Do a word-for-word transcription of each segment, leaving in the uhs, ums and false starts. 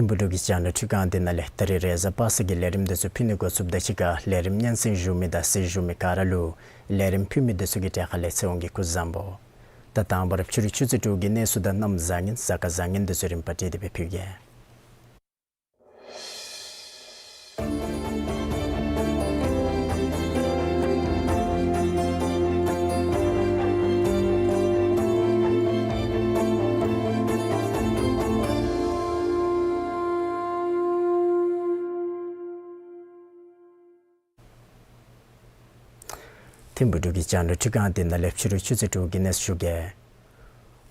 ཐིམ་ཕུག་འབྲུག་གི་རྒྱང་བསྒྲགས་ཁྲི་ཁང་འདི་ནང་ལས་ད་རིས་རེས་གཟའ་པ་སངས་ཀྱི་ལས་རིམ་འདི་ཚུ་ཕུལ་ནི་འགོ་བཙུགསཔ་ད་གཅིག་ཁར་ལས་རིམ་སྙན་སེང་ཞུ་མི་དང་གཟིགས་ཞུ་མི་ག་ར་ལུ་ལས་རིམ་ཕུལ་མི་འདི་ཚུ་གི་གྲས་ཁ་ལས་ཚེ་དབང་གིས་སྐུ་གཟུགས་བཟང་པོ། ད་དང་པ་ར་ཕྱི་རུ་ཆུ་ཚོད་དྲུག་གི་གནས་ཚུལ་དང་གནམ་བཟང་ངན་གཟའ་སྐར་བཟང་ངན་འདི་ཚུ་རིམ་པ་བསྒྲིགས་ཏེ་སྦེ་ཕུལ་གེ། ཐིམ་ཕུག་འབྲུག་གི་རྒྱང་བསྒྲགས་ཁྲི་ཁང་འདི་ནང་ལས་ཕྱི་རུ་ཆུ་ཚོད་དྲུག་གི་གནས་ཚུལ་ཞུ་གེ།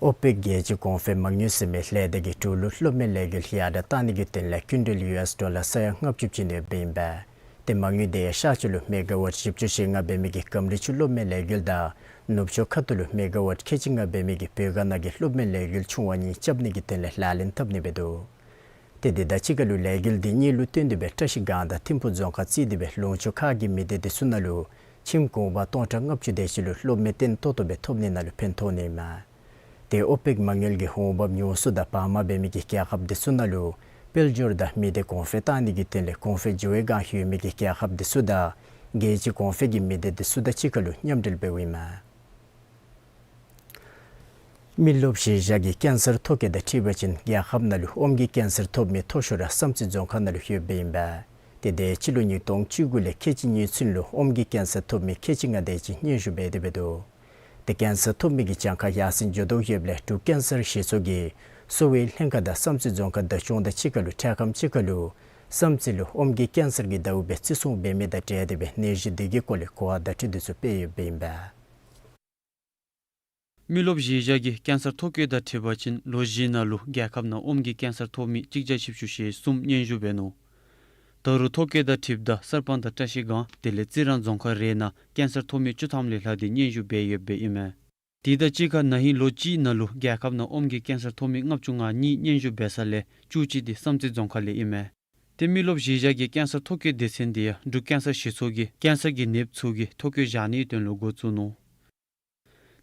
ཨོ་པེཀ་རྒྱལ་སྤྱི་གོང་འཕེལ་མ་དངུལ་ཟེར་མི་ལས་སྡེ་གིས་འབྲུག་ལུ་གློག་མེ་ལས་འགུལ་ཡར་དྲགས་གཏང་ནི་གི་དོན་ལས་སྐྱིན་འགྲུལ་ཡུ་ཨེསི་ཌོ་ལར་ས་ཡ་ལྔ་བཅུ་བྱིན་ཡོདཔ་ཨིན་པས། ཏེ་མ་དངུལ་དེ་ཡང་ཤར་ཕྱོགས་ལུ་མེ་ག་ཝཊ་བཞི་བཅུ་ཞེ་ལྔ་འབད་མི་གི་སྒམ་རི་ཆུ་གློག་མེ་ལས་འགུལ་དང་ནུབ་ཕྱོགས་ཁ་ཐུག་ལུ་མེ་ག་ཝཊ་ཁལ་གཅིག་ལྔ་འབད་མི་གི་བོད་ཁ་ནང་གི་གློག་མེ་ལས་འགུལ་ཆུང་བ་གཉིས་རྐྱབ་ནི་གི་དོན་ལས་ལག་ལེན་འཐབ་ནི་འབད་དོ། ཏེ་དེ་དང་གཅིག་ཁར་ལུ་ལས་འགུལ་འདི་གཉིས་ལུ་བརྟེན་ཏེ་སྦེ་བཀྲ་ཤིས་སྒང་དང་ཐིམ་ཕུག་རྫོང་ཁག་རྩིས་ཏེ་སྦེ་ལུང་ཕྱོགས་ཁག་གི་མི་སྡེ་འདི་ཚུ་ནང་ལུ་ཁྱིམ་གུང་པ་སྟོང་ཕྲག་ལྔ་བཅུ་དེ་ཅིག་ལུ་གློག་མེ་བརྟན་ཏོག་ཏོ་སྦེ་ཐོབ་ནི་ནང་ལུ་ཕན་ཐོགས་ནི་ཨིན་མས། ཏེ་ཨོ་པེཀ་མ་དངུལ་གྱི་འོང་འབབ་ཉུང་སུ་དང་བར་མ་འབད་མི་གི་རྒྱལ་ཁབ་འདི་ཚུ་ནང་ལུ་དཔལ་འབྱོར་དང་མི་སྡེ་གོང་འཕེལ་གཏང་ནི་གི་དོན་ལས་གོང་འཕེལ་འགྱོ་བའི་སྒང་ཡོད་མི་གི་རྒྱལ་ཁབ་འདི་ཚུ་དང་རྒྱལ་སྤྱི་གོང་འཕེལ་གྱི་མི་སྡེ་འདི་ཚུ་དང་གཅིག་ཁར་ལུ་མཉམ་འབྲེལ་འབདཝ་ཨིན་མས། མི་རློབས་གཞིས་ཆགས་ཀྱི་ཀེན་སར་ཐོ་བཀོད་དང་འཁྲིལ་བ་ཅིན་རྒྱལ་ཁབ་ནང་ལུ་ཨོམ་གྱི་ཀེན་སར་ཐོབ་མི་མཐོ་ཤོས་ར་བསམ་རྩེ་རྫོང་ཁག་ནང་ལུ་ཡོདཔ་ཨིན་པས། ཏེ་དེ་སྤྱི་ལོ་ཉིས་སྟོང་བཅུ་དགུ་ལས་ཁལ་གཅིག་གཉིས་ཚུན་ལུ་ཨོམ་གྱི་ཀེན་སར་ཐོབ་མི་ཁལ་གཅིག་ལྔ་དེ་ཅིག་སྙན་ཞུ་འབད་དེ་འབད་དོ། ཏེ་ཀེན་སར་ཐོབ་མི་གི་གྱངས་ཁ་ཡར་སེང་འགྱོ་དོ་ཡོདཔ་ལས་འབྲུག་ཀེན་སར་གཞི་ཚོགས་ཀྱིས་གསོ་བའི་ལྷན་ཁག་དང་བསམ་རྩེ་རྫོང་ཁག་བདག་སྐྱོང་དང་གཅིག་ཁར་ལུ་འཕྲལ་ཁམས་ཅིག་ཁར་ལུ་བསམ་རྩེ་ལུ་ཨོམ་གྱི་ཀེན་སར་གྱི་ཟླཝ་སྦེ་བརྩི་སྲུང་འབད་མི་དང་འབྲེལ་ཏེ་སྦེ་ནད་གཞི་འདི་གི་སྐོར་ལས་གོ་བ་བརྡ་སྤྲོད་འདི་ཚུ་སྤེལ་ཡོདཔ་ཨིན་པས། མི་རློབས་གཞིས་ཆགས་ཀྱི་ཀེན་སར་ཐོ་བཀོད་དང་འཁྲིལ་བ་ཅིན་ལོ་བཞིའི་ནང་ལུ་རྒྱལ་ཁབ་ནང་ཨོམ་གྱི་ཀེན་སར་ཐོབ་མི་གཅིག་བརྒྱ་བཞི་བཅུ་ཞེ་གསུམ་སྙན་ཞུ་འབད་ནུག། ད་རུང་ཐོ་བཀོད་དང་འཁྲིལཝ་ད་གསར་སྤང་དང་བཀྲ་ཤིས་སྒང་དེ་ལས་རྩི་རང་རྫོང་ཁག་རེ་ནང་ཀེན་སར་ཐོབ་མི་བཅུ་ཐམ་ལས་ལྷག་སྟེ་སྙན་ཞུ་འབད་ཡོདཔ་ཨིན་མས། དེ་དང་གཅིག་ཁར་ན་ཧིང་ལོ་གཅིག་ནང་ལུ་རྒྱལ་ཁབ་ནང་ཨོམ་གྱི་ཀེན་སར་ཐོབ་མི་ལྔ་བཅུ་ང་གཉིས་སྙན་ཞུ་འབད་ས་ལས་བཅུ་གཅིག་དེ་བསམ་རྩེ་རྫོང་ཁག་ལས་ཨིན་མས། ཏེ་མི་རློབས་གཞིས་ཆགས་ཀྱི་ཀེན་སར་ཐོ་བཀོད་སྡེ་ཚན་འདི་ཡང་འབྲུག་ཀེན་སར་གཞི་ཚོགས་ཀྱིས་ཀེན་སར་གྱི་ནདཔ་ཚུ་གི་ཐོ་བཀོད་བཞག་ནིའི་དོན་ལུ་འགོ་བཙུགས་ནུག།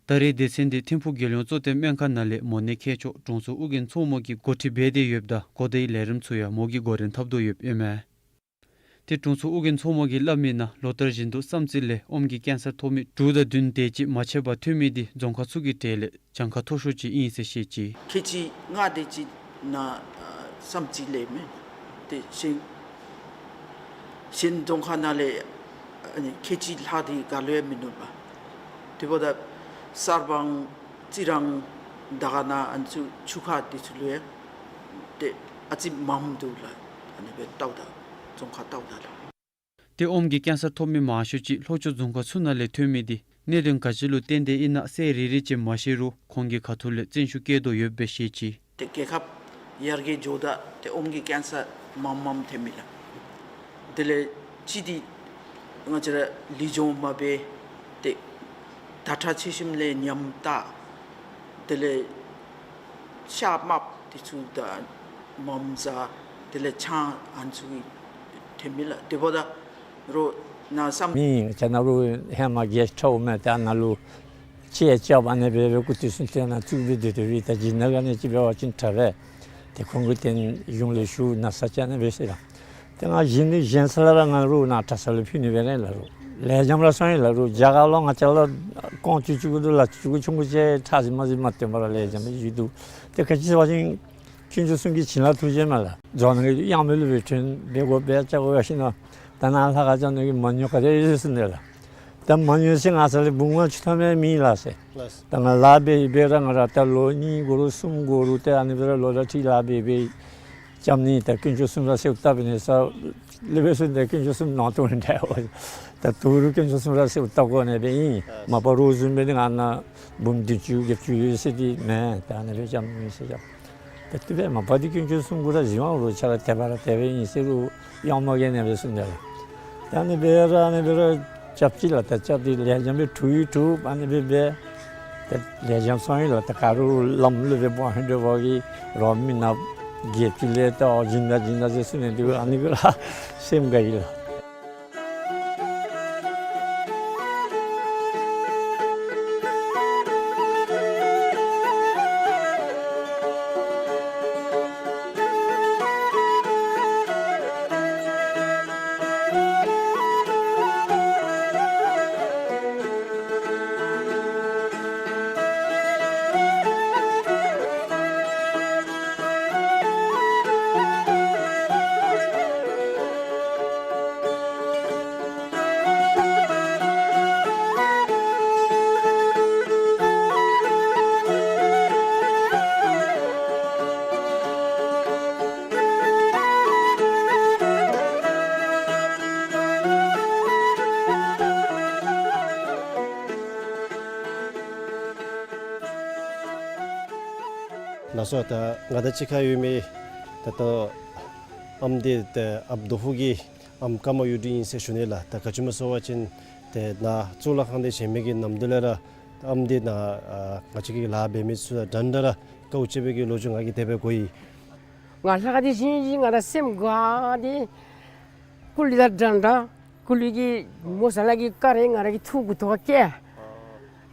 ད་རེས་སྡེ་ཚན་འདི་ཐིམ་ཕུག་རྒྱལ་ཡོངས་གཙོ་བསྟེན་སྨན་ཁང་ནང་ལས་མོ་ནད་མཁས་མཆོག་དྲུང་འཚོ་ཨྱོན་མཚོ་མོ་གིས་འགོ་ཁྲིད་འབད་དེ་ཡོདཔ་ད་གོ་བརྡའི་ལས་རིམ་ཚུ་ཡང་མོ་གིས་འགོ་འདྲེན་འཐབ་དོ་ཡོདཔ་ཨིན་མས། ཏེ་དྲུང་འཚོ་ཨྱོན་མཚོ་མོ་གིས་སླབ་མི་ནང་ལོ་ལྟར་བཞིན་དུ་བསམ་རྩེ་ལས་ཨོམ་གྱི་ཀེན་སར་ཐོབ་མི་དྲུག་དང་བདུན་དེ་ཅིག་མ་ཆད་པར་ཐོན་མི་འདི་རྫོང་ཁག་ཚུ་གི་གྲས་ལས་གྱངས་ཁ་མཐོ་ཤོས་ཅིག་ཨིན་ཟེར་བཤད་ཅི། ཁལ་གཅིག་ལྔ་དེ་ཅིག་ནཱ་བསམ་རྩེ་ལས་མས། ཏེ་གཞན་གཞན་རྫོང་ཁག་ནང་ལས་ཨ་ནི་ཁལ་གཅིག་ལྷག་སྟེ་ག་ལུ་ཡང་མིན་ནུག་པ། དེ་འབདཝ་ད་གསར་སྤང་རྩི་རང་དར་དཀར་ན་ཨ་ནི་ཚུ་ཆུ་ཁ་དེ་ཚུ་ལུ་ཡང་ཏེ་ཨ་ཙི་མངམ་འདུག་ལགས། ཨ་ནི་སྦེ་བལྟཝ་ད་རྫོང་ཁག་བལྟཝ་ད་ལགས། ཏེ་ཨོམ་གྱི་ཀེན་སར་ཐོབ་མི་མང་ཤོས་ཅིག་ལྷོ་ཕྱོགས་རྫོང་ཁག་ཚུ་ནང་ལས་ཐོན་མི་འདི་གནད་དོན་ག་ཅི་ལུ་བརྟེན་ཏེ་ཨིན་ན་གསལ་རི་རི་ཅིག་མ་ཤེས་རུང་ཁོང་གི་ཁ་ཐུག་ལས་བརྩོན་ཤུགས་བསྐྱེད་དོ་ཡོདཔ་སྦེ་བཤད་ཅི། ཏེ་རྒྱལ་ཁབ་ཡར་རྒྱས་འགྱོཝ་ད་ཏེ་ཨོམ་གྱི་ཀེན་སར་མངམ་མངམ་ཐོན་མི་ལགས། དེ་ལས་གཅིག་འདི་ང་བཅས་ར་ལུས་སྦྱོང་མ་འབད། ཏེ་ཟླ་ཁྲག་ཕྱེད་ཤུལ་ལས་ཉམས་བཏགས། དེ་ལས་ཤ་དམརཔོ་དེ་ཚུ་དང་མངམ་བཟའ། དེ་ལས་ཆང་ཨ་ནི་ཚུ་གིས་ཐོན་མི་ལགས། དེ་འབདཝ་ད་རོགས་ནཱ་བསམ་མི་ང་བཅས་ནཱ་ལུ་ཧེ་མ་རྒྱལ་ཁྲའུ་མས། ཏེ་ཨ་ནཱ་ལུ་ཅིག་ཡང་རྐྱབ་ཨ་ནི་སྦེ་སྦེ་སྐུ་དུས་སུ་ཏེ་ནཱ་བཙུགས་སྦེ་སྡོད་སྡོད་པའི་ད་ཅི་ནཱ་ག་ནི་ཅིག་འབད་བ་ཅིན་དྲག་པས། ཏེ་ཁོང་གིས་ཏེ་གཞུང་ལས་ཞུ་ནཱ་ས་ཅིག་ཨ་ནི་སྦེ་ཟེར་ལགས། ཏེ་ང་གཞན་ནི་གཞན་ས་ལས་ར་ང་རོགས་ནཱ་གྲྭ་ས་ལུ་ཕུལ་ནི་སྦེ་ར་ལགས་རོགས། ལེགས་ཤོམ་ར་སོང་ཡི་ལགས། རུང་རྒྱ་གར་ལུ་ང་བཅས་ལུ་རྐང་བཅུ་བཅུ་གུ་འདུག་ལགས། བཅུ་གུ་ཆུང་ཀུ་ཅིག་ཁྲག་ཟེར་མ་ཟེར་མ་སྟོན་པར་ར་ལེགས་ཤོམ་སྦེ་བཞུགས་འདུག། ཏེ་ག་ཅི་ཟེར་བ་ཅིན་དཀོན་མཆོག་གསུམ་གྱི་བྱིན་རླབས་ཐུགས་རྗེ་མས་ལགས། རྫོང་ནང་གི་གཡང་མོ་ལུ་སྦེ་ཐོན་སྦེ་དགོ་སྦེ་བཅར་དགོ་ཡར་སོང་ནུག། ད་ནཱ་ལྷ་ཁང་བཅར་ནི་གི་མ་ཉོ་ག་དེ་ཡོད་ཟེར་ནུག་ལགས། ད་མ་ཉོ་ཟེར་ང་ས་ལས་བུམོ་ཆུང་ཐ་མ་མེད་ལགས་ཟེར། ལགས། ད་ང་ལཱ་འབད་འབད་ར་ང་ར་ད་ལོ་གཉིས་འགོར་རུང་གསུམ་འགོར་རུང་ཏེ་ཨ་ནི་སྦེ་ར་ལོ་ཟླ་ཁྲིག་ལཱ་འབད་འབད་རྐྱབ་ནི། ད་དཀོན་མཆོག་གསུམ་ར་གསོལཝ་བཏབ་ནི་ས་ལས་འབད་ཟེར། ད་དཀོན་མཆོག་གསུམ་ནང་དོག་ནི་འདྲ་འོ། ད་དོ་རུང་དཀོན་མཆོག་གསུམ་ར་གསོལཝ་བཏབ་དགོ་ནི་སྦེ་ཨིན། མ་པ་རོགས་བཟུམ་སྦེ་ནི་ང་ནཱ་བུམོ་བདུན་ཅུ་བརྒྱད་ཅུ་ཡོད་ཟེར་འདི་མེན། ད་ཨ་ནི་སྦེ་རྐྱབ་ནི་ཟེར་རྐྱབ། ད་དེ་སྦེ་མ་པ་འདི་དཀོན་མཆོག་གསུམ་གུ་ར་གཞི་དབང་ལུ་ཆ་ར་དེ་སྦེ་ར་དེ་སྦེ་ཨིན་ཟེར་རུང་གཡང་མོ་གིས་ཨ་ནི་སྦེ་གསུངས་ནུག་ལགས། ད་ཨ་ནི་སྦེ་ར་ཨ་ནི་སྦེ་ར་རྐྱབ་ཅི་ལགས། ད་རྐྱབ་སྟེ་ལེགས་ཤོམ་སྦེ་གྲུབ་ཡང་གྲུབ། ཨ་ནི་སྦེ་འབད་ད་ལེགས་ཤོམ་སོང་ཡི་ལགས། ད་ག་རུང་ལམ་ལུ་སྦེ་འབད་ཧིང་འདོད་པ་གིས་རོགས་མི་ནག་བརྒྱད་ཅུ་ལས་ད་ཨོ་བྱིན་ད་བྱིན་ད་ཟེར་གསུངས་ནི་འདི་ཨ་ནི་གུ་ར་སེམས་དགའ་ཡི་ལགས། ལགས་སོ། ད་ང་དང་གཅིག་ཁར་ཡོད་མི་ད་ལྟོ་ཨམ་འདི་ད་ཨཔ་རྡོ་ཕུག་གི་ཨམ་ཀརྨ་གཡུ་སྒྲོན་ཨིན་ཟེར་ཞུ་ནི་ལགས། ད་ག་ཅི་སྨོ་ཟེར་བ་ཅིན་ཏེ་ནཱ་གཙུག་ལག་ཁང་འདི་བཞེངས་མི་གི་ནམ་དུས་ལས་ར་ཨམ་འདི་ནཱ་ཨ་ང་བཅས་ཀྱི་ལཱ་འབད་མི་ཚུ་དང་འདྲན་འདྲ་ར་དཀའཝ་སྤྱད་པའི་གི་ལོ་རྒྱུས་ང་གིས་དེ་སྦེ་གོ་ཡི། ང་ལྷ་ཁང་འདི་བཞེངས་བཞེངས་ང་ར་སེམས་དགའ་སྟེ་ཀུ་ལི་དང་འདྲན་འདྲ་ཀུ་ལི་གི་མོ་ས་ལ་གི་ཀ་རེ་ང་ར་གི་ཐུགས་ཀྱི་ཐོག་ཁར་བཀལ།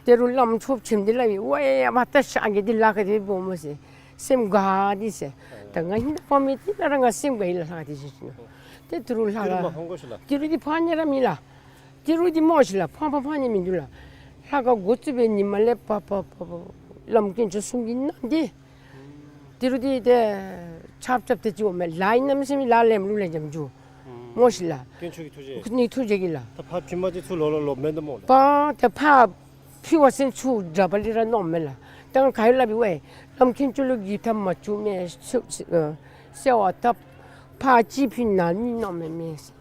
དེ་རུང་བླམ་ཆོསཔ་ཁྱིམ་འདི་ལས་ཝའེ་ཨ་མ་ད་ཤ་གི་འདི་ལཱ་ག་དེ་སྦེ་འབདཝ་སྨོ་ཟེར་སེམས་དགའ་སྟེ་ཟེར། ད་ང་ཧིང་ད་ཕ་མེད་དེ་ན་ར་ང་སེམས་དགའ་ཡི་ལགས། ལྷ་ཁང་འདི་བཞེངས་བཞེངས་ན། ཏེ་དེ་རུང་ལྷ་ཁང་དེ་རུང་མ་ཕམ་གོ་ཤིག་ལགས། དེ་རུང་འདི་ཕམ་ནི་ར་མེད་ལགས། དེ་རུང་འདི་སྨོ་ཤིག་ལགས། ཕམ་ཕམ་ཕམ་ནི་མིན་འདུག་ལགས། ལྷ་ཁང་འགོ་བཙུགས་པའི་ཉིནམ་ལས་ཕར་ཕར་ཕར་ཕར་བླམ་དཀོན་མཆོག་གསུམ་གྱི་སྣང་འདི་དེ་རུང་འདི་ཏེ་ཆབ་ཆབ་ཏེ་ཅིག་འོང་མས། ལཱ་ཨིན་ན་མི་ཟེར་མི་ལཱ་ལེགསམ་ལུ་ལེགསམ་འགྱོ་སྨོ་ཤིག་ལགས། དཀོན་མཆོག་གི་ཐུགས་རྗེ། ནི་ཐུགས་རྗེ་གིས་ལགས། ད་ཕར་ཕྱིན་མ་ཚད་ཚུར་ལོག་ལོག་ལོག་མེན་ད་སྨོ་ལགས། པ་ཏེ་ཕར་ཕྱི་བ་ཟེར་ཚུར་དགྲ་པ་ལས་ར་ནོར་མས་ལགས། ད་ང་ག་ཡོད་སླབ་པའི་ཝའེ་བླམ་དཀོན་མཆོག་ལུ་གི་ཐབས་མ་བྱུང་མས། གསོལ་བ་བཏབ། ཕར་ཅིག་ཕུལ་ན་ནི་ནོར་མས་མས།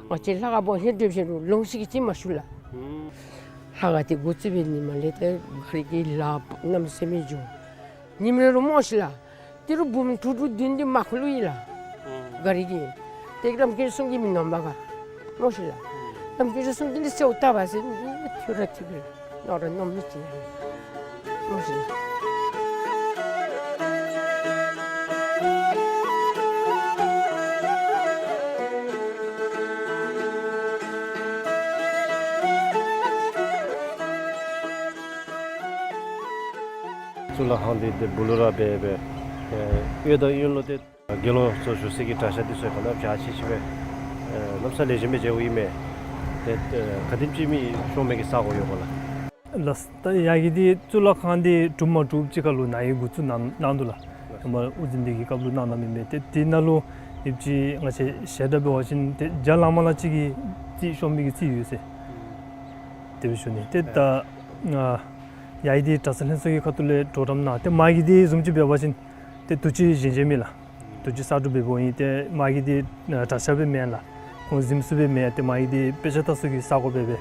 ང་བཅས་ལྷ་ཁང་འབད་ཧེ་སྡོད་ཞིནམ་ལུ་ལོང་ཤིག་གི་ཅིག་མ་ཞུ་ལགས། ལྷ་ཁང་འདི་འགོ་བཙུགས་པའི་ཉིནམ་ལས་ཏེ་ག་ར་གི་ལཱ་གནམ་མེད་ས་མེད་འགྱོ། ཉིནམ་རེ་རུང་སྨོ་ཤིག་ལགས། དེ་རུང་འབུམ་དྲུག་དྲུག་བདུན་བདུན་མ་ཁུག་ལུ་ཡི་ལགས། ག་ར་གིས་ཏེ་བླམ་དཀོན་མཆོག་གསུམ་གྱིས་མི་ནོར་བ་ག་སྨོ་ཤིག་ལགས། བླམ་དཀོན་མཆོག་གསུམ་གྱིས་ནི་གསོལཝ་བཏབ་པ་ཟེར་ནི་ཐུགས་ར་ཐུགས་ཀྱི་ནོར་ར་ནོར་མི་ཅིག་ལགས། སྨོ་ཤིག་ལགས། གཙུག་ལག་ཁང་འདི་ཏེ་སྦུག་ལུ་ར་སྦེ་སྦེ་ཨེ་གཡས་དང་གཡོན་ལུ་ཏེ་དགེ་སློང་ཚུ་བཞུགས་སའི་གི་གྲྭ་ཤག་འདི་ཚུ་ག་ནི་བ་ཅིག་ཅིག་སྦེ་ཨེ་གནམ་ས་ལེགས་ཤོམ་སྦེ་མཇལཝ་ཨིན་མས། ཏེ་ཨེ་ག་དེམ་ཅིག་མི་ཤོང་མི་གི་ས་གོ་ཡོད་ག་ལགས། ལགས། ད་ཡ་གི་འདི་གཙུག་ལག་ཁང་འདི་གྲུབ་མ་གྲུབ་ཅིག་ཁར་ལུ་ནཱ་གིས་འགོ་བཙུགས་གནང་གནང་འདུག་ལགས། ཧེ་མ་དབུ་འཛིན་འདི་གི་སྐབས་ལུ་གནང་གནངམ་ཨིན་མས། ཏེ་དེ་ནང་ལུ་ཡོདཔ་ཅིག་ང་བཅས་ཞལ་གྲངས་འབད་བ་ཅིན་ཏེ་བརྒྱ་ལང་མ་ལང་ཅིག་གི་རྩིས་ཤོང་མི་གི་རྩིས་ཡོད་ཟེར་དེ་སྦེ་ཞུ་ནི། ཏེ་ད་ང་ཡ་གི་འདི་གྲྭ་ཚང་ལྷན་ཚོགས་ཀྱི་ཁ་ཐུག་ལས་གྲོགས་རམ་གནང་། ཏེ་མ་གི་འདི་བཟུམ་ཅིག་འབད་བ་ཅིན་ཏེ་དུས་ཅི་བཞེངས་བཞེངསམ་ཨིན་ལགས། དུས་ཅི་གསར་སྒྲུབ་འབད་འབདཝ་ཨིན། ཏེ་མ་གི་འདི་ཨ་གྲྭ་ཤག་སྦེ་མེན་ལགས། ཁོང་གཟིམ་སུ་སྦེ་མེན། ཏེ་མ་གི་འདི་དཔེ་ཆ་ལྟ་ས་གི་ས་གོ་སྦེ་སྦེ།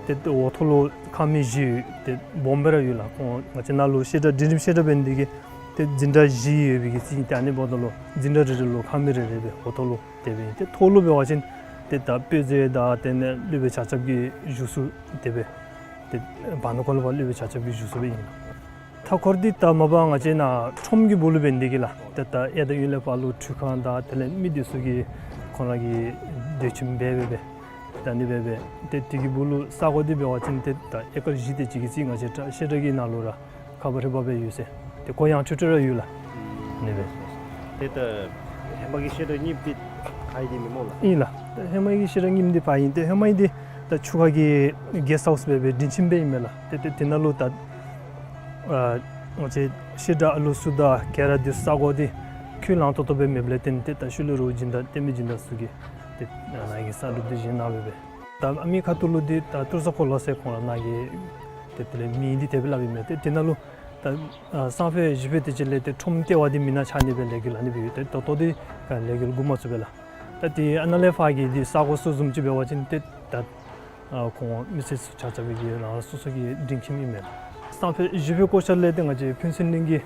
ཏེ་འོག་ཐོག་ལུ་ཁང་མིག་བཞི་ཡོད། ཏེ་སྦོམ་སྦེ་ར་ཡོད་ལགས། ཁོང་ང་བཅས་ནཱ་ལུ་བཤད་གྲྭ་འབྲིང་རིམ་བཤད་གྲྭ་འབད་ནི་དེ་གིས་ཏེ་འཛིན་གྲྭ་བཞི་ཡོད་པའི་གི་རྩིས་ཨིན། ཏེ་ཨ་ནི་འབདཝ་ད་ལུ་འཛིན་གྲྭ་རེ་རེ་ལུ་ཁང་མིག་རེ་རེ་སྦེ་འོག་ཐོག་ལུ་དེ་སྦེ་ཨིན། ཏེ་མཐོ་ལུ་འབད་བ་ཅིན་ཏེ་ད་དཔེ་མཛོད་དང་དེ་ལས་སློབ་དཔོན་ཆ་ཁྱབ་ཀྱི་བཞུགས་ས་དེ་སྦེ་ཏེ་བར་ན་ཁོ་ལུ་འབད་སློབ་དཔོན་ཆ་ཁྱབ་ཀྱི་བཞུགས་ས་སྦེ་ཨིན། མཐའ་འཁོར་འདི་ད་མ་པ་ང་བཅས་ནཱ་ཁྲོམ་གྱི་སྦུག་ལུ་འབད་ནི་དེ་གིས་ལགས། ཏེ་ད་གཡས་དང་གཡོན་ལས་ཕར་ལུ་ཁྲུས་ཁང་དང་དེ་ལས་མི་སྡོད་ས་གི་ཁོང་ར་གི་སྡོད་ཁྱིམ་སྦེ་སྦེ་སྦེ་ད་ཨ་ནི་སྦེ་སྦེ་ཏེ་དེ་གི་སྦུག་ལུ་ས་གོ་འདི་འབད་བ་ཅིན་ཏེ་ད་ཨེ་ཀར་བཞི་དེ་ཅིག་གི་རྩིས་ང་བཅས་བཤད་གྲྭ་གི་ནང་ལུ་ར་ཁ་བ་རི་བ་སྦེ་ཡོད་ཟེར། ཏེ་གོ་ཡངས་ཁྲོ་ཁྲོ་ར་ཡོད་ལགས། ཨ་ནི་སྦེ། ཏེ་ད་ཧེ་མ་གི་བཤད་གྲྭ་རྙིངམ་འདི་ཕར་ཨིན་ཏེ་མེན་སྨོ་ལགས། ཨིན་ལགས། ད་ཧེ་མ་གི་བཤད་གྲྭ་རྙིངམ་འདི་ཕར་ཨིན། ཏེ་ཧེ་མ་གི་འདི་ད་ ཆུ་ཁ་གི་གེསཊ་ཧའུསི་སྦེ་སྦེ་སྒྲིང་ཁྱིམ་སྦེ་ཨིན་མས་ལགས། ཏེ་ཏེ་དེ་ནང་ལུ་ད་ཨ་ང་བཅས་བཤད་གྲྭ་ཨ་ལུ་ཚུ་དང་ག་ར་འདི་ས་གོ་འདི་ཁུག་ལང་ཏོག་ཏོ་སྦེ་མེདཔ་ལས་བརྟེན་ཏེ་ད་ཤུལ་ལས་རོགས་བྱིན་ད་བསྟན་པའི་སྦྱིན་བདག་ཚུ་གིས་ཏེ་ནཱ་གི་ས་ལུ་འདི་བཞེངས་གནང་སྦེ་སྦེ། ད་ཨ་མི་ཁ་ཐུག་ལུ་འདི་ད་ཏུར་ས་གོ་ལ་ཟེར་ཁོང་ར་ནཱ་གི་ཏེ་དེ་ལས་མིང་འདི་དེ་སྦེ་སླབ་ཨིན་མས། ཏེ་དེ་ནང་ལུ་ད་ཨ་སང་ཕོད་གཞེས་ཕོད་དེ་ཅིག་ལས་ཏེ་ཁྲོམ་ལྟེ་བ་འདི་མེན་ན་ཆགས་ནི་སྦེ་ལས་འགུལ་ཨ་ནི་སྦེ་ཡོད། ཏེ་ད་ལྟོ་འདི་ག་ལས་འགུལ་འགོ་མ་བཙུགས་པས་ལགས། ད་ཏེ་ཨ་ནཱ་ལས་ཕར་གྱི་འདི་ས་གོ་ཚུ་བཟུམ་ཅིག་འབད་བ་ཅིན་ཏེ་ད་ཨ་ཁོང་མི་སེར་ཚུ་ཆ་ཁྱབ་ཀྱི་རང་རང་སོ་སོ་གི་སྒྲིང་ཁྱིམ་ཨིན་མས་ལགས། སང་ཕོད་གཞེས་ཕོད་སྐོར་ཆ་ལས་ཏེ་ང་བཅས་ཕུན་ཚོགས་གླིང་གི་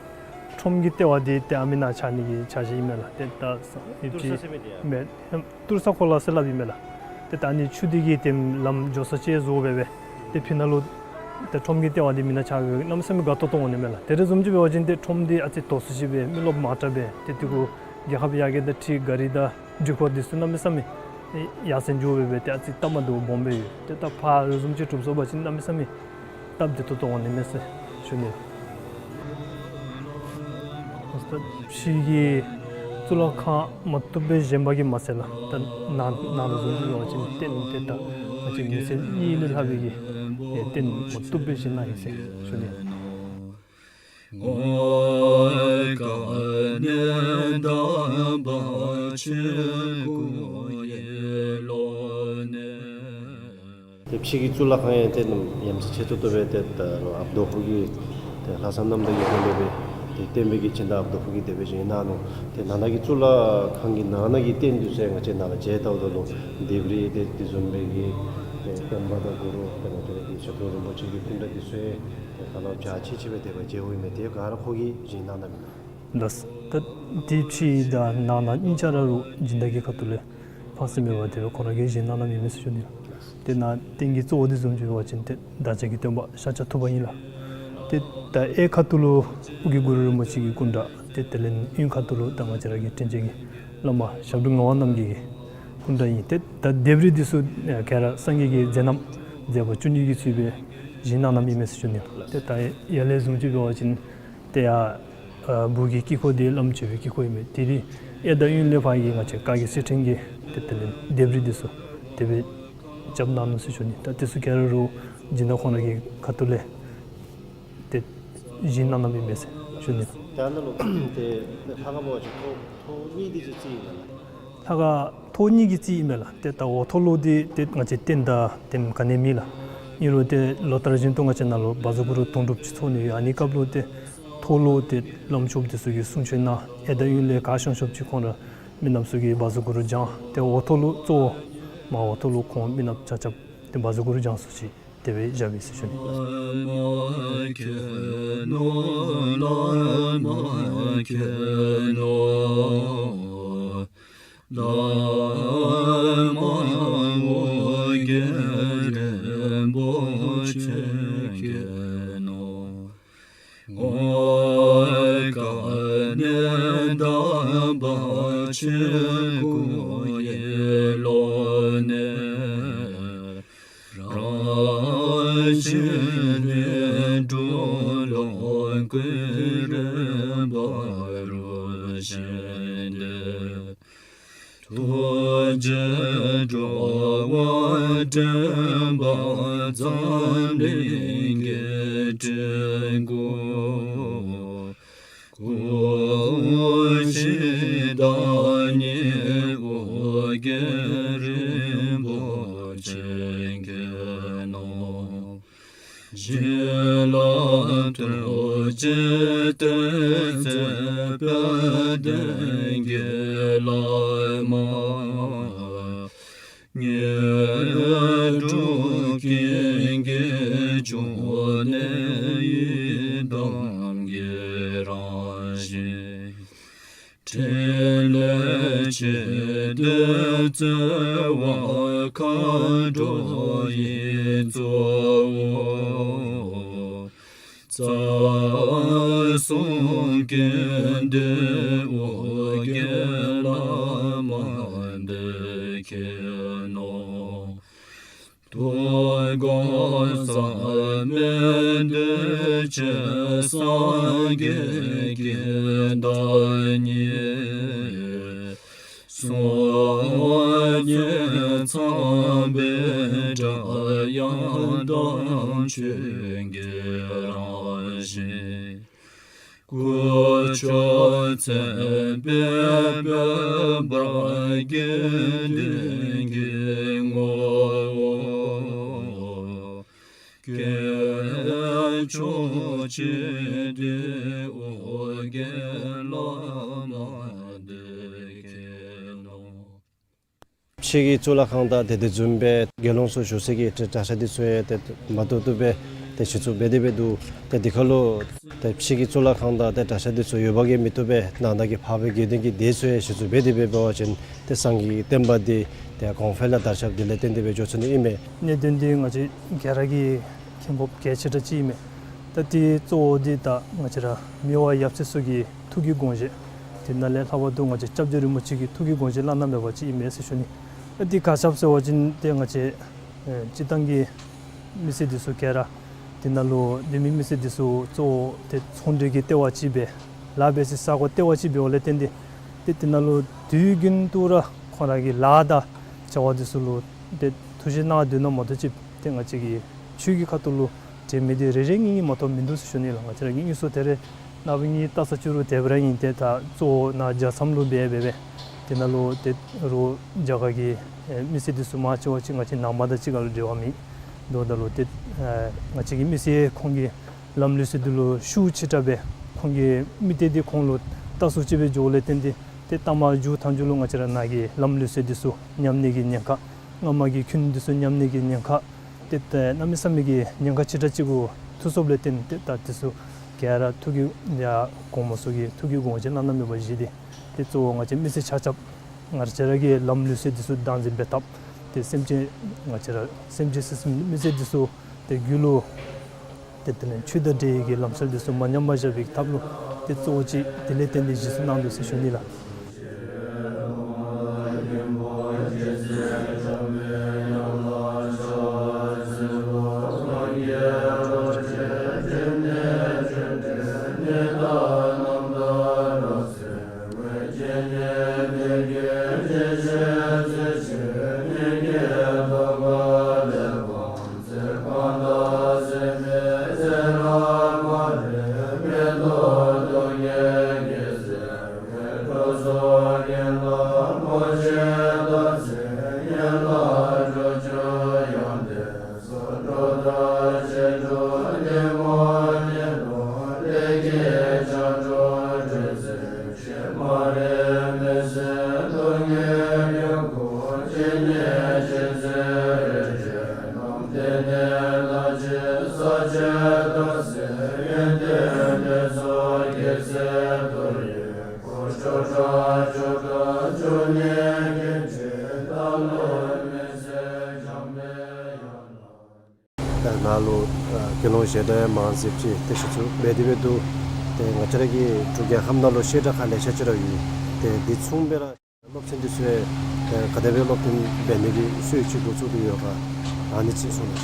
ཁྲོམ་གྱི་ལྟེ་བ་འདི་ཏེ་ཨ་མི་ནང་ཆགས་ནི་གི་འཆར་གཞི་ཨིན་མས་ལགས། ཏེ་ད་ས་ཏུར་ས་ཟེར་མི་འདི་ཡ་མས། ཏུར་ས་གོ་ལ་ཟེར་སླབ་ཨིན་མས་ལགས། ཏེ་ད་ཨ་ནི་ཆུ་འདི་གིས་ཏེ་ལམ་འགྱོ་ས་ཅིག་བཟོ་སྦེ་སྦེ་ཏེ་ཕི་ནང་ལུ་ཏེ་ཁྲོམ་གྱི་ལྟེ་བ་འདི་མེན་ན་ཆགས་སྦེ་གནམ་མེད་ས་མེད་དགའ་ཏོག་ཏོ་འོང་ནི་མས་ལགས། དེ་རེ་བཟུམ་ཅིག་འབད་བ་ཅིན་ཏེ་ཁྲོམ་འདི་ཨ་ཙི་དོག་སུ་ཅིག་སྦེ་མི་རློབས་མང་དྲགས་སྦེ་ཏེ་དེ་གུ་རྒྱལ་ཁབ་ཡར་རྒྱས་དང་འཁྲིལ་གཱ་རི་དང་འགྲུལ་འཁོར་འདི་ཚུ་གནམ་མེད་ས་མེད་ཡར་སེང་འགྱོ་སྦེ་སྦེ་ཏེ་ཨ་ཙི་སྟབས་མ་བདེཝ་སྦོམ་སྦེ་ཡོད། ཏེ་ད་ཕར་རེ་བཟུམ་ཅིག་གྲུབ་སོང་པ་ཅིན་གནམ་མེད་ས་མེད་སྟབས་བདེ་ཏོག་ཏོ་འོང་ནི་མས་ཟེར་ཞུ་ནི། ཕྱི་གི་གཙུག་ལག་ཁང་མ་བཏུབ་སྦེ་བཞེངས་པ་གིས་མ་ཚད་ལགས། ད་ནཱ་ནཱ་ལུ་བཟུམ་ཅིག་འབད་བ་ཅིན་རྟེན་ཏེ་ད་ང་བཅས་མི་སེར་གཉིས་ལས་ལྷག་པའི་གི་རྟེན་མ་བཏུབ་སྦེ་བཞེངས་གནང་ཡི་ཟེར་ཞུ་ནི། ཏེ་ཕྱི་གི་གཙུག་ལག་ཁང་ཡང་ཏེ་ནམ་ཡ་མཚན་ཆེ་ཏོག་ཏོ་སྦེ་ཏེ་ད་ཨ་བདག་པོ་གིས་ཏེ་ལྷག་བསམ་རྣམ་དག་གི་སྒོ་ལས་སྦེ་ཏེ་བསྟན་པའི་གི་སྦྱིན་བདག་བདག་པོ་གིས་དེ་སྦེ་བཞེངས་གནང་ནུག། ཏེ་ནང་ན་གི་གཙུག་ལག་ཁང་གི་ནང་ན་གི་རྟེན་འདི་ཚུ་ཡང་ང་བཅས་ནཱ་ལུ་མཇལ་བལྟཝ་ད་ལུ་ལྡེབས་རིས་ཏེ་དེ་བཟུམ་སྦེ་གི་ཏེ་སྟོན་པ་དང་གུ་རུ་ཏེ་ང་བཅས་ར་གི་ཞབས་དྲུང་རིན་པོ་ཆེ་གི་སྐུ་འདྲ་འདི་ཚུ་ཡང་ཏེ་ཧ་ལམ་འཇའ་ཆི་ཆི་སྦེ་དེ་སྦེ་མཇལཝ་ཨིན་མས། ཏེ་ག་ར་ཁོ་གིས་བཞེངས་གནང་གནངམ་ཨིན་ན། ལགས། ད་དེ་ཕྱི་དང་ནང་ན་གཉིས་ཆ་ར་རུང་སྦྱིན་བདག་གི་ཁ་ཐུག་ལས་ཕངས་སེམས་མེད་པར་དེ་སྦེ་ཁོ་ར་གིས་བཞེངས་གནང་གནངམ་ཨིན་མས་ཟེར་ཞུ་ནི། ཏེ་ནཱ་རྟེན་གྱི་གཙོ་བོ་འདི་བཟུམ་ཅིག་འབད་བ་ཅིན་ཏེ་བདག་ཅག་གི་སྟོན་པ་ཤཱཀྱ་ཐུབ་པ་ཨིན་ལགས། ཏེ་ད་གཡས་ཁ་ཐུག་ལུ་ཨོ་རྒྱན་གུ་རུ་རིན་པོ་ཆེ་གི་སྐུ་འདྲ་ཏེ་དེ་ལས་གཡོན་ཁ་ཐུག་ལུ་ད་ང་བཅས་ར་གི་དྲིན་ཅན་གྱི་བླ་མ་ཞབས་དྲུང་ངག་དབང་རྣམ་རྒྱལ་གྱི་སྐུ་འདྲ་ཨིན། ཏེ་ད་ལྡེབས་རིས་འདི་ཚུ་ག་ར་སངས་རྒྱས་ཀྱི་མཛད་རྣམ་མཛད་པ་བཅུ་གཉིས་ཀྱི་ཚུལ་སྦེ་བཞེངས་གནང་གནངམ་ཨིན་མས་ཟེར་ཞུ་ནི། ཏེ་ད་ཡར་ལས་བཟུམ་ཅིག་འབད་བ་ཅིན་ཏེ་ཡར་ཨ་སྦུག་གི་དཀྱིལ་འཁོར་འདི་བླམ་མཆོད་པའི་དཀྱིལ་འཁོར་ཨིན་མས། དེ་རིང་གཡས་དང་གཡོན་ལས་ཕར་གྱི་ང་བཅས་བཀའ་བརྒྱུད་གསེར་ཕྲེང་གི་ཏེ་དེ་ལས་ལྡེབས་རིས་འདི་ཚུ་དེ་སྦེ་རྐྱབ་གནང་ནུག་ཟེར་ཞུ་ནི། ད་དེ་ཚུ་ག་ར་རུང་སྦྱིན་བདག་ཁོང་ར་གི་ཁ་ཐུག་ལས་ཏེ་བཞེངས་གནང་གནངམ་ཨིན་མས་ཟེར་ཞུ་ནི། ད་ནཱ་ལུ་ཏེ་ལྷ་ཁང་འབད་བ་ཅིན་ཐོག་ཐོག་གཉིས་འདི་ཅིག་རྩིག་ཨིན་ན་ལགས། ལྷ་ཁང་ཐོག་གཉིས་ཀྱི་རྩིག་ཨིན་མས་ལགས། ཏེ་ད་འོག་ཐོག་ལུ་འདི་ཏེ་ང་བཅས་རྟེན་དང་ཏེ་ག་ནི་མེད་ལགས། ཨིན་རུང་ཏེ་ལོ་ལྟར་བཞིན་དུ་ང་བཅས་ནཱ་ལུ་བཛྲ་གུ་རུ་དུང་སྒྲུབ་ཅིག་ཚོགས་ནི་ཡོད། ཨ་ནི་སྐབས་ལུ་ཏེ་ཐོག་ལུ་ཏེ་བླམ་ཆོསཔ་འདི་ཚུ་གིས་གསུང་ཆོག་གནང་། གཡས་དང་གཡོན་ལས་ག་བྱོན་བྱོནམ་ཅིག་ཁོང་ར་མི་ནགཔ་ཚུ་གིས་བཛྲ་གུ་རུ་བགྱང་། ཏེ་འོག་ཐོག་ལུ་གཙོ་བོ་མར་འོག་ཐོག་ལུ་ཁོང་མི་ནགཔ་ཆ་ཁྱབ་ཏེ་བཛྲ་གུ་རུ་བགྱང་སྲོལ་ཅིག་དེ་སྦེ་བཞགཔ་ཨིན་ཟེར་ཞུ་ནི། ཐུགས་རྗེས་འགྲོ་བ་འདྲེན་པ་འཛམ་གླིང་གི་དྲིན་ཀུན། སྐུ་ཞིང་བདག་ཉིད་ཨོ་རྒྱན་རིན་པོ་ཆེ་མཁྱེན་ནོ། བྱིན་རླབས་ཐུགས་རྗེའི་གཏེར་མཛོད་དཔལ་ལྡན་གྱི་བླ་མ། དངོས་གྲུབ་ཀུན་གྱི་འབྱུང་གནས་ཡི་དམ་གྱི་རང་བཞིན། ཕྲིན་ལས་ཆེ་འདོད་བརྩེ་བ་མཁའ་འགྲོ་ཡི་གཙོ་བོ། རྩ་གསུམ་ཀུན་འདུས་ཨོ་རྒྱན་བླ་མ་འདི་མཁྱེན་ནོ། དུས་འཁོར་ཟག་མེད་འདུས་བྱས་སངས་རྒྱས་ཀྱི་བདག་ཉིད། སངས་རྒྱས་ཚངས་པའི་སྒྲ་དབྱངས་དང་། ཆོས་ཀྱི་རང་བཞིན་སྐུ་མཆོག་མཚན་དཔལ་དཔལ་འབར་དགེ་འདུན་གྱི་ངོ་བོ། སྐྱེས་མཆོག་སྤྱི་དུས་ཨོ་རྒྱན་བླ་མ་འདི་མཁྱེན་ནོ། ཕྱི་གི་གཙུག་ལག་ཁང་དང་ཏེ་དེ་བཟུམ་སྦེ་དགེ་སློང་ཚུ་བཞུགས་སའི་གི་གྲྭ་ས་འདི་ཚུ་ཡང་ཏེ་མ་ཏོག་ཏོ་སྦེ་ཏེ་ཞུ་ཚུགས་འབད་དེ་སྦེ་འདུག། ཏེ་འདི་ཁ་ལུ་ཏེ་ཕྱི་གི་གཙུག་ལག་ཁང་དང་ཏེ་གྲྭ་ས་འདི་ཚུ་ཡོདཔ་གིས་མི་བཏུབ་པས། ནང་ན་གི་འཕགས་པའི་དགེ་འདུན་གྱི་སྡེ་ཚུ་ཡང་ཞུ་ཚུགས་འབད་དེ་སྦེ་འབད་བ་ཅིན་ཏེ་སངས་རྒྱས་ཀྱི་བསྟན་པ་འདི་ཏེ་གོང་འཕེལ་ལ་དར་ཁྱབ་སྟེ་ལས་བརྟེན་ཏེ་སྦེ་འགྱོ་ཚུགས་ནི་ཨིན་མས། གནད་དོན་འདི་ང་བཅས་ག་ར་གིས་མཁྱེན་དགོཔ་གལ་ཆེ་དྲགས་ཅིག་ཨིན་མས། ད་འདི་གཙོ་བོ་འདི་ད་ང་བཅས་ར་མི་དབང་ཡབ་སྲས་ཚུ་གི་ཐུགས་ཀྱི་དགོངས་བཞེད། དེ་ནང་ལས་ལྷག་པར་དུ་ང་བཅས་སྐྱབས་རྗེ་རིན་པོ་ཆེ་གི་ཐུགས་ཀྱི་དགོངས་བཞེད་བླ་ན་མེད་པ་ཅིག་ཨིན་མས་ཟེར་ཞུ་ནི། ཨ་འདི་ག་ཅི་སྦེ་ཟེར་བ་ཅིན་ཏེ་ང་བཅས་ཨེ་སྤྱིར་བཏང་གི་མི་སེར་འདི་ཚུ་ག་ར་དེ་ནང་ལུ་སྡོད་མི་མི་སེར་འདི་ཚུ་གཙོ་བོ་ཏེ་ཚོང་འབྲེལ་གྱི་ལྟེ་བ་ཅིག་སྦེ་ལཱ་འབད་སའི་ས་གོ་ལྟེ་བ་ཅིག་འབདཝ་ལས་བརྟེན་ཏེ་ཏེ་དེ་ནང་ལུ་དུས་རྒྱུན་དུ་ར་ཁོང་ར་གི་ལཱ་དང་བྱ་བ་འདི་ཚུ་ལུ་ཏེ་ཐུགས་བཞེད་གནང་སྡོད་ནི་མ་གཏོགས་ཅིག་ཏེ་ང་བཅས་ཀྱི་ཆོས་ཀྱི་ཁ་ཐུག་ལུ་འབྲེལ་མི་འདི་རེ་རེ་གཉིས་གཉིས་མ་གཏོགས་མིན་འདུག་ཟེར་ཞུ་ནི་ལགས། ང་བཅས་ར་གི་དངོས་སུ་ཏེ་རེ་ནངས་པ་གཉིས་ལྟ་ས་བཅུག་རུང་དེ་སྦེ་ར་ཨིན། ཏེ་ད་གཙོ་བོ་ནཱ་རྒྱལ་མཚམས་ལུ་འབད་འབད་སྦེ་དེ་ནང་ལུ་ཏེ་རོགས་རྒྱ་གར་གྱི་ཨེ་མི་སེར་འདི་ཚུ་མང་ཆེ་བ་ཅིག་ང་བཅས་ནང་པ་དང་གཅིག་ཁར་ལུ་འབྲེལ་བ་མེད། དོ་ད་ལུ་ཏེ་ཨེ་ང་བཅས་ཀྱི་མི་སེར་ཁོང་གི་ལམ་ལུགས་ཟེར་འདི་ལུ་ཤུགས་ཆེ་དྲགས་སྦེ་ཁོང་གི་མི་སྡེ་འདི་ཁོང་ལུ་ལྟ་ས་ཅིག་སྦེ་འགྱོཝ་ལས་བརྟེན་ཏེ་ཏེ་ལྟ་མ་འགྱོ་ཐངས་ཅིག་ལུ་ང་བཅས་ར་ནཱ་གི་ལམ་ལུགས་ཟེར་འདི་ཚུ་ཉམས་ནི་གི་ཉེན་ཁ། སྔ་མ་གི་ཁུངས་འདི་ཚུ་ཉམས་ནི་གི་ཉེན་ཁ། ཏེ་ཏེ་གནམ་མེད་ས་མེད་ཀྱི་ཉེན་ཁ་ཆེ་དྲགས་ཅིག་གུ་ཐུག་སོཔ་ལས་བརྟེན་ཏེ་ད་འདི་ཚུ་ག་ར་ཐུགས་ཀྱི་ཡ་གོངམ་ཚུ་གིས་ཐུགས་ཀྱི་དགོངས་བཞེད་གནང་གནངམ་མེད་པ་བཞེས་ཏེ་ཏེ་གཙོ་བོ་ང་བཅས་མི་སེར་ཆ་ཁྱབ་ང་བཅས་ར་གི་ལམ་ལུགས་ཟེར་འདི་ཚུ་བདག་འཛིན་འབད་ཐབས། ཏེ་སེམས་ཅན་ང་བཅས་ར་སེམས་ཅན་སེམས་ཅན་མི་སེར་འདི་ཚུ་ཏེ་རྒྱུད་ལུ་ཏེ་དེ་ལས་ཆོས་དང་འབྲེལ་བའི་གི་ལམ་སྲོལ་འདི་ཚུ་མ་ཉམས་པར་བཞག་པའི་ཐབས་ལུ་ཏེ་གཙོ་བོ་ཅིག་དེ་ལས་བརྟེན་ཏེ་བཞེས་ཚུགས་གནང་དོ་ཟེར་ཞུ་ནི་ལགས། ད་ནཱ་ལུ་ཨ་དགེ་སློང་བཤད་གྲྭ་ཡང་མང་སུ་ཅིག་ཏེ་ཞུ་ཚུགས་འབད་དེ་འབད་འདུག། ཏེ་ང་བཅས་ར་གི་འབྲུག་རྒྱལ་ཁབ་ནང་ལུ་བཤད་གྲྭ་ཁག་ལེ་ཤ་ཅིག་ར་ཡོད། ཏེ་འདི་མཚུངས་སྦེ་ར་སློབ་ཚན་འདི་ཚུ་ཡང་ཏེ་ག་དེ་སྦེ་སློབ་སྟོན་འབད་ནི་གི་སྲོལ་ཅིག་འགོ་བཙུགས་ཏེ་ཡོད་ག། ཨ་ནི་ཅིག་གསུང་གནང་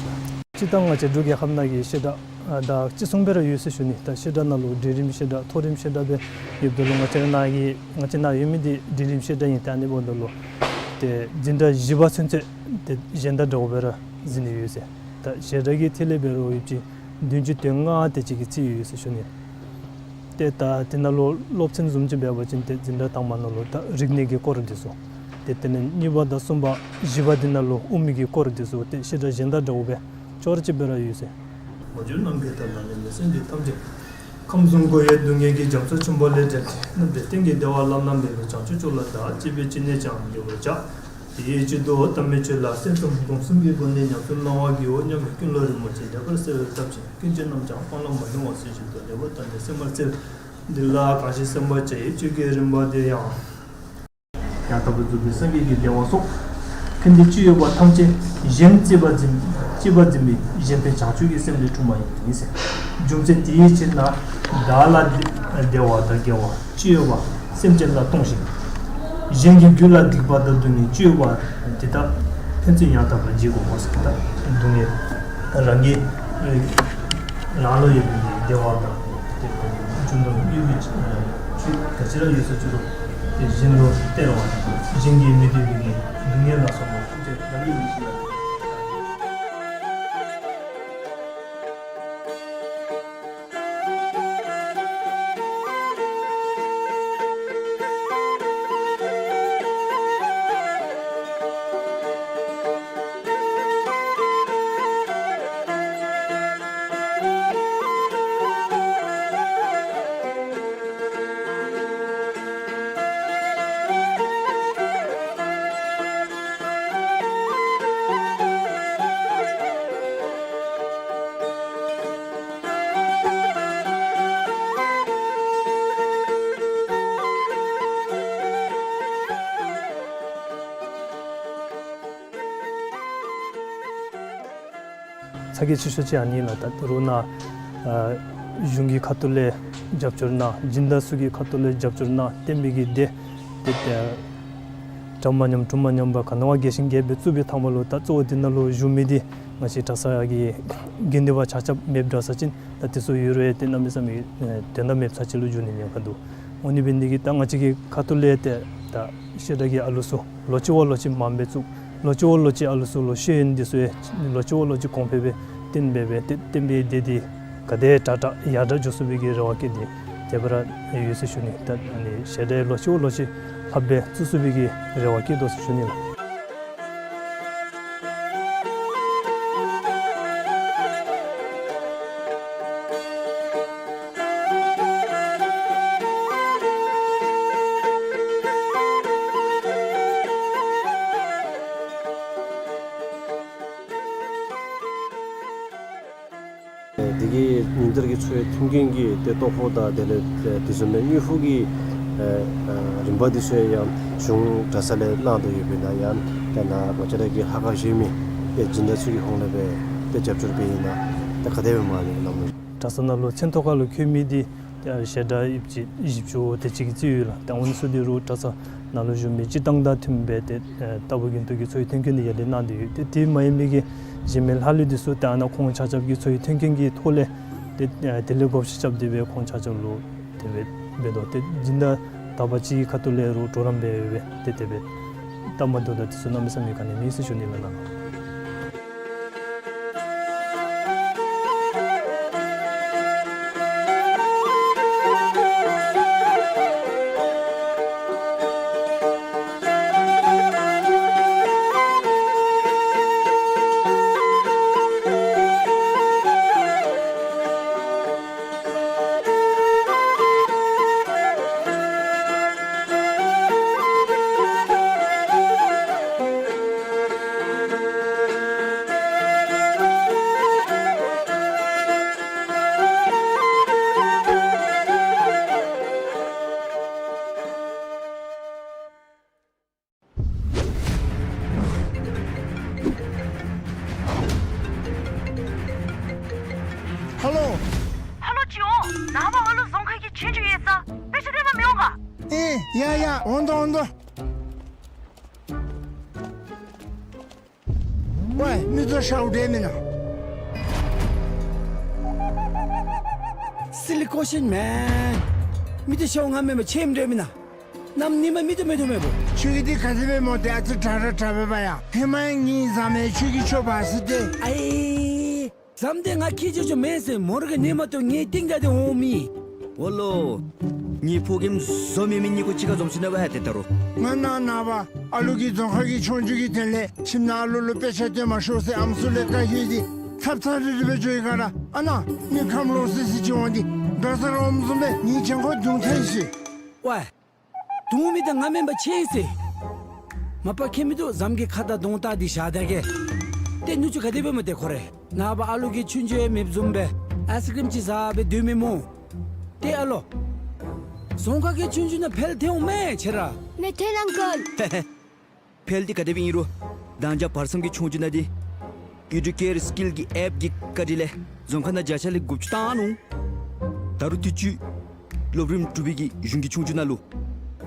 ཤིག་ལགས། སྤྱིར་བཏང་ང་བཅས་འབྲུག་རྒྱལ་ཁབ་ནང་གི་བཤད་གྲྭ་ཨ་དང་གཅིག་མཚུངས་སྦེ་ར་ཡོད་ཟེར་ཞུ་ནི། ད་བཤད་གྲྭ་ནང་ལུ་འབྲིང་རིམ་བཤད་གྲྭ་མཐོ་རིམ་བཤད་གྲྭ་སྦེ་ཡོདཔ་ད་ལུ་ང་བཅས་ར་ནཱ་གི་ང་བཅས་ནཱ་ཡོད་མི་འདི་འབྲིང་རིམ་བཤད་གྲྭ་ཨིན། ད་ཨ་ནི་འབདཝ་ད་ལུ་ཏེ་འཛིན་གྲྭ་བཞི་པ་ཚུན་ཚོད་ཏེ་གཞན་དང་འདྲཝ་སྦེ་ར་འཛིན་ནི་ཡོད་ཟེར། ད་བཤད་གྲྭ་གི་ཐད་ལས་འབད་རུང་ཡོདཔ་ཅིག་བདུན་ཅུ་དོན་ལྔ་དེ་ཅིག་གི་རྩིས་ཡོད་ཟེར་ཞུ་ནི། ཏེ་ད་དེ་ནང་ལུ་སློབ་ཚན་བཟུམ་ཅིག་འབད་བ་ཅིན་ཏེ་འཛིན་གྲྭ་དང་པ་ནང་ལུ་ད་རིག་གནས་ཀྱི་སྐོར་འདི་ཚུ། ཏེ་དེ་ལས་གཉིས་པ་དང་གསུམ་པ་བཞི་པ་འདི་ནང་ལུ་དབུ་མའི་གི་སྐོར་འདི་ཚུ་ཏེ་བཤད་གྲྭ་གཞན་དང་འདྲཝ་སྦེ་ཅོག་ར་གཅིག་སྦེ་ར་ཡོད་ཟེར། མ་གྱུར་ནམ་མཁའི་མཐའ་ལ་གནས་པའི་སེམས་ཅན་ཐམས་ཅད། ཁམས་གསུམ་འཁོར་བའི་སྡུག་བསྔལ་གྱི་རྒྱ་མཚོ་ཆེན་པོ་ལས་བསྒྲལ་ཏེ། རྣམ་གྲོལ་གཏན་གྱི་བདེ་བ་བླ་ན་མེད་པའི་བྱང་ཆུབ་མཆོག་ལ་བདག་གཅིག་པུས་ཅི་ནས་ཀྱང་འགོད་པར་བྱ། དེའི་ཕྱིར་དུ་ལྟ་མིན་ཆོས་ལ་སེམས་གཏིང་སྒོམ་གསུམ་གྱི་སྒོ་ནས་ཉམས་སུ་བླང་བར་བགྱིའོ་སྙམ་པའི་ཀུན་སློང་རིན་པོ་ཆེ་ལེགས་པར་གསལ་བར་བཏབ་ཅིང་། ཀུན་གྱིས་རྣམས་ཀྱང་སྤང་བླང་མ་ལྡང་བ་ཟེར་བཞིན་དུ་ལེགས་པར་བརྟགས་ནས་སེམས་པར་བརྩེ། འདི་ལ་གང་ཞིག་སེམས་པར་བྱ་ཡི་ཆོས་ཀྱི་རིམ་པ་འདི་ཡང་། ཡང་དག་པར་རྫོགས་པའི་སངས་རྒྱས་ཀྱི་བདེ་བ་སོགས། ཕན་བདེ་ཅི་ཡོད་པ་ཐམས་ཅད་གཞན་གཅེས་པར་འཛིན་གཅེས་པར་འཛིན་པའི་གཞན་ཕན་བྱང་ཆུབ་ཀྱི་སེམས་ལས་འཁྲུངས་པ་ཡིན་ཟེར། རྒྱུ་མཚན་དེའི་ཕྱིར་ན་བདག་ལ་བདེ་བ་དང་དགེ་བ་ཅི་ཡོད་པ་སེམས་ཅན་ལ་གཏོང་ཞིང་། གཞན་གྱི་རྒྱུད་ལ་སྡིག་པ་དང་སྡུག་བསྔལ་ཅི་ཡོད་པ་དེ་དག་ཕན་ཚུན་ཡང་དག་པར་བརྗེ་དགོ་ཟེར། ད་སྡུག་བསྔལ་རང་གི་རང་ལུ་ཡོད་པའི་བདེ་བ་དང་དེ་རྒྱུ་དང་དངོས་པོའི་ཆོས་ག་ཅི་ར་ཡོད་ཟེར་ཅི་རུང་། ཏེ་བཞིན་དུ་སྟེར་བ་དང་། བཞིན་གྱིས་མི་སྡུག་པའི་གི་སྡུག་བསྔལ་ལ་སོགས་པ་ཐམས་ཅད་རང་གི་ཡིད་བཞིན་ལ། ཚ་གྱང་ཆེ་ཤོས་ཅིག་ཨ་ནི་ལགས། ད་རུང་ནཱ་ཨ་གཞུང་གི་ཁ་ཐུག་ལས་རྒྱབ་སྐྱོར་གནང་། སྦྱིན་བདག་ཚུ་གི་ཁ་ཐུག་ལས་རྒྱབ་སྐྱོར་གནང་། བསྟན་པའི་གི་སྡེ་དེ་ཏེ་གྲངས་མ་ཉམས་གྲངས་མ་ཉམས་པར་ག་ནི་བ་རྒྱས་ཤིང་རྒྱས་པར་བཙུགས་པའི་མཐའ་མ་ལུ་ད་གཙོ་བོ་འདི་ནང་ལུ་བཞུགས་མི་འདི་ང་བཅས་གྲྭ་ཚང་གི་དགེ་འདུན་པ་ཆ་ཁྱབ་མེདཔ་འདྲ་ས་ཅིན་ད་དེ་ཚུ་ཡོད་རུང་ཏེ་གནམ་མེད་ས་མེད་དོན་དག་མེདཔ་ས་ཅིག་ལུ་འགྱུར་ནི་ཉེན་ཁ་འདུག། འོ་ནི་འབད་ནི་དེ་གིས་ད་ང་བཅས་ཀྱི་ཁ་ཐུག་ལས་ཏེ་ད་བཤད་གྲྭ་གི་ཨ་ལུ་ཚུ་ལོ་གཅིག་བ་ལོ་གཅིག་མངམ་སྦེ་བཙུགས། ལོ་གཅིག་བ་ལོ་གཅིག་ཨ་ལུ་ཚུ་ལུ་ཤེས་ཡོན་འདི་ཚུ་ཡང་ལོ་གཅིག་བ་ལོ་གཅིག་གོང་འཕེལ་སྦེ་བཏོན་སྦེ་སྦེ་ཏེ་བསྟན་པའི་སྡེ་འདི་ག་དེ་དྲག་དྲག་ཡར་དྲག་འགྱོ་ཚུགས་པའི་གི་རེ་བ་བསྐྱེད་དེ་དེ་སྦེ་ར་ཡོད་ཟེར་ཞུ་ནི། ད་ཨ་ནི་བཤད་གྲྭ་ལོ་གཅིག་བ་ལོ་གཅིག་ལྷགཔ་སྦེ་བཙུགས་ཚུགས་པའི་གི་རེ་བ་བསྐྱེད་དོ་ཟེར་ཞུ་ནི་ལགས། འདི་གི་ཉིན་ལྟར་གྱི་འཚོ་བའི་མཐུན་རྐྱེན་གྱི་ཏེ་ལྟོ་ཕོགས་དང་དེ་ལས་དེ་བཟུམ་མའི་དངུལ་ཕོགས་ཀྱི་ཨ་ཨ་རིམ་པ་འདི་ཚུ་ཡང་གཞུང་གྲྭ་ཚང་ལས་གནང་དོ་ཡོདཔ་ཨིན་ན། ཡང་ཏེ་ནཱ་ང་བཅས་ར་གི་ལྷ་ཁང་བཞེངས་མི་ཏེ་སྦྱིན་བདག་ཚུ་གི་ཧོངས་ལས་སྦེ་ཏེ་རྒྱབ་སྐྱོར་འབད་ཨིན་ན། ཏེ་ག་དེ་སྦེ་མ་ལས་གནང་མི། གྲྭ་ཚང་ནང་ལུ་མཚན་ཐོ་ཁ་ལུ་འཁོད་མི་འདི་ཏེ་བཤད་གྲྭ་ཡིབ་ཅིག་བཞི་བཅུ་དེ་ཅིག་གི་རྩིས་ཡོད་ལགས། ཏེ་འོ་ནི་ཚུ་འདི་རུང་གྲྭ་ཚང་ནང་ལུ་བཞུགས་མི་སྤྱིར་བཏང་དང་མཐུནམ་སྦེ་ཏེ་ཨེ་ལྟ་བུ་རྒྱུན་དུ་གི་འཚོ་བའི་མཐུན་རྐྱེན་འདི་ཡར་ལས་གནང་སྟེ་ཡོད། ཏེ་དེ་མ་ཡིན་པའི་གི་གཞན་མི་ལྷག་ལུས་འདི་ཚུ་ཏེ་ཨ་ནཱ་ཁོང་ཆ་ཁྱབ་ཀྱི་འཚོ་བའི་མཐུན་རྐྱེན་གྱི་ཐོག་ལས་ཏེ་ཨེ་དེ་ལས་བགོ་བཤའ་རྐྱབ་སྟེ་སྦེ་ཁོང་ཆ་ཁྱབ་ལུ་དེ་སྦེ་འབད་དོ། ཏེ་སྦྱིན་བདག་དག་པ་ཅིག་གི་ཁ་ཐུག་ལས་རུང་གྲོགས་རམ་འབད་སྦེ་ཏེ་དེ་སྦེ་སྟབས་མ་བདེཝ་དང་དེ་ཚུ་གནམ་མེད་ས་མེད་ག་ནི་མེད་ཟེར་ཞུ་ནི་ལགས་ནཱ། ཧ་ལོ། ཧ་ལོ་ཅིག་འོང་། ནངས་པ་ཨ་ལུ་རྫོང་ཁ་གི་ཆོས་རྒྱུགས་ཡོད་ས། དཔེ་ཆ་སྟོན་པར་མི་འོང་ག། ཨེ་ཡ་ཡ་འོང་དོ་འོང་དོ། ཝའི་མི་ཚུ་ཤཝ་འདྲས་མེན་ན། Silly question man. མི་ཚུ་ཤཝ་ང་མེན་པར་ཁྱོད་འདྲས་མེན་ན། གནམ་ཉིནམ་མི་ཚུ་མེད་དོ་མེད་པོ། ཁྱོད་ཀྱིས་འདི་ག་དེ་སྦེ་སྨོ། ཏེ་ཨ་ཙི་དྲག་དྲག་དྲག་པས་པ་ཡ། ཧེ་མ་ཡང་ངེའི་བཟའ་མི་ཁྱོད་ཀྱིས་ཁྱོད་འབག་ཟེར་ཏེ། ཨའི། བཟའ་མི་འདི་ང་ཁྱེད་ཅོག་ཅོག་མེན་ཟེར། མོ་ར་གིས་ཉིནམ་ཐོག་ངེའི་སྟེང་བརྒྱབ་སྟེ་འོང་མི། འོ་ལོ། ངེའི་ཕོ་རྒནམ་བཟོ་མི་མི་གཉིས་ཀོ་གཅིག་ཁར་འཛོམས་ཅི་ན་བ་ཡ། ཏེ་ད་རུང་ང་ནཱ་ནངས་པ་ཨ་ལུ་གི་རྫོང་ཁ་གི་ཆོས་རྒྱུགས་ཀྱི་དོན་ལས་ཁྱིམ་ནང་ཨ་ལུ་ལུ་དཔེ་ཆ་སྟོན་མ་ཤོག་ཟེར་ཨམ་སྲུ་ལས་བཀའ་ཡོད་དེ་ཚབ་ཚབ་རིལ་རི་སྦེ་འགྱོ་ཡི་ག་ར། ཨ་ནཱ་མི་ཁམས་ལོག་སི་སི་ཅིག་འོང་སྟེ་འགྲོ་ས་ར་འོངམ་བཟུམ་སྦེ་ངེའི་གྱང་ཁོག་རྡུང་ཐལ་ཤི། ཝའི། རྡུང་མི་འདི་ང་མེན་པར་ཁྱོད་ཨིན་ཟེར། མ་པ་ཁྱད་མིན་འདུག། བཟའ་མི་གི་ཁ་དང་གདོང་བལྟ་སྟེ་བཞག་ད་གེ། ཏེ་ནུ་གཅུང་ག་དེ་སྦེ་སྨོ་ཏེ་ཁོ་རེ། ནངས་པ་ཨ་ལུ་གི་ཆོས་རྒྱུགས་ཡང་མེདཔ་བཟུམ་སྦེ་ཨའི་སི་ཀྲིམ་ཅིག་བཟའ་སྦེ་སྡོད་མི་སྨོ། ཏེ་ཨ་ལོ། རྫོང་ཁ་གི་ཆོས་རྒྱུགས་ནང་འཕེལ་ཐལ་འོང་མས་ཁྱོད་ར། ནེ་ཐེན་ཨང་ཀལ། འཕེལ་འདི་ག་དེ་སྦེ་ཨིན་རུང་མདང་ཞག་བར་མཚམས་ཀྱི་ཆོས་རྒྱུགས་ནང་འདི་ཨི་ཌུ་ཀེར་སི་ཀིལ་གྱི་ཨེཔ་གི་བཀའ་དྲིན་ལས་རྫོང་ཁ་ནང་བརྒྱ་ཆ་ལས་དགུ་བཅུ་བཏང་ནུག། ད་རུང་དུས་ཅི་སློབ་རིམ་དྲུག་པའི་གི་གཞུང་གི་ཆོས་རྒྱུགས་ནང་ལུ་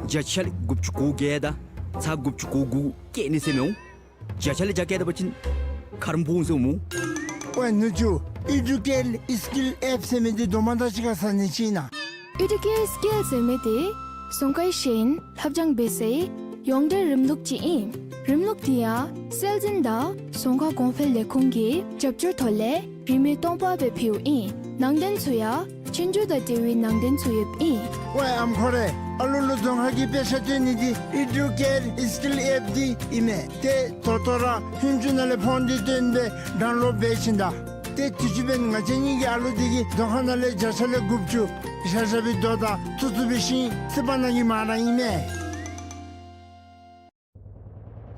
བརྒྱ་ཆ་ལས་དགུ་བཅུ་གོ་བརྒྱད་དང་ཚག་དགུ་བཅུ་གོ་དགུ་བཀལ་ནི་ཟེར་མི་འོང་། བརྒྱ་ཆ་ལས་བརྒྱ་བཀལ་ད་པ་ཅིན་ཁ་རམ་སྦོམ་ཟེར་འོང་སྨོ། ཝའི་ནུ་གཅུང་། ཨི་ཌུ་ཀེར་སི་ཀིལ་ཨེཔ་ཟེར་མི་འདི་དོ་མ་དང་གཅིག་ཁར་ཟ་ནི་ཅིག་ཨིན་ན། ཨི་ཌུ་ཀེར་སི་ཀིལ་ཟེར་མི་འདི་ རྫོང་ཁའི་ཤེས་ཡོན་ལྷབ་སྦྱང་འབད་སའི་ཡོངས་འབྲེལ་རིམ་ལུགས་ཅིག་ཨིན། རིམ་ལུགས་དེ་ཡང་སྲོལ་འཛིན་དང་རྫོང་ཁ་གོང་འཕེལ་ལས་ཁུངས་ཀྱི་རྒྱབ་སྐྱོར་ཐོག་ལས་རིན་མེད་སྟོང་པ་སྦེ་ཕུལཝ་ཨིན། ནང་དོན་ཚུ་ཡང་ཆོས་རྒྱུགས་དང་འབྲེལ་བའི་ནང་དོན་ཚུ་ཡོདཔ་ཨིན། ཝའེ་ཨམ་ཁོ་རེ། ཨ་ལུ་ལུ་རྫོང་ཁ་གི་དཔེ་ཆ་སྟོན་ནི་འདི་Educare Skill App འདི་ཨིན་མས། ཏེ་ད་ལྟོ་ར་ཧུན་ཅུ་ནང་ལས་ཕོན་འདི་བཏོན་སྦེ་ཌའུན་ལོཌ་འབད་ཞིནམ་ད། ཏེ་དུས་ཅི་འབདན་ང་བཅས་གཉིས་ཀྱི་ཨ་ལུ་འདི་གིས་རྫོང་ཁ་ནང་ལས་བརྒྱ་ཆ་ལས་དགུ་བཅུ་ཤ་ཤ་སྦེ་བཟློག་ད་ཚུ་ཚུ་འབད་ཞིནམ་རྩིས་པ་གནང་གི་མ་ར་ཨིན་མས།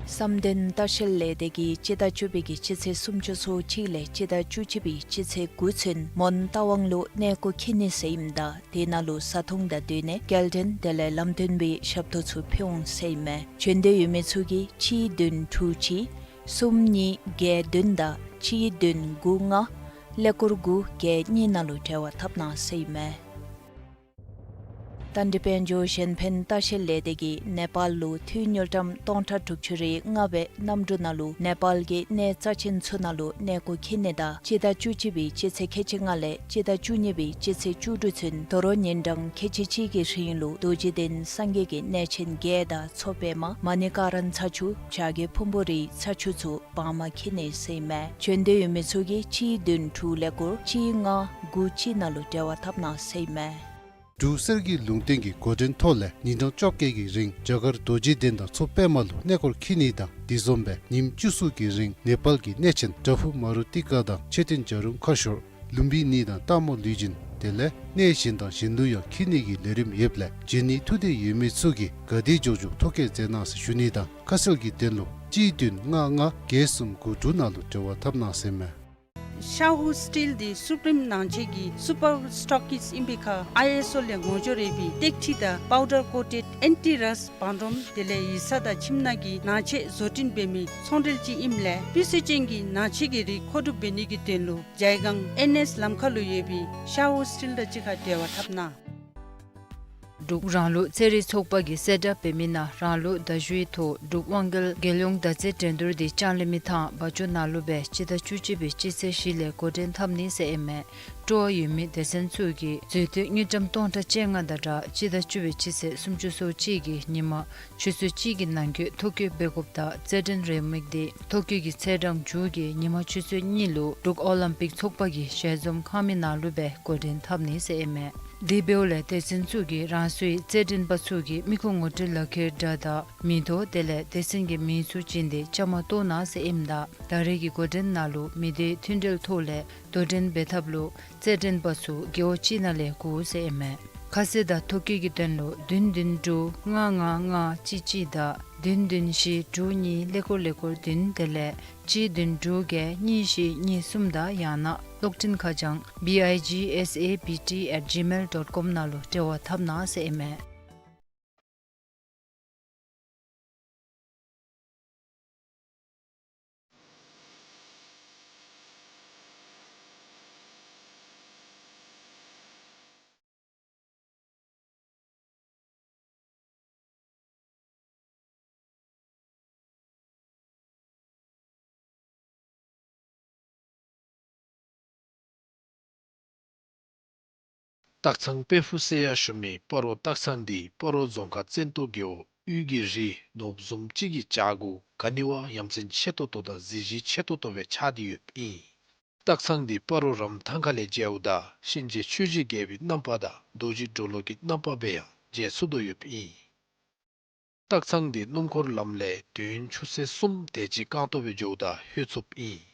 བསམ་གཏན་ལྟ་བཤལ་ལས་སྡེ་གིས་སྤྱི་ཟླ་བཅུ་པའི་གི་སྤྱི་ཚེས་སུམ་ཅུ་སོ་གཅིག་ལས་སྤྱི་ཟླ་བཅུ་གཅིག་པའི་སྤྱི་ཚེས་དགུ་ཚུན་མོན་རྟ་དབང་ལུ་གནས་སྐོར་འཁྱིད་ནི་ཟེར་ཨིནམ་ད་དེ་ནང་ལུ་བཟའ་འཐུང་དང་སྡོད་གནས་སྐྱེལ་འདྲེན་དེ་ལས་ལམ་སྟོན་པའི་ཞབས་ཏོག་ཚུ་ཕུལ་འོང་ཟེར་ཨིན་མས། བྱོན་འདོད་ཡོད་མི་ཚུ་གིས་གཅིག་བདུན་དྲུག་གཅིག་གསུམ་གཉིས་བརྒྱད་བདུན་དང་གཅིག་བདུན་དགུ་ལྔ་ཀླད་ཀོར་དགུ་བརྒྱད་གཉིས་ནང་ལུ་འབྲེལ་བ་འཐབ་གནང་ཟེར་ཨིན་མས། ཏན་ཏིག་དཔལ་འབྱོར་གཞན་ཕན་ལྟ་བཤལ་ལས་སྡེ་གིས་ནེ་པཱལ་ལུ་འཐུས་དངུལ་ཀྲམ་སྟོང་ཕྲག་དྲུག་ཅུ་རེ་ལྔ་སྦེ་གནམ་གྲུ་ནང་ལུ་ནེ་པཱལ་གྱི་གནས་རྩ་ཆེན་ཚུ་ནང་ལུ་གནས་སྐོར་འཁྱིད་ནི་དང་སྤྱི་ཟླ་བཅུ་གཅིག་པའི་སྤྱི་ཚེས་ཁལ་གཅིག་ལྔ་ལས་སྤྱི་ཟླ་བཅུ་གཉིས་པའི་སྤྱི་ཚེས་བཅུ་དྲུག་ཚུན་དོ་རུང་ཉིན་གྲངས་ཁལ་གཅིག་གཅིག་གི་རིང་ལུ་རྡོ་རྗེ་གདན་སངས་རྒྱས་ཀྱི་གནས་ཆེན་བརྒྱད་དང་མཚོ་པདྨ་མ་ཎི་ཀ་ར་ན་ཚ་ཆུ་བྱ་རྒོད་ཕུང་པོ་རིའི་ཚ་ཆུ་ཚུ་བར་མ་འཁྱིད་ནི་ཟེར་ཨིན་མས། བྱོན་འདོད་ཡོད་མི་ཚུ་གིས་གཅིག་བདུན་དྲུག་ཀླད་ཀོར་གཅིག་ལྔ་དགུ་གཅིག་ནང་ལུ་འབྲེལ་བ་འཐབ་གནང་ཟེར་ཨིན་མས། འབྲུག་གསེར་གྱི་ལུང་བསྟན་གྱི་འགོ་འདྲེན་ཐོག་ལས་ཉིན་གྲངས་བཅོ་བརྒྱད་ཀྱི་རིང་རྒྱ་གར་རྡོ་རྗེ་གདན་དང་མཚོ་པདྨ་ལུ་གནས་སྐོར་འཁྱིད་ནི་དང་དེ་བཟུམ་སྦེ་ཉིནམ་བཅུ་གསུམ་གྱི་རིང་ནེ་པཱལ་གྱི་གནས་ཆེན་པྲ་བྷུ་མ་རུ་ཏི་ཀ་དང་མཆོད་རྟེན་བྱ་རུང་ཁ་ཤོར་ལུམ་བི་ནི་དང་སྟག་མོ་ལུས་སྦྱིན་དེ་ལས་གནས་གཞན་དང་གཞན་ལུ་ཡང་འཁྱིད་ནི་གི་ལས་རིམ་ཡོདཔ་ལས་བྱོན་ནི་ཐུགས་འདོད་ཡོད་མི་ཚུ་གིས་ག་དེ་མགྱོགས་མགྱོགས་ཐོ་བཀོད་མཛད་གནང་ཟེར་ཞུ་ནི་དང་ཁ་གསལ་གྱི་དོན་ལུ་གཅིག་བདུན་ལྔ་ལྔ་བརྒྱད་གསུམ་དགུ་དྲུག་ནང་ལུ་འབྲེལ་བ་འཐབ་གནང་ཟེར་ཨིན་མས། ཤ་ཧུ་སི་ཊིལ་འདི་སུ་པིརིམ་ནང་ཆེན་གྱི་སུ་པར་སི་ཊོ་ཀིསཊ་ཨིན་པའི་ཁར་ཨའི་ཨེསི་ཨོ་ལས་ངོ་སྦྱོར་ཡོད་པའི་སྟེགས་ཁྲི་དང་པའུ་ཌར་ཀོ་ཊེཌ་ཨེན་ཊི་རསཊ་བང་རིམ་དེ་ལས་ཡིག་ཚང་དང་ཁྱིམ་ནང་གི་ནང་ཆས་བཟོ་སྐྲུན་འབད་མི་ཚོང་འབྲེལ་ཅིག་ཨིནམ་ལས་སྤུས་ཚད་ཅན་གྱི་ནང་ཆས་ཀྱི་རིགས་མཁོ་སྒྲུབ་འབད་ནི་གི་དོན་ལུ་ཇའི་སྒང་ཨེན་ཨེསི་ལམ་ཁ་ལུ་ཡོད་པའི་ཤ་ཧུ་སི་ཊིལ་དང་གཅིག་ཁར་འབྲེལ་བ་འཐབ་གནང་། འབྲུག་རང་ལུགས་རྩེད་རིགས་ཚོགས་པ་གིས་གསལ་བསྒྲགས་འབད་མི་ནང་རང་ལུགས་མདའ་གཞུའི་ཐོག་འབྲུག་དབང་རྒྱལ་རྒྱལ་ཡོངས་མདའ་རྩེད་འགྲན་བསྡུར་འདི་ལྕང་གླིང་མི་ཐང་བ་ཅུ་ནང་ལུ་སྦེ་སྤྱི་ཟླ་བཅུ་གཅིག་པའི་སྤྱི་ཚེས་བཞི་ལས་འགོ་འདྲེན་འཐབ་ནི་ཟེར་ཨིན་མས། སྤྲོ་བ་ཡོད་མི་སྡེ་ཚན་ཚུ་གིས་འཛུལ་སྡོད་དངུལ་ཀྲམ་སྟོང་ཕྲག་བཅོ་ལྔ་དང་སྦྲགས་སྤྱི་ཟླ་བཅུ་པའི་སྤྱི་ཚེས་སུམ་ཅུ་སོ་གཅིག་གི་ཉིན་མ་ཆུ་ཚོད་གཅིག་གི་ནང་འཁོད་ཐོ་བཀོད་འབད་དགོཔ་དང་རྩེད་འགྲན་རེའུ་མིག་འདི་ཐོ་བཀོད་ཀྱི་ཚེས་གྲངས་མཇུག་གི་ཉིན་མ་ཆུ་ཚོད་གཉིས་ལུ་འབྲུག་ཨོ་ལིམ་པིག་ཚོགས་པ་གི་ཞལ་འཛོམས་ཁང་མིག་ནང་ལུ་སྦེ་འགོ་འདྲེན་འཐབ་ནི་ཟེར་ཨིན་མས། དེ་འབདཝ་ལས་སྡེ་ཚན་ཚུ་གིས་རང་སོའི་རྩེད་འགྲན་པ་ཚུ་གི་མི་ཁུངས་ངོ་སྤྲོད་ལག་ཁྱེར་འདྲ་དང་མིང་ཐོ་དེ་ལས་སྡེ་ཚན་གྱི་མིང་ཚུ་བྱིན་ཏེ་བཅའ་མར་གཏོགས་གནང་ཟེར་ཨིནམ་ད་ད་རེས་ཀྱི་འགོ་འདྲེན་ནང་ལུ་མི་སྡེའི་མཐུན་འབྲེལ་ཐོག་ལས་དོ་འགྲན་འབད་ཐབས་ལུ་རྩེད་འགྲན་པ་ཚུ་རྒེད་འོག་གཅིག་ནང་ལས་དགུ་ཟེར་ཨིན་མས། ཁ་གསལ་དང་ཐོ་བཀོད་ཀྱི་དོན་ལུ་བདུན་བདུན་དྲུག་ལྔ་ལྔ་ལྔ་གཅིག་གཅིག་དང་བདུན་བདུན་བཞི་དྲུག་གཉིས་ཀླད་ཀོར་ཀླད་ཀོར་བདུན་དེ་ལས་གཅིག་བདུན་དྲུག་བརྒྱད་གཉིས་བཞི་གཉིས་གསུམ་དང་ཡང་ན་གློག་འཕྲིན་ཁ་བྱང་B I G S A B T at gmail dot com ནང་ལུ་འབྲེལ་བ་འཐབ་གནང་ཟེར་ཨིན་མས། སྟག་ཚང་དཔལ་ཕུག་ཟེར་ཡང་ཞུ་མི་སྤ་རོ་སྟག་ཚང་འདི་སྤ་རོ་རྫོང་ཁག་བཙན་ཏོ་རྒེད་འོག་དབུས་ཀྱི་རི་ནོར་བུ་བཟུམ་ཅིག་གི་བྱག་གུ་ག་ནི་བ་ཡ་མཚན་ཆེ་ཏོག་ཏོ་དང་གཟི་བརྗིད་ཆེ་ཏོག་ཏོ་སྦེ་ཆགས་ཏེ་ཡོདཔ་ཨིན། སྟག་ཚང་འདི་སྤ་རོ་རམ་ཐང་ཁ་ལས་མཇལཝ་ད་གཤིན་རྗེ་ཆོས་ཀྱི་རྒྱལ་པོའི་རྣམ་པ་དང་རྡོ་རྗེ་གྲོ་ལོད་ཀྱི་རྣམ་པ་སྦེ་ཡང་མཇལ་ཚུགས་དོ་ཡོདཔ་ཨིན། སྟག་ཚང་འདི་སྣུམ་འཁོར་ལམ་ལས་དུས་ཡུན་ཆུ་ཚོད་གསུམ་དེ་ཅིག་རྐང་སྟོང་སྦེ་འགྱོཝ་ད་ལྷོད་ཚུགསཔ་ཨིན།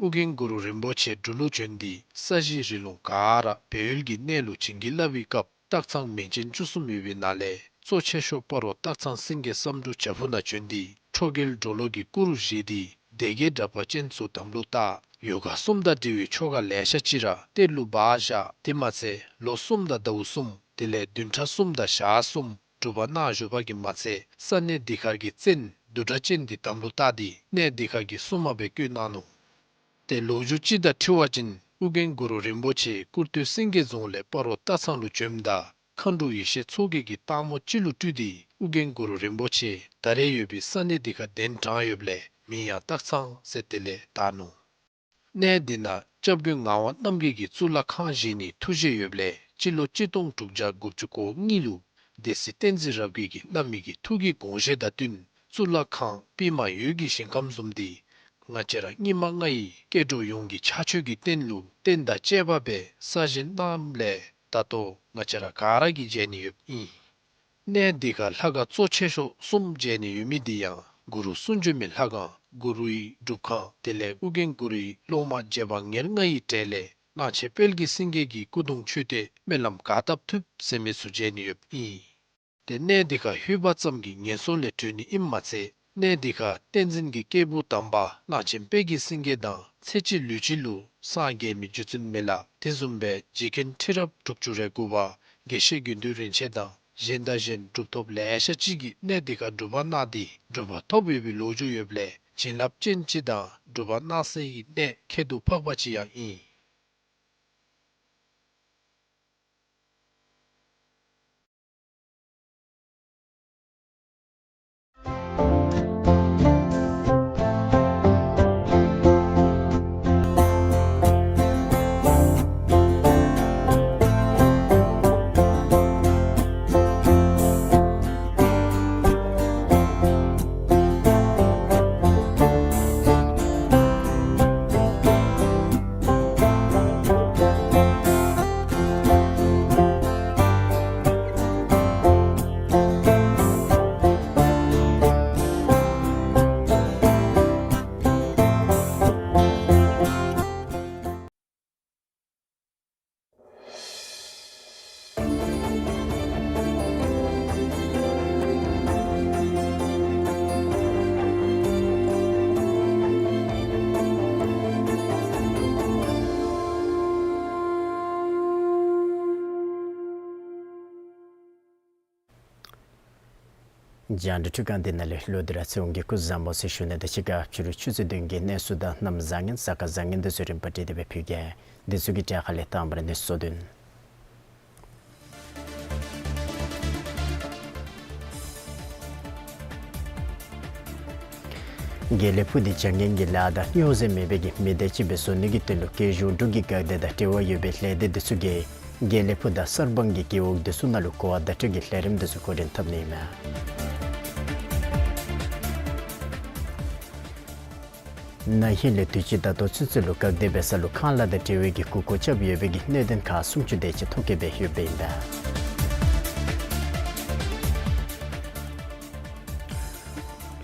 ཨོ་རྒྱན་གུ་རུ་རིན་པོ་ཆེ་འབྲུག་ལུ་བྱོན་ཏེ་ས་གཞི་རི་ལུང་ག་ར་སྦས་ཡུལ་གྱི་གནས་ལུ་བྱིན་གྱིས་བརླབས་པའི་སྐབས་སྟག་ཚང་མིང་ཅན་བཅུ་གསུམ་ཡོད་པའི་ནང་ལས་གཙོ་ཆེ་ཤོས་སྤ་རོ་སྟག་ཚང་སེང་གེ་བསམ་འགྲུབ་བྱག་ཕུག་ནང་བྱོན་ཏེ་ཁྲོ་རྒྱལ་གྲོ་ལོད་ཀྱི་སྐུ་རུ་བཞེངས་ཏེ་སྡེ་བརྒྱད་དྲེགས་པ་ཅན་ཚུ་དམ་ལུ་བཏགས། ཡོ་ག་གསུམ་དང་འབྲེལ་བའི་ཆོ་ག་ལེ་ཤ་ཅིག་ར་གཏེར་ལུ་སྦ་བཞག། དེ་མ་ཚད་ལོ་གསུམ་དང་ཟླཝ་གསུམ་དེ་ལས་བདུན་ཕྲག་གསུམ་དང་ཞག་གསུམ་སྒྲུབ་པ་གནང་བཞུགས་པ་གིས་མ་ཚད་ས་གནས་འདི་ཁར་གྱི་བཙན་བདུད་གྲགས་ཅན་འདི་དམ་ལུ་བཏགས་ཏེ་གནས་འདི་ཁར་གྱི་སྲུང་མ་སྦེ་བསྐོས་གནང་ནུག། ཏེ་ལོ་རྒྱུས་ཅིག་དང་འཁྲིལ་བ་ཅིན་ཨོ་རྒྱན་གུ་རུ་རིན་པོ་ཆེ་ཀུར་སྟོད་སེང་གེ་རྫོང་ལས་སྤ་རོ་སྟག་ཚང་ལུ་བྱོནམ་ད་མཁའ་འགྲོ་ཡེ་ཤེས་མཚོ་རྒྱལ་གྱིས་སྟག་མོ་ཅིག་ལུ་སྤྲུལ་ཏེ་ཨོ་རྒྱན་གུ་རུ་རིན་པོ་ཆེ་ད་རེས་ཡོད་པའི་ས་གནས་འདི་ཁར་གདན་དྲངས་ཡོདཔ་ལས་མིང་ཡང་སྟག་ཚང་ཟེར་དེ་ལས་བཏགས་ནུག། གནས་འདི་ནང་སྐྱབས་མགོན་ངག་དབང་རྣམ་རྒྱལ་གྱིས་གཙུག་ལག་ཁང་བཞེངས་ནིའི་ཐུགས་བཞེད་ཡོདཔ་ལས་ སྤྱི་ལོ་གཅིག་སྟོང་དྲུག་བརྒྱ་དགུ་བཅུ་གོ་གཉིས་ལུ་སྡེ་སྲིད་བསྟན་འཛིན་རབ་རྒྱས་ཀྱིས་གནང་མི་གི་ཐུགས་ཀྱི་དགོངས་བཞེད་དང་བསྟུན་གཙུག་ལག་ཁང་པདྨ་འོད་ཀྱི་ཞིང་ཁམས་བཟུམ་འདི་ང་བཅས་ར་སྙིགས་མ་ལྔ་ཡི་སྐྱེ་འགྲོ་ཡོངས་ཀྱི་ཕྱག་མཆོད་ཀྱི་རྟེན་ལུ་རྟེན་དང་བཅས་པ་སྦེ་གསར་བཞེངས་གནངམ་ལས་ད་ལྟོ་ང་བཅས་ར་ག་ར་གིས་མཇལ་ནི་ཡོདཔ་ཨིན། གནས་འདི་ཁར་ལྷ་ཁང་གཙོ་ཆེ་ཤོས་གསུམ་མཇལ་ནི་ཡོད་མི་འདི་ཡང་གུ་རུ་གསུང་བྱོན་མའི་ལྷ་ཁང་གུ་རུའི་སྒྲུབ་ཁང་དེ་ལས་ཨོ་རྒྱན་གུ་རུའི་སློབ་མ་རྗེ་འབངས་ཉེར་ལྔ་ཡི་གྲས་ལས་གླང་ཆེན་དཔལ་གྱི་སེང་གེ་གི་སྐུ་གདུང་མཆོད་རྟེན་སྨོན་ལམ་ག་བཏབ་ཐུབ་ཟེར་མི་ཚུ་མཇལ་ནི་ཡོདཔ་ཨིན། ཏེ་གནས་འདི་ཁར་ལྷོད་པ་ཙམ་གྱིས་ངན་སོང་ལས་གྲོལ་ནི་ཨིནམ་མ་ཚད་གནས་འདི་ཁར་བསྟན་འཛིན་གྱི་སྐྱེས་བུ་དམ་པ་གླང་ཆེན་དཔལ་གྱི་སེང་གེ་དང་ཚེ་གཅིག་ལུས་གཅིག་ལུ་སངས་རྒྱས་མི་རྒྱུ་མཚན་མེད་ལ། དེ་བཟུམ་སྦེ་རྗེ་མཁན་ཁྲི་རབས་དྲུག་ཅུ་རེ་དགུ་པ་དགེ་བཤེས་དགེ་འདུན་རིན་ཆེན་དང་གཞན་དང་གཞན་གྲུབ་ཐོབ་ལེ་ཤ་ཅིག་གིས་གནས་འདི་ཁར་སྒྲུབ་པ་གནང་སྟེ་གྲུབ་པ་ཐོབ་ཡོད་པའི་ལོ་རྒྱུས་ཡོདཔ་ལས་བྱིན་རླབས་ཅན་ཅིག་དང་སྒྲུབ་པ་གནང་སའི་གནས་ཁྱད་དུ་འཕགས་པ་ཅིག་ཡང་ཨིན། རྒྱང་བསྒྲགས་འཕྲུལ་ཁང་འདི་ནང་ལས་ལོག་སྟེ་ར་ཚེ་དབང་གིས་སྐུ་གཟུགས་བཟང་པོ་ཟེར་ཞུ་ནི་དང་གཅིག་ཁར་ཕྱི་རུ་ཆུ་ཚོད་བདུན་གྱི་གནས་ཚུལ་དང་གནམ་བཟང་ངན་གཟའ་སྐར་བཟང་ངན་འདི་ཚུ་རིམ་པ་བསྒྲིགས་ཏེ་སྦེ་ཕུལ་གེ། འདི་ཚུ་གི་གྲས་ཁ་ལས་དང་པ་ར་གནས་ཚུལ་གཙོ་དོན། དགེ་ལེགས་ཕུག་འདི་བྱ་ངན་གྱི་ལཱ་དང་སྨྱོ་རྫས་མེད་པའི་གི་མི་སྡེ་ཅིག་སྦེ་བཟོ་ནི་གི་དོན་ལུ་རྒྱལ་གཞུང་འབྲུག་གི་འགག་སྡེ་དང་འབྲེལ་བ་ཡོད་པའི་ལས་སྡེ་འདི་ཚུ་གིས་དགེ་ལེགས་ཕུག་དང་གསར་སྤང་གི་རྒེད་འོག་འདི་ཚུ་ནང་ལུ་གོ་བ་བརྡ་སྤྲོད་ཀྱི་ལས་རིམ་འདི་ཚུ་འགོ་འདྲེན་འཐབ་ནི་ཨིན་མས། ན་ཧིང་ལས་དུས་ཅི་ད་ལྟོ་ཚུན་ཚོད་ལུ་འགག་སྡེ་འབད་ས་ལུ་ཁང་གླ་དང་འབྲེལ་བའི་གི་གུར་སྐོར་རྐྱབ་ཡོད་པའི་གི་གནད་དོན་ཁག་སུམ་ཅུ་དེ་ཅིག་ཐོ་བཀོད་འབད་ཡོདཔ་ཨིན་པས།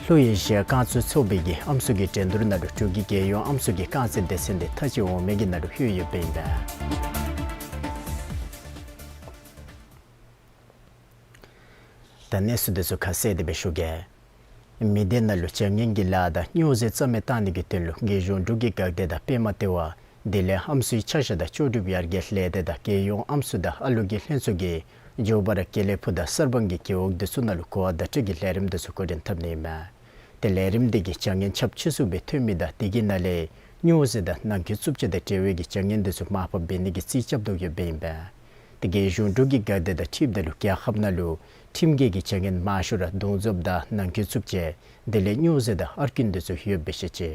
ལྷོ་ཨེ་ཤི་ཡ་རྐང་བཙུགས་ཚོགས་པའི་གི་ཨམ་སྲུ་གི་འགྲན་བསྡུར་ནང་ལུ་འབྲུག་གི་རྒྱལ་ཡོངས་ཨམ་སྲུ་གི་རྐང་རྩེད་སྡེ་ཚན་འདི་མཐའ་དཔྱད་འོག་མའི་གི་ནང་ལུ་ལྷོད་ཡོདཔ་ཨིན་པས། ད་གནས་ཚུལ་འདི་ཚུ་ཁ་གསལ་ཏེ་སྦེ་ཞུ་གེ། མི་སྡེ་ནང་ལུ་བྱ་ངན་གྱི་ལཱ་དང་སྨྱོ་རྫས་རྩ་མེད་བཏང་ནི་གི་དོན་ལུ་རྒྱལ་གཞུང་འབྲུག་གི་འགག་སྡེ་དང་པདྨ་ལྟེ་བ་དེ་ལས་ཨམ་སྲུའི་ཆ་བཞག་དང་ལྕོགས་གྲུབ་ཡར་རྒྱས་ལས་སྡེ་དང་རྒྱལ་ཡོངས་ཨམ་སྲུ་དང་ཨ་ལུ་གི་ལྷན་ཚོགས་ཀྱིས་མགྱོགས་པ་ར་དགེ་ལེགས་ཕུག་དང་གསར་སྤང་གི་རྒེད་འོག་འདི་ཚུ་ནང་ལུ་གོ་བ་བརྡ་སྤྲོད་ཀྱི་ལས་རིམ་འདི་ཚུ་འགོ་འདྲེན་འཐབ་ནི་ཨིན་མས། ཏེ་ལས་རིམ་འདི་གིས་བྱ་ངན་ཁྱབ་ཆེ་ཤོས་སྦེ་ཐོན་མི་དང་དེ་གི་ནང་ལས་སྨྱོ་རྫས་དང་ནང་འཁོད་རྩུབ་ཆ་དང་འབྲེལ་བའི་གི་བྱ་ངན་འདི་ཚུ་མར་ཕབ་འབད་ནི་གི་རྩིས་རྐྱབ་དོ་ཡོདཔ་ཨིན་པས། ཏེ་རྒྱལ་གཞུང་འབྲུག་གི་འགག་སྡེ་དང་འཁྲིལཝ་ད་ལུ་རྒྱལ་ཁབ་ནང་ལུ་ཁྲིམས་འགལ་གྱི་བྱ་ངན་མང་ཤོས་ར་རྡུང་བཙོགཔ་དང་ནང་འཁོད་རྩུབ་ཆ་དེ་ལས་སྨྱོ་རྫས་དང་ཨར་ཀིན་འདི་ཚུ་ཡོདཔ་སྦེ་བཤད་ཅི།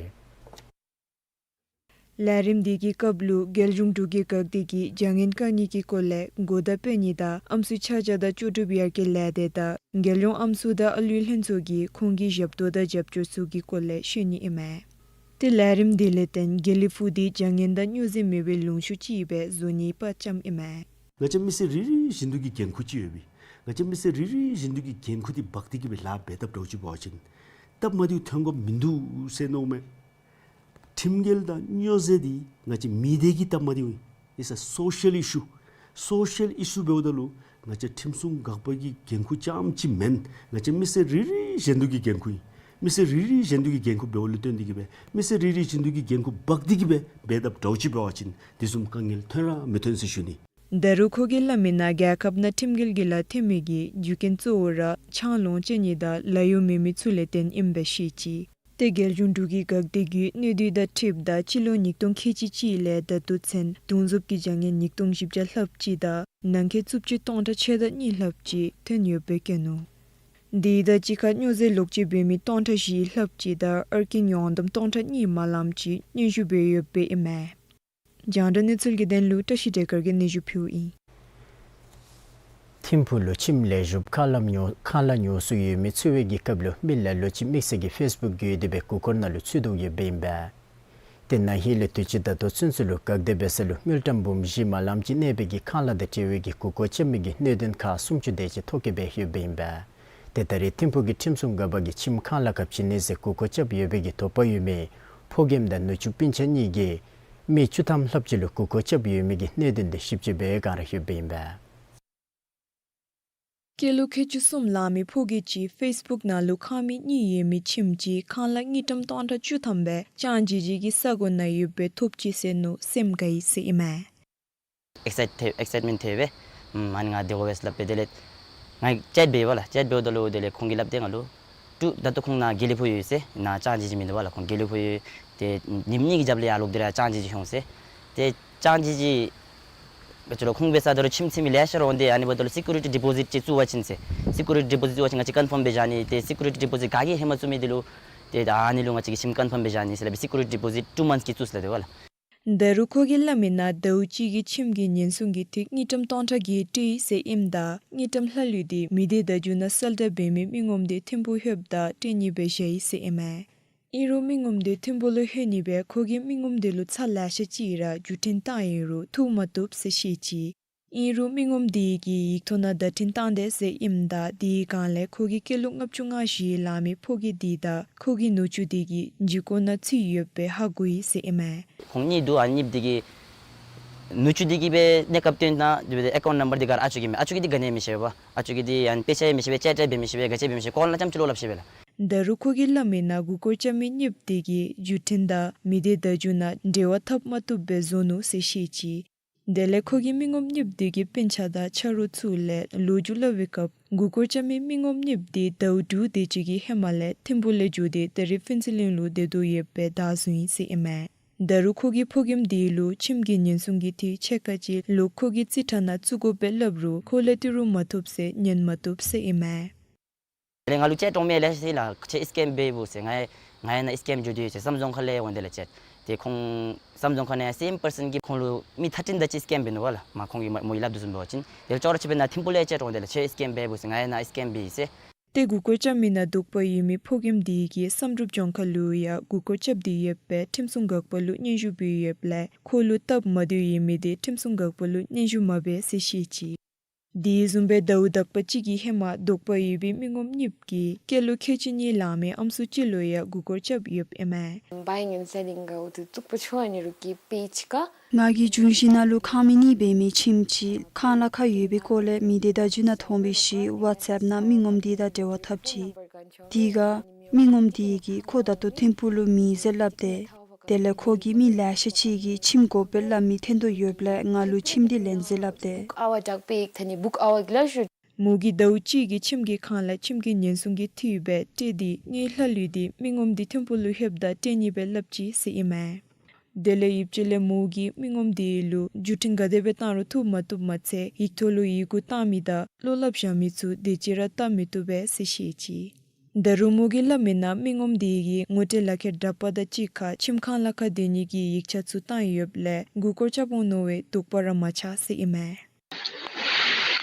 ལས་རིམ་འདི་གི་སྐབས་ལུ་རྒྱལ་གཞུང་འབྲུག་གི་འགག་སྡེ་གིས་བྱ་ངན་བཀག་ནི་གི་སྐོར་ལས་གོ་བརྡ་སྤེལ་ནི་དང་ཨམ་སྲུའི་ཆ་བཞག་དང་ལྕོགས་གྲུབ་ཡར་རྒྱས་ལས་སྡེ་དང་རྒྱལ་ཡོངས་ཨམ་སྲུ་དང་ཨ་ལུའི་ལྷན་ཚོགས་ཀྱིས་ཁོང་གི་ཞབས་ཏོག་དང་རྒྱབ་སྐྱོར་ཚུ་གི་སྐོར་ལས་ཤེས་ནི་ཨིན་མས། ཏེ་ལས་རིམ་འདི་ལས་བརྟེན་དགེ་ལེགས་ཕུག་འདི་བྱ་ངན་དང་སྨྱོ་རྫས་མེད་པའི་ལུང་ཕྱོགས་ཅིག་སྦེ་བཟོ་ནིའི་དཔའ་བཅམ་ཨིན་མས། ང་བཅས་མི་སེར་རེ་རེ་བཞིན་དུ་གི་འགན་ཁུར་ཅིག་ཡོད་པས། ང་བཅས་མི་སེར་རེ་རེ་བཞིན་དུ་གི་འགན་ཁུར་འདི་འབག་སྟེ་གི་སྦེ་ལཱ་འབད་དཔ་འདྲཝ་ཅིག་འབད་བ་ཅིན་སྟབས་མ་བདེཝ་ཐོན་དགོཔ་མིན་འདུག་ཟེར་མནོཝ་མས། ཁྲིམས་འགལ་དང་སྨྱོ་རྫས་འདི་ང་བཅས་མི་སྡེ་གི་སྟབས་མ་བདེཝ་ཨིན། It's a social issue. Social issue འབདཝ་ད་ལུ་ང་བཅས་ཁྲིམས་སྲུང་འགག་པ་གི་འགན་ཁུར་རྐྱངམ་ཅིག་མེན། ང་བཅས་མི་སེར་རེ་རེ་བཞིན་དུ་གི་འགན་ཁུར་ཨིན། མི་སེར་རེ་རེ་བཞིན་དུ་གི་འགན་ཁུར་འབདཝ་ལས་བརྟེན་ཏེ་གི་སྦེ་མི་སེར་རེ་རེ་བཞིན་དུ་གི་འགན་ཁུར་འབག་སྟེ་གི་སྦེ་འབད་དཔ་འདྲཝ་ཅིག་འབད་བ་ཅིན་དེ་བཟུམ་དཀའ་ངལ་ཐོན་ར་མི་ཐོན་ཟེར་ཞུ་ནི། ད་རུང་ཁོ་གིས་སླབ་མིའི་ནང་རྒྱལ་ཁབ་ནང་ཁྲིམས་འགལ་གྱི་ལཱ་འཐབ་མི་གི་རྒྱུ་རྐྱེན་གཙོ་བོ་ར་ཆང་ལོངས་སྤྱོད་ནི་དང་ལཱ་གཡོག་མེད་མི་ཚུ་ལས་བརྟེན་ཨིནམ་སྦེ་བཤད་ཅི། ཏེ་རྒྱལ་གཞུང་འབྲུག་གི་འགག་སྡེ་གིས་གནས་སྡུད་དང་འཁྲིལཝ་ད་སྤྱི་ལོ་ཉིས་སྟོང་ཁལ་གཅིག་གཅིག་ལས་ད་ལྟོ་ཚུན་རྡུང་བཙོག་གི་བྱ་ངན་ཉིས་སྟོང་བཞི་བརྒྱ་ལྷགཔ་ཅིག་དང་ནང་འཁོད་རྩུབ་ཆ་སྟོང་ཕྲག་ཕྱེད་དང་གཉིས་ལྷགཔ་ཅིག་ཐོན་ཡོདཔ་སྦེ་བཀོད་ནུག། དེ་དང་གཅིག་ཁར་སྨྱོ་རྫས་ལོག་སྤྱོད་འབད་མི་སྟོང་ཕྲག་བཞི་ལྷགཔ་ཅིག་དང་ཨར་ཀིན་ཡོངས་བསྡོམས་སྟོང་ཕྲག་གཉིས་མ་ལངམ་ཅིག་སྙན་ཞུ་འབད་ཡོདཔ་ཨིན་མས། རྒྱང་བསྒྲགས་གནས་ཚུལ་གྱི་དོན་ལུ་བཀྲ་ཤིས་བདེ་དཀར་གྱིས་སྙན་ཞུ་ཕུལཝ་ཨིན། ཐིམ་ཕུག་ལུ་ཁྱིམ་ལེགས་ཤོམ་ཁང་གླ་ཉོ་ཁང་གླ་ཉོ་སྲོལ་ཡོད་མི་འཚོལ་བའི་གི་སྐབས་ལུ་མི་ལ་ལུ་ཅིག་དམིགས་བསལ་གྱི་ཕེསི་བུཀ་བརྒྱུད་དེ་སྦེ་མགུ་སྐོར་ནང་ལུ་ཚུད་དོ་ཡོདཔ་ཨིན་པས། དེ་ནང་ཧེ་ལུ་དུས་ཅི་ད་ལྟོ་ཚུན་ཚོད་ལུ་བཀག་སྡོམ་འབད་ས་ལུ་དངུལ་ཀྲམ་འབུམ་བཞི་མ་ལམ་ཅིག་གནས་པའི་གི་ཁང་གླ་དང་འབྲེལ་བའི་གི་མགུ་སྐོར་རྐྱབ་མི་གི་གནད་དོན་ཁག་སུམ་ཅུ་དེ་ཅིག་ཐོ་བཀོད་འབད་ཡོདཔ་ཨིན་པས། ཏེ་ད་རེས་ཐིམ་ཕུག་གི་ཁྲིམས་སྲུང་འགག་པ་གིས་ཁྱིམ་ཁང་གླ་ཁར་བྱིན་ནི་ཟེར་མགུ་སྐོར་རྐྱབ་ཡོད་པའི་གི་དོགས་པ་ཡོད་མི་ཕོ་རྒནམ་དང་ནུ་གཅུང་སྤུན་ཆ་གཉིས་ཀྱིས་མི་བཅུ་ཐམ་ལྷགཔ་ཅིག་ལུ་མགུ་སྐོར་རྐྱབ་ཡོད་མི་གི་གནད་དོན་དེ་ཞིབ་དཔྱད་འབད་ག་ར་ཡོདཔ་ཨིན་པས། སྐྱེས་ལོ་ཁལ་གཅིག་གསུམ་ལང་མི་ཕོ་རྒནམ་ཅིག་ཕེསི་བུཀ་ནང་ལུ་ཁང་མིག་གཉིས་ཡོད་མི་ཁྱིམ་ཅིག་ཁང་གླ་དངུལ་ཀྲམ་སྟོང་ཕྲག་བཅུ་ཐམ་སྦེ་ལྕང་ཇི་ཇི་གི་ས་གོ་ནང་ཡོདཔ་སྦེ་ཐོབ་ཅི་ཟེར་མནོ་སེམས་དགའ་ཡི་ཟེར་ཨིན་མས། ཨེག་སའིཊ་ཐལ་ཨེག་སའིཊ་མེནཊ་ཐལ་སྦེ་ཨམ་ཨ་ནི་ང་དེ་གོ་བས་སླབ་སྦེ་དེ་ལས་ང་ཅེཊ་འབདཝ་ལགས། ཅེཊ་འབདཝ་ད་ལུ་དེ་ལས་ཁོང་གིས་སླབ་སྟེ་ང་ལུ་ཏེ་ད་ལྟོ་ཁོང་ནཱ་དགེ་ལེགས་ཕུག་ཡོད་ཟེར། ནཱ་ལྕང་ཇི་ཇི་མིན་འདུག་པ་ལགས། ཁོང་དགེ་ལེགས་ཕུག་ཡོད། ཏེ་ཉིནམ་གཉིས་ཀྱི་རྒྱབ་ལས་ཡར་ལོག་སྟེ་ར་ལྕང་ཇི་ཇི་འོང་ཟེར། ཏེ་ལྕང་ཇི་ཇི་ག་ཅི་ལོ་ཁོང་འབད་ས་ད་རུང་ཁྱིམ་ཚུད་མི་ལེ་ཤ་ར་འོང་སྟེ་ཨ་ནི་འབདཝ་ད་ལུ་སི་ཀུ་རི་ཊི་ཌི་པོ་ཟིཊ་ཅིག་བཙུགས་པ་ཅིན་ཟེར། སི་ཀུ་རི་ཊི་ཌི་པོ་ཟིཊ་བཙུགས་པ་ཅིན་ང་བཅས་ཀོན་ཕརམ་འབད་བཞག་ནི། ཏེ་སི་ཀུ་རི་ཊི་ཌི་པོ་ཟིཊ་ག་གིས་ཧེ་མ་བཙུགས་མི་དེ་ལུ་ཏེ་ད་ཨ་ནི་ལུ་ང་བཅས་ཀྱིས་ཁྱིམ་ཀོན་ཕརམ་འབད་བཞག་ནི་ཟེར་སླབ་སྦེ་སི་ཀུ་རི་ཊི་ཌི་པོ་ཟིཊ་ཊུ་མནཐསི་ཅིག་བཙུགས་ཟེར་སླབ་སྟེ་པ་ལགས། ད་རུང་ཁོ་གིས་སླབ་མི་ནང་ཟླཝ་གཅིག་གི་ཁྱིམ་གྱི་ཉེན་སྲུང་གི་འཐུས་དངུལ་ཀྲམ་སྟོང་ཕྲག་བརྒྱད་སྤྲོད་ཡི་ཟེར་ཨིནམ་ད་དངུལ་ཀྲམ་ལྷག་ལུས་དེ་མི་སྡེ་བརྡ་བརྒྱུད་ནང་གསལ་བསྒྲགས་འབད་མི་མི་ངོམ་དེ་ཐིམ་ཕུག་ལྷོདཔ་ད་སྤྲོད་ནི་སྦེ་བཞག་ཡི་ཟེར་ཨིན་མས། ཨིན་རུང་མི་ངོམ་དེ་ཐིམ་ཕུག་ལུ་ལྷོད་ནི་སྦེ་ཁོ་གིས་མི་ངོམ་དེ་ལུ་ཚར་ལེ་ཤ་ཅིག་ར་བརྒྱུད་འཕྲིན་བཏང་ཡོད་རུང་ཐུག་མ་བཏུབ་ཟེར་བཤད་ཅི། ཨིན་རུང་མི་ངོམ་དེ་གིས་ཡིག་ཐོག་ནང་བརྡ་འཕྲིན་བཏང་དེས་ཟེར་ཨིནམ་ད་དེའི་སྒང་ལས་ཁོ་གི་སྐྱེས་ལོ་ལྔ་བཅུ་ང་བཞི་ལང་མི་ཕོ་རྒནམ་དེ་དང་ཁོ་གི་ནུ་གཅུང་དེ་གིས་འཇིགས་སྐུལ་ནང་ཚུད་ཡོདཔ་སྦེ་ཧ་གོ་ཡི་ཟེར་ཨིན་མས། ཁོང་གཉིས་འདུག། ཨ་གཉིས་དེ་གིས་ནུ་གཅུང་དེ་གིས་སྦེ་གནས་སྐབས་སྟོན་ད་དེ་སྦེ་ཨེ་ཀའུནཊ་ནམ་བར་དེ་ག་ར་ཨ་ཅོ་གིས་མས། ཨ་ཅོ་གིས་དེ་ག་ནི་མི་ཤེས་པས། ཨ་ཅོ་གིས་དེ་ཡང་དཔེ་ཆ་ཡང་མི་ཤེས་པས། ཅེཊ་ཡང་འབད་མི་ཤེས་པས། ག་ཅི་འབད་མི་ཤེས། ཀོ་ལ་ཙམ་ཅིག་ལོག་སླབ་ཤེས་པས་ལགས། ད་རུང་ཁོ་གིས་སླབ་མི་ནང་མགུ་སྐོར་རྐྱབ་མི་གཉིས་དེ་གིས་བརྒྱུད་འཕྲིན་དང་མི་སྡེ་བརྡ་བརྒྱུད་ནང་འབྲེལ་བ་འཐབ་མ་བཏུབ་སྦེ་བཟོ་ནུག་ཟེར་བཤད་ཅི། དེ་ལས་ཁོ་གིས་མི་ངོམ་གཉིས་དེ་གི་སྤུན་ཆ་དང་ཆ་རོགས་ཚུ་ལས་ལོ་རྒྱུས་སླབ་པའི་སྐབས་མགུ་སྐོར་རྐྱབ་མི་མི་ངོམ་གཉིས་དེ་ཟླཝ་དྲུག་དེ་ཅིག་གི་ཧེ་མ་ལས་ཐིམ་ཕུག་ལས་འགྱོ་སྟེ་ད་རིས་ཕུན་ཚོགས་གླིང་ལུ་སྡོད་དོ་ཡོདཔ་སྦེ་བདའ་བཟུང་ཡི་ཟེར་ཨིན་མས། ད་རུང་ཁོ་གིས་ཕོ་རྒནམ་དེ་ལུ་ཁྱིམ་གྱི་ཉེན་སྲུང་གི་འཐུས་ཕྱེད་ཀ་ཅིག་ལོག་ཁོ་གི་རྩིས་ཁྲ་ནང་བཙུགས་དགོ་པས་སླབ་རུང་ཁོ་ལས་ཏི་རུ་མ་ཐོབ་ཟེར་ཉན་མ་བཏུབ་ཟེར་ཨིན་མས། དེ་ལས་ང་ལུ་ཅེཊ་འོང་མས་ལགས་ཟེར་ལགས། ཁྱོད་ཨིསི་ཀེམ་འབདཝ་ཟེར། ང་ཡང་ང་ཡང་ནཱ་ཨིསི་ཀེམ་འགྱོ་དོ་ཡོད་ཟེར། བསམ་བཟང་ཁ་ལས་འོང་དེ་ལགས་ཅེཊ། ཏེ་ཁོང་བསམ་བཟང་ཁ་ནང་ཡང་སེམ་པར་སན་གྱིས་ཁོང་ལུ་མི་ཐ་ཕྲེང་དེ་ཅིག་ཨིསི་ཀེམ་འབད་ནུག་པ་ལགས། མ་ཁོང་གིས་མ་མོ་ཡིས་སླབ་དོ་བཟུམ་འབད་བ་ཅིན། དེ་ལས་ཅོག་ར་ཅིག་སྦེ་ནཱ་ཐིམ་ཕུག་ལས་ཅེཊ་འོང་དེ་ལགས། ཁྱོད་ཨིསི་ཀེམ་འབདཝ་ཟེར། ང་ཡང་ནཱ་ཨིསི་ཀེམ་འབད་ཡི་ཟེར། ཏེ་མགུ་སྐོར་རྐྱབ་མི་ནང་དོགས་པ་ཡོད་མི་ཕོ་རྒནམ་དེ་གིས་བསམ་གྲུབ་ལྗོངས་མཁར་ལུ་ཡང་མགུ་སྐོར་རྐྱབ་སྟེ་ཡོདཔ་སྦེ་ཁྲིམས་སྲུང་འགག་པ་ལུ་སྙན་ཞུ་འབད་ཡོདཔ་ལས་ཁོ་ལུ་སྟབས་མ་བདེཝ་ཡོད་མི་དེ་ཁྲིམས་སྲུང་འགག་པ་ལུ་སྙན་ཞུ་མ་འབད་ཟེར་བཤད་ཅི། དེ་བཟུམ་སྦེ་ཟླཝ་དག་པ་ཅིག་གི་ཧེ་མ་དོགས་པ་ཡོད་པའི་མི་ངོམ་གཉིས་ཀྱིས་སྐྱེས་ལོ་ཁལ་གཅིག་གཉིས་ལང་མི་ཨམ་སྲུ་ཅིག་ལུ་ཡང་མགུ་སྐོར་རྐྱབ་ཡོདཔ་ཨིན་མས། Buying and selling ག་འོ་དེ་བཙུགས་པ་ཆོ་ཨ་ནི་རུ་གི་པེ་ཇི་ཀ། ང་གིས་འབྱུང་བཞི་ནང་ལུ་ཁང་མིག་གཉིས་འབད་མི་ཁྱིམ་ཅིག་ཁང་གླ་ཁར་ཡོད་པའི་སྐོར་ལས་མི་སྡེ་བརྡ་བརྒྱུད་ནང་མཐོང་བའི་ཤུལ་ཝཊས་ཨེཔ་ནང་མི་ངོམ་དེ་དང་འབྲེལ་བ་འཐབ་ཅི། དེ་ཁར་མི་ངོམ་དེ་གིས་ཁོ་ད་ལྟོ་ཐིམ་ཕུག་ལུ་མེད་ཟེར་སླབ་སྟེ། དེ་ལས་ཁོ་གིས་མི་ལེ་ཤ་ཅིག་གིས་ཁྱིམ་དགོ་པས་སླབ་མི་ཐོན་དོ་ཡོདཔ་ལས་ང་ལུ་ཁྱིམ་དེ་ལེན་ཟེར་སླབ་སྟེ། Book hour དག་པའི་ཐ་ནི་book hour གི་ལ་ཞུ། མོ་གིས་ཟླཝ་གཅིག་གི་ཁྱིམ་གྱི་ཁང་གླ་ཁྱིམ་གྱི་ཉེན་སྲུང་གི་འཐུས་སྦེ་སྤྲོད་དེ་དངུལ་ལྷག་ལུས་དེ་མི་ངོམ་དེ་ཐིམ་ཕུག་ལུ་ལྷོདཔ་ད་སྤྲོད་ནི་སྦེ་སླབ་ཅི་ཟེར་ཨིན་མས། དེ་ལས་ཡུདཔ་ཅིག་ལས་མོ་གིས་མི་ངོམ་དེ་ལུ་བརྒྱུད་འཕྲིན་ག་དེ་སྦེ་བཏང་རུང་ཐུགས་མ་བཏུབ་མ་ཚད་ཡིག་ཐོག་ལུ་ཡི་གུ་བཏང་མི་དང་བློ་སླབ་བཞག་མི་ཚུ་དེ་ཅིག་ར་བལྟ་མི་བཏུབ་པས་ཟེར་བཤད་ཅི། ད་རུང་མོ་གིས་སླབ་མི་ནང་མི་ངོམ་དེ་གིས་ངོ་སྤྲོད་ལག་ཁྱེར་དྲག་པ་དང་གཅིག་ཁར་ཁྱིམ་ཁང་གླ་ཁར་སྡོད་ནི་གི་ཡིག་ཆ་ཚུ་བཏང་ཡོདཔ་ལས་མགུ་སྐོར་རྐྱབ་འོང་མནོ་བའི་དོགས་པ་ར་མ་ཆགས་ཟེར་ཨིན་མས།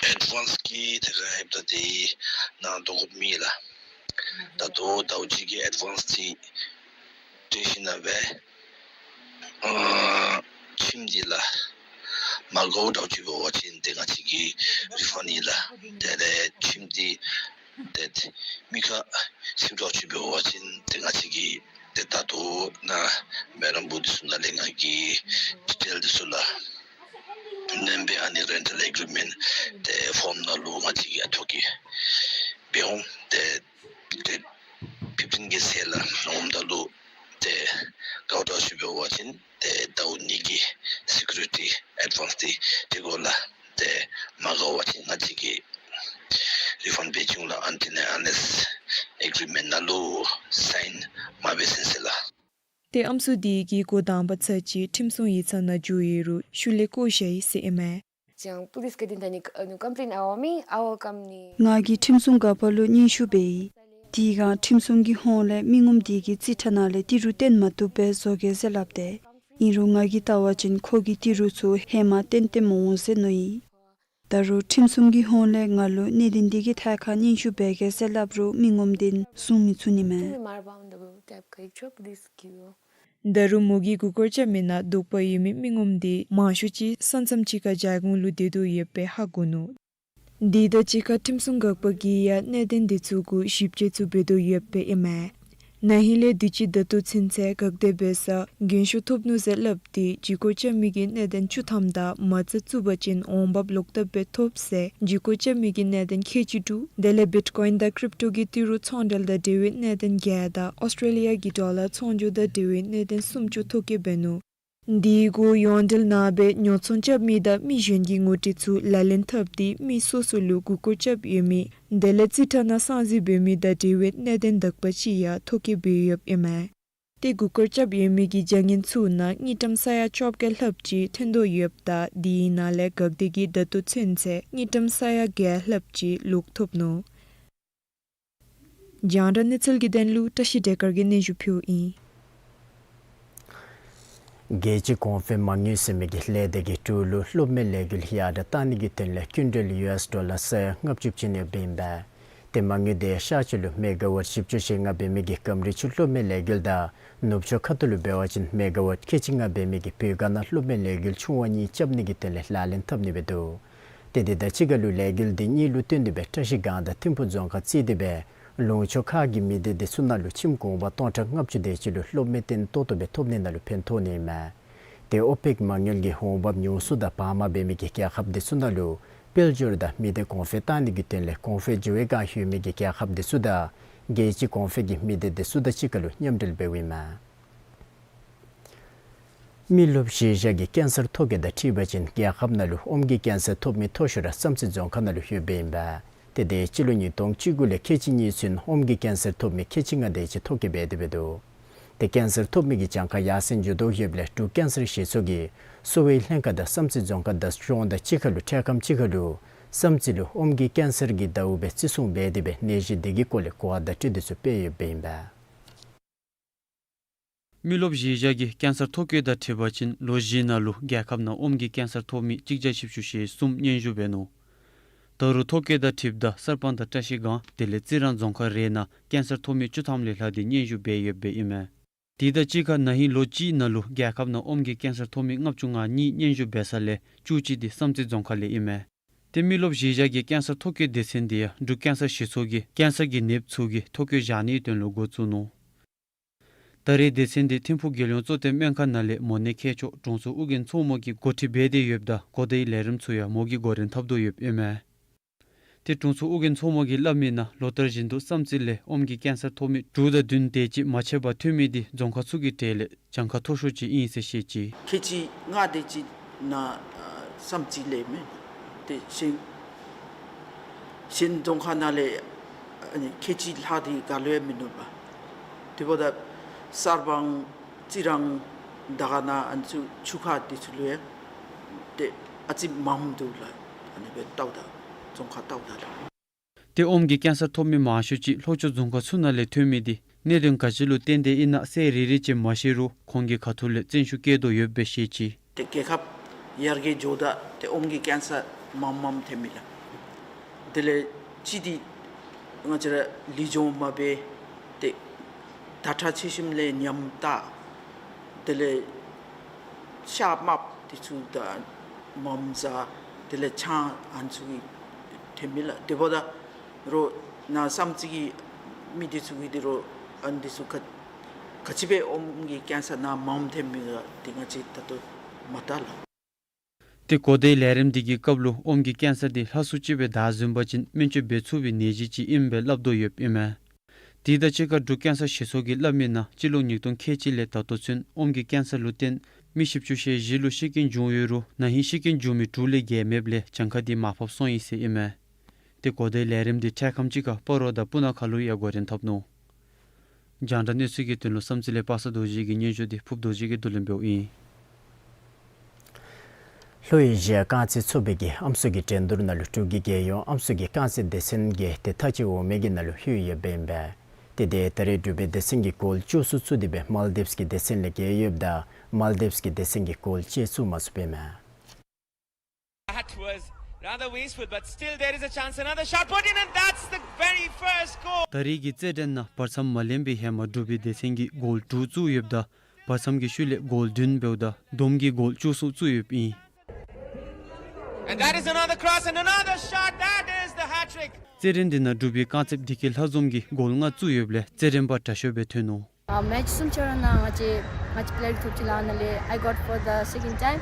ཨེཌ་ཝཱནསི་གི་ཏེ་ག་ཨེཔ་ད་དེ་ནང་དོ་དགོཔ་མེད་ལགས། ད་ལྟོ་ཟླཝ་གཅིག་གི་ཨེཌ་ཝཱནསི་ཅིག་སྤྲོད་ཞིནམ་ལས་ཨ་ཁྱིམ་འདི་ལགས་མ་དགོཔ་འདྲཝ་ཅིག་འབད་བ་ཅིན་ཏེ་ང་བཅས་ཀྱིས་རི་ཕཱནཌ་ཨིན་ལགས། དེ་ལས་ཁྱིམ་འདི་ཏེ་མི་ཁར་ཚུད་འདྲཝ་ཅིག་འབད་བ་ཅིན་ཏེ་ང་བཅས་ཀྱིས་ཏེ་ད་ལྟོ་ནཱ་མེ་རམ་བུ་འདི་ཚུ་ནང་ལས་ང་གིས་ཌི་ཊེལ་འདི་ཚུ་ལགས་ནེམ་སྦེ་ཨ་ནི་རེན་ཊལ་ཨེག་རི་མེནཊ་ཏེ་ཕོརམ་ནང་ལུ་ང་བཅས་ཀྱིས་ཨ་ཐོ་བཀོད་འབད་འོང་། ཏེ་ཏེ་ཕིཕ་ཊིན་གྱི་ཚེས་ལགས་ནོམ་ད་ལུ་ཏེ་དགའཝ་འདྲཝ་ཅིག་འབད་བ་ཅིན་ཏེ་ཟླཝ་གཉིས་ཀྱི་སི་ཀུ་རི་ཊི་ཨེཌ་ཝཱནསི་འདི་སྤྲོད་དགོ་ལགས། ཏེ་མ་དགའ་བ་ཅིན་ང་བཅས་ཀྱིས་རི་ཕཱནཌ་འབད་བཅུག་ལགས། ཨན་ཊིལ་ཨེནཌ་ཨན་ལེསི་ཨེག་རི་མེནཊ་ནང་ལུ་སའིན་མ་འབད་ཚུན་ཚོད་ལགས། ཏེ་ཨམ་སྲུ་དེ་གིས་འགོ་དང་པ་ཚར་གཅིག་ཁྲིམས་སྲུང་ཡིག་ཚང་ནང་འགྱོ་ཡི་རུང་ཤུལ་ལས་བཀོ་བཞག་ཡི་ཟེར་ཨིན་མས། ཅང་པུ་ལིསི་ཀ་འདི་ད་ནི་ཨ་ནི་ཀམ་པི་ལེནཊ་ཨ་བ་མི་ཨ་བ་ཀམ་ནི། ང་གིས་ཁྲིམས་སྲུང་འགག་པ་ལུ་སྙན་ཞུ་འབད་ཡི། དེ་སྒང་ཁྲིམས་སྲུང་གི་ཧོངས་ལས་མི་ངོམ་དེ་གི་རྩིས་ཁྲ་ནང་ལས་ཏི་རུ་སྟོན་མ་བཏུབ་པས་བཟོ་གེ་ཟེར་སླབ་སྟེ། ཨིན་རུང་ང་གིས་བལྟ་བ་ཅིན་ཁོ་གིས་ཏི་རུ་ཚུ་ཧེ་མ་སྟོན་སྟོནམ་འོང་ཟེར་མནོ་ཡི། ད་རུང་ཁྲིམས་སྲུང་གི་ཧོངས་ལས་ང་ལུ་གནད་དོན་འདི་གི་ཐད་ཁར་སྙན་ཞུ་འབད་གེ་ཟེར་སླབ་རུང་མི་ངོམ་དེ་གསུང་མི་ཚུགས་ནི་མས། ད་རུང་མོ་གིས་མགུ་སྐོར་རྐྱབ་མི་ནང་དོགས་པ་ཡོད་མི་མི་ངོམ་དེ་མང་ཤོས་ཅིག་ས་མཚམས་ཅིག་ཁར་བྱཱར་ཁོང་ལུ་སྡོད་དོ་ཡོདཔ་སྦེ་ཧ་གོ་ནུག། དེ་དང་གཅིག་ཁར་ཁྲིམས་སྲུང་འགག་པ་གིས་ཡང་གནད་དོན་དེ་ཚུ་གུ་ཞིབ་དཔྱད་ཚུ་འབད་དོ་ཡོདཔ་ཨིན་མས། ན་ཧིང་ལས་དུས་ཅི་ད་ལྟོ་ཚུན་ཚོད་དགག་སྡེ་འབད་ས་རྒན་ཤོས་ཐོབ་ནུག་ཟེར་སླབ་སྟེ་འཇིགས་སྐུལ་རྐྱབ་མི་གི་གནད་དོན་བཅུ་ཐམ་དང་མ་རྩ་བཙུགས་པ་ཅིན་འོང་འབབ་ལོག་ལྟབ་སྦེ་ཐོབ་ཟེར་འཇིགས་སྐུལ་རྐྱབ་མི་གི་གནད་དོན་ཁལ་གཅིག་དྲུག། དེ་ལས་བིཊ་ཀོའིན་དང་ཀྲིབ་ཊོ་གི་ཏི་རུ་ཚོང་འབྲེལ་དང་འབྲེལ་བའི་གནད་དོན་བརྒྱད་དང་ཨོསི་ཊྲེ་ལི་ཡ་གི་ཌོ་ལར་ཚོང་སྒྱུར་དང་འབྲེལ་བའི་གནད་དོན་སུམ་ཅུ་ཐོ་བཀོད་འབད་ནུག། དེ་གུ་ཡོངས་འབྲེལ་ནང་སྦེ་ཉོ་ཚོང་རྐྱབ་མི་དང་མི་གཞན་གྱི་ངོ་སྤྲོད་ཚུ་ལག་ལེན་འཐབ་སྟེ་མི་སོ་སོ་ལུ་མགུ་སྐོར་རྐྱབ་ཡོད་མི་དེ་ལས་རྩིས་ཁྲ་ནང་གསང་གཟིགས་འབད་མི་དང་འབྲེལ་བའི་གནད་དོན་དག་པ་ཅིག་ཡང་ཐོ་བཀོད་འབད་ཡོདཔ་ཨིན་མས། ཏེ་མགུ་སྐོར་རྐྱབ་ཡོད་མི་གི་བྱ་ངན་ཚུ་ནང་དངུལ་ཀྲམ་ས་ཡ་བཅོ་བརྒྱད་ལྷགཔ་ཅིག་ཐོན་དོ་ཡོདཔ་ད་དེའི་ནང་ལས་དགག་སྡེ་གིས་ད་ལྟོ་ཚུན་ཚོད་དངུལ་ཀྲམ་ས་ཡ་བརྒྱད་ལྷགཔ་ཅིག་ལོག་ཐོབ་ནུག། རྒྱང་བསྒྲགས་གནས་ཚུལ་གྱི་དོན་ལུ་བཀྲ་ཤིས་བདེ་དཀར་གྱིས་སྙན་ཞུ་ཕུལཝ་ཨིན། རྒྱལ་སྤྱི་གོང་འཕེལ་མ་དངུལ་ཟེར་མི་གི་ལས་སྡེ་གིས་འབྲུག་ལུ་གློག་མེ་ལས་འགུལ་ཡར་དྲག་བཏང་ནི་གི་དོན་ལས་སྐྱིན་འགྲུལ་ཡུ་ཨེསི་ཌོ་ལར་ས་ཡ་ལྔ་བཅུ་བྱིན་ཡོདཔ་ཨིན་པས། ཏེ་མ་དངུལ་དེ་ཤར་ཕྱོགས་ལུ་མེ་ག་ཝཊ་བཞི་བཅུ་ཞེ་ལྔ་འབད་མི་གི་སྒམ་རི་ཆུ་གློག་མེ་ལས་འགུལ་དང་ནུབ་ཕྱོགས་ཁ་ཐུག་ལུ་འབད་བ་ཅིན་མེ་ག་ཝཊ་ཁལ་གཅིག་ལྔ་འབད་མི་གི་བོད་གངས་ནང་གློག་མེ་ལས་འགུལ་ཆུང་བ་གཉིས་རྐྱབ་ནི་གི་དོན་ལས་ལག་ལེན་འཐབ་ནི་སྦེ་འདུག། ཏེ་དེ་དང་གཅིག་ཁར་ལུ་ལས་འགུལ་འདི་གཉིས་ལུ་བརྟེན་ཏེ་སྦེ་བཀྲ་ཤིས་སྒང་དང་ཐིམ་ཕུག་རྫོང་ཁག་བརྩིས་ཏེ་སྦེ་ལུང་ཕྱོགས་ཁག་གི་མི་སྡེ་དེ་ཚུ་ནང་ལུ་ཁྱིམ་གུང་པ་སྟོང་ཕྲག་ལྔ་བཅུ་དེ་ཅིག་ལུ་གློག་མེ་སྟོན་ཏོག་ཏོ་སྦེ་ཐོབ་ནི་ནང་ལུ་ཕན་ཐོགས་ནི་ཨིན་མས། ཏེ་ཨོ་པེཀ་མ་དངུལ་གྱི་འོང་འབབ་ཉུང་སུ་དང་བར་མ་འབད་མི་གི་རྒྱལ་ཁབ་དེ་ཚུ་ནང་ལུ་དཔལ་འབྱོར་དང་མི་སྡེ་གོང་འཕེལ་བཏང་ནི་གི་དོན་ལས་གོང་འཕེལ་འགྱོ་བའི་བསྒང་ཡོད་མི་གི་རྒྱལ་ཁབ་དེ་ཚུ་དང་རྒྱལ་སྤྱི་གོང་འཕེལ་གྱི་མི་སྡེ་དེ་ཚུ་དང་གཅིག་ཁར་ལུ་མཉམ་འབྲེལ་འབདཝ་ཨིན་མས། མི་རློབས་གཞིས་ཆགས་ཀྱི་ཀེན་སར་ཐོ་བཀོད་དང་འཁྲིལ་བ་ཅིན་རྒྱལ་ཁབ་ནང་ལུ་ཨོམ་གྱི་ཀེན་སར་ཐོབ་མི་མཐོ་ཤོས་ར་བསམ་རྩེ་རྫོང་ཁག་ནང་ལུ་ཡོདཔ་ཨིན་པས། ཏེ་དེ་སྤྱི་ལོ་ཉིས་སྟོང་བཅུ་དགུ་ལས་ཁལ་གཅིག་གཉིས་ཚུན་ཨོམ་གྱི་ཀེན་སར་ཐོབ་མི་ཁལ་གཅིག་ལྔ་དེ་ཅིག་ཐོ་བཀོད་འབད་དེ་འབད་འདུག། ཏེ་ཀེན་སར་ཐོབ་མི་གི་གྱངས་ཁ་ཡར་སེང་འགྱོ་དོ་ཡོདཔ་ལས་འབྲུག་ཀེན་སར་ཞིབ་ཚགས་ཀྱིས་གསོ་བའི་ལྷན་ཁག་དང་བསམ་རྩེ་རྫོང་ཁག་བདག་སྐྱོང་དང་གཅིག་ཁར་ལུ་འཕྲལ་ཁམས་ཅིག་ཁར་ལུ་བསམ་རྩེ་ལུ་ཨོམ་གྱི་ཀེན་སར་གྱི་ཟླཝ་སྦེ་བརྩི་སྲུང་འབད་དེ་སྦེ་ནད་གཞི་དེ་གི་སྐོར་ལས་གོ་བརྡ་འཕྲོད་དེ་ཚུ་སྤེལ་ཡོདཔ་ཨིན་པས། མི་རློབས་གཞིས་ཆགས་ཀྱི་ཀེན་སར་ཐོ་བཀོད་དང་འཁྲིལ་བ་ཅིན་ལོ་བཞིའི་ནང་ལུ་རྒྱལ་ཁབ་ནང་ཨོམ་གྱི་ཀེན་སར་ཐོབ་མི་གཅིག་བརྒྱ་བཞི་བཅུ་ཞེ་གསུམ་སྙན་ཞུ་འབད་ནུག། ད་རུང་ཐོ་བཀོད་དང་འཁྲིལཝ་ད་གསར་སྤང་དང་བཀྲ་ཤིས་སྒང་དེ་ལས་རྩི་རང་རྫོང་ཁག་རེ་ནང་ཀེན་སར་ཐོབ་མི་བཅུ་ཐམ་ལས་ལྷག་སྟེ་སྙན་ཞུ་འབད་ཡོདཔ་ཨིན་མས། དེ་དང་གཅིག་ཁར་ན་ཧིང་ལོ་གཅིག་ནང་ལུ་རྒྱལ་ཁབ་ནང་ཨོམ་གྱི་ཀེན་སར་ཐོབ་མི་ལྔ་བཅུ་ང་གཉིས་སྙན་ཞུ་འབད་ས་ལས་བཅུ་གཅིག་དེ་བསམ་རྩེ་རྫོང་ཁག་ལས་ཨིན་མས། ཏེ་མི་རློབས་གཞིས་ཆགས་ཀྱི་ཀེན་སར་ཐོ་བཀོད་སྡེ་ཚན་དེ་ཡང་འབྲུག་ཀེན་སར་ཞིབ་ཚགས་ཀྱིས་ཀེན་སར་གྱི་ནདཔ་ཚུ་གི་ཐོ་བཀོད་བཞག་ནིའི་དོན་ལུ་འགོ་བཙུགས་ནུག། ད་རེས་སྡེ་ཚན་དེ་ཐིམ་ཕུག་རྒྱལ་ཡོངས་གཙོ་བསྟེན་སྨན་ཁང་ནང་ལས་མོ་ནད་མཁས་མཆོག་དྲུང་འཚོ་ཨོ་རྒྱན་མཚོ་མོ་གིས་འགོ་ཁྲིད་འབད་དེ་ཡོདཔ་ད་གོ་བརྡའི་ལས་རིམ་ཚུ་ཡང་མོ་གིས་འགོ་འདྲེན་འཐབ་དོ་ཡོདཔ་ཨིན་མས། ཏེ་དྲུང་འཚོ་ཨོ་རྒྱན་མཚོ་མོ་གིས་སླབ་མིའི་ནང་ལོ་ལྟར་བཞིན་དུ་བསམ་རྩེ་ལས་ཨོམ་གྱི་ཀེན་སར་ཐོབ་མི་དྲུག་དང་བདུན་དེ་ཅིག་མ་ཆད་པར་ཐོན་མི་དེ་རྫོང་ཁག་ཚུ་གི་གྲས་ལས་གྱངས་ཁ་མཐོ་ཤོས་ཅིག་ཨིན་ཟེར་བཤད་ཅི། ཁལ་གཅིག་ལྔ་དེ་ཅིག་ནང་ཨ་བསམ་རྩེ་ལས་མས། ཏེ་གཞན་གཞན་རྫོང་ཁག་ནང་ལས་ཨ་ནི་ཁལ་གཅིག་ལྷག་དེ་ག་ལུ་ཡང་མིན་ནུག་པ། དེ་འབདཝ་ད་གསར་སྤང་རྩི་རང་དར་དཀར་ན་ཨ་ནི་ཚུ་ཆུ་ཁ་དེ་ཚུ་ལུ་ཡང་ཏེ་ཨ་ཙི་མངམ་འདུག་ལགས། ཨ་ནི་སྦེ་བལྟཝ་ད་རྫོང་ཁག་བལྟཝ་ད་ལགས། ཏེ་ཨོམ་གྱི་ཀེན་སར་ཐོབ་མི་མང་ཤོས་ཅིག་ལྷོ་ཕྱོགས་རྫོང་ཁག་ཚུ་ནང་ལས་ཐོན་མི་དེ་གནད་དོན་ག་ཅི་ལུ་བརྟེན་ཏེ་ཨིན་ན་གསལ་རི་རི་ཅིག་མ་ཤེས་རུང་ཁོང་གི་ཁ་ཐུག་ལས་བརྩོན་ཤུགས་བསྐྱེད་དོ་ཡོདཔ་སྦེ་བཤད་ཅི། ཏེ་རྒྱལ་ཁབ་ཡར་རྒྱས་འགྱོཝ་ད་ཏེ་ཨོམ་གྱི་ཀེན་སར་མངམ་མངམ་ཐོན་མི་ལགས། དེ་ལས་གཅིག་དེ་ང་བཅས་ར་ལུས་སྦྱོང་མ་འབད། ཏེ་ཟླ་ཁྲག་མཆེད་ཤོམ་ལས་ཉམས་ཏ། དེ་ལས་ཤ་དམརཔོ་དེ་ཚུ་དང་མངམ་ཟ། དེ་ལས་ཆང་ཨ་ནི་ཚུ་གིས་ཐོན་མི་ལགས། དེ་འབདཝ་ད་རོགས་ནཱ་བསམ་རྩེ་གི་མི་དེ་ཚུ་གིས་དེ་རོགས་ཨ་ནི་དེ་ཚུ་ག་ག་ཅི་སྦེ་ཨོམ་གྱི་ཀེན་སར་ནང་མངམ་ཐོན་མི་ག་དེ་ང་བཅས་ད་ལྟོ་མ་བལྟ་ལགས། ཏེ་གོ་བརྡའི་ལས་རིམ་དེ་གི་སྐབས་ལུ་ཨོམ་གྱི་ཀེན་སར་དེ་ལྷ་སུ་ཅིག་སྦེ་བདའ་ཟུན་པ་ཅིན་སྨན་བཅོས་འབད་ཚུགས་པའི་ནད་གཞི་ཅིག་ཨིནམ་སྦེ་སླབ་དོ་ཡོདཔ་ཨིན་མས། དེ་དང་གཅིག་ཁར་འབྲུག་ཀེན་སར་ཞིབ་ཚགས་ཀྱིས་སླབ་མིའི་ནང་སྤྱི་ལོ་ཉིས་སྟོང་ཁལ་གཅིག་ལས་ད་ལྟོ་ཚུན་ཨོམ་གྱི་ཀེན་སར་ལུ་བརྟེན་མི་བཞི་བཅུ་ཞེ་བཞི་ལུ་ཤི་རྐྱེན་བྱུང་ཡོད་རུང་ན་ཧིང་ཤི་རྐྱེན་བྱུང་མི་དྲུག་ལས་བརྒལ་མེདཔ་ལས་གྱངས་ཁ་དེ་མར་ཕབ་སོང་ཡི་ཟེར་ཨིན་མས། ཏེ་གོ་བརྡའི་ལས་རིམ་དེ་འཕྲལ་ཁམས་ཅིག་ཁར་སྤ་རོ་དང་སྤུ་ན་ཁ་ལུ་ཡང་འགོ་འདྲེན་འཐབ་ནུག། རྒྱང་བསྒྲགས་གནས་ཚུལ་གྱི་དོན་ལུ་བསམ་རྩེ་ལས་པ་སངས་རྡོ་རྗེ་གི་སྙན་ཞུ་དེ་ཕུབ་རྡོ་རྗེ་གིས་བསྡུ་ལེན་འབདཝ་ཨིན། ལྷོ་ཨེ་ཤི་ཡ་རྐང་རྩེད་ཚོགས་པའི་གི་ཨམ་སྲུ་གི་འགྲན་བསྡུར་ནང་ལུ་འབྲུག་གི་རྒྱལ་ཡོངས་ཨམ་སྲུ་གི་རྐང་རྩེད་སྡེ་ཚན་གྱིས་ཏེ་མཐའ་དཔྱད་འོག་མའི་གི་ནང་ལུ་ལྷོད་ཡོདཔ་ཨིན་པས། ཏེ་དེ་ད་རེས་འབྲུག་པའི་སྡེ་ཚན་གྱིས་གོལ་བཅུ་གསུམ་བཙུགས་ཏེ་སྦེ་མཱལ་དིབས་ཀྱི་སྡེ་ཚན་ལས་རྒྱལ་ཡོདཔ་ད་མཱལ་དིབས་ཀྱི་སྡེ་ཚན་གྱིས་གོལ་གཅིག་བཙུགས་མ་ཚུགསཔ་ཨིན་མས། That was Rather wasteful, but still there is a chance. Another shot put in, and that's the very first goal. ད་རེས་ཀྱི་རྩེད་འགྲན་ནང་བར་མཚམས་མ་ལེན་པའི་ཧེ་མ་འབྲུག་པའི་སྡེ་ཚན་གྱིས་གོལ་དྲུག་བཙུགས་ཡོདཔ་ད་བར་མཚམས་ཀྱི་ཤུལ་ལས་གོལ་བདུན་འབདཝ་ད་བསྡོམས་ཀྱིས་གོལ་བཅུ་གསུམ་བཙུགས་ཡོདཔ་ཨིན། And that is another cross and another shot. That is the hat trick. རྩེད་འགྲན་འདི་ནང་འབྲུག་པའི་རྐང་རྩེདཔ་བདེ་སྐྱིད་ལྷ་འཛོམས་ཀྱིས་གོལ་ལྔ་བཙུགས་ཡོདཔ་ལས་རྩེད་འགྲན་པ་དྲག་ཤོས་སྦེ་ཐོན་ནུག། ཨ་མེཆ་གསུམ་ཆ་ར་ནང་ང་བཅས་ང་བཅས་པེ་ལེར་ཐོབ་ཅིག་ལག་ནང་ལས་I got for the second time.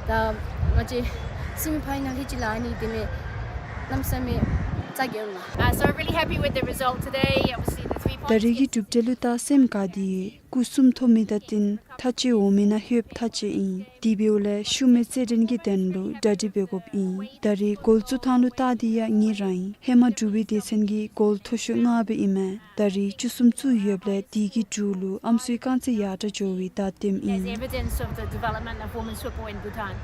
ད་ང་བཅས་སེ་མི་ཕའི་ནལ་ལྷོད་ཅིག་ལག་ནི་དེ་མེན་གནམ་མེད་ས་མེད་ཚ་གྱང་ལ། Uh, so I'm really happy with the result today. Obviously, the three points. ད་རེས་ཀྱི་གྲུབ་འབྲས་ལུ་ད་སེམས་དགའ་སྟེ་སྐུ་གསུམ་ཐོབ་མི་དང་བསྟུན་ཐག་བཅད་འོང་མི་ནང་ལྷོདཔ་ཐག་བཅད་ཨིན། དེ་འབདཝ་ལས་ཤུལ་མའི་རྩེད་འགྲན་གྱི་དོན་ལུ་གྲ་སྒྲིག་འབད་དགོཔ་ཨིན། ད་རེས་གོལ་བཙུགས་ཐངས་ལུ་བལྟ་སྟེ་ཡང་ངེས་ར་ཨིན། ཧེ་མ་འབྲུག་པའི་སྡེ་ཚན་གྱིས་གོལ་མཐོ་ཤོས་ལྔ་སྦེ་ཨིན་མས། ད་རེས་བཅུ་གསུམ་བཙུགས་ཡོདཔ་ལས་དེ་གི་དྲུག་ལུ་ཨམ་སྲུའི་རྐང་རྩེད་ཡར་དྲག་འགྱོ་བའི་བརྡ་སྟོནམ་ཨིན། There's evidence of the development of women's football in Bhutan.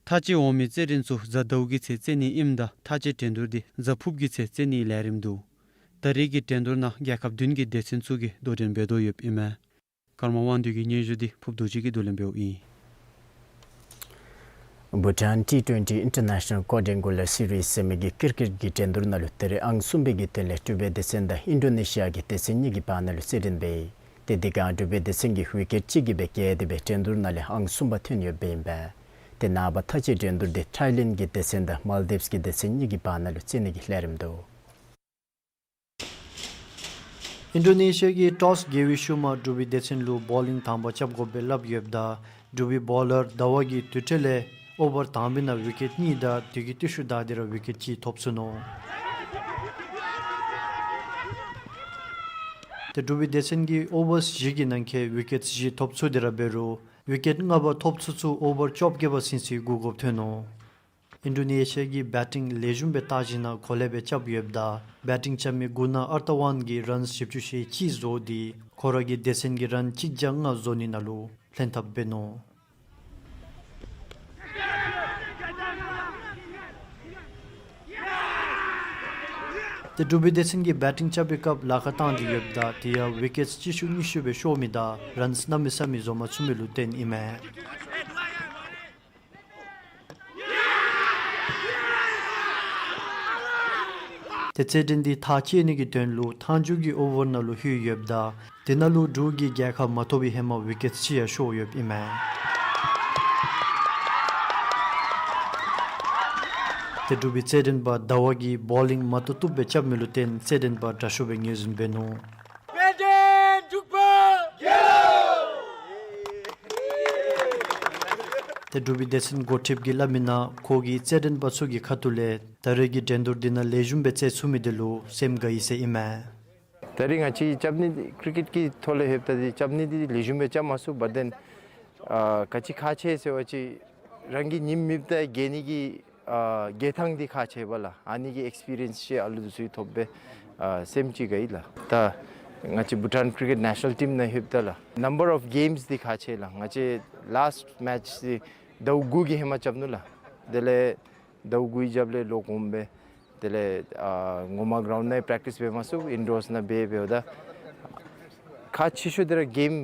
ཐག་བཅད་འོང་མི་རྩེད་འགྲན་ཚུ་གཟའ་ཟླཝ་གི་ཚེ་རྩེ་ནི་ཨིནམ་ད་ཐག་བཅད་འགྲན་བསྡུར་འདི་གཟའ་ཕུརཔ་གི་ཚེ་རྩེ་ནིའི་ལས་རིམ་འདུག། ད་རེས་ཀྱི་འགྲན་བསྡུར་ནང་རྒྱལ་ཁབ་བདུན་གྱི་སྡེ་ཚན་ཚུ་གིས་དོ་འགྲན་འབད་དོ་ཡོདཔ་ཨིན་མས། ཀརྨ་དབང་འདུས་ཀྱི་སྙན་ཞུ་འདི་ཕུརཔ་རྡོ་རྗེ་གིས་བསྡུ་ལེན་འབདཝ་ཨིན། Bhutan T twenty International Quadrangular Series ཟེར་མི་གི་ཀིར་ཀིཊ་གི་འགྲན་བསྡུར་ནང་ལུ་ད་རེས་ཨང་གསུམ་པའི་གི་དོན་ལས་འབྲུག་པའི་སྡེ་ཚན་དང་ཨིན་ཌོ་ནེ་ཤི་ཡ་གི་སྡེ་ཚན་གཉིས་ཀྱི་བར་ན་ལུ་རྩེད་འགྲན་འབད་ཡི། ཏེ་དེ་སྒང་འབྲུག་པའི་སྡེ་ཚན་གྱིས་ཝི་ཀེཊ་གཅིག་གིས་སྦེ་རྒྱལ་ཏེ་སྦེ་འགྲན་བསྡུར་ནང་ལས་ཨང་གསུམ་པ་ཐོན་ཡོདཔ་ཨིན་པས། ཏེ་ནངས་པ་ཐག་བཅད་འགྲན་བསྡུར་འདི་ཐའི་ལེནཌ་གི་སྡེ་ཚན་དང་མཱལ་དིབས་ཀྱི་སྡེ་ཚན་གཉིས་ཀྱི་བར་ན་ལུ་རྩེ་ནི་གི་ལས་རིམ་འདུག། ཨིན་ཌོ་ནེ་ཤི་ཡ་གིས་ཊོསི་རྒྱལ་བའི་ཤུལ་མ་འབྲུག་པའི་སྡེ་ཚན་ལུ་བོ་ལིང་དང་པ་རྐྱབ་དགོཔ་སྦེ་སླབ་ཡོདཔ་ད་འབྲུག་པའི་བོ་ལར་ཟླ་བ་གིས་དུས་ཐོག་ལས་ཨོ་བར་དང་པའི་ནང་ཝི་ཀེཊ་གཉིས་དང་དེ་གི་ཏེ་ཤུལ་བདའ་སྟེ་ར་ཝི་ཀེཊ་གཅིག་ཐོབ་ཚུགས་ནུག། ཏེ་འབྲུག་པའི་སྡེ་ཚན་གྱིས་ཨོ་བར་བཞི་གི་ནང་འཁོད་ཝི་ཀེཊ་བཞི་ཐོབ་ཚུགས་ཏེ་ར་འབད་རུང་ཝི་ཀེཊ་ལྔ་པ་ཐོབ་ཚུགས་ཚུགས་ཨོ་བར་བཅོ་བརྒྱད་པ་ཟིན་ཚེ་སྒུག་དགོཔ་ཐོན་ནུག། ཨིན་ཌོ་ནེ་ཤི་ཡ་གི་བེ་ཊིང་ལེགས་ཤོམ་སྦེ་བལྟ་ཞིནམ་ལས་གོ་ལེ་སྦེ་རྐྱབ་ཡོདཔ་ད་བེ་ཊིང་རྐྱབ་མི་གུ་ན་ཨར་ཏ་ཝཱན་གྱིས་རཱནསི་བཞི་བཅུ་ཞེ་གཅིག་བཟོ་སྟེ་ཁོ་ར་གི་སྡེ་ཚན་གྱི་རཱན་གཅིག་བརྒྱ་ལྔ་བཟོ་ནི་ནང་ལུ་ལྷན་ཐབས་འབད་ནུག། ཏེ་འབྲུག་པའི་སྡེ་ཚན་གྱིས་བེ་ཊིང་རྐྱབ་པའི་སྐབས་ལཱ་ཁག་བཏང་སྟེ་ཡོདཔ་ད་དེ་ཡང་ཝི་ཀེཊ་གཅིག་ཤུལ་གཉིས་ཤུལ་སྦེ་ཤོར་མི་དང་རཱནསི་གནམ་མེད་ས་མེད་བཟོ་མ་ཚུགས་མི་ལུ་བརྟེན་ཨིན་མས། ཏེ་རྩེད་འགྲན་འདི་ཐག་བཅད་ནི་གི་དོན་ལུ་མཐའ་མཇུག་གི་ཨོ་བར་ནང་ལུ་ལྷོད་ཡོདཔ་ད་དེ་ནང་ལུ་འབྲུག་གིས་རྒྱལ་ཁ་མ་ཐོབ་པའི་ཧེ་མ་ཝི་ཀེཊ་གཅིག་ཡང་ཤོར་ཡོདཔ་ཨིན་མས། ཏེ་འབྲུག་པའི་རྩེད་འགྲན་པ་ཟླ་བ་གིས་བོ་ལིང་མ་བཏུབ་བཏུབ་སྦེ་རྐྱབ་མི་ལུ་བརྟེན་རྩེད་འགྲན་པ་དྲག་ཤོས་སྦེ་ངོས་འཛིན་འབད་ནུག། དཔལ་ལྡན་འབྲུག་པ་རྒྱལ་ལོ། ཏེ་འབྲུག་པའི་སྡེ་ཚན་འགོ་ཁྲིདཔ་གིས་སླབ་མི་ནང་ཁོ་གིས་རྩེད་འགྲན་པ་ཚུ་གི་ཁ་ཐུག་ལས་ད་རེས་ཀྱི་འགྲན་བསྡུར་འདི་ནང་ལེགས་ཤོམ་སྦེ་རྩེད་ཚུགས་མི་འདི་ལུ་སེམས་དགའ་ཡི་ཟེར་ཨིན་མས། ད་རེས་ང་བཅས་རྐྱབ་ནི་འདི་ཀིར་ཀིཊ་ཀྱི་ཐོག་ལས་ལྷོདཔ་ད་འདི་རྐྱབ་ནི་འདི་ལེགས་ཤོམ་སྦེ་རྐྱབ་མ་ཚུགས། བཊ་དེན་ཨ་ག་ཅི་ཁག་ཆེ་ཟེར་བ་ཅིན་རང་གི་ཉིནམ་མེདཔ་ད་རྒྱལ་ནི་གི་ཨ་རྒྱལ་ཐངས་འདི་ཁག་ཆེ་བས་ལགས། ཨ་ནི་གི་ཨེགསི་པི་རི་ཡནསི་ཅིག་ཨ་ལུ་འདི་ཚུ་ཐོབ་སྦེ་ཨ་སེམས་ཅིག་དགའ་ཡི་ལགས། ད་ང་བཅས་བྷུ་ཊཱན་ཀི་རི་ཀེཊ་ནེ་ཤ་ནཱལ་ཊིམ་ནང་ལྷོདཔ་ད་ལགས་ནམ་བར་ཨོཕ་གེམསི་འདི་ཁག་ཆེ་ལགས། ང་བཅས་ལཱསཊ་མེཆ་འདི་ཟླཝ་དགུ་གི་ཧེ་མ་རྐྱབ་ནུག་ལགས། དེ་ལས་ཟླཝ་དགུའི་རྒྱབ་ལས་ལོག་འོངམ་སྦེ་དེ་ལས་ཨ་ངོ་མ་གྲའུནཌ་ནང་པེ་རེཀ་ཊིསི་འབད་མ་ཚུགས། ཨིན་ཌོརསི་ནང་འབད་འབདཝ་ད་ཁག་ཆེ་ཤོས་འདི་ར་གེམ་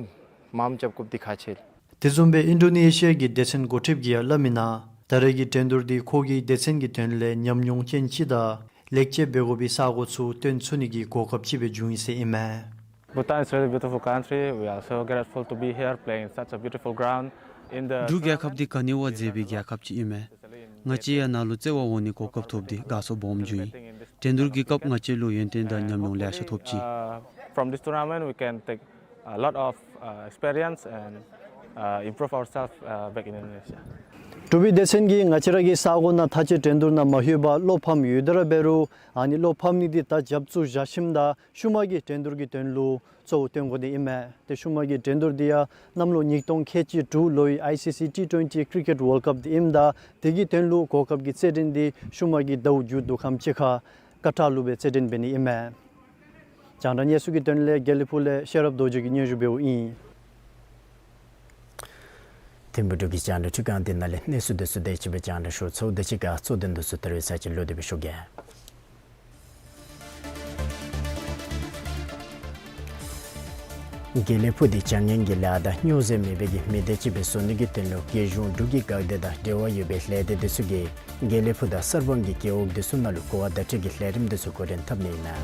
མངམ་རྐྱབ་དགོཔ་འདི་ཁག་ཆེ། དེ་བཟུམ་སྦེ་ཨིན་ཌོ་ནེ་ཤི་ཡ་གི་སྡེ་ཚན་འགོ་ཁྲིདཔ་གིས་ཡང་སླབ་མི་ནང་ད་རེས་ཀྱི་འགྲན་བསྡུར་འདི་ཁོ་གི་སྡེ་ཚན་གྱི་དོན་ལས་ཉམས་མྱོང་ཅན་ཅིག་དང་ལེགས་བཅོས་འབད་དགོ་པའི་ས་སྒོ་ཚུ་སྟོན་ཚུགས་ནི་གི་གོ་སྐབས་ཅིག་སྦེ་བྱུང་ཡི་ཟེར་ཨིན་མས། Bhutan is really a beautiful country. We are so grateful to be here playing in such a beautiful ground. In the འབྲུག་རྒྱལ་ཁབ་འདི་ག་ནི་བ་མཛེས་པའི་རྒྱལ་ཁབ་ཅིག་ཨིན་མས། ང་བཅས་ཡང་ནཱ་ལུ་རྩེད་པ་འོང་ནི་གོ་སྐབས་ཐོབ་སྟེ་དགའ་ཚོར་སྦོམ་བྱུང་ཡི། འགྲན་བསྡུར་གྱི་སྐབས་ང་བཅས་ལུ་ཡོན་ཏན་དང་ཉམས་མྱོང་ལེ་ཤ་ཐོབ་ཅི། Uh, from this tournament, we can take a lot of, uh, experience and, uh, improve ourselves, uh, back in Indonesia. འབྲུག་པའི་སྡེ་ཚན་གྱིས་ང་བཅས་ར་གི་ས་སྒོ་ནང་ཐག་བཅད་འགྲན་བསྡུར་ནང་མ་ལྷོད་པར་བློ་ཕམ་ཡོད་དེ་ར་འབད་རུང་ཨ་ནི་བློ་ཕམ་ནི་འདི་ད་རྒྱབ་བཙུགས་བཞག་ཞིནམ་ད་ཤུལ་མ་གི་འགྲན་བསྡུར་གྱི་དོན་ལུ་གཙོ་བོ་སྟོན་དགོ་ནི་ཨིན་མས། ཏེ་ཤུལ་མ་གི་འགྲན་བསྡུར་འདི་ཡང་གནམ་ལོ་ཉིས་སྟོང་ཁལ་གཅིག་དྲུག་ལོའི་ཨའི་སི་སི་ཊི་ཊུ་ཝེན་ཊི་ཀི་རི་ཀེཊ་ཝཱལཌ་ཀཔ་འདི་ཨིནམ་ད་དེ་གི་དོན་ལུ་གོ་སྐབས་ཀྱི་རྩེད་འགྲན་འདི་ཤུལ་མ་གི་ཟླཝ་མཇུག་བསྡུ་ཁམས་ཅིག་ཁར་ཀ་ཊར་ལུ་སྦེ་རྩེད་འགྲན་འབད་ནི་ཨིན་མས། རྒྱང་བསྒྲགས་གནས་ཚུལ་གྱི་དོན་ལས་དགེ་ལེགས་ཕུག་ལས་ཤེས་རབ་རྡོ་རྗེ་གིས་སྙན་ཞུ་འབདཝ་ཨིན། ཐིམ་ཕུག་འབྲུག་གི་རྒྱང་བསྒྲགས་ཁྲི་ཁང་འདི་ནང་ལས་གནས་ཚུལ་འདི་ཚུ་དེ་ཅིག་སྦེ་རྒྱང་བསྒྲགས་ཞུ་ཚརཝ་དེ་ཅིག་ཁར་གཙོ་དོན་འདི་ཚུ་ད་རེས་ཚར་གཅིག་ལོག་སྟེ་སྦེ་ཞུ་གེ། དགེ་ལེགས་ཕུག་འདི་བྱ་ངན་གྱི་ལཱ་དང་སྨྱོ་རྫས་མེད་པའི་གི་མི་སྡེ་ཅིག་སྦེ་བཟོ་ནི་གི་དོན་ལུ་རྒྱལ་གཞུང་འབྲུག་གི་འགག་སྡེ་དང་འབྲེལ་བ་ཡོད་པའི་ལས་སྡེ་འདི་ཚུ་གིས་དགེ་ལེགས་ཕུག་དང་གསར་སྤང་གི་རྒེད་འོག་འདི་ཚུ་ནང་ལུ་གོ་བ་བརྡ་སྤྲོད་ཀྱི་ལས་རིམ་འདི་ཚུ་འགོ་འདྲེན་འཐབ་ནི་ཨིན་མས།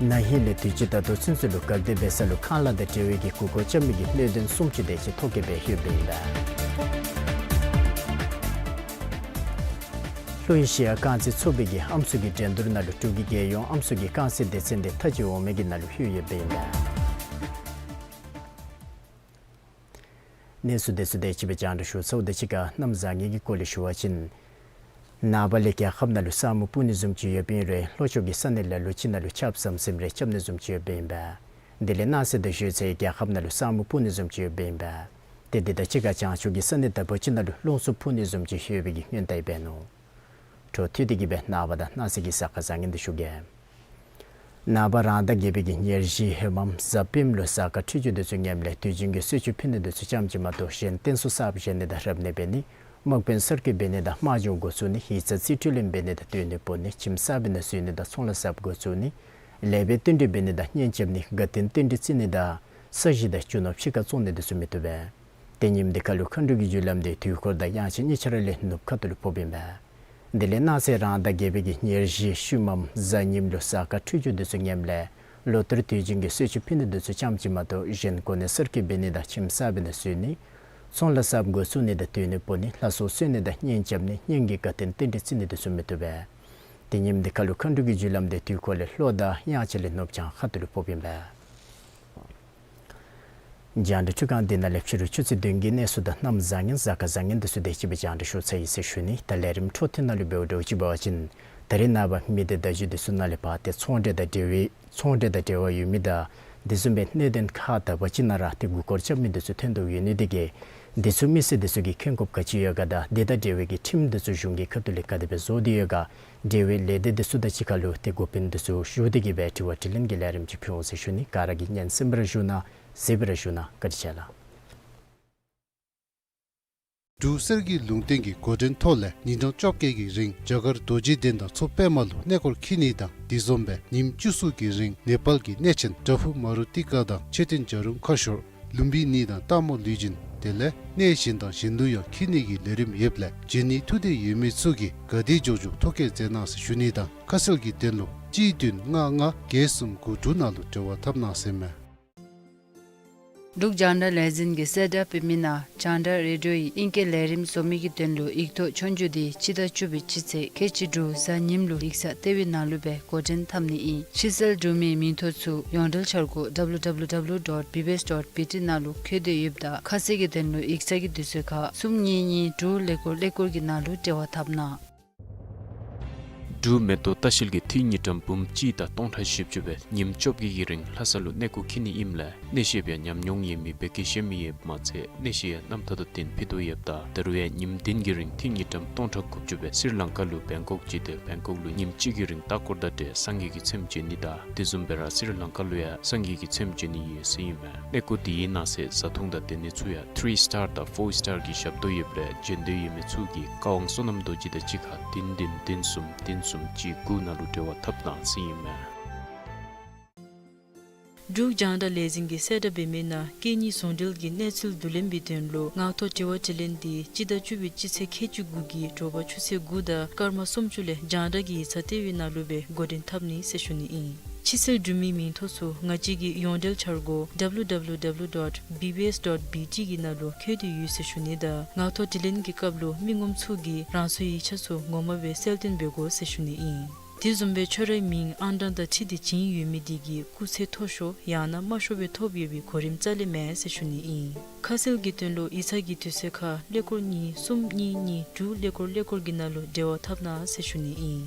ན་ཧིང་ལས་དུས་ཅི་ད་ལྟོ་ཚུན་ཚོད་ལུ་འགག་སྡེ་འབད་ས་ལུ་ཁང་གླ་དང་འབྲེལ་བའི་གི་མགུ་སྐོར་རྐྱབ་མི་གི་གནད་དོན་སུམ་ཅུ་དེ་ཅིག་ཐོ་བཀོད་འབད་ཡོདཔ་ཨིན་པས། ལྷོ་ཨེ་ཤི་ཡ་རྐང་རྩེད་ཚོགས་པའི་གི་ཨམ་སྲུ་གི་འགྲན་བསྡུར་ནང་ལུ་འབྲུག་གི་རྒྱལ་ཡོངས་ཨམ་སྲུ་གི་རྐང་རྩེད་སྡེ་ཚན་འདི་མཐའ་དཔྱད་འོག་མའི་གི་ནང་ལུ་ལྷོད་ཡོདཔ་ཨིན་པས། གནས་ཚུལ་དེ་ཚུ་དེ་ཅིག་སྦེ་རྒྱང་བསྒྲགས་ཞུ་ཚརཝ་དང་གཅིག་ཁར་གནམ་བཟང་ངན་གྱི་སྐོར་ལས་ཞུ་བ་ཅིན། ནངས་པ་ལས་རྒྱལ་ཁབ་ནང་ལུ་ས་སྨུག་སྤུབ་ནི་བཟུམ་ཅིག་ཡོདཔ་ཨིན་རུང་ལྷོ་ཕྱོགས་ཀྱི་ས་གནས་ལ་ལུ་ཅིག་ནང་ལུ་ཆརཔ་ཟམ་ཟིམ་རེ་རྐྱབ་ནི་བཟུམ་ཅིག་ཡོདཔ་ཨིན་པས། དེ་ལས་གནངས་ཚེ་དང་གཞེས་ཚེ་རྒྱལ་ཁབ་ནང་ལུ་ས་སྨུག་སྤུབ་ནི་བཟུམ་ཅིག་ཡོདཔ་ཨིན་པས། ཏེ་དེ་དང་གཅིག་ཁར་བྱང་ཕྱོགས་ཀྱི་ས་གནས་དག་པ་ཅིག་ནང་ལུ་རླུང་འཚུབ་འཕུ་ནི་བཟུམ་ཅིག་ཡོད་པའི་གི་སྔོན་བརྡ་འབད་ནུག། འཕྲོ་མཐུད་དེ་གི་སྦེ་ནངས་པ་དང་གནངས་ཚེ་གི་གཟའ་སྐར་བཟང་ངན་འདི་ཞུ་གེ། ནངས་པ་རང་ཟླ་བརྒྱད་པའི་གི་ཉེར་བཞི་ཧེ་མ་གཟའ་སྤེནམ་ལུ་གཟའ་སྐར་འཕྲོད་སྦྱོར་འདི་ཚུ་ངནམ་ལས་དུས་རྒྱུན་གྱི་གསོལ་མཆོད་ཕུལ་ནི་འདི་ཚུ་ཙམ་ཅིག་མ་གཏོགས་གཞན་རྟེན་གསོལ་གསརཔ་བཞེངས་ནི་དང་རབ་གནས་འབད་ནི་དམག་དཔོན་གསར་བསྐོ་འབད་ནི་དང་དམག་སྦྱོང་འགོ་བཙུགས་ནི་ཡིག་ཚང་རྩིས་སྤྲོད་ལེན་འབད་ནི་དང་སྡོད་གནས་སྤོ་ནི་ཁྱིམ་གསར་པའི་ནང་འཛུལ་ནི་དང་ཚོང་ལཱ་གསརཔ་འགོ་བཙུགས་ནི་ལེགས་པའི་རྟེན་འབྲེལ་འབད་ནི་དང་གཉེན་རྐྱབ་ནི་དགའ་སྟོན་རྟེན་འབྲེལ་བརྩི་ནི་དང་ས་གཞི་དང་རྒྱུ་ནོར་ཕྱི་ཁར་བཙོང་ནི་འདི་ཚུ་མི་བཏུབ་པས། ཏེ་ཉིནམ་འདི་ཁར་ལུ་མཁའ་འགྲོ་གི་རྒྱུ་ལམ་འདི་དུས་འཁོར་དང་དབྱངས་ཅན་གཉིས་ཆ་ར་ལས་ནུབ་ཁ་ཐུག་ལུ་ཕོགཔ་ཨིན་པས། དེ་ལས་གནངས་ཚེ་རང་ཟླ་བརྒྱད་པའི་གི་ཉེར་བཞི་ཤུལ་མམ་གཟའ་ཉིམ་ལུ་གཟའ་སྐར་འཕྲོད་སྦྱོར་འདི་ཚུ་ངནམ་ལས་ལོ་ལྟར་དུས་རྒྱུན་གྱི་གསོལ་མཆོད་ཕུལ་ནི་འདི་ཚུ་ཙམ་ཅིག་མ་གཏོགས་གཞན་གོ་གནས་གསར་བསྐོ་འབད་ནི་དང་ཁྱིམ་གསར་པའི་ནང་འཛུལ་ནི་ཚོང་ལཱ་གསརཔ་འགོ་བཙུགས་ནི་དང་སྡོད་གནས་སྤོ་ནི་ལྷ་སྲུང་གསོལ་ནི་དང་གཉེན་རྐྱབ་ནི་གཉེན་གྱི་དགའ་སྟོན་རྟེན་འབྲེལ་བརྩི་ནི་འདི་ཚུ་མི་བཏུབ་པས། ཏེ་ཉིནམ་འདི་ཁར་ལུ་མཁའ་འགྲོ་གི་རྒྱུ་ལམ་འདི་དུས་འཁོར་ལས་ལྷོ་དང་དབྱངས་ཅན་ལས་ནུབ་བྱང་ཁ་ཐུག་ལུ་ཕོགཔ་ཨིན་པས། རྒྱང་བསྒྲགས་འཕྲུལ་ཁང་འདི་ནང་ལས་ཕྱི་རུ་ཆུ་ཚོད་བདུན་གྱི་གནས་ཚུལ་དང་གནམ་བཟང་ངན་གཟའ་སྐར་བཟང་ངན་འདི་ཚུ་དེ་ཅིག་སྦེ་རྒྱང་བསྒྲགས་ཞུ་ཚར་ཡི་ཟེར་ཞུ་ནི། ད་ལས་རིམ་འཕྲོ་མཐུད་ནང་ལུ་འབདཝ་འདྲཝ་ཅིག་འབད་བ་ཅིན་ད་རེས་ནངས་པ་མི་སྡེ་བརྡ་བརྒྱུད་འདི་ཚུ་ནང་ལས་ཕར་ཏེ་ཚོང་འབྲེལ་དང་འབྲེལ་བའི་ཚོང་འབྲེལ་དང་འབྲེལ་བ་ཡོད་མི་དང་དེ་བཟུམ་སྦེ་གནད་དོན་ཁག་དག་པ་ཅིག་ནང་ར་ཏེ་མགུ་སྐོར་རྐྱབ་མི་འདི་ཚུ་ཐོན་དོ་ཡོད་ནི་དེ་གིས་འདི་ཚུ་མི་སེར་འདི་ཚུ་གིས་མཁྱེན་དགོཔ་ག་ཅི་ཡོད་ག་དང་དེ་དང་འབྲེལ་བའི་གི་ཁྲིམས་འདི་ཚུ་གཞུང་གི་ཁ་ཐུག་ལས་ག་དེ་སྦེ་བཟོ་སྟེ་ཡོད་ག། འབྲེལ་བའི་ལས་སྡེ་འདི་ཚུ་དང་གཅིག་ཁར་ལུ་ཏེ་འགོ་དཔོན་འདི་ཚུ་ཞུ་སྟེ་གི་སྦེ་དྲི་བ་དྲིས་ལན་གྱི་ལས་རིམ་ཅིག་ཕུལ་འོང་ཟེར་ཞུ་ནི། ག་ར་གིས་སྙན་གསན་པར་ཞུ་གནང་། གཟིགས་པར་ཞུ་གནང་། བཀའ་དྲིན་ཆེ་ལགས། འབྲུག་གསེར་གྱི་ལུང་བསྟན་གྱི་འགོ་འདྲེན་ཐོག་ལས་ཉིན་གྲངས་བཅོ་བརྒྱད་ཀྱི་རིང་རྒྱ་གར་རྡོ་རྗེ་གདན་དང་མཚོ་པདྨ་ལུ་གནས་སྐོར་འཁྱིད་ནི་དང་དེ་བཟུམ་སྦེ་ཉིནམ་བཅུ་གསུམ་གྱི་རིང་ནེ་པཱལ་གྱི་གནས་ཆེན་པྲ་ཕུ་མ་རུ་ཏི་ཀ་དང་མཆོད་རྟེན་བྱ་རུང་ཁ་ཤོར་ལུམ་བི་ནི་དང་སྟག་མོ་ལུས་སྦྱིན་དེ་ལས་གནས་གཞན་དང་གཞན་ལུ་ཡང་འཁྱིད་ནི་གི་ལས་རིམ་ཡོདཔ་ལས་འབྱོན་ནི་ཐུགས་འདོད་ཡོད་མི་ཚུ་གིས་ག་དེ་མགྱོགས་མགྱོགས་ཐོ་བཀོད་མཛད་གནང་ཟེར་ཞུ་ནི་དང་ཁ་གསལ་གྱི་དོན་ལུ་གཅིག་བདུན་ལྔ་ལྔ་བརྒྱད་གསུམ་དགུ་དྲུག་ནང་ལུ་འབྲེལ་བ་འཐབ་གནང་ཟེར་མས། འབྲུག་རྒྱང་བསྒྲགས་ལས་འཛིན་གྱིས་གསལ་བསྒྲགས་འབད་མི་ནང་རྒྱང་བསྒྲགས་རེ་ཌིའོ་ཡི་ཨིང་སྐད་ལས་རིམ་བཟོ་མི་གི་དོན་ལུ་ཡིག་ཐོག་ཆོས་རྒྱུགས་འདི་སྤྱི་ཟླ་བཅུ་པའི་སྤྱི་ཚེས་ཁལ་གཅིག་དྲུག་གཟའ་ཉིམ་ལུ་ཡིག་ཚང་ལྟེ་བའི་ནང་ལུ་སྦེ་འགོ་འདྲེན་འཐབ་ནི་ཨིན། ཕྱི་གསལ་འབྲུག་མིའི་མིང་ཐོ་ཚུ་ཡོངས་འབྲེལ་འཆར་སྒོ་W W W dot B B S dot B T ནང་ལུ་འཁོད་དེ་ཡོདཔ་ད་ཁ་གསལ་གྱི་དོན་ལུ་ཡིག་ཚང་གི་དུས་ཚོད་ཁར་གསུམ་གཉིས་གཉིས་དྲུག་ཀླད་ཀོར་ཀླད་ཀོར་གྱི་ནང་ལུ་འབྲེལ་བ་འཐབ་གནང་། འབྲུག་མེ་ཏོག་ལྟ་བཤལ་གྱིས་འཐུས་དངུལ་ཀྲམ་འབུམ་གཅིག་དང་སྟོང་ཕྲག་བཞི་བཅུ་སྦེ་ཉིནམ་བཅོ་བརྒྱད་ཀྱི་རིང་ལྷ་ས་ལུ་གནས་སྐོར་འཁྱིད་ནི་ཨིནམ་ལས་གནས་བཤད་པའི་ཉམས་མྱོང་ཡོད་མི་བོད་སྐད་ཤེས་མི་ཡོདཔ་མ་ཚད་གནས་བཤད་ཡང་རྣམ་ཐར་དང་གཏན་ཕུལ་དོ་ཡོདཔ་ད་ད་རུང་ཡང་ཉིནམ་བདུན་གྱི་རིང་འཐུས་དངུལ་ཀྲམ་སྟོང་ཕྲག་དགུ་བཅུ་སྦེ་སི་རི་ལང་ཀ་ལུ་བེང་ཀོག་སྤྱི་ཏེ་བེང་ཀོག་ལུ་ཉིནམ་གཅིག་གི་རིང་ལྟ་སྐོར་དང་འབྲེལ་སངས་རྒྱས་ཀྱི་ཚེམས་མཇལ་ནི་དང་དེ་བཟུམ་སྦེ་ར་སི་རི་ལང་ཀ་ལུ་ཡང་སངས་རྒྱས་ཀྱི་ཚེམས་མཇལ་ནི་ཡོད་ཟེར་ཨིན་མས། གནས་སྐོར་འདི་ཡི་ནང་གསེས་བཟའ་འཐུང་དང་སྡོད་གནས་ཚུ་ཡང་ཐི་རི་སི་ཊར་དང་ཕོར་སི་ཊར་གྱི་ཞབས་ཏོག་ཡོདཔ་ལས་འབྱོན་འདོད་ཡོད་མི་ཚུ་གིས་བཀའ་དབང་བསོད་ནམས་རྡོ་རྗེ་དང་གཅིག་ཁར་བདུན་བདུན་བདུན་གསུམ་བདུན་གསུམ་གཅིག་དགུ་ནང་ལུ་འབྲེལ་བ་འཐབ་གནང་ཟེར་ཨིན་མས། འབྲུག་རྒྱང་བསྒྲགས་ལས་འཛིན་གྱིས་གསལ་བསྒྲགས་འབད་མི་ནང་སྐད་གཉིས་ཟུང་འབྲེལ་གྱི་གནས་ཚུལ་བསྡུ་ལེན་པའི་དོན་ལུ་ངག་ཐོག་དྲི་བ་དྲིས་ལན་འདི་སྤྱི་ཟླ་བཅུ་པའི་སྤྱི་ཚེས་ཁལ་གཅིག་དགུ་གི་དྲོ་པ་ཆུ་ཚོད་དགུ་དང་སྐར་མ་སུམ་ཅུ་ལས་རྒྱང་བསྒྲགས་ཀྱི་ཡིག་ཚང་ལྟེ་བའི་ནང་ལུ་སྦེ་འགོ་འདྲེན་འཐབ་ནི་ཟེར་ཞུ་ནི་ཨིན། ཕྱི་གསལ་འབྲུག་མིའི་མིང་ཐོ་ཚུ་ང་བཅས་ཀྱི་ཡོངས་འབྲེལ་འཆར་སྒོ་W W W dot B B S dot B T གི་ནང་ལུ་འཁོད་དེ་ཡོད་ཟེར་ཞུ་ནི་དང་ངག་ཐོག་དྲིས་ལན་གྱི་སྐབས་ལུ་མི་ངོམ་ཚུ་གིས་རང་སོའི་ཡིག་ཆ་ཚུ་ངོ་མ་སྦེ་གསལ་སྟོན་འབད་དགོ་ཟེར་ཞུ་ནི་ཨིན། དེ་བཟུམ་སྦེ་ཁྱོད་རའི་མིང་ཨང་གྲངས་དང་འཁྲིལ་ཏེ་བྱིན་ཡོད་མི་དེ་གིས་སྐུགས་ཚད་མཐོ་ཤོས་ཡང་ན་དམའ་ཤོས་སྦེ་ཐོབ་ཡོད་པའི་གོ་རིམ་རྩ་ལས་མེད་ཟེར་ཞུ་ནི་ཨིན། ཁ་གསལ་གྱི་དོན་ལུ་ཡིག་ཚང་གི་དུས་ཚོད་ཁར་ཀླད་ཀོར་གཉིས་གསུམ་གཉིས་གཉིས་དྲུག་ཀླད་ཀོར་ཀླད་ཀོར་གྱི་ནང་ལུ་འབྲེལ་བ་འཐབ་གནང་ཟེར་ཞུ་ནི་ཨིན།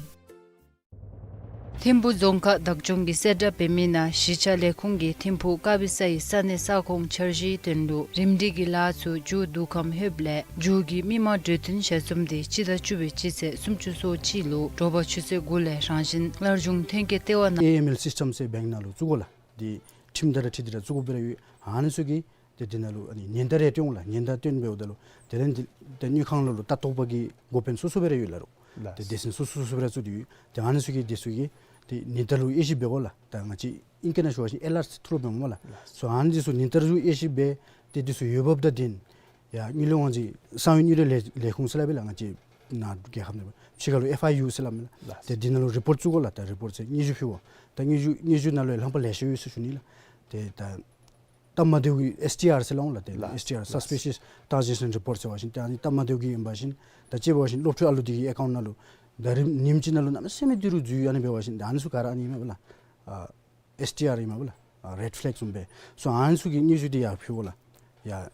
ཐིམ་ཕུག་རྫོང་ཁག་བདག་སྐྱོང་གིས་གསལ་བསྒྲགས་འབད་མི་ནང་གཞིས་ཆགས་ལས་ཁུངས་ཀྱིས་ཐིམ་ཕུག་ཀ་པི་ས་ཡི་ས་གནས་ས་ཁོངས་འཆར་གཞིའི་དོན་ལུ་རིམ་སྒྲིག་གི་ལཱ་ཚུ་མཇུག་བསྡུ་ཁམས་ལྷོདཔ་ལས་མཇུག་གི་མི་མང་གྲོས་བསྟུན་ཞལ་འཛོམས་འདི་སྤྱི་ཟླ་བཅུ་པའི་སྤྱི་ཚེས་སུམ་ཅུ་སོ་གཅིག་ལུ་དྲོ་པ་ཆུ་ཚོད་དགུ་ལས་རང་བཞིན་སླར་འབྱུང་ཐོན་སྐྱེད་ལྟེ་བ་ནང་ཨེ་ཨེམ་ཨེལ་སིསི་ཊམ་ཟེར་བེངཀ་ནང་ལུ་བཙུགས་དགོ་ལགས། འདི་ཁྲིམས་དང་འཁྲིལ་ཏེ་ར་བཙུགས་དགོཔ་སྦེ་ར་ཡོད། ཨ་ནི་ཚུ་གིས་ཏེ་འདི་ནང་ལུ་ཨ་ནི་ཉེན་བརྡ་རེ་སྟོན་འོང་ལགས། ཉེན་བརྡ་སྟོན་འབདཝ་ད་ལུ་དེ་ལས་འདི་ཏེ་དངུལ་ཁང་ལུ་ལུ་ལྟ་རྟོག་པ་གི་འགོ་དཔོན་སོ་སོ་སྦེ་ར་ཡོད་ལགས་རོགས། ལགས། ཏེ་སྡེ་ཚན་སོ་སོ་སོ་སོ་སྦེ་ར་བཙུགས་ཏེ་ཡོད། ཏེ་ཨ་ནི་ཚུ་གིས་འདི་ཚུ་གི་ ཏེ་ཉིན་ལྟར་ལུ་དབྱེ་ཞིབ་འབད་དགོ་ལགས། ད་ང་བཅས་ཨིང་སྐད་ནང་ཞུ་བ་ཅིན་ཨེལ་ཨར་སི་ཐུགས་ར་འབད་སྨོ་ལགས། སོ་ཨ་ནི་འདི་ཚུ་ཉིན་ལྟར་ལུ་དབྱེ་ཞིབ་འབད་ཏེ་འདི་ཚུ་འོས་འབབ་དང་ལྡན་ཡར་དངུལ་ལས་དབང་འཛིན་གསང་བའི་དངུལ་འབྲེལ་ལས་ལས་ཁུངས་ཟེར་སླབ་ཨིན་ལགས། ང་བཅས་ནཱ་རྒྱལ་ཁབ་ནང་ཕྱི་ཁ་ལུ་ཨེཕ་ཨའི་ཡུ་ཟེར་སླབ་ཨིན་ལགས། ཏེ་འདི་ནང་ལུ་རི་པོརཊ་བཙུགས་དགོ་ལགས། ད་རི་པོརཊ་ཟེར་སྙན་ཞུ་ཕུལ་དགོ། ད་སྙན་ཞུ་སྙན་ཞུ་ནང་ལུ་ཡང་ལྷམ་པ་ལེ་ཤ་ཡོད་ཟེར་ཞུ་ནི་ལགས། ཏེ་ད་སྟབས་མ་བདེཝ་གི་ཨེསི་ཊི་ཨར་ཟེར་སླབ་འོང་ལགས། ཏེ་ལགས། ཨེསི་ཊི་ཨར། ལགས། Suspicious Transaction Report ཟེར་བ་ཅིན་ཏེ་ཨ་ནི་སྟབས་མ་བདེཝ་གི་ཨིན་པ་ཅིན་ད་ཅི་འབད་བ་ཅིན་སློབ་ཕྲུག་ཨ་ལུ་འདི་གི་ཨེ་ཀའུནཊ་ནང་ལུ་ད་རིམ་ཉིནམ་གཅིག་ནང་ལུ་གནམ་མེད་ས་མེད་འདི་རུ་འཛུལ་ཨ་ནི་འབད་བ་ཅིན་ད་ཨ་ནི་ཚུ་ག་ར་ཨ་ནི་ཨིན་མས་པ་ལགས། ཨ་ཨེསི་ཊི་ཨར་ཨིན་མས་པ་ལགས། ཨ་རེཌ་ཕ་ལེག་བཟུམ་སྦེ། སོ་ཨ་ནི་ཚུ་གི་སྙན་ཞུ་འདི་ཡར་ཕུལ་དགོ་ལགས། ཡར་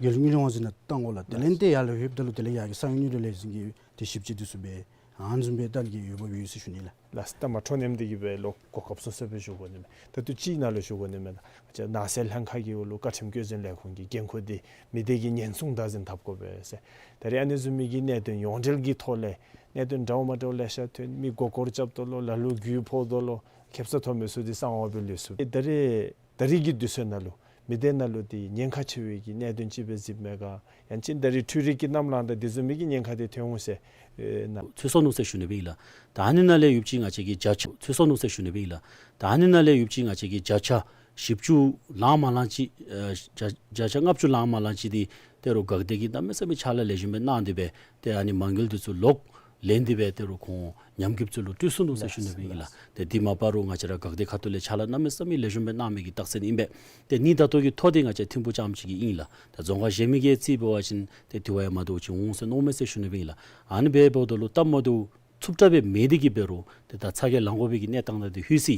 རྒྱལ་ཡོངས་དངུལ་ལས་དབང་འཛིན་ནང་བཏང་དགོ་ལགས། དེ་ལས་ཏེ་ཡར་ལས་ལྷོདཔ་ད་ལུ་དེ་ལས་ཡར་གྱི་གསང་བའི་དངུལ་འབྲེལ་ལས་འཛིན་གྱིས་ཏེ་ཞིབ་དཔྱད་འདི་ཚུ་འབད་ཨ་ནི་བཟུམ་སྦེ་ད་ལས་ཀྱི་འོས་འབབ་ཡོད་ཟེར་ཞུ་ནི་ལགས། ལགས། ད་མ་འཕྲོ་མཉམ་འདི་གིས་སྦེ་ལོག་གོ་སྐབས་སོང་ཟེར་སྦེ་ཞུ་དགོ་ནི་མས། ད་ལྟོ་ཅིག་ནཱ་ལུ་ཞུ་དགོ་ནི་མས། ང་བཅས་ནང་སྲིད་ལྷན་ཁག་གི་འོག་ལུ་བཀའ་ཁྲིམས་བཀོད་འཛིན་ལས་ཁུངས་ཀྱི་འགན་ཁུར་འདི་མི་སྡེ་གི་ཉེན་སྲུང་བདག་འཛིན་འཐབ་དགོ་པས་ཟེར། ད་རེས་ཨ་ནི་བཟུམ་མའི་གི་གནད་དོན་ཡོངས་འབྲེལ་གྱི་ཐོག་ལས་གནད་དོན་འདྲཝ་མ་འདྲཝ་ལེ་ཤ་ཐོན། མི་མགུ་སྐོར་རྐྱབ་དོ་ལོ། ལ་ལུ་རྒུད་ཕོག་དོ་ལོ། ཁེབ་ས་ཐོབ་མི་ཚུ་འདི་གསང་བ་སྦེ་ལུས་སོང་། ད་རེས་ད་རེས་ཀྱི་དུས་ཚོད་ནང་ལུ་མི་སྡེ་ནང་ལུ་འདི་ཉེན་ཁ་ཆེ་བའི་གི་གནད་དོན་ཅིག་སྦེ་གཟིགསཔ་མས་ག། ཡང་ཅིན་ད་རེས་འཕྲུལ་རིག་གི་གནམ་ལངམ་ད་འདི་བཟུམ་མའི་གི་ཉེན་ཁ་འདི་ཐོན་འོང་ཟེར་ཨེ་ནཱ་ཚུད་སོང་ནུག་ཟེར་ཞུ་ནི་སྦེ་ཨིན་ལགས། ད་ཨ་ནི་ནང་ལས་ཡོདཔ་ཅིག་ང་བཅས་ཀྱི་བརྒྱ་ཆ་ཚུད་སོང་ནུག་ཟེར་ཞུ་ནི་སྦེ་ཨིན་ལགས། ད་ཨ་ནི་ནང་ལས་ཡོདཔ་ཅིག་ང་བཅས་ཀྱི་བརྒྱ་ཆ་བཞི་བཅུ་ལང་མ་ལང་ཅིག་ཨ་བརྒྱ་བརྒྱ་ཆ་ལྔ་བཅུ་ལང་མ་ལང་ཅིག་འདི་ད་རུང་འགག་སྡེ་གིས་གནམ་མེད་ས་མེད་ཕྱག་ལཱ་ལེགས་ཤོམ་སྦེ་གནང་སྟེ་སྦེ་ཏེ་ཨ་ནི་མ་དངུལ་འདི་ཚུ་ལོག་ལེན་ཏེ་སྦེ་ད་རུང་ཁོང་ཉམས་རྒུདཔ་ཚུ་ལུ་སྤྲོད་སོང་ནུག་ཟེར་ཞུ་ནི་སྦེ་ཨིན་ལགས། ཏེ་འདི་མ་པ་རུང་ང་བཅས་ར་འགག་སྡེ་ཁ་ཐུག་ལས་ཕྱག་ལཱ་གནམ་མེད་ས་མེད་ལེགས་ཤོམ་སྦེ་གནང་མི་གི་རྟགས་མཚན་ཨིན་པས། ཏེ་ཨ་ནི་ད་ལྟོ་གི་ཐོ་འདི་ང་བཅས་ཐིམ་ཕུག་རྐྱངམ་ཅིག་གི་ཨིན་ལགས། ད་རྫོང་ཁག་གཞན་མི་གི་རྩིས་འབད་བ་ཅིན་ཏེ་དེ་བ་ཡང་མ་འདྲཝ་ཅིག་འོང་ཟེར་མནོཝ་མས་ཟེར་ཞུ་ནི་སྦེ་ཨིན་ལགས། ཨ་ནི་འབདཝ་ད་ལུ་སྟབས་མ་བདེཝ་ཚུབ་དྲགས་སྦེ་མེད་དེ་གིས་འབད་རུང་ཏེ་ད་ཚ་གྱང་ལང་དགོ་པའི་གི་གནས་སྟངས་ནང་འདི་ལྷོད་ཅི།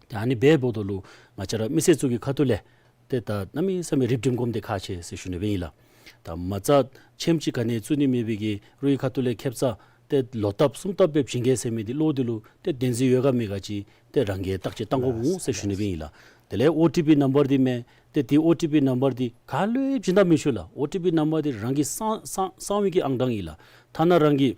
ཏེ་ཨ་ནི་འབདཝ་ད་ལུ་ང་བཅས་ར་མི་སེར་ཚུ་གི་ཁ་ཐུག་ལས་ཏེ་ད་གནམ་མེད་ས་མེད་རིགཔ་འགྲེམས་སྒོམ་འདི་ཁག་ཆེ་ཟེར་ཞུ་ནི་སྦེ་ཨིན་ལགས། ད་མ་རྩ་ཁྱིམ་ཅིག་ག་ནི་བཙུགས་ནི་མེད་པའི་གི་རུང་ཁ་ཐུག་ལས་ཁེབ་ས་ཏེ་ལོ་ལྟབ་གསུམ་ལྟབ་སྦེ་བྱིན་གེ་ཟེར་མི་འདི་ལོག་སྟེ་ལུ་ཏེ་བདེན་རྫུན་ཡོད་ག་མེད་ག་ཅིག་ཏེ་རང་གིས་བརྟག་དཔྱད་གཏང་དགོཔ་འོང་ཟེར་ཞུ་ནི་སྦེ་ཨིན་ལགས། དེ་ལས་ཨོ་ཊི་པི་ནམ་བར་འདི་མས། ཏེ་འདི་ཨོ་ཊི་པི་ནམ་བར་འདི་ག་ལུ་ཡང་བྱིན་ད་མི་ཆོག་ལགས། ཨོ་ཊི་པི་ནམ་བར་འདི་རང་གིས་གསང་གསང་གསང་བའི་གི་ཨང་གྲངས་ཨིན་ལགས། ཐ་ན་རང་གི་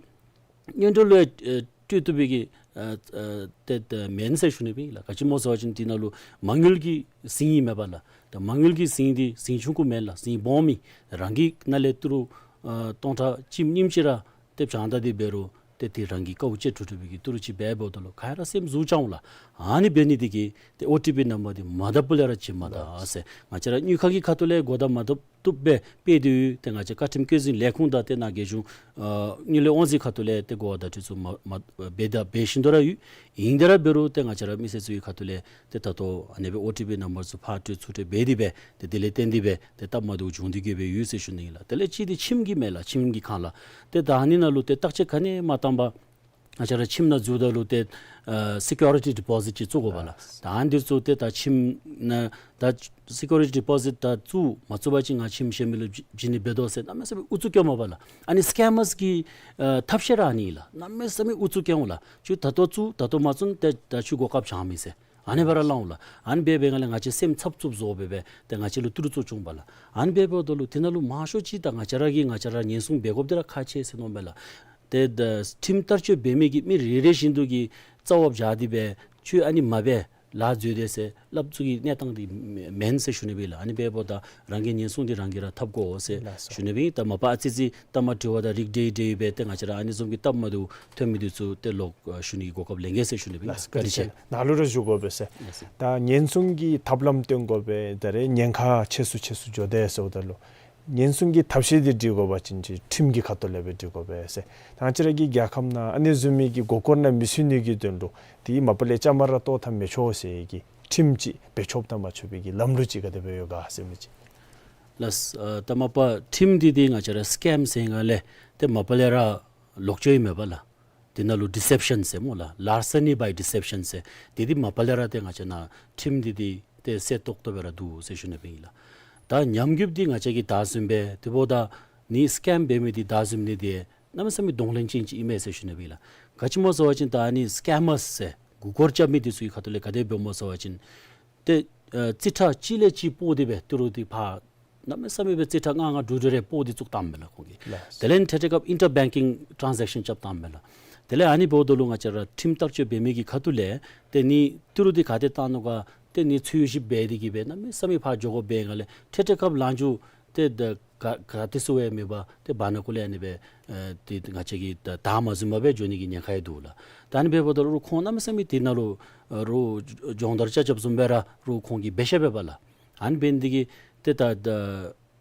སྔོན་འགྲོ་ལུ་ཡང་ཨེ་སྤྲོད་བཏུབ་པའི་གི་ཨེ་ཨེ་ཏེ་ཏེ་མེན་ཟེར་ཞུ་ནི་སྦེ་ཨིན་ལགས། ག་ཅི་སྨོ་ཟེར་བ་ཅིན་འདི་ནང་ལུ་མ་དངུལ་གྱི་ཟིང་ཨིན་མས་པ་ལགས། ད་མ་དངུལ་གྱི་ཟིང་འདི་ཟིང་ཆུང་ཀུ་མེན་ལགས། ཟིང་སྦོམ་ཨིན། རང་གི་ནང་ལས་ཏི་རུ་ཨེ་སྟོང་ཕྲག་གཅིག་གཉིས་ཅིག་ར་ཏེ་བྱང་ད་འདི་འབད་རུང་ཏེ་འདི་རང་གི་དཀའཝ་སྤྱད་འགྲུབ་འགྲུབ་པའི་གི་ཏི་རུ་ཅིག་འབདཝ་ད་ལུ་ག་ར་སེམས་ཟུག་ཅང་འོང་ལགས། ཨ་ནི་འབད་ནི་འདི་གིས་ཏེ་ཨོ་ཊི་པི་ནམ་བར་འདི་མ་བཏབ་པ་ལས་ར་བྱིན་མ་ད་ཟེར། ང་བཅས་ར་དངུལ་ཁང་གི་ཁ་ཐུག་ལས་གོ་བརྡ་མ་བཏབ་བཏུབ་སྦེ་སྤེལ་ཏེ་ཡོད། ཏེ་ང་བཅས་བཀའ་ཁྲིམས་བཀོད་འཛིན་ལས་ཁུངས་དང་ཏེ་ནཱ་རྒྱལ་གཞུང་ཨ་དངུལ་ལས་དབང་འཛིན་ཁ་ཐུག་ལས་ཏེ་གོ་བ་བརྡ་སྤྲོད་ཚུ་མ་མ་འབད་དང་འབད་བཞིན་དུ་ར་ཡོད། ཨིན་དེ་ར་འབད་རུང་ཏེ་ང་བཅས་ར་མི་སེར་ཚུ་གི་ཁ་ཐུག་ལས་ཏེ་ད་ལྟོ་ཨ་ནི་སྦེ་ཨོ་ཊི་པི་ནམ་བར་ཚུ་ཕར་སྤྲོད་ཚུར་སྤྲོད་འབད་དེ་སྦེ་ཏེ་དེ་ལས་བརྟེན་ཏེ་སྦེ་ཏེ་སྟབས་མ་བདེཝ་བྱུང་སྟེ་གིས་སྦེ་ཡོད་ཟེར་ཞུ་ནི་ཨིན་ལགས། དེ་ལས་གཅིག་འདི་ཁྱིམ་གྱི་མས་ལགས། ཁྱིམ་གྱི་ཁར་ལགས། ཏེ་ད་ཨ་ནི་ནང་ལུ་ཏེ་བརྟག་དཔྱད་ག་ནི་མ་བཏང་པར་ང་བཅས་ར་ཁྱིམ་ནང་འཛུལཝ་ད་ལུ་ཏེ་ཨ་སི་ཀུ་རི་ཊི་ཌི་པོ་ཟིཊ་ཅིག་བཙུགས་དགོ་པ་ལགས། ད་ཨ་ནི་འདི་ཚུ་ཏེ་ད་ཁྱིམ་ནང་ད་སི་ཀུ་རི་ཊི་ཌི་པོ་ཟིཊ་ད་བཙུགས་མ་བཙུགས་པ་ཅིན་ང་ཁྱིམ་གཞན་མི་ལུ་བྱིན་ནི་འབད་དོ་ཟེར་གནམ་མེད་ས་མེད་ཨུ་ཚུགས་སྐྱོ་མས་པ་ལགས། ཨ་ནི་སི་ཀེམ་མརས་ཀྱི་ཨ་ཐབས་ཤེས་ར་ཨ་ནི་ལགས། གནམ་མེད་ས་མེད་ཨུ་ཚུགས་སྐྱོ་འོང་ལགས། ཁྱོད་ད་ལྟོ་བཙུགས་ད་ལྟོ་མ་བཙུགས་ཏེ་ད་ཁྱོད་གོ་སྐབས་བྱང་མི་ཟེར་ཨ་ནི་སྦེ་ར་སླབ་འོང་ལགས། ཨ་ནི་འབད་བའི་སྒང་ལས་ང་བཅས་སེམས་འཚབ་འཚུབ་བཟོ་སྦེ་སྦེ་ཏེ་ང་བཅས་ལུ་ཏི་རུ་བཙུགས་བཅུགཔ་ལགས། ཨ་ནི་འབདཝ་ད་ལུ་དེ་ནང་ལུ་མང་ཤོས་ཅིག་ད་ང་བཅས་ར་གིས་ང་བཅས་ར་ཉེན་སྲུང་འབད་དགོཔ་འདི་ར་ཁག་ཆེ་ཟེར་མནོཝ་མས་ལགས། ཏེ་ད་ཁྲིམས་བསྟར་སྤྱོད་འབད་མི་གི་མི་རེ་རེ་བཞིན་དུ་གིས་རྩ་བ་བཞག་སྟེ་སྦེ་ཁྱོད་ཨ་ནི་མ་འབད་ལཱ་འཛོལ་དེས་ཟེར་སླབ་ཚུགས་ཀྱི་གནས་སྟངས་འདི་མེན་ཟེར་ཞུ་ནི་སྦེ་ལགས། ཨ་ནི་འབདཝ་ད་རང་གི་ཉེན་སྲུང་འདི་རང་གིས་ར་འཐབ་དགོ་ཟེར་ཞུ་ནི་སྦེ། ད་མ་པ་ཨ་ཙི་ཙི་ད་མ་དྲི་བ་དང་རིགས་འགྲེ་འགྲེ་སྦེ་ཏེ་ང་བཅས་ར་ཨ་ནི་བཟུམ་གྱི་སྟབས་མ་བདེཝ་ཐོན་མི་འདི་ཚུ་ཏེ་ལོག་ཞུ་ནི་གི་གོ་སྐབས་ལེན་གེ་ཟེར་ཞུ་ནི་སྦེ། ལགས་བཀའ་དྲིན་ཆེ། ནཱ་ལུ་ར་ཞུ་དགོ་པས་ཟེར། ད་ཉེན་སྲུང་གི་ཐབས་ལམ་སྟོན་དགོ་པས། ད་རེས་ཉེན་ཁ་ཆེ་སུ་ཆེ་སུ་འགྱོ་དེས་ཟེརཝ་ད་ལུ་ཉེན་སྲུང་གི་ཐབས་ཤེས་འདི་སྒྲིག་དགོ་པ་ཅིན་ཅིག་ཁྲིམས་ཀྱི་ཁ་ཐུག་ལས་སྦེ་སྒྲིག་དགོ་པས་ཟེར། ད་ང་བཅས་ར་གི་རྒྱལ་ཁབ་ནང་ཨ་ནི་བཟུམ་མའི་གི་མགུ་སྐོར་ནང་མི་ཚུད་ནི་གི་དོན་ལུ་དེ་མ་པ་ལས་བཅའ་མར་ར་གཏོགས་ད་མི་ཆོག་ཟེར་གྱི་ཁྲིམས་ཅིག་འབད་ཆོགཔ་དང་མ་ཆོག་པའི་གི་ལམ་ལུགས་ཅིག་ག་དེ་སྦེ་ཡོད་ག་ཟེར་མི་ཅིག། ལགས། ཨ་ད་མ་པ་ཁྲིམས་འདི་འདི་ང་བཅས་ར་སི་ཀེམ་ཟེར་སྒང་ལས་ཏེ་མ་པ་ལས་ར་ལོག་སྤྱོད་ཨིན་མས་པ་ལགས། དེ་ནང་ལུ་ཌི་སེབ་ཤཱན་ཟེར་སྨོ་ལགས། ལཱར་སེ་ནི་བའི་ཌི་སེབ་ཤཱན་ཟེར། དེ་འདི་མ་པ་ལས་ར་ཏེ་ང་བཅས་ནཱ་ཁྲིམས་འདི་འདི་ཏེ་གསལ་ཏོག་ཏོ་སྦེ་ར་འདུག་ཟེར་ཞུ་ནི་སྦེ་ཨིན་ལགས། ད་ཉམས་རྒུདཔ་འདི་ང་བཅས་ཀྱིས་ད་བཟུམ་སྦེ་དེ་འབདཝ་ད་ནི་སི་ཀེམ་འབད་མི་འདི་ད་བཟུམ་ནི་འདི་གནམ་མེད་ས་མེད་གདོང་ལེན་ཅན་ཅིག་ཨིན་མས་ཟེར་ཞུ་ནི་སྦེ་ཨིན་ལགས། ག་ཅི་སྨོ་ཟེར་བ་ཅིན་ད་ཨ་ནི་སི་ཀེམ་མརས་ཟེར་མགུ་སྐོར་རྐྱབ་མི་འདི་ཚུ་གི་ཁ་ཐུག་ལས་ག་དེ་སྦེ་སྨོ་ཟེར་བ་ཅིན་ཏེ་ཨ་རྩིས་ཁྲ་གཅིག་ལས་གཅིག་སྤོ་སྟེ་སྦེ་ཏི་རུ་འདི་ཕར་གནམ་མེད་ས་མེད་སྦེ་རྩིས་ཁྲ་ལྔ་ལྔ་དྲུག་དྲུག་རེ་སྤོ་སྟེ་བཙུགས་བཏངམ་མས་ལགས་ཁོང་གིས། ལགས། དེ་ལས་ཐད་ཐད་སྐབས་ཨིན་ཊར་བེང་ཀིང་ཊཱན་ཛེག་ཤཱན་རྐྱབ་བཏངམ་མས་ལགས། དེ་ལས་ཨ་ནི་འབདཝ་ད་ལུ་ང་བཅས་ར་ཁྲིམས་བསྟར་སྤྱོད་འབད་མི་གི་ཁ་ཐུག་ལས་ཏེ་ནི་ཏི་རུ་འདི་ག་ཏེ་བཏང་ནུག་ག་ཏེ་ནི་འཚོལ་ཞིབ་འབད་དེ་གིས་སྦེ་གནམ་མེད་ས་མེད་ཕར་འགྱོ་དགོཔ་འབད་སྒང་ལས་ཐད་ཐད་སྐབས་ལངས་འགྱོ་ཏེ་ད་ ག་ག་ཏེ་ཚུ་ཡང་མེད་པར་ཏེ་བར་ན་ཀུ་ལས་ཨ་ནི་སྦེ་ཨེ་ཏེ་ང་བཅས་ཀྱིས་ད་བདའ་མ་ཟུན་པར་སྦེ་འགྱོ་ནི་གི་ཉེན་ཁ་ཡང་འདུག་ལགས། ད་ཨ་ནི་འབདཝ་ད་ལུ་རུང་ཁོང་གནམ་མེད་ས་མེད་དེ་ནང་ལུ་ཨ་རུང་སྦྱོང་བརྡར་རྐྱབ་རྐྱབ་བཟུམ་སྦེ་ར་རུང་ཁོང་གིས་འབད་ཤེས་པས་པ་ལགས། ཨ་ནི་འབད་ནི་འདི་གིས་ཏེ་ད་ད་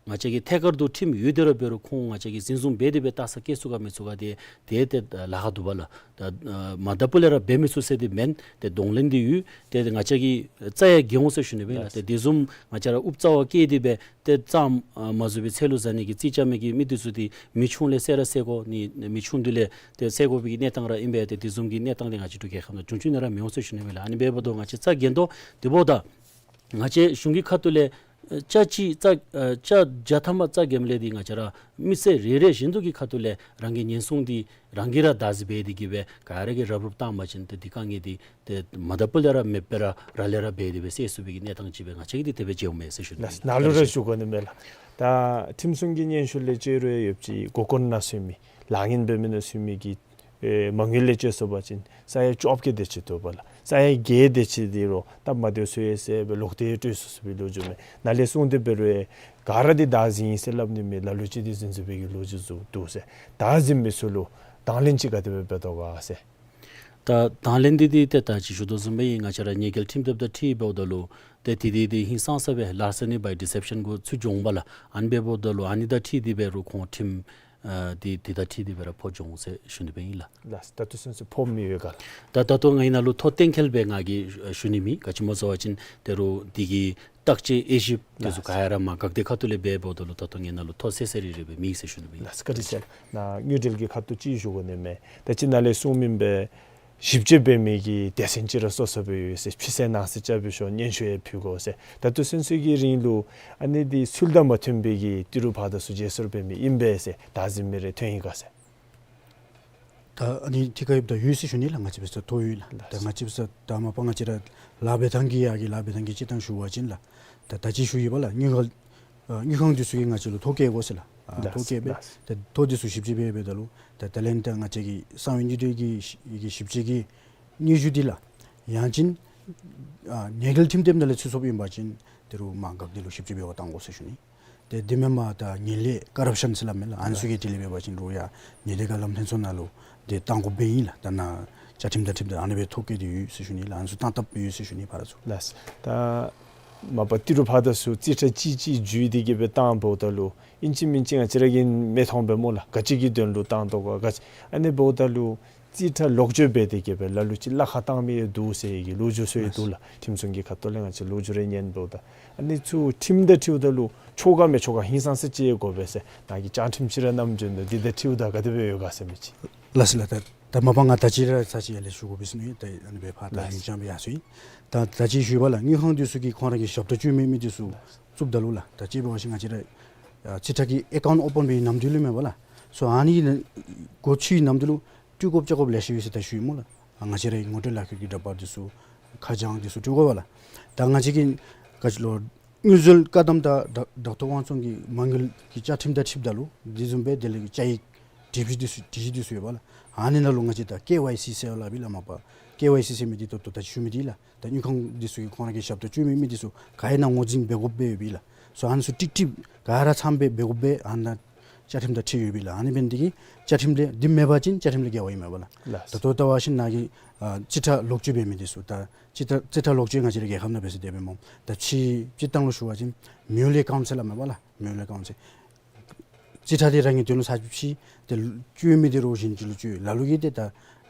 ང་བཅས་ཀྱི་ཐད་ཀར་དུ་ཁྲིམས་ཡོད་དེ་ར་འབད་རུང་ཁོང་ང་བཅས་ཀྱིས་འཛིན་བཟུང་འབད་དེ་སྦེ་བཏང་ས་བཀལ་ཚུགས་ག་མི་ཚུགས་ག་དེ་དེ་ཏེ་ལཱ་ཁག་འདུག་པ་ལགས། ད་ཨ་མ་ད་པུ་ལས་ར་འབད་མི་ཚུགས་ཟེར་དེ་མེན། ཏེ་གདོང་ལེན་འདི་ཡོད། ཏེ་ང་བཅས་ཀྱིས་རྩ་ཡང་འགེལ་འོང་ཟེར་ཞུ་ནི་སྦེ་ཨིན་ལགས། ཏེ་དེ་བཟུམ་ང་བཅས་ར་ཨུབ་རྩ་བ་བཀལ་ཏེ་སྦེ་ཏེ་རྩ་ཨ་མ་བཟོ་བའི་ཚལ་ལུ་བཟའ་ནི་གི་རྩིས་རྐྱབ་མི་གི་མི་འདི་ཚུ་འདི་མི་ཆུང་ལས་བསད་ར་བསད་དགོ་ནི་མི་ཆུང་འདི་ལས་ཏེ་བསད་དགོ་པའི་གི་གནས་སྟངས་ར་ཨིན་པས། ཏེ་དེ་བཟུམ་གྱི་གནས་སྟངས་འདི་ང་བཅས་འབྲུག་རྒྱལ་ཁབ་ནང་བྱུང་བྱུང་ནི་ར་མི་འོང་ཟེར་ཞུ་ནི་སྦེ་ཨིན་ལགས། ཨ་ནི་འབདཝ་ད་ང་བཅས་རྩ་འགེངས་དོ། དེ་འབདཝ་ད་ང་བཅས་གཞུང་གི་ཁ་ཐུག་ལས་ཨ་ཅ་གཅིག་རྩ་ཨ་ཅ་བརྒྱ་ཐམ་པ་རྩ་འགེངསམ་ལས་འདི་ང་བཅས་ར་མི་སེར་རེ་རེ་བཞིན་དུ་གི་ཁ་ཐུག་ལས་རང་གི་ཉེན་སྲུང་འདི་རང་གིས་ར་བདག་འཛིན་འབད་དེ་གི་སྦེ་ག་ར་གིས་རུབ་རུབ་བཏང་པ་ཅིན་ཏེ་འདི་དཀའ་ངལ་འདི་ཏེ་མ་ད་པུ་ལས་ར་མེདཔ་སྦེ་ར་ར་ལས་ར་འབད་དེ་སྦེ་སེལ་ཚུགས་པའི་གི་གནས་སྟངས་ཅིག་སྦེ་ང་བཅས་ཀྱིས་འདི་དེ་སྦེ་མཇལཝ་མས་ཟེར་ཞུ་ནི། ལགས། ནཱ་ལུ་ར་ཞུ་དགོ་ནི་མས་ལགས། ད་ཁྲིམས་སྲུང་གི་སྙན་ཞུ་ལས་བཅད་རུང་ཡོདཔ་ཅིག་མགུ་སྐོར་ནང་སོང་མི་ལཱ་ངན་འབད་མི་ནང་སོང་མི་གི་ཨེ་མ་དངུལ་ལས་བཅད་སོང་པ་ཅིན་ས་ཡ་བཅོ་བརྒྱད་དེ་ཅིག་འདུག་པ་ལགས། ས་ཡ་བརྒྱད་དེ་ཅིག་འདི་རུང་སྟབས་མ་བདེཝ་ཚུ་ཡོད་ཟེར་སྦེ་ལོག་སྟེ་སྤྲོད་སོང་ཟེར་བའི་ལོ་རྒྱུས་མས། ནཱ་ལས་གསུངས་ཏེ་འབད་རུང་ཨེ་ག་ར་འདི་བདག་འཛིན་ཨིན་ཟེར་སླབ་ནི་མེད། ལ་ལུ་ཅིག་འདི་འཛིན་འཛིན་པའི་གི་ལོ་རྒྱུས་ཚུ་འདུག་ཟེར། བདག་འཛིན་མི་ཚུ་ལུ་དང་ལེན་ཅིག་ག་དེ་སྦེ་འབད་དོ་ག་ཟེར། ད་དང་ལེན་འདི་འདི་ཏེ་ད་ཅི་ཞུ་དོ་བཟུམ་སྦེ་ཨིན། ང་བཅས་ར་ཉེས་འགེལ་ཁྲིམས་དེབ་དང་འཁྲིལ་འབདཝ་ད་ལུ་ཏེ་དེ་འདི་འདི་ཧིང་སངས་ས་སྦེ་larceny by deception གུ་ཚུད་འོང་པ་ལགས། ཨ་ནི་འབདཝ་ད་ལུ་ཨ་ནི་དང་འཁྲིལ་ཏེ་འབད་རུང་ཁོང་ཁྲིམས་ཨ་འདི་འདི་དང་འཁྲིལ་ཏེ་འབད་ར་ཕོག་འོང་ཟེར་ཞུ་ནི་སྦེ་ཨིན་ལགས། ལགས། ད་ལྟོ་ཚུན་ཚོད་ཕོག་མི་ཡོད་ག་ལགས། ད་ད་ལྟོ་ང་གིས་ནཱ་ལུ་ཐོ་གཏན་འཁེལ་སྦེ་ང་གིས་ཞུ་ནི་མེད། ག་ཅི་སྨོ་ཟེར་བ་ཅིན་ད་རུང་འདི་གི་བརྟག་དཔྱད་དབྱེ་ཞིབ་དེ་ཚུ་ག་ར་མ་འགག་དེ་ཁ་ཐུག་ལས་འབད་འབདཝ་ད་ལུ་ད་ལྟོ་ངེའི་ནང་ལུ་ཐོ་གསལ་གསལ་རི་རི་སྦེ་མེད་ཟེར་ཞུ་ནི་མས། ལགས། བཀའ་དྲིན་ཆེ་ལགས། ནཱ་དངུལ་འབྲེལ་གྱི་ཁ་ཐུག་ཅིག་ཞུ་དགོ་ནི་མས། ད་ཅི་ནཱ་ལས་གསུངས་མི་སྦེ་ཞིབ་དཔྱད་འབད་མི་གི་སྡེ་ཚན་ཅིག་ར་སོ་སོ་སྦེ་ཡོད་ཟེར། ཕྱི་གསལ་ནང་གསལ་རྐྱབ་སྦེ་ཤོག། སྙན་ཞུ་ཡང་ཕུལ་དགོ་ཟེར། ད་ལྟོ་ཚུན་ཚོད་ཀྱི་རིང་ལུ་ཨ་ནི་འདི་ཚུལ་དང་མ་མཐུན་པའི་གི་ཏི་རུ་ཕར་དང་ཚུར་བརྗེ་སོར་འབད་མི་ཨིན་པས་ཟེར་བདག་འཛིན་མི་རེ་ཐོན་ཡི་ག་ཟེར། ད་ཨ་ནི་ཐད་ཀར་ཡོདཔ་ད་ཡོད་ཟེར་ཞུ་ནི་ལགས། ང་བཅས་འབད་སར་ཐོ་ཡོད་ལགས། ད་ང་བཅས་འབད་སར་ད་མ་པ་ང་བཅས་ར་ལཱ་འབད་ཐངས་ཀྱི་ཡ་གི་ལཱ་འབད་ཐངས་ཀྱི་སྤྱིར་བཏང་ཞུ་བ་ཅིན་ལགས། ད་ད་ཅི་ཞུ་ཡི་པ་ལགས། དངུལ་ཁང་ཨ་དངུལ་ཁང་འདི་ཚུ་གིས་ང་བཅས་ལུ་ཐོ་བཀོད་དགོ་ཟེར་ལགས། ཨ་ཐོ་བཀོད་སྦེ་ད་ཐོ་འདི་ཚུ་ཞིབ་དཔྱད་འབད་འབདཝ་ད་ལུ་ད་ད་ལན་ད་ང་བཅས་ཀྱི་གསང་བའི་ཉེས་དོན་གྱི་ཞིབ་དཔྱད་ཀྱི་སྙན་ཞུ་འདི་ལགས། ཡང་ཅིན་ཨ་ཉེས་འགེལ་ཁྲིམས་དེབ་ནང་ལས་ཚུད་སོངམ་ཨིན་པ་ཅིན་ད་རུང་མ་འགག་དེ་ལུ་ཞིབ་དཔྱད་འབད་བར་བཏང་དགོ་ཟེར་ཞུ་ནི། ཏེ་དེ་མེན་པར་ད་ངན་ལྷད་ཀོ་རབ་ཤཱན་ཟེར་སླབ་མས་ལགས། ཨ་ནི་ཚུ་གི་དེ་ལས་འབད་བ་ཅིན་རུང་ཡང་ཉེས་དོན་ག་ལམ་ལྷན་ཚོགས་ནང་ལུ་ཏེ་བཏང་དགོཔ་སྦེ་ཨིན་ལགས། ད་ནཱ་བཅའ་ཁྲིམས་དང་འཁྲིལཝ་ད་ཨ་ནི་སྦེ་ཐོ་བཀོད་དེ་ཡོད་ཟེར་ཞུ་ནི་ལགས། ཨ་ནི་ཚུ་བཏང་བཏངམ་ཡོད་ཟེར་ཞུ་ནི་ཕར་ཚུར། ལགས། ད་མ་པ་ཏི་རུ་ཕར་དང་ཚུར་རྩིས་ཁྲ་གཅིག་གཅིག་བརྒྱུད་དེ་གི་སྦེ་བཏང་འབདཝ་ད་ལུ་ཨིན་ཅི་མིན་ཅི་ང་བཅས་ར་གིས་མིག་མཐོང་སྦེ་སྨོ་ལགས། ག་ཅི་གི་དོན་ལུ་བཏང་དོ་ག་ག་ཅི་ཨ་ནི་འབདཝ་ད་ལུ་རྩིས་ཁྲ་ལོག་སྤྱོད་འབད་དེ་གི་སྦེ་ལ་ལུ་ཅིག་གླ་ཁར་བཏང་མི་ཡང་འདུག་ཟེར་གྱི་ལོ་རྒྱུས་ཚུ་ཡང་འདུག་ལགས། ཁྲིམས་སྲུང་གི་ཁ་ཐུག་ལས་ང་བཅས་ལོ་རྒྱུས་རེ་ཉན་འབདཝ་ད་ཨ་ནི་ཚུ་ཁྲིམས་དང་འཁྲིལཝ་ད་ལུ་ཆོ་ག་མི་ཆོ་ག་ཧིང་སངས་ས་ཅིག་དགོ་པས་ཟེར་ནཱ་གིས་བཅའ་ཁྲིམས་ཅིག་ར་བསྣམས་བྱོན་དོ། འདི་དང་འཁྲིལཝ་ད་ག་དེ་སྦེ་ཡོད་ག་ཟེར་མི་ཅིག། ལགས་སོ་ལགས། ད་ད་མ་པ་ང་ད་ཅི་ར་ཚར་གཅིག་ཡར་ལས་ཞུ་དགོ་པས་ཟེར་ནི། ད་ཨ་ནི་སྦེ་ཕར་ད་ལགས། ཉིན་ཅང་སྦེ་ཡར་སོ་ཡི། ད་ད་ཅི་ཞུ་བ་ལགས། དངུལ་ཁང་འདི་ཚུ་གིས་ཁོང་ར་གི་ཞབས་ཏོག་སྤྱོད་མི་མི་འདི་ཚུ་བཙུགསཔ་ད་ལུ་ལགས། ད་ཅི་འབད་བ་ཅིན་ང་བཅས་ར་ཨ་རྩིས་ཁྲ་གི་ཨེ་ཀའུནཊ་ཨོ་པཱན་འབད་བའི་ནམ་དུས་ལུ་མེན་པ་ལགས། སོ་ཨ་ནི་གི་ནང་སྒོ་ཕྱེ་བའི་ནམ་དུས་ལུ་སྤྲོད་དགོཔ་བཅར་དགོཔ་ལེ་ཤ་ཡོད་ཟེར་ད་ཞུ་ཡི་སྨོ་ལགས། ཨ་ང་བཅས་ར་གི་ངོ་སྤྲོད་ལག་ཁྱེར་གྱི་འདྲ་པར་འདི་ཚུ་ཁ་བྱང་འདི་ཚུ་སྤྲོད་དགོ་པ་ལགས། ད་ང་བཅས་ཀྱིས་ག་ཅི་ལོ་དངུལ་འཛོལ་བཀག་སྡོམ་དང་བདག་བདག་ཐོབ་དབང་བཙོང་གི་མ་དངུལ་གྱི་བཅའ་ཁྲིམས་དང་འཁྲིལཝ་ད་ལུ་དེ་བཟུམ་སྦེ་དེ་ལས་བཅའ་ཡིག་སྒྲིག་གཞི་འདི་ཚུ་སྒྲིག་གཞི་འདི་ཚུ་ཡོད་པ་ལགས། ཨ་ནི་ནང་ལུ་ང་བཅས་ད་ཀེ་ཝའི་སི་ཟེར་སླབ་ཨིན་ལགས། མ་པ་ཀེ་ཝའི་སི་ཟེར་མི་འདི་ད་ལྟོ་ད་ཅི་ཞུ་མི་འདི་ལགས། ད་དངུལ་ཁང་འདི་ཚུ་གིས་ཁོང་ར་གི་ཞབས་ཏོག་སྤྱོད་མི་མི་འདི་ཚུ་ག་ཨིན་ན་ངོས་འཛིན་འབད་དགོཔ་སྦེ་ཡོད་པས་ལགས། སོ་ཨ་ནི་ཚུ་ཀྲིག་ཀྲི་ག་ར་ཚངམ་སྦེ་འབད་དགོཔ་སྦེ་ཨ་ནཱ་བཅའ་ཁྲིམས་དང་འཁྲིལ་ཡོད་པས་ལགས། ཨ་ནི་འབད་ནི་འདི་གིས་བཅའ་ཁྲིམས་ལས་འདི་མེད་པ་ཅིན་བཅའ་ཁྲིམས་ལས་འགལ་བ་ཨིན་མས་པ་ལགས། ལགས། ད་ལྟོ་ལྟ་བ་ཅིན་ནཱ་གི་ཨ་རྩིས་ཁྲ་ལོག་སྤྱོད་འབད་མི་འདི་ཚུ་ད་རྩིས་ཁྲ་རྩིས་ཁྲ་ལོག་སྤྱོད་ང་བཅས་ར་རྒྱལ་ཁབ་ནང་འབད་ས་དེ་སྦེ་སྨོ། ད་ཕྱི་སྤྱིར་བཏང་ལུ་ཞུ་བ་ཅིན་མེའུ་ལེ་ཀའུནཊ་ཟེར་སླབ་མས་པ་ལགས། མེའུ་ལེ་ཀའུནཊ་ཟེར། རྩིས་ཁྲ་འདི་རང་གི་དོན་ལུ་ཚར་གཅིག་ཕྱེ། ཏེ་སྤྱོད་མི་འདི་རུང་གཞན་ཅིག་ལུ་སྤྱོད། ལ་ལུ་གིས་ཏེ་ད་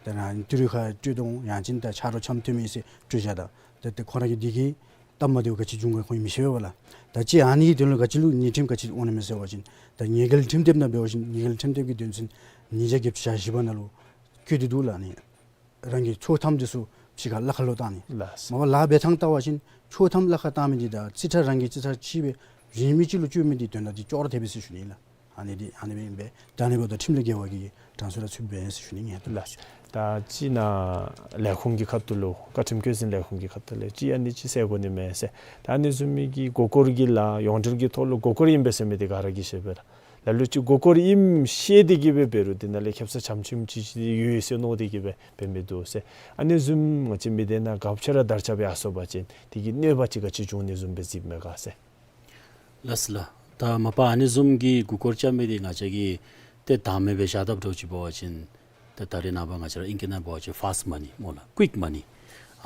ད་རང་ཏི་རུ་ཁར་སྤྲོད་དོ། ཡང་ཅིན་ད་ཆ་རོགས་འཆམ་མཐུན་མི་ཟེར་སྤྲོད་བཞག་ད། ཏེ་ཏེ་ཁོང་ར་གི་འདི་གིས་སྟབས་མ་བདེཝ་ག་ཅི་འབྱུང་ག་ཁོང་གིས་མི་ཤེས་པས་པ་ལགས། ད་ཅི་ཨ་ནི་གི་དོན་ལུ་ག་ཅི་ལུ་ཉེས་ཁྲིམས་ག་ཅི་འོང་ནི་མས་ཟེར་བ་ཅིན་ད་ཉེས་འགེལ་ཁྲིམས་དེབ་ནང་འབད་བ་ཅིན་ཉེས་འགེལ་ཁྲིམས་དེབ་ཀྱི་དོན་ཚན་ཉིས་བརྒྱ་བརྒྱད་ཅུ་གྱ་བཞི་པ་ནང་ལུ་བཀོད་དེ་འདུག་ལགས། ཨ་ནི་རང་གི་ཆོག་ཐམ་འདི་ཚུ་ཕྱི་ཁར་གླ་ཁར་ལོག་བཏང་ནི། ལགས། མ་པ་ལཱ་འབད་ཐངས་ལྟ་བ་ཅིན་ཆོག་ཐམ་གླ་ཁར་བཏང་མི་འདི་དང་རྩིས་ཁྲ་རང་གི་རྩིས་ཁྲ་ཕྱེ་སྦེ་གཞན་མི་ཅིག་ལུ་སྤྱོད་མི་འདི་དོན་དག་འདི་ཅོག་ར་འཐད་པས་ཟེར་ཞུ་ནི་ལགས། ཨ་ནི་འདི་ཨ་ནི་སྦེ་ཨིན་པས། ད་ཨ་ནི་འབདཝ་ད་ཁྲིམས་ལས་འགལ་བ་གི་གྲངས་སུ་ར་ཚུདཔ་མས་ཟེར་ཞུ་ནི་ཨིན། ལགས། ད་ཅི་ནཱ་ལས་ཁུངས་ཀྱི་ཁ་ཐུག་ལུ་བཀའ་ཁྲིམས་བཀོད་འཛིན་ལས་ཁུངས་ཀྱི་ཁ་ཐུག་ལས་ཅི་ཨ་ནི་ཅིག་ཟེར་དགོ་ནི་མས་ཟེར། ད་ཨ་ནི་བཟུམ་མའི་གི་མགུ་སྐོར་གྱི་ལཱ་ཡོངས་འབྲེལ་གྱི་ཐོག་ལུ་མགུ་སྐོར་ཨིན་པས་ཟེར་མི་འདི་ག་ར་གིས་ཤེས་པས་ལགས། ལ་ལུ་ཅིག་མགུ་སྐོར་ཨིནམ་ཤེས་ཏེ་གི་སྦེ་འབད་རུང་འདི་ནང་ལས་ཁེབ་ས་ཆམ་ཆིམ་ཅིག་ཅིག་ཡོད་ཟེར་མནོ་སྟེ་གི་སྦེ་འབད་མི་འདུག་ཟེར། ཨ་ནི་བཟུམ་ང་བཅས་མི་སྡེ་ནང་ག་ཅི་ར་དར་ཁྱབ་ཡར་སོང་པ་ཅིན་དེ་གིས་གནོད་པ་ཅིག་ག་ཅི་འབྱུང་ནི་བཟུམ་སྦེ་གཟིགསཔ་མས་ག་ཟེར། ལགས་སོ་ལགས། ད་མ་པ་ཨ་ནི་བཟུམ་གྱི་མགུ་སྐོར་རྐྱབ་མི་འདི་ང་བཅས་ཀྱིས་ཏེ་དང་མེད་པའི་བཞག་དཔ་འདྲཝ་ཅིག་འབད་བ་ཅིན་ཏེ་ད་རེས་ནངས་པ་ང་བཅས་ར་ཨིང་སྐད་ནང་འབད་བ་ཅིན་ཕཱསཊ་མ་ནི་སྨོ་ལགས། ཀུའིཀ་མ་ནི།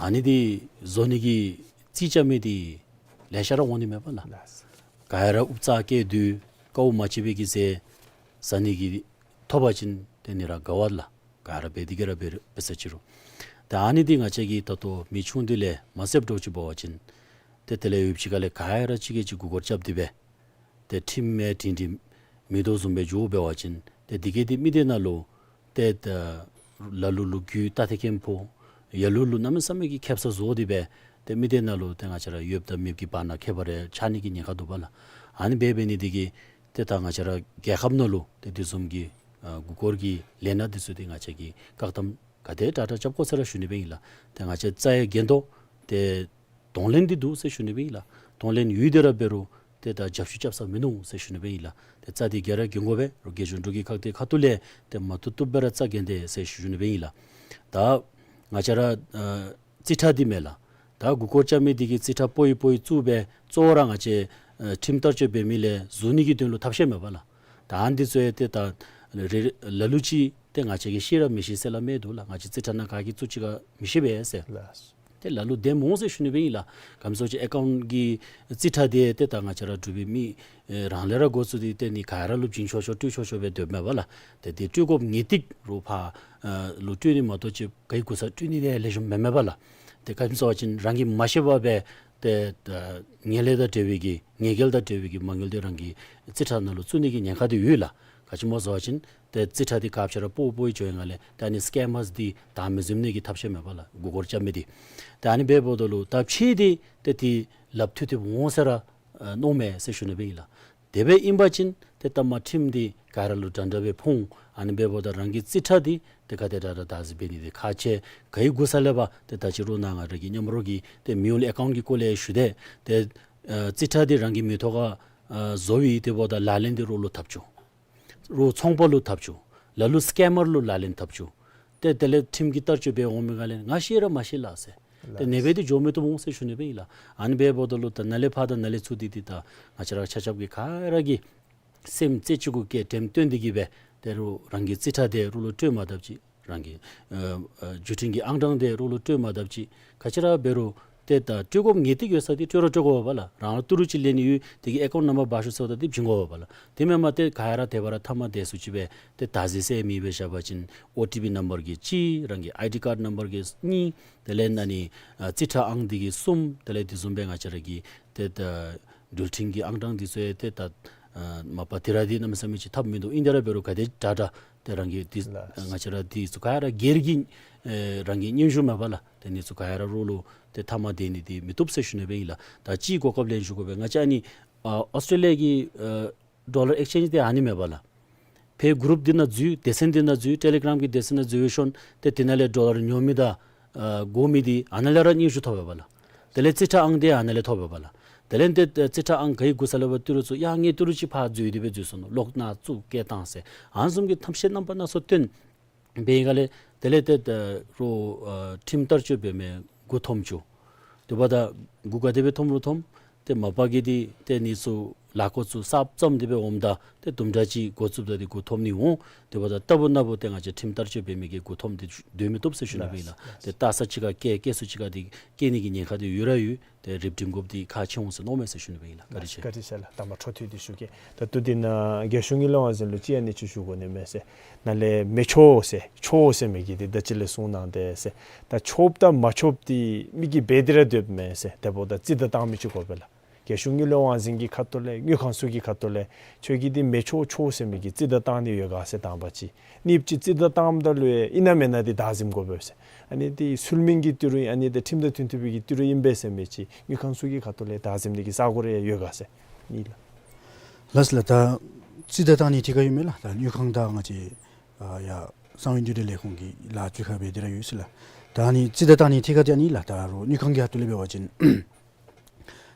ཨ་ནི་འདི་བཟོ་ནི་གི་རྩིས་རྐྱབ་མི་འདི་ལེ་ཤ་ར་འོང་ནི་མས་པ་ལགས། ལགས། ག་ར་ཨུབ་རྩ་བཀལ་དུས་དཀའཝ་མ་སྤྱད་པའི་གི་ཟས་ཟ་ནི་གི་ཐོབ་པ་ཅིན་ཏེ་ནི་ར་དགའ་བ་ལགས། ག་ར་འབད་དེ་གི་ར་འབད་འབད་ས་ཅིག་རུང་། ད་ཨ་ནི་འདི་ང་བཅས་ཀྱིས་ད་ལྟོ་མི་ཆུང་དུས་ལས་མ་བསླབ་འདྲཝ་ཅིག་འབད་བ་ཅིན་ཏེ་དེ་ལས་ཡུདཔ་ཅིག་ཁ་ལས་ག་ར་གཅིག་གིས་གཅིག་མགུ་སྐོར་རྐྱབ་སྟེ་སྦེ་ཏེ་ཁྲིམས་མེད་དྲིན་དྲི་མེད་དོ་བཟུམ་སྦེ་འགྱོ་འབད་བ་ཅིན་ཏེ་འདི་གིས་འདི་མི་སྡེ་ནང་ལུ་ཏེ་ད་ལ་ལུ་ལུ་རྒྱུད་ལྟ་ཐེ་ཁེམ་ཕོག། ཡ་ལུ་ལུ་གནམ་མེད་ས་མེད་ཀྱི་ཁེབ་ས་བཟོ་སྟེ་སྦེ་ཏེ་མི་སྡེ་ནང་ལུ་ཏེ་ང་བཅས་ར་ཡོདཔ་དང་མེདཔ་གི་བར་ན་ཁྱད་པར་རེ་ཆགས་ནི་གི་ཉེན་ཁ་འདུག་པ་ལགས། ཨ་ནི་འབད་འབད་ནི་འདི་གིས་ཏེ་ད་ང་བཅས་ར་རྒྱལ་ཁབ་ནང་ལུ་ཏེ་དེ་བཟུམ་གྱི་ཨ་མགུ་སྐོར་གྱི་ལས་སྣ་འདི་ཚུ་འདི་ང་བཅས་ཀྱིས་བཀག་དམ་ག་དེ་དྲག་དྲག་རྐྱབ་དགོ་ཟེར་ར་ཞུ་ནི་སྦེ་ཨིན་ལགས། ཏེ་ང་བཅས་རྩ་ཡ་འགན་དོ་ཏེ་གདོང་ལེན་འདི་འདུག་ཟེར་ཞུ་ནི་སྦེ་ཨིན་ལགས། གདོང་ལེན་ཡོད་དེ་ར་འབད་རུང་ཏེ་ད་རྒྱབ་བཤུད་རྐྱབ་ས་མིན་ནུག་ཟེར་ཞུ་ནི་སྦེ་ཨིན་ལགས། ཏེ་རྩ་འདི་ག་ར་འགན་དགོ་པས། རོགས་རྒྱལ་གཞུང་འབྲུག་གི་ཁག་དེ་ཁ་ཐུག་ལས་ཏེ་མ་བཏུབ་བཏུབ་སྦེ་ར་རྩ་འགེངས་ཏེ་ཟེར་ཞུ་ནི་སྦེ་ཨིན་ལགས། ད་ང་བཅས་ར་ཨ་རྩིས་ཁྲ་འདི་མས་ལགས། ད་མགུ་སྐོར་རྐྱབ་མི་འདི་གིས་རྩིས་ཁྲ་སྤོ་ཡི་སྤོ་ཡི་བཙུགས་སྦེ་གཙོ་བོ་ར་ང་བཅས་ཨ་ཁྲིམས་བསྟར་སྤྱོད་འབད་མི་ལས་ཟུར་ནི་གི་དོན་ལུ་ཐབས་ཤེས་མས་པ་ལགས། ད་ཨ་ནི་འདི་ཚུ་ཡང་ཏེ་ད་རེ་ལ་ལུ་ཅིག་ཏེ་ང་བཅས་ཀྱིས་ཤེས་ར་མི་ཤེས་ཟེར་སླབ་མི་འདུག་ལགས། ང་བཅས་རྩིས་ཁྲ་ནང་ག་གིས་བཙུགས་ཅི་ག་མི་ཤེས་པས་ཟེར། ལགས། ཏེ་ལ་ལུ་བདེན་འོང་ཟེར་ཞུ་ནི་སྦེ་ཨིན་ལགས། ག་ཅི་སྨོ་ཟེར་བ་ཅིན་ཨེ་ཀའུནཊ་གི་རྩིས་ཁྲ་འདི་ཏེ་ད་ང་བཅས་ར་འབྲུག་པའི་མི་ཨེ་རང་ལས་ར་འགོ་བཙུགས་ཏེ་ཏེ་ནི་ག་ར་ལུ་བྱིན་ཆོག་ཆོག་སྤྲོད་ཆོག་ཆོག་སྦེ་སྡོདཔ་མས་པ་ལགས། ཏེ་འདི་སྤྲོད་དགོཔ་ངེས་ཏིག་རོགས་ཕར་ཨ་ལུ་སྤྲོད་ནི་མ་གཏོགས་ཅིག་ག་གི་གུ་ས་སྤྲོད་ནི་འདི་ལེགས་ཤོམ་མེན་མས་པ་ལགས། ཏེ་ག་ཅི་སྨོ་ཟེར་བ་ཅིན་རང་གིས་མ་ཤེས་པར་སྦེ་ཏེ་ད་ངན་ལྷད་དང་འབྲེལ་བའི་གི་ངན་སྐལ་དང་འབྲེལ་བའི་གི་མ་དངུལ་འདི་རང་གི་རྩིས་ཁྲ་ནང་ལུ་བཙུགས་ནི་གི་ཉེན་ཁ་འདི་ཡོད་ལགས། ག་ཅི་སྨོ་ཟེར་བ་ཅིན་ཏེ་རྩིས་ཁྲ་འདི་ག་ཅི་ར་སྤོ་སྤོ་ཡི་འགྱོ་ཡི་ག་ལས་ཏེ་ཨ་ནི་སི་ཀེམ་མརས་འདི་བདག་མེད་བཟུམ་ནི་གི་ཐབས་ཤེས་མས་པ་ལགས། མགུ་སྐོར་རྐྱབ་མི་འདི། ཏེ་ཨ་ནི་འབདཝ་ད་ལུ་ད་ཕྱིས་འདི་ཏེ་འདི་ལགཔ་ཐུབ་ཐུབ་འོང་ཟེར་ར་ཨ་མནོཝ་མས་ཟེར་ཞུ་ནི་སྦེ་ཨིན་ལགས། དེ་སྦེ་ཨིན་པ་ཅིན་ཏེ་ད་མ་ཁྲིམས་འདི་ག་ར་ལུ་འདྲ་འདྲ་སྦེ་ཕོག་འོང་། ཨ་ནི་འབདཝ་ད་རང་གི་རྩིས་ཁྲ་འདི་ཏེ་ག་དེ་དྲག་དྲག་བདག་འཛིན་འབད་ནི་འདི་ཁག་ཆེ། ག་གི་གུ་ས་ལས་ཕར་ཏེ་ད་ཅི་རོགས་ནཱ་ང་ར་གི་མཉམ་རོགས་ཀྱི་ཏེ་མེའུལ་ཨེ་ཀའུནཊ་གི་སྐོར་ལས་ཞུ་དེས། ཏེ་ཨ་རྩིས་ཁྲ་འདི་རང་གི་མིང་ཐོག་ཁར་ཨ་བཟོ་བའི་དེ་འབདཝ་ད་ལག་ལེན་འདི་རོགས་ལུ་འཐབ་བཅུག། རོགས་ཚོང་པ་ལུ་འཐབ་བཅུག། ལ་ལུ་སི་ཀེམ་མར་ལུ་ལག་ལེན་འཐབ་བཅུག། ཏེ་དེ་ལས་ཁྲིམས་ཀྱི་བསྟར་སྤྱོད་འབད་འོང་མི་ག་ལས་ང་ཤེས་ར་མ་ཤེས་ལགས་ཟེར། ཏེ་ཨ་ནི་སྦེ་འདི་འགྱོ་མི་བཏུབ་འོང་ཟེར་ཞུ་ནི་སྦེ་ཨིན་ལགས། ཨ་ནི་འབདཝ་ད་ལུ་ད་ནཱ་ལས་ཕར་དང་ནཱ་ལས་ཚུར་འདི་འདི་ད་ང་བཅས་ར་ཆ་ཁྱབ་ཀྱིས་ག་ར་གིས་སེམས་རྩེ་གཅིག་གུ་བསྐྱེད་དྲནམ་བཏོན་ཏེ་གིས་སྦེ་ཏེ་རོགས་རང་གི་རྩིས་ཁྲ་འདི་རོགས་ལུ་སྤྲོད་མ་བཏུབ་ཅིག། རང་གི་ཨ་ཨ་བརྒྱུད་འཕྲིན་གྱི་ཨང་གྲངས་འདི་རོགས་ལུ་སྤྲོད་མ་བཏུབ་ཅིག། ག་ཅི་ར་འབད་རུང་ཏེ་ད་སྤྲོད་དགོཔ་ངེས་ཏིག་ཡོད་ས་འདི་སྤྲོད་ར་སྤྲོད་དགོ་པས་ལགས། རང་ལུ་ཏི་རུ་ཅིག་ལེན་ནི་ཡོད་དེ་གི་ཨེ་ཀའུནཊ་ནམ་བར་འབག་ཤོག་ཟེརཝ་ད་འདི་བྱིན་དགོ་པས་ལགས། དེ་མེན་པར་ཏེ་ག་ར་དེ་སྦེ་ར་མཐའ་མ་དེ་ཚུ་ཅིག་སྦེ་ཏེ་བདག་འཛིན་ཟེར་མི་སྦེ་བཞག་པ་ཅིན་ཨོ་ཊི་པི་ནམ་བར་གི་གཅིག། རང་གི་ཨའི་ཌི་ཀཱཌ་ནམ་བར་གི་གཉིས། དེ་ལས་ཨ་ནི་ཨ་རྩིས་ཁྲ་ཨང་འདི་གི་གསུམ། དེ་ལས་དེ་བཟུམ་སྦེ་ང་བཅས་ར་གི་ཏེ་ད་འགྲུལ་འཕྲིན་གྱི་ཨང་གྲངས་འདི་ཚུ་ཡང་ཏེ་ད་ཨ་མ་པ་དེ་ར་འདི་གནམ་མེད་ས་མེད་ཅིག་ཐབས་མིན་འདུག། ཨིན་དེ་ར་འབད་རུང་ག་དེ་དྲག་དྲག་ཏེ་རང་གི་འདི་ལགས། ང་བཅས་ར་འདི་ཚུ་ག་ར་སྒེར་གྱི་ཨེ་རང་གི་སྙན་ཞུ་མས་པ་ལགས། ཏེ་འདི་ཚུ་ག་ར་རོགས་ལུ་ཏེ་མཐའ་མ་དེ་ནི་འདི་མི་བཏུབ་ཟེར་ཞུ་ནི་སྦེ་ཨིན་ལགས། ད་ཅིག་གོ་སྐབས་ལེན་ཞུ་དགོ་པས། ང་བཅས་ཨ་ནི་ཨ་ཨོསི་ཊྲེ་ལི་ཡ་གི་ཨ་ཌོ་ལར་ཨེགསི་ཅེནཇ་འདི་ཨ་ནི་མས་པ་ལགས། ཕར་གུ་རུབ་འདི་ནང་འཛུལ། སྡེ་ཚན་འདི་ནང་འཛུལ། ཊེ་ལི་གྲམ་གྱི་སྡེ་ཚན་ནང་འཛུལ་བའི་ཤུལ་ཏེ་དེ་ནང་ལས་ཌོ་ལར་ཉོ་མི་དང་ཨ་དགོ་མི་འདི་ཨ་ནཱ་ལས་ར་སྙན་ཞུ་ཐོབ་པས་པ་ལགས། དེ་ལས་རྩིས་ཁྲ་ཨང་འདི་ཨ་ནཱ་ལས་ཐོབ་པས་པ་ལགས། དེ་ལས་འདི་རྩིས་ཁྲ་ཨང་ག་གི་གུ་ས་ལས་ཕར་ཏི་རུ་བཙུགས། ཡ་ངེའི་ཏི་རུ་ཅིག་ཕར་འཛུལ་ཏེ་སྦེ་འཛུལ་སོང་ནུག། ལོག་ནཱ་བཙུགས་སྐད་བཏང་ཟེར་ཨ་ནི་བཟུམ་གྱི་ཐབས་ཤེས་རྣམ་པ་སྣ་ཚོགས་སྟོན་འབད་ཡི་ག་ལས་དེ་ལས་ཏེ་ད་རོགས་ཨ་ཁྲིམས་བསྟར་སྤྱོད་འབད་མི་མགུ་འཐོམ་བཅུག། དེ་འབདཝ་ད་མགུ་ག་དེ་སྦེ་འཐོམ་རུང་འཐོམ། ཏེ་མ་པ་གིས་འདི་ཏེ་འདི་ཚུ་ལཱ་འགོ་བཙུགས་གསརཔ་བརྩམས་ཏེ་སྦེ་འོངམ་ད་ཏེ་དུམ་གྲ་ཅིག་འགོ་བཙུགསཔ་ད་འདི་མགུ་འཐོམ་ནི་འོང་། དེ་འབདཝ་ད་རྟག་བུ་ན་བུ་ཏེ་ང་བཅས་ཁྲིམས་བསྟར་སྤྱོད་འབད་མི་གི་མགུ་འཐོམ་འདི་སྡོད་མི་བཏུབ་ཟེར་ཞུ་ནི་སྦེ་ཨིན་ལགས། ལགས། ཏེ་ལྟ་ས་ཅིག་ཁར་བཀལ་བཀལ་ས་ཅིག་ཁར་འདི་བཀལ་ནི་གི་ཉེན་ཁ་འདི་ཡོད་ར་ཡོད། ཏེ་རིགཔ་སྒྲིམ་དགོཔ་འདི་ཁག་ཆེ་འོང་ཟེར་མནོཝ་མས་ཟེར་ཞུ་ནི་སྦེ་ཨིན་ལགས། བཀའ་དྲིན་ཆེ། བཀའ་དྲིན་ཆེ་ལགས། དང་པ་འཕྲོ་མཐུད་དེ་ཞུ་གེ། ད་ལྟོ་འདི་ནང་རྒྱལ་གཞུང་གི་ལས་དབང་འཛིན་ལུ་ཅིག་ཨ་ནི་ཅིག་ཞུ་དགོ་ནི་མས་ཟེར། ནཱ་ལས་མི་ཆོག་ཟེར་ཆོག་ཟེར་མི་གི་འདི་ད་ཅི་ལས་གསུངས་གནང་དེས་ཟེར། ད་ཆོགཔ་དང་མ་ཆོགཔ་འདི་མི་གིས་འབད་དེ་ར་སྡོདཔ་མས་ཟེར། དེ་འབདཝ་ད་རྩིས་བདའ་བཏང་མི་ཅིག་དགོ་པས་ལགས། རྒྱལ་གཞུང་གི་ལས་དབང་འཛིན་གྱི་ཁ་ཐུག་ལས་དངུལ་ཁང་ཚུ་གི་ཁ་ཐུག་ལས་ཁྱོད་ཀྱིས་འདི་མི་ཆོག་ཆོག་ཟེར་མི་གི་རྩིས་བདའ་བཏང་ནི་ཡོད་ག་ཟེར་དང་པ་ཅིག། གཉིས་པ་ཅིག་རྩིས་བདའ་བཏངམ་ད་ལུ་ཨིན་ན་མེན་ན་འདི་བདའ་འཛིནམ་དགོ་པས་ཟེར། ཨ་ནི་འདི་ཚུལ་མིན་གྱི་ཏི་རུ་ཨིན་ཨ་ནི་འདི་ཁྲིམས་དང་མཐུན་མཐུན་པའི་གི་ཏི་རུ་ཨིན་པས་ཟེར་མི་ཅིག་དངུལ་ཁང་ཚུ་གི་ཁ་ཐུག་ལས་བདའ་འཛིནམ་འདི་གི་ས་གོ་རེ་ཡོད་ག་ཟེར། གཉིས་ལགས། ལགས་ལགས། ད་རྩིས་བདའ་བཏང་ནི་ཐད་ཁར་ཡོད་མས་ལགས། ད་དངུལ་ཁང་དང་ང་བཅས་ཨ་ཡ་གསང་བའི་འདུས་སྡེ་ལས་ཁུངས་ཀྱི་ལཱ་ཅིག་ཁར་འབད་དེ་ར་ཡོད་ཟེར་ལགས། ད་ཨ་ནི་རྩིས་བདའ་བཏང་ནི་ཐད་ཁར་འདི་ཨ་ནི་ལགས། ད་རོགས་དངུལ་ཁང་གི་ཁ་ཐུག་ལས་འབད་བ་ཅིན་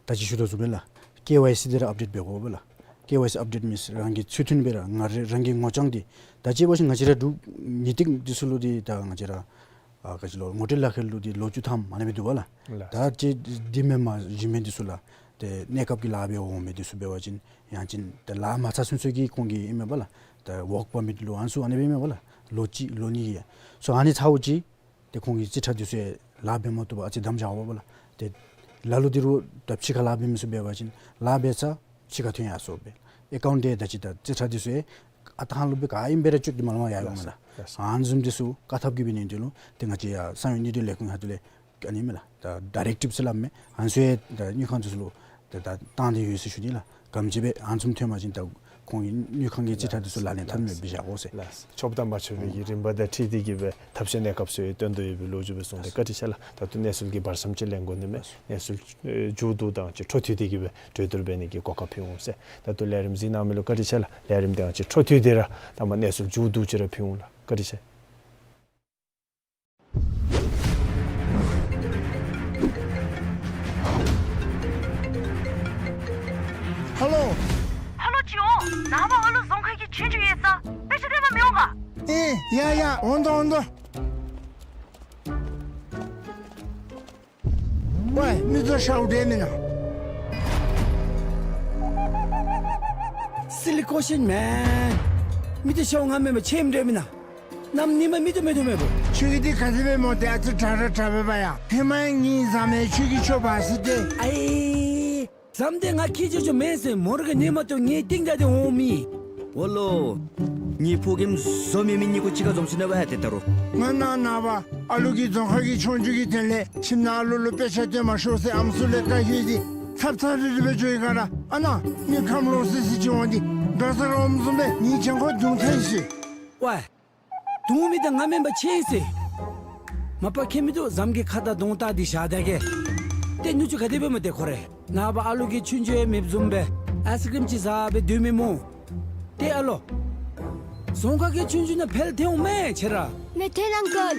ད་ཅི་ཞུ་དོ་བཟུམ་སྦེ་ལགས། ཀེ་ཝའི་སི་འདི་ར་ཨཔ་ཌེཊ་འབད་དགོ་པས་ལགས། ཀེ་ཝའི་སི་ཨཔ་ཌེཊ་མེན་རང་གི་ཚུལ་མཐུན་སྦེ་ར་ང་ར་རང་གི་ངོ་རྐྱང་འདི་ད་ཅི་འབད་བ་ཅིན་ང་བཅས་ར་འབྲུག་ཉིས་སྟེང་འདི་ཚུ་ལུ་འདི་ད་ང་བཅས་ར་ཨ་ག་ཅི་ལོ་ངོ་སྤྲོད་ལག་ཁྱེར་ལུ་འདི་ལོ་བཅུ་ཐམ་ཨ་ནི་སྦེ་འདུག་པ་ལགས། ལགས། ད་ཅི་འདི་མེན་པར་གཞན་མི་འདི་ཚུ་ལགས། ད་ ཏེ་གནས་སྐབས་ཀྱི་ལཱ་འབད་འོང་མི་འདི་ཚུ་འབད་བ་ཅིན་ཡང་ཅིན་ཏེ་ལཱ་མ་ཚར་ཚུན་ཚོད་ཀྱི་ཁོང་གི་ཨིན་མས་པ་ལགས། ཏེ་ཝོརཀ་པར་མིཊ་ལུ་ཨ་ནི་ཚུ་ཨ་ནི་སྦེ་ཨིན་མས་པ་ལགས། ལོ་གཅིག་ལོ་གཉིས་ཀྱི། སོ་ཨ་ནི་ཚརཝ་ཅིག་ཏེ་ཁོང་གི་རྩིས་ཁྲ་འདི་ཚུ་ཡང་ལཱ་འབད་མ་བཏུབ་པར་ཨ་ཙི་བསྡམ་བཞག་འོང་པ་ལགས། ཏེ་ལ་ལུ་འདི་རུ་ད་ཕྱི་ཁར་ལཱ་འབད་མི་ཚུ་འབད་བ་ཅིན་ལཱ་འབད་ཚར་ཕྱི་ཁར་ཐོན་ཡར་སོང་སྦེ་ཨེ་ཀའུནཊ་དེ་ད་ཅི་ད་རྩིས་ཁྲ་འདི་ཚུ་ཡང་ཨ་རྟག་ཧ་ལུགས་སྦེ་ག་ཨིནམ་སྦེ་ར་བཅུག་སྟེ་མ་ལོང་ཡར་འོང་མས་ལགས། ལགས་སོ། ཨ་ནི་བཟུམ་འདི་ཚུ་བཀག་ཐབས་ཀྱི་འབད་ནི་འདི་ལུ་ཏེ་ང་བཅས་ཡར་གསང་བའི་དངུལ་འབྲེལ་ལས་ཁུངས་ཁ་ཐུག་ལས་ཨ་ནི་མས་ལགས། ད་ཌའི་རེག་ཊིབ་ཟེར་སླབ་མས། ཨ་ནི་ཚུ་ཡང་ད་དངུལ་ཁང་འདི་ཚུ་ལུ་ད་ད་བཏང་སྟེ་ཡོད་ཟེར་ཞུ་ནི་ལགས། ག་དེམ་ཅིག་སྦེ་ཨ་ནི་བཟུམ་ཐོན་པ་ཅིན་ད་ཁོང་གི་དངུལ་ཁང་གི་རྩིས་ཁྲ་འདི་ཚུ་ལག་ལེན་འཐབ་ནི་སྦེ་བཞག་དགོ་ཟེར། ལགས་སོ། ཆོགཔ་དང་མ་ཆོག་པའི་གི་རིམ་པ་དང་འཁྲིལ་ཏེ་གི་སྦེ་ཐབས་ཤེས་གནས་སྐབས་སུ་བཏོན་དོ་ཡོད་པའི་ལོ་རྒྱུས་སྦེ་གསུངས་ཏེ། བཀའ་དྲིན་ཆེ་ལགས། ད་ལྟོ་གནས་ཚུལ་གྱི་བར་མཚམས་ཅིག་ལེན་དགོ་ནི་མས། གནས་ཚུལ་ཨེ་མཇུག་བསྡུ་དང་ཅིག་འཕྲོ་མཐུད་དེ་གི་སྦེ་གྲོས་བསྡུར་འབད་ནི་གི་གོ་སྐབས་ཕུལ་འོང་ཟེར། ད་ལྟོ་ལས་རིམ་གཟིགས་གནང་མི་ལུ་བཀའ་དྲིན་ཆེ་ལགས། ལས་རིམ་འདི་ཡང་ཅིག་འཕྲོ་མཐུད་དེ་ར་ད་མ་གནས་ཚུལ་མཇུག་བསྡུ་ཅིག་ར་ཕུལ་འོང་ལགས། བཀའ་དྲིན་ཆེ། ཧ་ལོ། ཧ་ལོ་ཅི་འོང་། ནངས་པ་ཨ་ལུ་རྫོང་ཁ་གི་ཆོས་རྒྱུགས་ཡོད་ས་དཔེ་ཆ་སྟོན་པར་མི་འོང་ག། ཨེ་ཡ་ཡ་འོང་དོ་འོང་དོ། ཝའེ་མི་ཚུ་ཤཝ་འདྲ་མེན་ན། Silly question man། མི་ཚུ་ཤཝ་ང་མེན་པར་ཁྱེད་འདྲ་མེན་ན། གནམ་ཉིནམ་མི་ཚུ་མེད་དོ་མེད་པོ། ཁྱོད་ཀྱིས་འདི་ག་དེ་སྦེ་སྨོ། ཏེ་ཨ་ཙི་དྲག་ར་དྲག་པས་པ་ཡ། ཧེ་མ་ཡང་ངེའི་བཟའ་མི་ཁྱོད་ཀྱི་ཁྱོ་ག་ཟེར་ཏེ། ཨའི་བཟའ་མི་འདི་ང་ཁྱེད་ཅོ་ཅོ་མེན་ཟེར་མོ་ར་གིས་ཉན་མ་བཏུབ་ངེའི་རྟིང་བདའ་སྟེ་འོང་མི། འོ་ལོ། ངེའི་ཕོ་རྒནམ་བཟོ་མེད་མི་གཉིས་ཀོ་གཅིག་ཁར་འཛོམས་སོ་ནུག་པ་ཡ། ཏེ་ད་རུང་ང་ནངས་པ་ཨ་ལུ་གི་རྫོང་ཁ་གི་ཆོས་རྒྱུགས་ཀྱི་དོན་ལས་ཁྱིམ་ནང་ཨ་ལུ་ལུ་དཔེ་ཆ་སྟོན་མ་ཤོག་ཟེར་ཨམ་སྲུ་ལས་བཀའ་ཡོད་དེ་ཚབ་ཚབ་རིལ་རི་སྦེ་འགྱོ་ཡི་ག་ར། ཨ་ནཱ་ངེའི་ཁམས་ལོག་སི་སི་ཅིག་འོང་སྟེ་དགའ་ས་ར་འོངམ་བཟུམ་སྦེ་ངེའི་གྱང་ཁར་རྡུང་ཐལ་ཤི། ཝའེ། རྡུང་མི་འདི་ང་མེན་པར་ཁྱེད་ཨིན་ཟེར། མ་པ་ཁྱད་མིན་འདུག། བཟའ་མི་གི་ཁ་དར་གདོང་བལྟ་སྟེ་བཞག་ད་གེ། ཏེ་ནུ་གཅུང་ག་དེ་སྦེ་སྨོ་ཏེ་ཁོ་རེ། ནངས་པ་ཨ་ལུ་གི་ཆོས་རྒྱུགས་ཡང་མེདཔ་བཟུམ་སྦེ་ཨའིསི་ཀྲིམ་ཅིག་བཟའ་སྦེ་སྡོད་མི་སྨོ། ཏེ་ཨ་ལོ། རྫོང་ཁ་གི་ཆོས་རྒྱུགས་ནང་ཕེལ་ཐལ་འོང་མས་ཁྱེད་ར། ནེ་ཐེན་ཨང་ཀལ།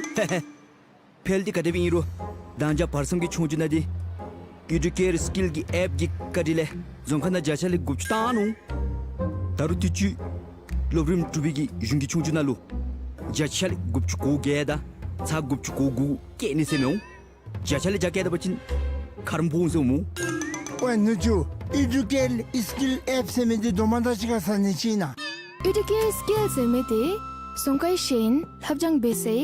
ཕེལ་འདི་ག་དེ་སྦེ་ཨིན་རུང་མདང་ཞག་བར་མཚམས་ཀྱི་ཆོས་རྒྱུགས་ནང་འདི་ཨི་ཌུ་ཀེར་སི་ཀིལ་གྱི་ཨེཔ་གི་བཀའ་དྲིན་ལས་རྫོང་ཁ་ནང་བརྒྱ་ཆ་ལས་དགུ་བཅུ་བཏང་ནུག། ད་རུང་དུས་ཅི་སློབ་རིམ་དྲུག་པའི་གི་གཞུང་གི་ཆོས་རྒྱུགས་ནང་ལུ་བརྒྱ་ཆ་ལས་དགུ་བཅུ་གོ་བརྒྱད་དང་ཚག་དགུ་བཅུ་གོ་དགུ་བཀལ་ནི་ཟེར་མི་འོང་། བརྒྱ་ཆ་ལས་བརྒྱ་བཀལ་ད་པ་ཅིན་ཁ་རོག་འབོ་འོང་ཟེར་འོང་སྨོ། ཝའེ་ནུ་གཅུང་ཨི་ཌུ་ཀེར་སི་ཀིལ་ཨེཔ་ཟེར་མི་འདི་དོ་མ་དང་གཅིག་ཁར་ཟ་ནི་ཅིག་ཨིན་ན། ཨི་ཌུ་ཀེར་སི་ཀིལ་ཟེར་མི་འདི་རྫོང་ཁའི་ཤེས་ཡོན་ལྷབ་སྦྱང་འབད་སའི་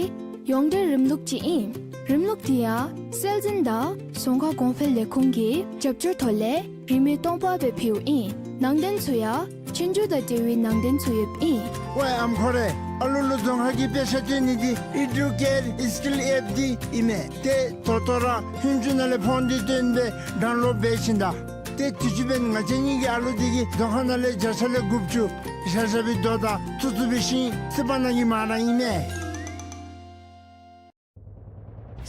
ཡོངས་འབྲེལ་རིམ་ལུགས་ཅིག་ཨིན། རིམ་ལུགས་འདི་ཡང་སྲོལ་འཛིན་དང་རྫོང་ཁ་གོང་འཕེལ་ལས་ཁུངས་ཀྱི་རྒྱབ་སྐྱོར་ཐོག་ལས་རིན་མེད་སྟོང་པ་སྦེ་ཕུལཝ་ཨིན། ནང་དོན་ཚུ་ཡང་ཆོས་རྒྱུགས་དང་འབྲེལ་བའི་ནང་དོན་ཚུ་ཡོདཔ་ཨིན། ཝའེ་ཨམ་ཁོ་རེ། ཨ་ལུ་ལུ་རྫོང་ཁ་གི་དཔེ་ཆ་སྟོན་ནི་འདི་ཨི་ཌུ་ཀེར་སི་ཀིལ་ཨེཔ་འདི་ཨིན་མས། ཏེ་ད་ལྟོ་ར་ཧུན་ཅུ་ནང་ལས་ཕོན་འདི་བཏོན་སྦེ་ཌའུན་ལོཌ་འབད་བྱིན་ད། ཏེ་དུས་ཅི་འབདན་ང་བཅས་གཉིས་ཀྱི་ཨ་ལུ་འདི་གིས་རྫོང་ཁ་ནང་ལས་བརྒྱ་ཆ་ལས་དགུ་བཅུ་བཞག་བཞག་པའི་རྡོ་དང་ཚུ་ཚུ་འབད་ཞིནམ་སི་པ་ནང་གི་མ་ར་ཨིན་མས།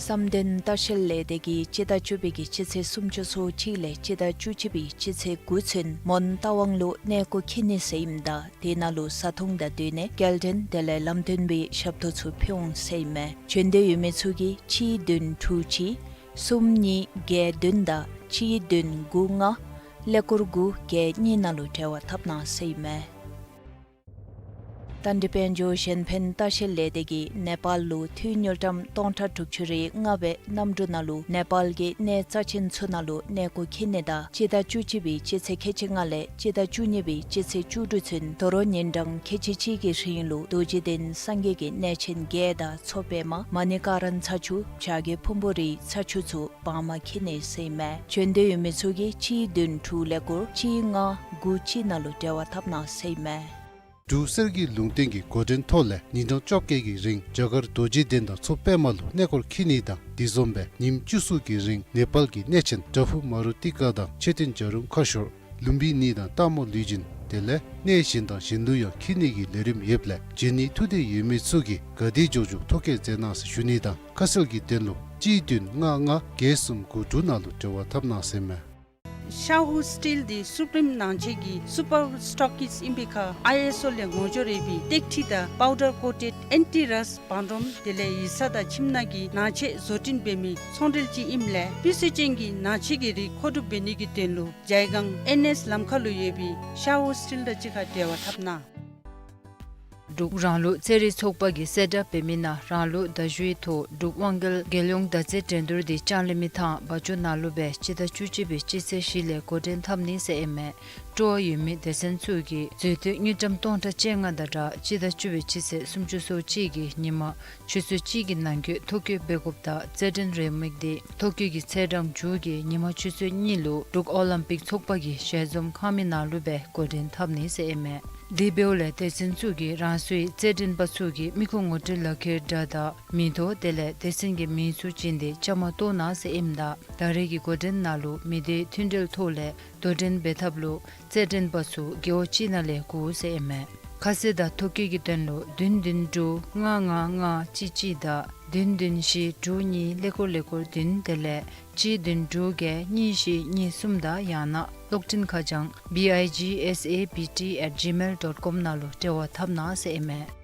བསམ་གཏན་ལྟ་བཤལ་ལས་སྡེ་གིས་སྤྱི་ཟླ་བཅུ་པའི་གི་སྤྱི་ཚེས་སུམ་ཅུ་སོ་གཅིག་ལས་སྤྱི་ཟླ་བཅུ་གཅིག་པའི་སྤྱི་ཚེས་དགུ་ཚུན་མོན་རྟ་དབང་ལུ་གནས་སྐོར་འཁྱིད་ནི་ཟེར་ཨིནམ་ད་དེ་ནང་ལུ་བཟའ་འཐུང་དང་སྡོད་གནས་སྐྱེལ་འདྲེན་དེ་ལས་ལམ་སྟོན་པའི་ཞབས་ཏོག་ཚུ་ཕུལ་འོང་ཟེར་ཨིན་མས། བྱོན་འདོད་ཡོད་མི་ཚུ་གིས་གཅིག་བདུན་དྲུག་གཅིག་གསུམ་གཉིས་བརྒྱད་བདུན་དང་གཅིག་བདུན་དགུ་ལྔ་ཀླད་ཀོར་དགུ་བརྒྱད་གཉིས་ནང་ལུ་འབྲེལ་བ་འཐབ་གནང་ཟེར་ཨིན་མས། ཏན་ཏིག་དཔལ་འབྱོར་གཞན་ཕན་ལྟ་བཤལ་ལས་སྡེ་གིས་ནེ་པཱལ་ལུ་འཐུས་དངུལ་ཀྲམ་སྟོང་ཕྲག་དྲུག་ཅུ་རེ་ལྔ་སྦེ་གནམ་གྲུ་ནང་ལུ་ནེ་པཱལ་གྱི་གནས་རྩ་ཆེན་ཚུ་ནང་ལུ་གནས་སྐོར་འཁྱིད་ནི་དང་སྤྱི་ཟླ་བཅུ་གཅིག་པའི་སྤྱི་ཚེས་ཁལ་གཅིག་ལྔ་ལས་སྤྱི་ཟླ་བཅུ་གཉིས་པའི་སྤྱི་ཚེས་བཅུ་དྲུག་ཚུན་དོ་རུང་ཉིན་གྲངས་ཁལ་གཅིག་གཅིག་གི་རིང་ལུ་རྡོ་རྗེ་གདན་སངས་རྒྱས་ཀྱི་གནས་ཆེན་བརྒྱད་དང་མཚོ་པདྨ་མ་ཎི་ཀ་ར་ཚ་ཆུ་བྱ་རྒོད་ཕུང་པོ་རིའི་ཚ་ཆུ་ཚུ་བར་མ་འཁྱིད་ནི་ཟེར་ཨིན་མས། བྱོན་འདོད་ཡོད་མི་ཚུ་གིས་གཅིག་བདུན་དྲུག་ཀླད་ཀོར་གཅིག་ལྔ་དགུ་གཅིག་ནང་ལུ་འབྲེལ་བ་འཐབ་གནང་ཟེར་ཨིན་མས། འབྲུག་གསེར་གྱི་ལུང་བསྟན་གྱི་འགོ་འདྲེན་ཐོག་ལས་ཉིན་གྲངས་བཅོ་བརྒྱད་ཀྱི་རིང་རྒྱ་གར་རྡོ་རྗེ་གདན་དང་མཚོ་པདྨ་ལུ་གནས་སྐོར་འཁྱིད་ནི་དང་དེ་བཟུམ་སྦེ་ཉིནམ་བཅུ་གསུམ་གྱི་རིང་ནེ་པཱལ་གྱི་གནས་ཆེན་པྲ་བྷུ་མ་རུ་ཏི་ཀ་དང་མཆོད་རྟེན་བྱ་རུང་ཁ་ཤོར་ལུམ་བི་ནི་དང་སྟག་མོ་ལུས་སྦྱིན་དེ་ལས་གནས་གཞན་དང་གཞན་ལུ་ཡང་འཁྱིད་ནི་གི་ལས་རིམ་ཡོདཔ་ལས་བྱོན་ནི་ཐུགས་འདོད་ཡོད་མི་ཚུ་གིས་ག་དེ་མགྱོགས་མགྱོགས་ཐོ་བཀོད་མཛད་གནང་ཟེར་ཞུ་ནི་དང་ཁ་གསལ་གྱི་དོན་ལུ་གཅིག་བདུན་ལྔ་ལྔ་བརྒྱད་གསུམ་དགུ་དྲུག་ནང་ལུ་འབྲེལ་བ་འཐབ་གནང་ཟེར་ཨིན་མས། ཤ་ཧུ་སི་ཊིལ་འདི་སུ་པྲིམ་ནང་ཆས་ཀྱི་སུ་པར་སི་ཊོག་ཀིསཊ་ཨིན་པའི་ཁར་ཨའི་ཨེསི་ཨོ་ལས་ངོ་སྦྱོར་ཡོད་པའི་ཏེག་ཁྲི་དང་པའུ་ཌར་ཀོ་ཊེཌ་ཨེན་ཊི་རསཊ་བང་རིམ་དེ་ལས་ཡིག་ཚང་དང་ཁྱིམ་ནང་གི་ནང་ཆས་བཟོ་སྐྲུན་འབད་མི་ཚོང་འབྲེལ་ཅིག་ཨིནམ་ལས་སྤུས་ཚད་ཅན་གྱི་ནང་ཆས་ཀྱི་རིགས་མཁོ་སྒྲུབ་འབད་ནི་གི་དོན་ལུ་ཇའི་སྒང་ཨེན་ཨེསི་ལམ་ཁ་ལུ་ཡོད་པའི་ཤ་ཧུ་སི་ཊིལ་དང་གཅིག་ཁར་འབྲེལ་བ་འཐབ་གནང་། འབྲུག་རང་ལུགས་རྩེད་རིགས་ཚོགས་པ་གིས་གསལ་བསྒྲགས་འབད་མི་ནང་རང་ལུགས་མདའ་གཞུའི་ཐོག་འབྲུག་དབང་རྒྱལ་རྒྱལ་ཡོངས་མདའ་རྩེད་འགྲན་བསྡུར་འདི་ལྕང་གླིང་མི་ཐང་བ་ཅུ་ནང་ལུ་སྦེ་སྤྱི་ཟླ་བཅུ་གཅིག་པའི་སྤྱི་ཚེས་བཞི་ལས་འགོ་འདྲེན་འཐབ་ནི་ཟེར་ཨིན་མས། སྤྲོ་བ་ཡོད་མི་སྡེ་ཚན་ཚུ་གིས་འཛུལ་དུས་དངུལ་ཀྲམ་སྟོང་ཕྲག་བཅོ་ལྔ་དང་སྦྲགས་སྤྱི་ཟླ་བཅུ་པའི་སྤྱི་ཚེས་སུམ་ཅུ་སོ་གཅིག་གི་ཉིན་མ་ཆུ་ཚོད་གཅིག་གི་ནང་འཁོད་ཐོ་བཀོད་འབད་དགོཔ་དང་རྩེད་འགྲན་རེའུ་མིག་འདི་ཐོ་བཀོད་ཀྱི་ཚེས་གྲངས་མཇུག་གི་ཉིན་མ་ཆུ་ཚོད་གཉིས་ལུ་འབྲུག་ཨོ་ལིམ་པིག་ཚོགས་པ་གི་ཞལ་འཛོམས་ཁང་མིག་ནང་ལུ་སྦེ་འགོ་འདྲེན་འཐབ་ནི་ཟེར་ཨིན་མས། དེ་འབདཝ་ལས་སྡེ་ཚན་ཚུ་གིས་རང་སོའི་རྩེད་འགྲན་པ་ཚུ་གི་མི་ཁུངས་ངོ་སྤྲོད་ལག་ཁྱེར་འདྲ་དང་མིང་ཐོ་དེ་ལས་སྡེ་ཚན་གྱི་མིང་ཚུ་བྱིན་ཏེ་བཅའ་མར་གཏོགས་གནང་ཟེར་ཨིནམ་ད་ད་རེས་ཀྱི་འགོ་འདྲེན་ནང་ལུ་མི་སྡེའི་མཐུན་འབྲེལ་ཐོག་ལས་དོ་འགྲན་འབད་ཐབས་ལུ་རྩེད་འགྲན་པ་ཚུ་རྒེད་འོག་གཅིག་ནང་ལས་དགོ་ཟེར་ཨིན་མས། ཁ་གསལ་དང་ཐོ་བཀོད་ཀྱི་དོན་ལུ་བདུན་བདུན་དྲུག་ལྔ་ལྔ་ལྔ་གཅིག་གཅིག་དང་བདུན་བདུན་བཞི་དྲུག་གཉིས་ཀླད་ཀོར་ཀླད་ཀོར་བདུན་དེ་ལས་གཅིག་བདུན་དྲུག་བརྒྱད་གཉིས་བཞི་གཉིས་གསུམ་དང་ཡང་ན་གློག་འཕྲིན་ཁ་བྱང་B I G S A B T at gmail dot com ནང་ལུ་འབྲེལ་བ་འཐབ་གནང་ཟེར་ཨིན་མས།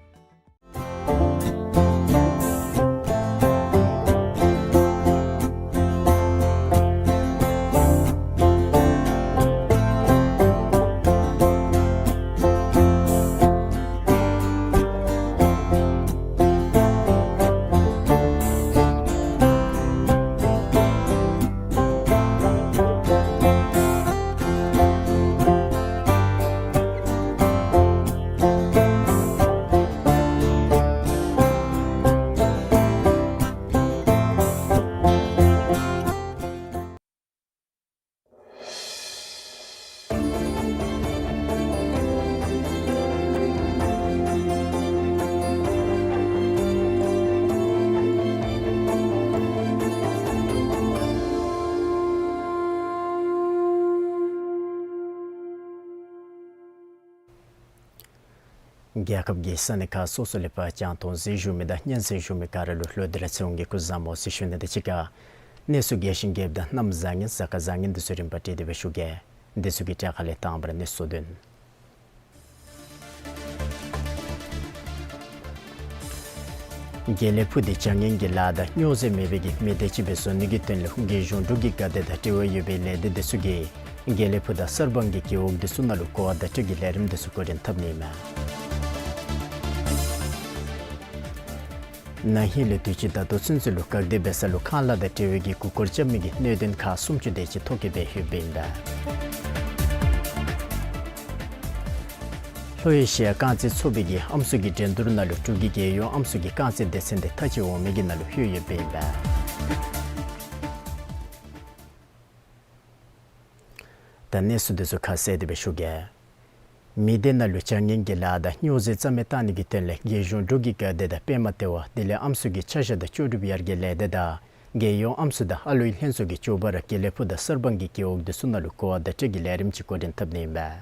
རྒྱལ་ཁབ་ཀྱི་ས་གནས་ཁག་སོ་སོ་ལས་ཕར་བྱང་ཐོག་གཟིགས་བཞུགས་མི་དང་སྙན་གསན་བཞུགས་མི་ག་ར་ལུ་ལྷོ་དིར་ཚེ་དབང་གི་སྐུ་གཟུགས་བཟང་པོ་ཟེར་ཞུ་ནི་དང་གཅིག་ཁར་གནས་ཚུལ་རྒྱས་ཤིང་རྒྱསཔ་དང་གནམ་བཟང་ངན་གཟའ་སྐར་བཟང་ངན་འདི་ཚུ་རིམ་པ་བསྒྲིགས་ཏེ་སྦེ་ཞུ་གེ། འདི་ཚུ་གི་གྲས་ཁ་ལས་དང་པ་ར་གནས་ཚུལ་བདུན། དགེ་ལེགས་ཕུག་འདི་བྱ་ངན་གྱི་ལཱ་དང་སྨྱོ་རྫས་མེད་པའི་གི་མི་སྡེ་ཅིག་སྦེ་བཟོ་ནི་གི་དོན་ལུ་རྒྱལ་གཞུང་འབྲུག་གི་འགག་སྡེ་དང་འབྲེལ་བ་ཡོད་པའི་ལས་སྡེ་འདི་ཚུ་གིས་དགེ་ལེགས་ཕུག་དང་གསར་སྤང་གི་རྒེད་འོག་འདི་ཚུ་ནང་ལུ་གོ་བ་བརྡ་སྤྲོད་ཀྱི་ལས་རིམ་འདི་ཚུ་འགོ་འདྲེན་འཐབ་ནི་ཨིན་མས། ན་ཧིsig ལས་དུས་ཅི་ད་ལྟོ་ཚུན་ཚོད་ལུ་འགག་སྡེ་འབད་ས་ལུ་ཁང་གླ་དང་འབྲེལ་བའི་གི་མགུ་སྐོར་རྐྱབ་མི་གི་གནད་དོན་ཁག་སུམ་ཅུ་དེ་ཅིག་ཐོ་བཀོད་འབད་ཡོདཔ་ཨིན་པས། ལྷོ་ཨེ་ཤི་ཡ་རྐང་རྩེད་ཚོགས་པའི་གི་ཨམ་སྲུ་གི་འགྲན་བསྡུར་ནང་ལུ་འབྲུག་གི་རྒྱལ་ཡོངས་ཨམ་སྲུ་གི་རྐང་རྩེད་སྡེ་ཚན་འདི་མཐའ་དཔྱད་འོང་མི་གི་ནང་ལུ་ལྷོད་ཡོདཔ་ཨིན་པས། ད་གནས་ཚུལ་འདི་ཚུ་ཁ་གསལ་ཏེ་སྦེ་ཞུ་གེ། མི་སྡེ་ནང་ལུ་བྱ་ངན་གྱི་ལཱ་དང་སྨྱོ་རྫས་རྩ་མེད་བཏང་ནི་གི་དོན་ལས་རྒྱལ་གཞུང་འབྲུག་གི་འགག་སྡེ་དང་པདྨ་ལྟེ་བ་དེ་ལས་ཨམ་སྲུ་གི་ཆ་བཞག་དང་ལྕོགས་གྲུབ་ཡར་རྒྱས་ལས་སྡེ་དང་རྒྱལ་ཡོངས་ཨམ་སྲུ་དང་ཨ་ལུའི་ལྷན་ཚོགས་ཀྱིས་མགྱོགས་པ་ར་དགེ་ལེགས་ཕུག་དང་གསར་སྤང་གི་རྒེད་འོག་འདི་ཚུ་ནང་ལུ་གོ་བ་བརྡ་སྤྲོད་ཀྱི་ལས་རིམ་ཅིག་འགོ་འདྲེན་འཐབ་ནི་ཨིན་པས།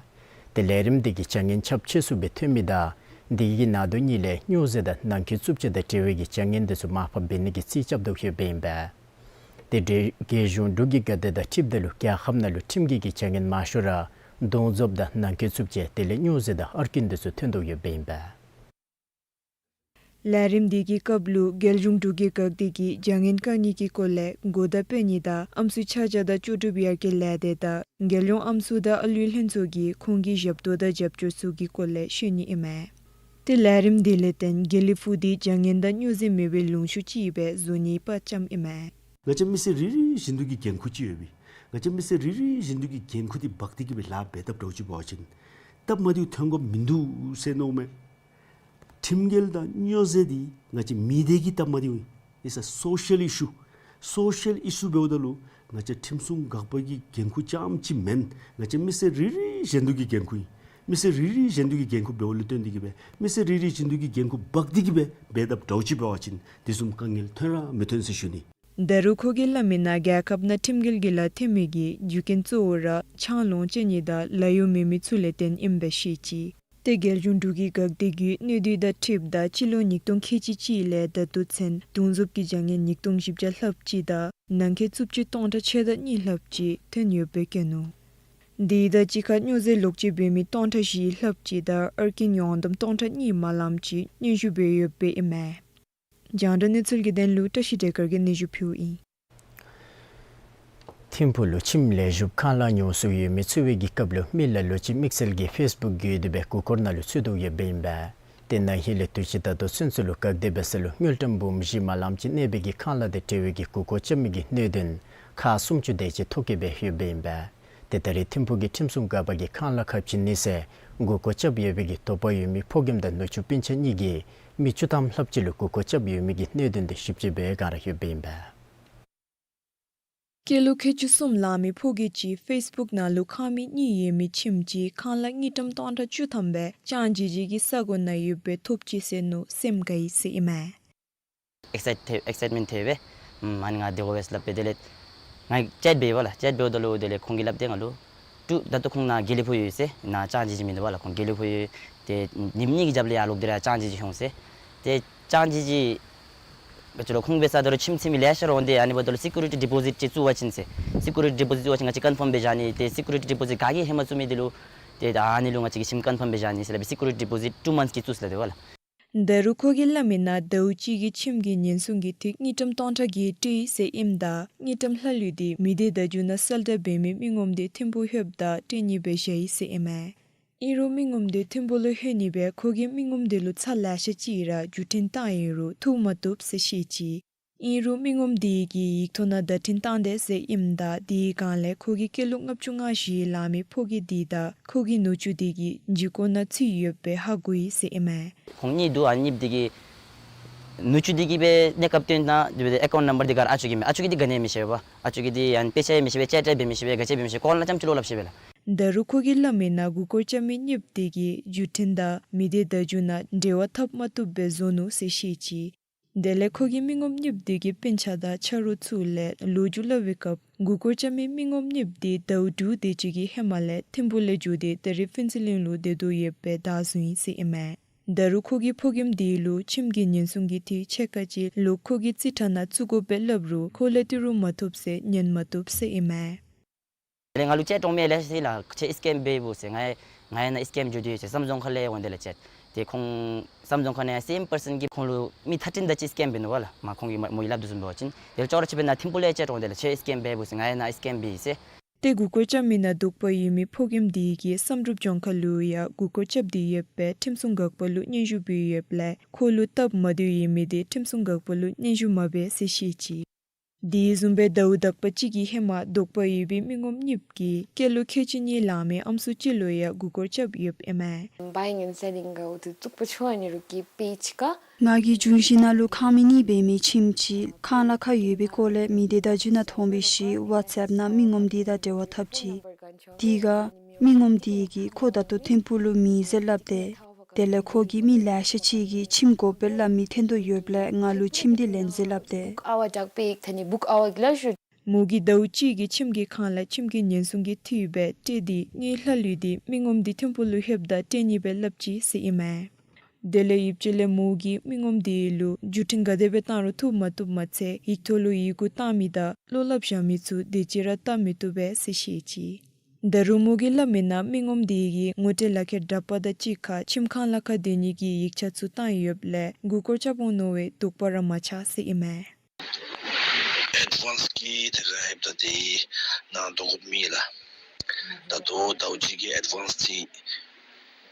ཏེ་ལས་རིམ་འདི་གིས་བྱ་ངན་ཁྱབ་ཆེ་སུ་སྦེ་ཐོན་མི་དང་དེ་གི་ནང་དོན་གཉིས་ལས་སྨྱོ་རྫས་དང་ནང་འཁོད་རྩུབ་ཆ་དང་འབྲེལ་བའི་གི་བྱ་ངན་འདི་ཚུ་མར་ཕབ་འབད་ནི་གི་རྩིས་རྐྱབ་དོ་ཡོདཔ་ཨིན་པས། ཏེ་རྒྱལ་གཞུང་འབྲུག་གི་འགག་སྡེ་དང་འཁྲིལཝ་ད་ལུ་རྒྱལ་ཁབ་ནང་ལུ་ཁྲིམས་འགལ་གྱི་བྱ་ངན་མང་ཤོས་ར་རྡོག་རྫོབ་དང་ནང་འཁོད་རྩུབ་ཆ་དེ་ལས་སྨྱོ་རྫས་དང་ཨར་ཀིན་འདི་ཚུ་ཐོན་དོ་ཡོདཔ་ཨིན་པས། ལས་རིམ་འདི་གི་སྐབས་ལུ་རྒྱལ་གཞུང་འབྲུག་གི་འགག་སྡེ་གིས་བྱ་ངན་བཀག་ནི་གི་སྐོར་ལས་གོ་བརྡ་སྤེལ་ནི་དང་ཨམ་སྲུའི་ཆ་བཞག་དང་ལྕོགས་གྲུབ་ཡར་རྒྱས་ལས་སྡེ་དང་རྒྱལ་ཡོངས་ཨམ་སྲུ་དང་ཨ་ལུའི་ལྷན་ཚོགས་ཀྱིས་ཁོང་གི་ཞབས་ཏོག་དང་རྒྱབ་སྐྱོར་ཚུ་གི་སྐོར་ལས་ཤེས་ནི་ཨིན་མས། ཏེ་ལས་རིམ་འདི་ལས་བརྟེན་དགེ་ལེགས་ཕུག་འདི་བྱ་ངན་དང་སྨྱོ་རྫས་མེད་པའི་ལུང་ཕྱོགས་ཅིག་སྦེ་བཟོ་ནིའི་དཔའ་བཅམ་ཨིན་མས། ང་བཅས་མི་སེར་རེ་རེ་བཞིན་དུ་གི་འགན་ཁུར་ཅིག་ཡོད་པས། ང་བཅས་མི་སེར་རེ་རེ་བཞིན་དུ་གི་འགན་ཁུར་འདི་འབག་སྟེ་གི་སྦེ་ལཱ་འབད་དཔ་འདྲཝ་ཅིག་འབད་བ་ཅིན་སྟབས་མ་བདེཝ་ཐོན་དགོཔ་མིན་འདུག་ཟེར་མནོཝ་མས། ཁྲིམས་འགལ་དང་སྨྱོ་རྫས་འདི་ང་བཅས་མི་སྡེ་གི་སྟབས་མ་བདེཝ་ཨིན། It's a social issue. Social issue འབདཝ་ད་ལུ་ང་བཅས་ཁྲིམས་སྲུང་འགག་པ་གི་འགན་ཁུར་རྐྱངམ་ཅིག་མེན། ང་བཅས་མི་སེར་རེ་རེ་བཞིན་དུ་གི་འགན་ཁུར་ཨིན། མི་སེར་རེ་རེ་བཞིན་དུ་གི་འགན་ཁུར་འབདཝ་ལས་བརྟེན་ཏེ་གི་སྦེ་མི་སེར་རེ་རེ་བཞིན་དུ་གི་འགན་ཁུར་འབག་སྟེ་གི་སྦེ་འབད་དཔ་འདྲཝ་ཅིག་འབད་བ་ཅིན་དེ་བཟུམ་དཀའ་ངལ་ཐོན་ར་མི་ཐོན་ཟེར་ཞུ་ནི། ད་རུང་ཁོ་གིས་སླབ་མིའི་ནང་རྒྱལ་ཁབ་ནང་ཁྲིམས་འགལ་གྱི་ལཱ་འཐབ་མི་གི་རྒྱུ་རྐྱེན་གཙོ་བོ་ར་ཆང་ལོངས་སྤྱོད་ནི་དང་ལཱ་གཡོག་མེད་མི་ཚུ་ལས་བརྟེན་ཨིནམ་སྦེ་བཤད་ཅི། ཏེ་རྒྱལ་གཞུང་འབྲུག་གི་འགག་སྡེ་གིས་གནད་དོན་དང་འཁྲིལཝ་ད་སྤྱི་ལོ་ཉིས་སྟོང་ཁལ་གཅིག་གཅིག་ལས་ད་ལྟོ་ཚུན་རྡོག་རྫོབ་ཀྱི་བྱ་ངན་ཉིས་སྟོང་བཞི་བརྒྱ་ལྷགཔ་ཅིག་དང་ནང་འཁོད་རྩུབ་ཆ་སྟོང་ཕྲག་ཕྱེད་དང་གཉིས་ལྷགཔ་ཅིག་ཐོན་ཡོདཔ་སྦེ་བཀོད་ནུག། དེ་དང་གཅིག་ཁར་སྨྱོ་རྫས་ལོག་སྤྱོད་འབད་མི་སྟོང་ཕྲག་བཞི་ལྷགཔ་ཅིག་དང་ཨར་ཀིན་ཡོངས་བསྡོམས་སྟོང་ཕྲག་གཉིས་མ་ལངམ་ཅིག་སྙན་ཞུ་འབད་ཡོདཔ་ཨིན་མས། རྒྱང་བསྒྲགས་གནས་ཚུལ་གྱི་དོན་ལུ་བཀྲ་ཤིས་བདེ་དཀར་གྱིས་སྙན་ཞུ་ཕུལཝ་ཨིན། ཐིམ་ཕུག་ལུ་ཁྱིམ་ལེགས་ཤོམ་ཁང་གླ་ཉོ་ཚུགས་ཡོད་མི་འཚོལ་བའི་གི་སྐབས་ལུ་མི་ལ་ལུ་ཅིག་དམིགས་བསལ་གྱི་ཕེསི་བུཀ་བརྒྱུད་དེ་སྦེ་མགུ་སྐོར་ནང་ལུ་ཚུད་དོ་ཡོདཔ་ཨིན་པས། ཏེ་ན་ཧིང་ལས་དུས་ཅི་ད་ལྟོ་ཚུན་ཚོད་ལུ་བཀག་སྡོམ་འབད་ས་ལུ་དངུལ་ཀྲམ་འབུམ་བཞི་མ་ལངམ་ཅིག་གནས་པའི་གི་ཁང་གླ་དང་འབྲེལ་བའི་གི་མགུ་སྐོར་རྐྱབ་མི་གི་གནད་དོན་ཁག་སུམ་ཅུ་དེ་ཅིག་ཐོ་བཀོད་འབད་ཡོདཔ་ཨིན་པས། ཏེ་ད་རེས་ཐིམ་ཕུག་གི་ཁྲིམས་སྲུང་འགག་པ་གིས་ཁང་གླ་ཁ་བྱིན་ནི་ཟེར་མགུ་སྐོར་རྐྱབ་ཡོད་པའི་གི་དོགས་པ་ཡོད་མི་ཕོ་རྒནམ་དང་ནུ་གཅུང་སྤུན་ཆ་གཉིས་ཀྱིས་མི་བཅུ་ཐམ་ལྷགཔ་ཅིག་ལུ་མགུ་སྐོར་རྐྱབ་ཡོད་མི་གི་གནད་དོན་དེ་ཞིབ་དཔྱད་འབད་ག་ར་ཡོདཔ་ཨིན་པས། སྐྱེས་ལོ་ཁལ་གཅིག་གསུམ་ལང་མི་ཕོ་རྒནམ་ཅིག་ཕེསི་བུཀ་ནང་ལུ་ཁང་མིག་གཉིས་ཡོད་མི་ཁྱིམ་ཅིག་ཁང་གླ་དངུལ་ཀྲམ་སྟོང་ཕྲག་བཅུ་ཐམ་སྦེ་ཅང་ཅི་ཅི་གི་ས་གོ་ནང་ཡོདཔ་སྦེ་ཐོབ་ཅི་ཟེར་ནུག། སེམས་དགའ་ཡི་ཟེར་ཨིན་མས། ཨེག་སའིཊ་ཐལ་ཨེག་སའིཊ་མེནཊ་ཐལ་སྦེ་ཨམ་ཨ་ནི་ང་དེ་གོ་བས་སླབ་སྦེ་དེ་ལས་ང་ཅེཊ་འབདཝ་ལགས། ཅེཊ་འབདཝ་ད་ལུ་དེ་ལས་ཁོང་གིས་སླབ་སྟེ་ང་ལུ་ཏེ་ད་ལྟོ་ཁོང་ནཱ་དགེ་ལེགས་ཕུག་ཡོད་ཟེར། ནཱ་ཅང་ཅི་ཅི་མིན་འདུག་པ་ལགས། ཁོང་དགེ་ལེགས་ཕུག་ཡོད། ཏེ་ཉིནམ་གཉིས་ཀྱི་རྒྱབ་ལས་ཡར་ལོག་སྟེ་ར་ཅང་ཅི་ཅི་འོང་ཟེར། ཏེ་ཅང་ཅི་ཅི་ག་ཅི་ལོ་ཁོང་འབད་ས་ད་རུང་ཁྱིམ་ཚུད་མི་ལེ་ཤ་ར་འོང་སྟེ་ཨ་ནི་འབདཝ་ད་ལུ་སི་ཀུ་རི་ཊི་ཌི་པོ་ཟིཊ་ཅིག་བཙུགས་པ་ཅིན་ཟེར། སི་ཀུ་རི་ཊི་ཌི་པོ་ཟིཊ་བཙུགས་པ་ཅིན་ང་བཅས་ཀ་ནི་ཕརམ་སྦེ་བཞག་ནི། ཏེ་སི་ཀུ་རི་ཊི་ཌི་པོ་ཟིཊ་ག་གིས་ཧེ་མ་བཙུགས་མི་འདི་ལུ་ཏེ་ད་ཨ་ནི་ལུ་ང་བཅས་ཀྱིས་ཁྱིམ་ཀ་ནི་ཕརམ་སྦེ་བཞག་ནི་ཟེར་སླབ་སྦེ་སི་ཀུ་རི་ཊི་ཌི་པོ་ཟིཊ་ཊུ་མནཐས་ཅིག་བཙུགས་ཟེར་སླབ་སྟེ་འདུག་པ་ལགས། ད་རུང་ཁོ་གིས་སླབ་མིའི་ནང་ཟླཝ་གཅིག་གི་ཁྱིམ་གྱི་ཉེན་སྲུང་གི་འཐུས་དངུལ་ཀྲམ་སྟོང་ཕྲག་བརྒྱད་སྤྲོད་ཡི་ཟེར་ཨིནམ་ད་དངུལ་ཀྲམ་ལྷག་ལུས་འདི་མི་སྡེ་བརྡ་བརྒྱུད་ནང་གསལ་བསྒྲགས་འབད་མི་མི་ངོམ་འདི་ཐིམ་ཕུག་ལྷོདཔ་ད་སྤྲོད་ནི་སྦེ་བཞག་ཡི་ཟེར་ཨིན་མས། ཨིན་རུང་མི་ངོམ་འདི་ཐིམ་ཕུག་ལུ་ལྷོད་ནི་སྦེ་ཁོ་གིས་མི་ངོམ་འདི་ལུ་ཚར་ལེ་ཤ་ཅིག་ར་བརྒྱུད་འཕྲིན་བཏང་ཡི་རུང་ཐུག་མ་བཏུབ་ཟེར་བཤད་ཅི། ཨིན་རུང་མི་ངོམ་འདི་གིས་ཡིག་ཐོག་ནང་བརྡ་འཕྲིན་བཏང་དེས་ཟེར་ཨིནམ་ད་དེའི་སྒང་ལས་ཁོ་གི་སྐྱེས་ལོ་ལྔ་བཅུ་ང་བཞི་ལང་མི་ཕོ་རྒནམ་འདི་དང་ཁོ་གི་ནུ་གཅུང་འདི་གིས་འཇིགས་སྐུལ་ནང་ཚུད་ཡོདཔ་སྦེ་ཧ་གོ་ཡི་ཟེར་ཨིན་མས། ཁོང་གཉིས་འདུག། ཨ་གཉིསཔོ་འདི་གིས་ནུ་གཅུང་འདི་གིས་སྦེ་གནས་སྐབས་སྟོན་ད་དེ་སྦེ་ཨེ་ཀའུནཊ་ནམ་བར་འདི་ག་ར་ཨ་ཅོ་གི་མས། ཨ་ཅོ་གིས་འདི་ག་ནི་མི་ཤེས་པས། ཨ་ཅོ་གིས་འདི་ཡང་དཔེ་ཆ་ཡང་མི་ཤེས་པས། ཅེཊ་ཡང་འབད་མི་ཤེས་པས། ག་ཅི་འབད་མི་ཤེས་པས། སྐོར་ལས་རྐྱངམ་ཅིག་ལོག་སླབ་ཤེས་པས་ལགས། ད་རུང་ཁོ་གིས་སླབ་མིའི་ནང་མགུ་སྐོར་རྐྱབ་མི་གཉིསཔོ་འདི་གིས་བརྒྱུད་འཕྲིན་དང་མི་སྡེ་བརྡ་བརྒྱུད་ནང་འབྲེལ་བ་འཐབ་མ་བཏུབ་སྦེ་བཟོ་ནུག་ཟེར་བཤད་ཅི། དེ་ལས་ཁོ་གིས་མི་ངོམ་གཉིསཔོ་འདི་གི་སྤུན་ཆ་དང་ཆ་རོགས་ཚུ་ལས་ལོ་རྒྱུས་སླབ་པའི་སྐབས་མགུ་སྐོར་རྐྱབ་མི་མི་ངོམ་གཉིསཔོ་འདི་ཟླཝ་དྲུག་དེ་ཅིག་གི་ཧེ་མ་ལས་ཐིམ་ཕུག་ལས་འགྱོ་སྟེ་ད་རིས་ཕུན་ཚོགས་གླིང་ལུ་སྡོད་དོ་ཡོདཔ་སྦེ་བདའ་བཟུང་ཡི་ཟེར་ཨིན་མས། ད་རུང་ཁོ་གིས་ཕོ་རྒནམ་འདི་ལུ་ཁྱིམ་གྱི་ཉེན་སྲུང་གི་འཐུས་ཕྱེད་ཀ་ཅིག་ལོག་ཁོ་གི་རྩིས་ཁྲ་ནང་བཙུགས་དགོ་པས་སླབ་རུང་ཁོ་ལས་ཏི་རུ་མ་ཐོབ་ཟེར་ཉན་མ་བཏུབ་ཟེར་ཨིན་མས། དེ་ལས་ང་ལུ་ཅེཊ་འོང་མི་ལེ་ཤ་ཅིག་ལགས། ཁྱོད་ཨིསི་ཀེམ་འབད་བོ་ཟེར། ང་ང་ཡང་ནཱ་ཨིསི་ཀེམ་འགྱོ་དོ་ཡོད་ཟེར། བསམ་བཟང་ཁ་ལས་འོང་། དེ་ལས་ཅེཊ་དེ་ཁོང་བསམ་བཟང་ཁ་ནང་ཡང་སེམ་པར་སཱན་གྱིས་ཁོང་ལུ་མི་ཐ་ཕྲེང་དེ་ཅིག་ཨིསི་ཀེམ་འབད་ནུག་པ་ལགས། མ་ཁོང་གིས་མ་མོ་ཡིས་སླབ་དོ་བཟུམ་འབད་བ་ཅིན་དེ་ལས་ཅོག་ར་འཐདཔ་སྦེ་ནཱ་ཐིམ་ཕུག་ལས་ཅེཊ་འོང་། དེ་ལས་ཁྱོད་ཨིསི་ཀེམ་འབད་བོ་ཟེར། ང་ཡང་ནཱ་ཨིསི་ཀེམ་འབད་ཡི་ཟེར། ཏེ་མགུ་སྐོར་རྐྱབ་མིའི་ནང་དོགས་པ་ཡོད་མི་ཕོ་རྒནམ་འདི་གིས་བསམ་གྲུབ་ལྗོངས་མཁར་ལུ་ཡང་མགུ་སྐོར་རྐྱབ་སྟེ་ཡོདཔ་སྦེ་ཁྲིམས་སྲུང་འགག་པ་ལུ་སྙན་ཞུ་འབད་ཡོདཔ་ལས་ཁོ་ལུ་སྟབས་མ་བདེཝ་ཡོད་མི་འདི་ཁྲིམས་སྲུང་འགག་པ་ལུ་སྙན་ཞུ་མ་འབད་ཟེར་བཤད་ཅི། དེ་བཟུམ་སྦེ་ཟླཝ་དག་པ་ཅིག་གི་ཧེ་མ་དོགས་པ་ཡོད་པའི་མི་ངོམ་གཉིསཔོ་གིས་སྐྱེས་ལོ་ཁལ་གཅིག་གཉིས་ལང་མི་ཨམ་སྲུ་གཅིག་ལུ་ཡང་མགུ་སྐོར་རྐྱབ་ཡོདཔ་ཨིན་མས། Buying and selling ག་འོ་དེ་བཙུགས་པ་ཆོ་ཨ་ནི་རུ་གི་པེ་ཇི་ཁར། ང་གིས་འབྱུང་བཞི་ནང་ལུ་ཁང་མིག་གཉིས་འབད་མི་ཁྱིམ་ཅིག་ཁང་གླ་ཁར་ཡོད་པའི་སྐོར་ལས་མི་སྡེ་བརྡ་བརྒྱུད་ནང་མཐོང་བའི་ཤུལ་ཝཊས་ཨེཔ་ནང་མི་ངོམ་འདི་དང་འབྲེལ་བ་འཐབ་ཅི། དེ་ཁར་མི་ངོམ་འདི་གིས་ཁོ་ད་ལྟོ་ཐིམ་ཕུག་ལུ་མེད་ཟེར་སླབ་སྟེ། དེ་ལས་ཁོ་གིས་མི་ལེ་ཤ་ཅིག་གིས་ཁྱིམ་དགོ་པས་སླབ་མི་འཐོན་དོ་ཡོདཔ་ལས་ང་ལུ་ཁྱིམ་འདི་ལེན་ཟེར་སླབ་སྟེ། Book hour དྲག་པའི་ཐ་ནི་book hour གི་ལ་ཞུ། མོ་གིས་ཟླཝ་གཅིག་གི་ཁྱིམ་གྱི་ཁང་གླ་ཁྱིམ་གྱི་ཉེན་སྲུང་གི་འཐུས་སྦེ་སྤྲོད་དེ་དངུལ་ལྷག་ལུས་འདི་མི་ངོམ་འདི་ཐིམ་ཕུག་ལུ་ལྷོདཔ་ད་སྤྲོད་ནི་སྦེ་སླབ་ཅི་ཟེར་ཨིན་མས། དེ་ལས་ཡུདཔ་ཅིག་ལས་མོ་གིས་མི་ངོམ་འདི་ལུ་བརྒྱུད་འཕྲིན་ག་དེ་སྦེ་བཏང་རུང་ཐུག་མ་བཏུབ་མ་ཚད་ཡིག་ཐོག་ལུ་ཡི་གུ་བཏང་མི་དང་བློ་སླབ་བཞག་མི་ཚུ་དེ་ཅིག་ར་བལྟ་མི་བཏུབ་པས་ཟེར་བཤད་ཅི། ད་རུང་མོ་གིས་སླབ་མིའི་ནང་མི་ངོམ་འདི་གིས་ངོ་སྤྲོད་ལག་ཁྱེར་འདྲ་པ་དང་གཅིག་ཁར་ཁྱིམ་ཁང་གླ་ཁར་སྡོད་ནི་གི་ཡིག་ཆ་ཚུ་བཏང་ཡོདཔ་ལས་མགུ་སྐོར་རྐྱབ་འོང་མནོ་བའི་དོགས་པ་ར་མ་ཆགས་ཟེར་ཨིན་མས། ཨེཌ་ཝཱནསི་གི་ཏེ་ག་ཨེཔ་ད་དེ་ནང་དོ་དགོཔ་མེད་ལགས། ད་ལྟོ་ཟླཝ་གཅིག་གི་ཨེཌ་ཝཱནསི་ཅིག་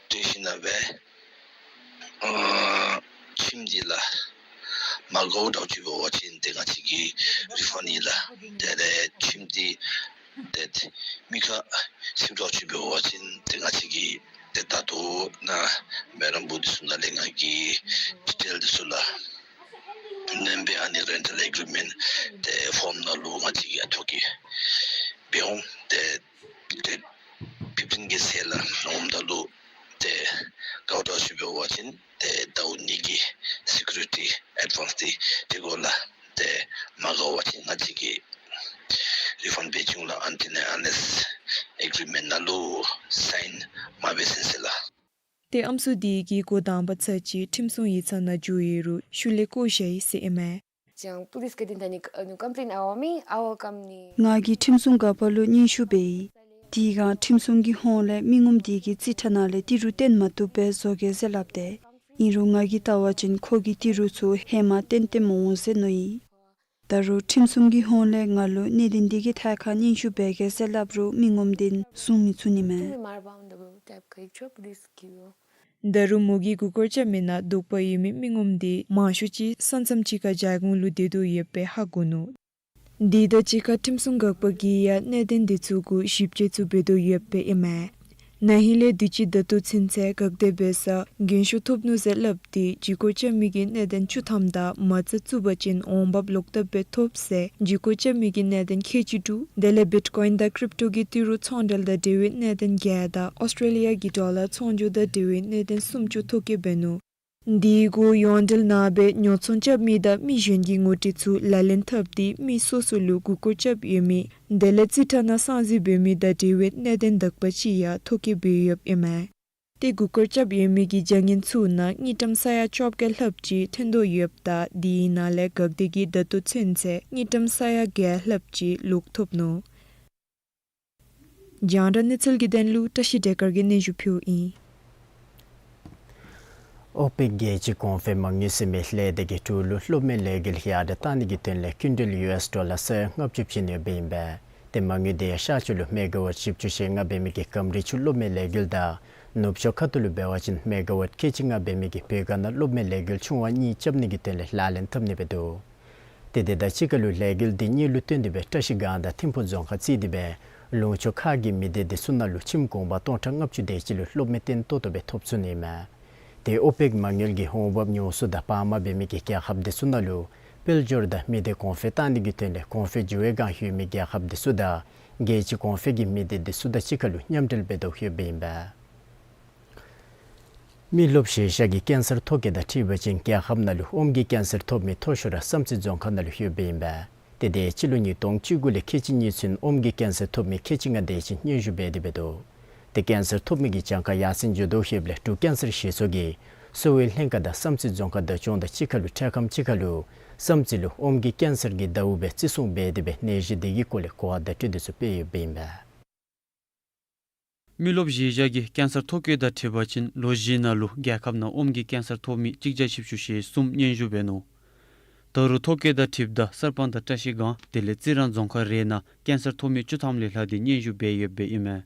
སྤྲོད་ཞིནམ་ལས་ཨ་ཁྱིམ་འདི་ལགས་མ་དགོཔ་འདྲཝ་ཅིག་འབད་བ་ཅིན་ཏེ་ང་བཅས་ཀྱིས་རི་ཕཱནཌ་ཨིན་ལགས། དེ་ལས་ཁྱིམ་འདི་ཏེ་མི་ཁར་ཚུདཔ་འདྲཝ་ཅིག་འབད་བ་ཅིན་ཏེ་ང་བཅས་ཀྱིས་ཏེ་ད་ལྟོ་ནཱ་མེ་རམ་བུ་འདི་ཚུ་ནང་ལས་ང་གིས་ཌི་ཊེལ་འདི་ཚུ་ལགས་ནེམ་སྦེ་ཨ་ནི་རེན་ཊལ་ཨེག་རི་མེནཊ་ཏེ་ཕོརམ་ནང་ལུ་ང་བཅས་ཀྱིས་ཨ་ཐོ་བཀོད་འབད་འོང་། ཏེ་ཌེཊ་ཕིཕ་ཊིན་གྱི་ཚེ་ལུ་ནོམ་ད་ལུ་ཏེ་དགའཝ་འདྲཝ་ཅིག་འབད་བ་ཅིན་ཏེ་ཟླཝ་གཉིས་ཀྱི་སི་ཀིའུ་རི་ཊི་ཨེཌ་ཝཱནསི་འདི་སྤྲོད་དགོ་ལགས། ཏེ་མ་དགའ་བ་ཅིན་ང་བཅས་ཀྱིས་རི་ཕཱནཌ་འབད་བཅུག་ལགས། ཨན་ཊིལ་ཨེནཌ་ཨན་ལེསི་ཨེག་རི་མེནཊ་ནང་ལུ་སའིན་མ་འབད་ཚུན་ཚོད་ལགས། ཏེ་ཨམ་སྲུ་འདི་གིས་འགོ་དང་པ་ཚར་གཅིག་ཁྲིམས་སྲུང་ཡིག་ཚང་ནང་འགྱོ་ཡི་རུང་ཤུལ་ལས་བཀོ་བཞག་ཡི་ཟེར་ཨིན་མས། ཅང་པུ་ལིསི་ཀ་འདི་ད་ནི་ཨ་ནི་ཀམ་པི་ལེནཊ་ཨ་བ་མི་ཨ་བ་ཀམ་ནི། ང་གིས་ཁྲིམས་སྲུང་འགག་པ་ལུ་སྙན་ཞུ་འབད་ཡི། དེ་སྒང་ཁྲིམས་སྲུང་གི་ཧོངས་ལས་མི་ངོམ་འདི་གི་རྩིས་ཁྲ་ནང་ལས་ཏི་རུ་བཏོན་མ་བཏུབ་པས་བཟོ་གེ་ཟེར་སླབ་སྟེ། ཨིན་རུང་ང་གིས་བལྟ་བ་ཅིན་ཁོ་གིས་ཏི་རུ་ཚུ་ཧེ་མ་བཏོན་བཏོནམ་འོང་ཟེར་མནོ་ཡི། ད་རུང་ཁྲིམས་སྲུང་གི་ཧོངས་ལས་ང་ལུ་གནད་དོན་འདི་གི་ཐད་ཁར་སྙན་ཞུ་འབད་གེ་ཟེར་སླབ་རུང་མི་ངོམ་འདི་གསུང་མི་ཚུགས་ནི་མས། ད་རུང་མོ་གིས་མགུ་སྐོར་རྐྱབ་མི་ནང་དོགས་པ་ཡོད་མི་མི་ངོམ་དེ་མང་ཤོས་ཅིག་ས་མཚམས་ཅིག་ཁར་རྒྱལ་ཁོངས་ལུ་སྡོད་དོ་ཡོདཔ་སྦེ་ཧ་གོ་ནུག། དེ་དང་གཅིག་ཁར་ཁྲིམས་སྲུང་འགག་པ་གིས་ཡང་གནད་དོན་དེ་ཚུ་གུ་ཞིབ་དཔྱད་ཚུ་འབད་དོ་ཡོདཔ་ཨིན་མས། ན་ཧིང་ལས་དུས་ཅི་ད་ལྟོ་ཚུན་ཚོད་འགག་སྡེ་འབད་སར་རྒན་ཤོས་ཐོབ་ནུག་ཟེར་སླབ་སྟེ་འཇིགས་སྐུལ་རྐྱབ་མི་གི་གནད་དོན་བཅུ་ཐམ་དང་མ་རྩ་བཙུགས་པ་ཅིན་འོང་འབབ་ལོག་ལྟབ་སྦེ་ཐོབ་ཟེར་འཇིགས་སྐུལ་རྐྱབ་མི་གི་གནད་དོན་ཁལ་གཅིག་དྲུག། དེ་ལས་བིཊ་ཀོའིན་དང་ཀྲིབ་ཊོ་གི་ཏི་རུ་ཚོང་འབྲེལ་དང་འབྲེལ་བའི་གནད་དོན་བརྒྱད་དང་ཨོསི་ཊྲེ་ལི་ཡ་གི་ཌོ་ལར་ཚོང་སྒྱུར་དང་འབྲེལ་བའི་གནད་དོན་སུམ་ཅུ་ཐོ་བཀོད་འབད་ནུག། དེ་གུ་ཡོངས་འབྲེལ་ནང་སྦེ་ཉོ་ཚོང་རྐྱབ་མི་དང་མི་གཞན་གྱི་ངོ་སྤྲོད་ཚུ་ལག་ལེན་འཐབ་སྟེ་མི་སོ་སོ་ལུ་མགུ་སྐོར་རྐྱབ་ཡོད་མི་དེ་ལས་རྩིས་ཁྲ་ནང་གསང་གཟིགས་འབད་མི་དང་འབྲེལ་བའི་གནད་དོན་དག་པ་ཅིག་ཡང་ཐོ་བཀོད་འབད་ཡོདཔ་ཨིན་མས། ཏེ་མགུ་སྐོར་རྐྱབ་ཡོད་མི་གི་བྱ་ངན་ཚུ་ནང་དངུལ་ཀྲམ་ས་ཡ་བཅོ་བརྒྱད་ལྷགཔ་ཅིག་ཐོན་དོ་ཡོདཔ་ད་དེའི་ནང་ལས་འགག་སྡེ་གིས་ད་ལྟོ་ཚུན་ཚོད་དངུལ་ཀྲམ་ས་ཡ་བརྒྱད་ལྷགཔ་ཅིག་ལོག་ཐོབ་ནུག། རྒྱང་བསྒྲགས་གནས་ཚུལ་གྱི་དོན་ལུ་བཀྲ་ཤིས་བདེ་དཀར་གྱིས་སྙན་ཞུ་ཕུལཝ་ཨིན། ཨོ་པེཀ་རྒྱལ་སྤྱིའི་གོང་འཕེལ་མ་དངུལ་ཟེར་མི་ལས་སྡེ་གིས་འབྲུག་ལུ་གློག་མེའི་ལས་འགུལ་ཡར་དྲག་གཏང་ནི་གི་དོན་ལས་སྐྱིན་འགྲུལ་ཡུ་ཨེསི་ཌོ་ལར་ས་ཡ་ལྔ་བཅུ་བྱིན་ཡོདཔ་ཨིན་པས། ཏེ་མ་དངུལ་དེ་ཡང་ཤར་ཕྱོགས་ལུ་མེ་ག་ཝཊ་བཞི་བཅུ་ཞེ་ལྔ་འབད་མི་གི་གམ་རི་ཆུ་གློག་མེའི་ལས་འགུལ་དང་ནུབ་ཕྱོགས་ཁ་ཐུག་ལུ་འབད་བ་ཅིན་མེ་ག་ཝཊ་ཁལ་གཅིག་ལྔ་འབད་མི་གི་བོད་གངས་ནང་གློག་མེའི་ལས་འགུལ་ཆུང་བ་གཉིས་རྐྱབ་ནི་གི་དོན་ལས་ལག་ལེན་འཐབ་ནི་སྦེ་འདུག། ཏེ་དེ་དང་གཅིག་ཁར་ལུ་ལས་འགུལ་འདི་གཉིས་ལུ་བརྟེན་ཏེ་སྦེ་བཀྲ་ཤིས་སྒང་དང་ཐིམ་ཕུག་རྫོང་ཁག་བརྩིས་ཏེ་སྦེ་ལུང་ཕྱོགས་ཁག་གི་མི་སྡེ་འདི་ཚུ་ནང་ལུ་ཁྱིམ་གུང་པ་སྟོང་ཕྲག་ལྔ་བཅུ་དེ་ཅིག་ལུ་གློག་མེ་བརྟན་ཏོག་ཏོ་སྦེ་ཐོབ་ཚུགས་ནི་ཨིན་མས། ཏེ་ཨོ་པེཀ་མ་དངུལ་གྱི་འོང་འབབ་ཉུང་སུ་དང་བར་མ་འབད་མི་གི་རྒྱལ་ཁབ་འདི་ཚུ་ནང་ལུ་དཔལ་འབྱོར་དང་མི་སྡེ་གོང་འཕེལ་བཏང་ནི་གི་དོན་ལས་གོང་འཕེལ་འགྱོ་བའི་སྒང་ཡོད་མི་རྒྱལ་ཁབ་འདི་ཚུ་དང་རྒྱལ་སྤྱིའི་གོང་འཕེལ་གྱི་མི་སྡེ་འདི་ཚུ་དང་གཅིག་ཁར་ལུ་མཉམ་འབྲེལ་འབད་དོ་ཡོདཔ་ཨིན་པས། མི་རློབས་གཞིས་ཆགས་ཀྱི་ཀེན་སར་ཐོ་བཀོད་དང་འཁྲིལ་བ་ཅིན་རྒྱལ་ཁབ་ནང་ལུ་ཨོམ་གྱི་ཀེན་སར་ཐོབ་མི་མཐོ་ཤོས་ར་བསམ་རྩེ་རྫོང་ཁག་ནང་ལུ་ཡོདཔ་ཨིན་པས། ཏེ་དེ་སྤྱི་ལོ་ཉིས་སྟོང་བཅུ་དགུ་ལས་ཁལ་གཅིག་གཉིས་ཚུན་ཨོམ་གྱི་ཀེན་སར་ཐོབ་མི་ཁལ་གཅིག་ལྔ་དེ་ཅིག་སྙན་ཞུ་འབད་དེ་འབད་དོ། ཏེ་ཀེན་སར་ཐོབ་མི་གི་གྱངས་ཁ་ཡར་སེང་འགྱོ་དོ་ཡོདཔ་ལས་འབྲུག་ཀེན་སར་གཞི་ཚོགས་ཀྱིས་གསོ་བའི་ལྷན་ཁག་དང་བསམ་རྩེ་རྫོང་ཁག་བདག་སྐྱོང་དང་གཅིག་ཁར་ལུ་འཕྲལ་ཁམས་ཅིག་ཁར་ལུ་བསམ་རྩེ་ལུ་ཨོམ་གྱི་ཀེན་སར་གྱི་ཟླཝ་སྦེ་བརྩི་སྲུང་འབད་དེ་སྦེ་ནད་གཞི་དེ་གི་སྐོར་ལས་གོ་བ་བརྡ་སྤྲོད་དེ་ཚུ་སྤེལ་ཡོདཔ་ཨིན་པས། མི་རློབས་གཞིས་ཆགས་ཀྱི་ཀེན་སར་ཐོ་བཀོད་དང་འཁྲིལ་བ་ཅིན་ལོ་བཞིའི་ནང་ལུ་རྒྱལ་ཁབ་ནང་ཨོམ་གྱི་ཀེན་སར་ཐོབ་མི་གཅིག་བརྒྱ་བཞི་བཅུ་ཞེ་གསུམ་སྙན་ཞུ་འབད་ནུག། ད་རུང་ཐོ་བཀོད་དང་འཁྲིལཝ་ད་གསར་སྤང་དང་བཀྲ་ཤིས་སྒང་དེ་ལས་རྩི་རང་རྫོང་ཁག་རེ་ནང་ཀེན་སར་ཐོབ་མི་བཅུ་ཐམ་ལས་ལྷག་སྟེ་སྙན་ཞུ་འབད་ཡོདཔ་ཨིན་མས།